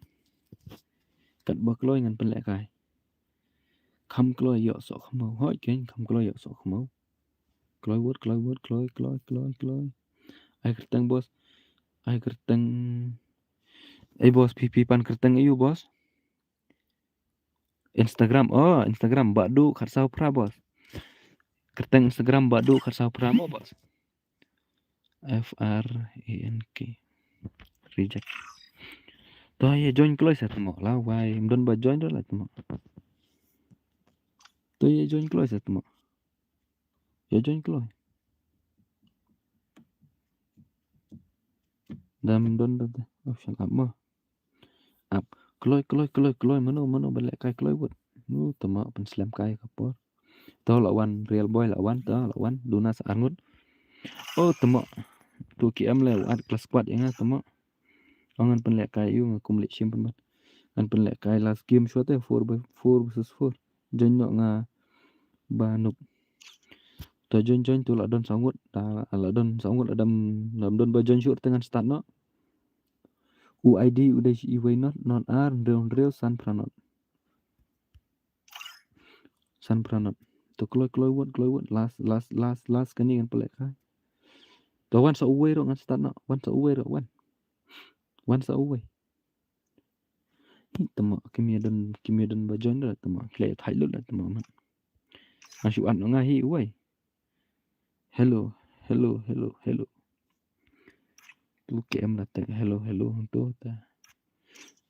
Kat ba kloi ngan pynleh kai. Kham kloi ïoh soh khmiew, hoi kein, kham kloi ïoh soh khmiew. Kloi wut, kloi wut, kloi, kloi, kloi, kloi. Ai kyrteng boss, ai kyrteng. Ai boss, phi, phi pan kyrteng aiu boss? Instagram, oh, Instagram, Bah Du khatsaw phra, boss. Kyrteng Instagram, Bah Du khatsaw phra mo, boss. F R A N K. Reject. To ïa join kloi sa tama, la wai, ym don ba join ruh la tama. To ïa join kloi sa tama. Ïa join kloi. Dam don da, da. Oh, shut up ma. Ap. Kloi, kloi, kloi, kloi. Mano, mano ba leh kai kloi wut. Nu, tama pynslem kai ka por. To la wan, Real Boy la wan, to la wan. Duna sa arngut. Oh, tama. Tu ki em le, wat class squad ïa nga, tama. Oh, ngan pynleh kai ïa u, nga kum leh shim pynban. Ngan pynleh kai last game shuwa te, four by, four versus four. Join noh nga ba noob. To join, join, tu la don saw ngut, da la don saw ngut, la dam, la dam don ba join shuh te ngan start noh. U ID u dei shi uwei not, not ar, hynriew hynriew, san phra not. San phra not. To kloi, kloi wut, kloi wut, last, last, last, last kane ngan pynleh kai. To wan sa uwei ruh ngan start noh, wan sa uwei ruh, wan. Wan sa uwei. Hi tama, kim ïa don, kim ïa don ba join ruh tama, ki la ïa thait lut la tama man. Nga shu at noh nga hi uwei. Hello, hello, hello, hello. Tu K M la tag hello, hello, tu ta.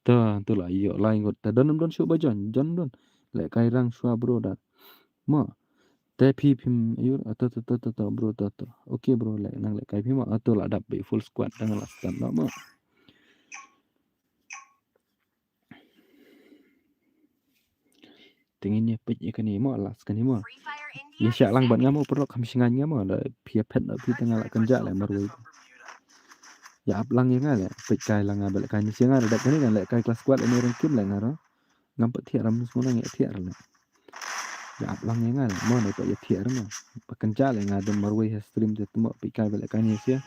Ta, tu la ïoh lai ngut. Ta don, don shuh ba join, don, don. Leh kai rang shuwa bro da. Ma. Te phi phim, aiu, ah, ta, ta, bro, ta, ta. Okay bro, leh nang leh kai phi ma. Ah, tu la dap beit full squad, dang la start noh ma. Te ngin ïa peit ïa kane mo, last kane mo. Ïa shah lang bad nga mo, paralok, kham shngaiñ nga mo, da phi ïa phet noh phi te nga la kynjah leh marwei. Ïa ap lang ïa nga leh, peit kai lang nga ba leh kai ni sha nga, da dep kane ngan leh kai class squad leh ne rong kim leh nga ruh. Ngam pat thiah ram sngewna ngi thiah ram leh. Ïa at lang ïa nga mo, ne to ïa thiah mo. Ba kynja le nga don marwei ha stream te mo, phi kai ba le kai ni sia.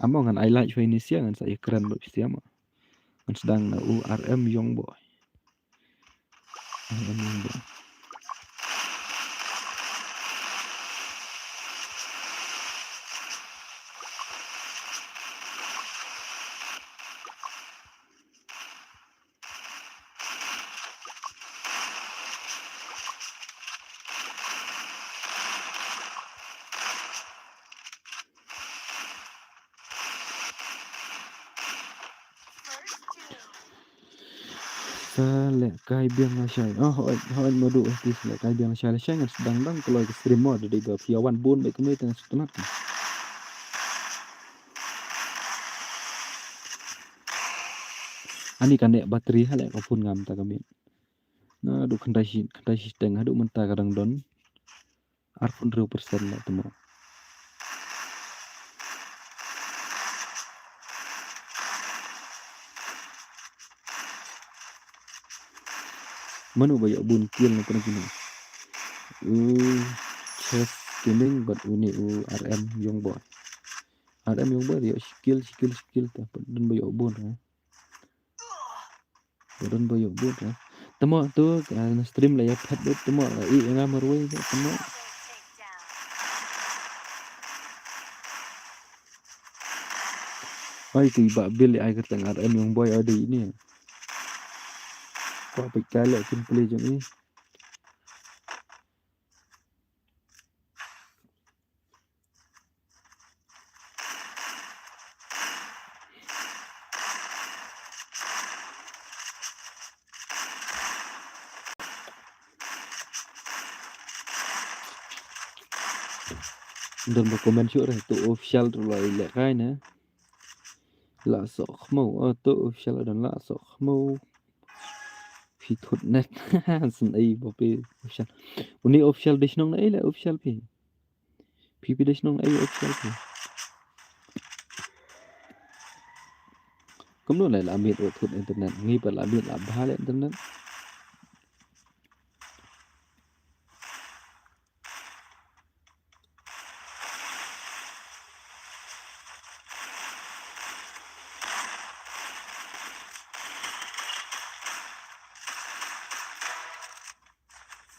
Amo ngan ai like shwa ni sia, ngan sa ïa kren ba sia mo. Ngan sdang na u R M Young Boy. R M Young Boy. Sa leh kai biang lashai. Oh, hooid, hooid, Madu, eh, please, leh kai biang lashai, lashai ngan sdang dang kloi ka stream mo, da dei ba phi ïa wan bun bad kumne te ngan sdang. Ani kane battery ha leh ka phone ngam ta ka miet. Naduh khyndai shi, khyndai shiteng haduh mynta ka dang don arphew hynriew percent la te mo. Mano ba ïoh bun kill na kane kine? U Chess Gaming bad une u R M Young Boy. R M Young Boy ïoh shi kill, shi kill, shi kill te, bad don ba ïoh bun, eh. Ba don ba ïoh bun, eh. Te mo tu, ah, na stream la ïa phet bad te mo, eh, ïa nga marwei bad te mo. Ai, tu i Bah Bill ai kyrteng R M Young Boy, ai dei ini. Kwah peit kai leh kin play jong i. Don ba comment shuh re, to official ruh la leh kai ne. La soh khmo, oh, to official don la soh khmo. Phi thut net. Sngewbha phi official. Uni official dei shnong na ei leh official phi. Phi phi dei shnong ei official phi. Kumno leh la miet u thut internet. Ngi pat la miet la bha leh internet.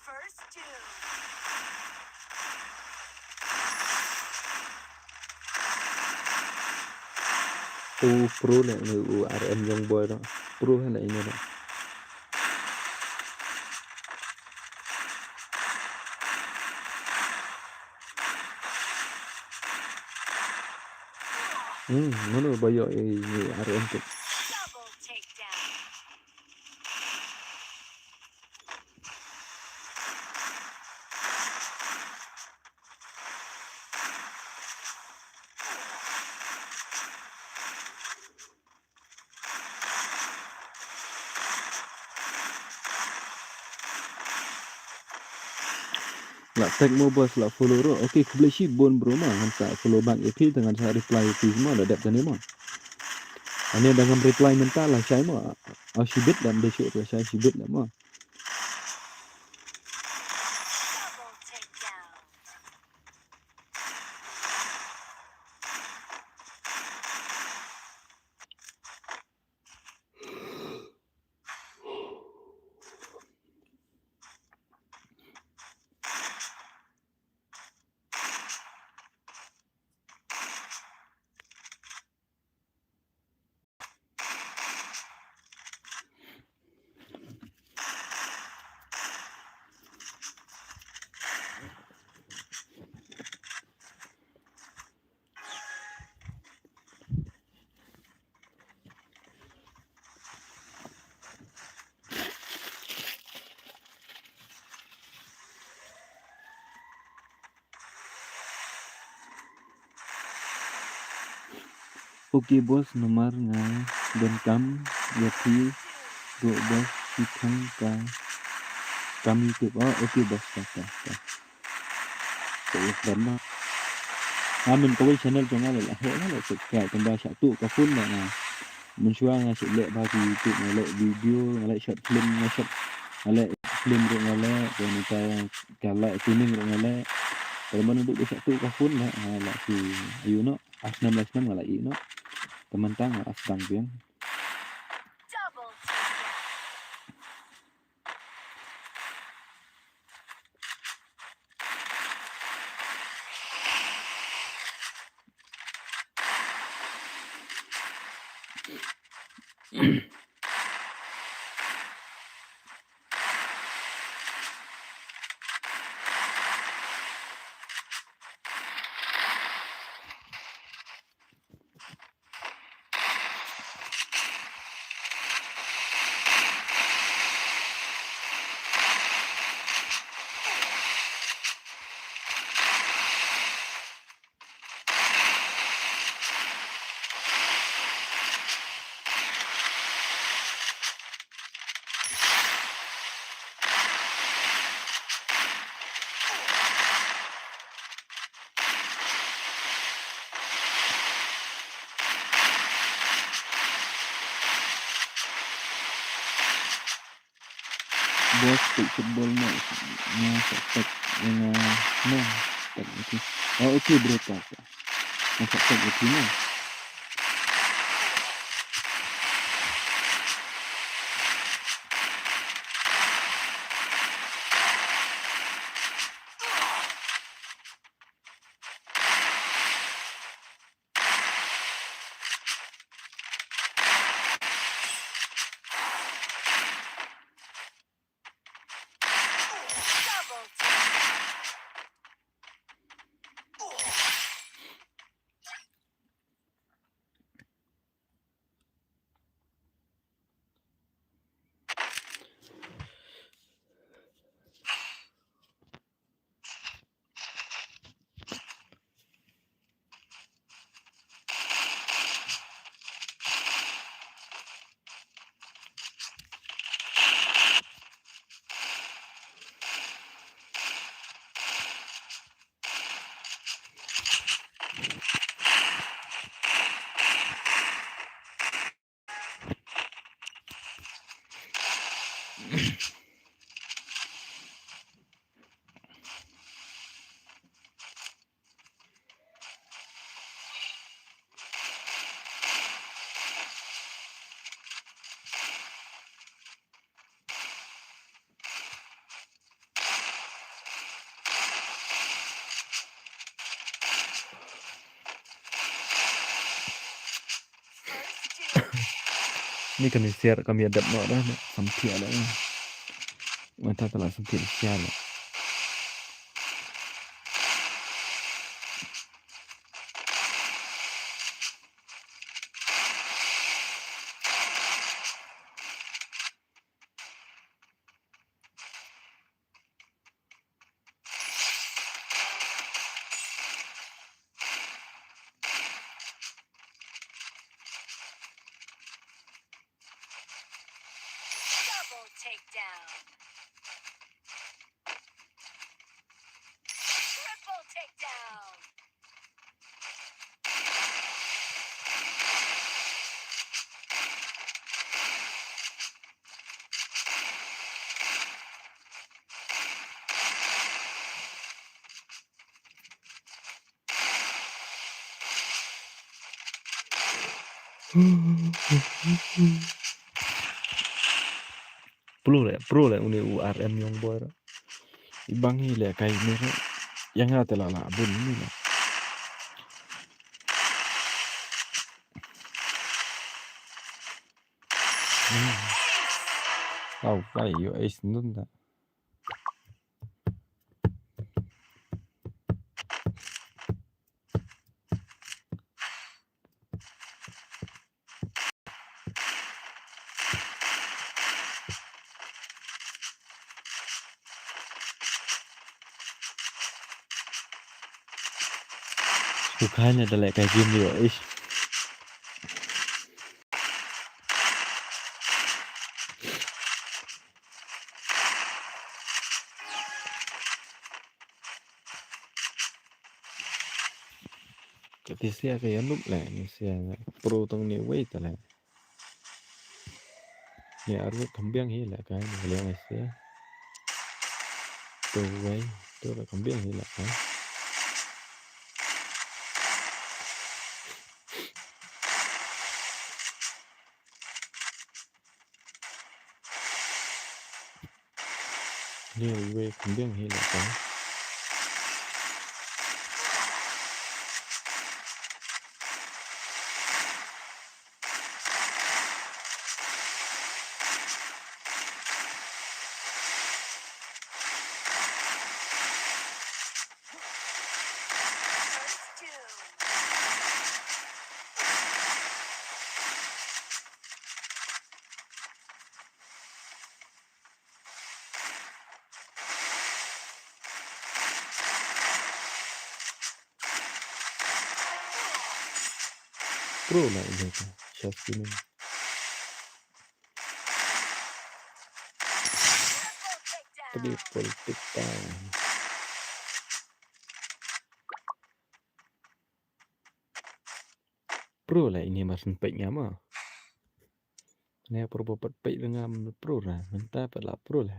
First doom. U pro ne, ne u R M Young Boy no. Pro ha ne ine no. Hmm, mano ba ïoh ïa R M tu? Double takedown. La tag mo bos, la follow ruh. Okay, khublei shibun bro mo. Ngan sa follow back ïa phi, te ngan sa reply ïa phi mo, la dep kane mo. Ane da ngam reply mynta, lashai mo. Ah, shibit da, ym dei shuh, lashai shibit da mo. Okay boss, namar nga donkam ïa phi ruh boss, phi khang ka kam YouTube. Oh, okay boss, ta, ta, ta. Ka ïa kren ma. Nga mynta kawei channel jong nga la heh, nga la subscribe tang ba sha tu ka phone ba nga. Mynshuwa nga shu leh ba ki tu, nga leh video, nga leh short film, nga short, nga leh film ruh nga leh, te mynta ka live streaming ruh nga leh. Te lada man u dei ba shah tuh ka phone leh, nga la shu ïoh noh, ar snem lai snem nga la ïoh noh. Te mynta nga la sdang biang. Boss, peit football noh, nga sa tag, nga, nga sa tag, okay. Oh, okay, bro, ta, ta. Nga sa tag, okay, noh. Ni kane share kam ïa dep noh da, samthiah da. Mynta ka la samthiah share da. Double takedown. Triple takedown. Pro leh, pro leh une u R M Young Boy ruh. I bang hi leh kai ne ruh. Ïa nga te la lah bun ne leh. Hmm. Aw, kai ïoh ace nun da. Shu kha ne da leh kai game ïoh ace. Ka ti sia ka ïa nup leh, ni sia pro tang ni wei ta leh. Ni arwet kham biang hi leh ka ni leh ni sia. Wei, tu la kham biang hi la ka. Ni wei kham biang hi la ka. Pro la ine ka, sha sini. Triple take down. Pro la ine mar syn peit nga ma. Ne pro ba pat peit nga pro la. Mynta pat la pro la.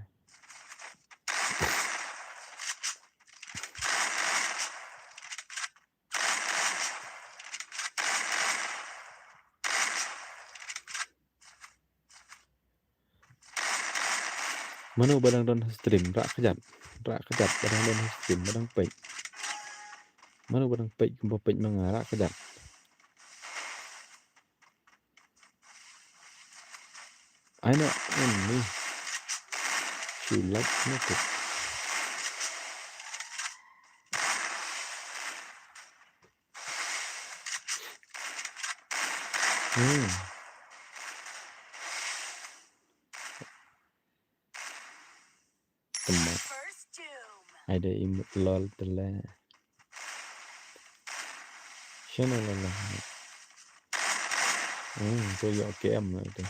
Mano ba dang don ha stream, rah kjat. Rah kjat ba dang don ha stream, ba dang peit. Mano ba dang peit, kumba peit ma nga, rah kjat. Ai na, ini. Silat na tu. Hmm. Tama. Ai da imut lol tele. Shano lol. Hmm, tu yo K M na tu.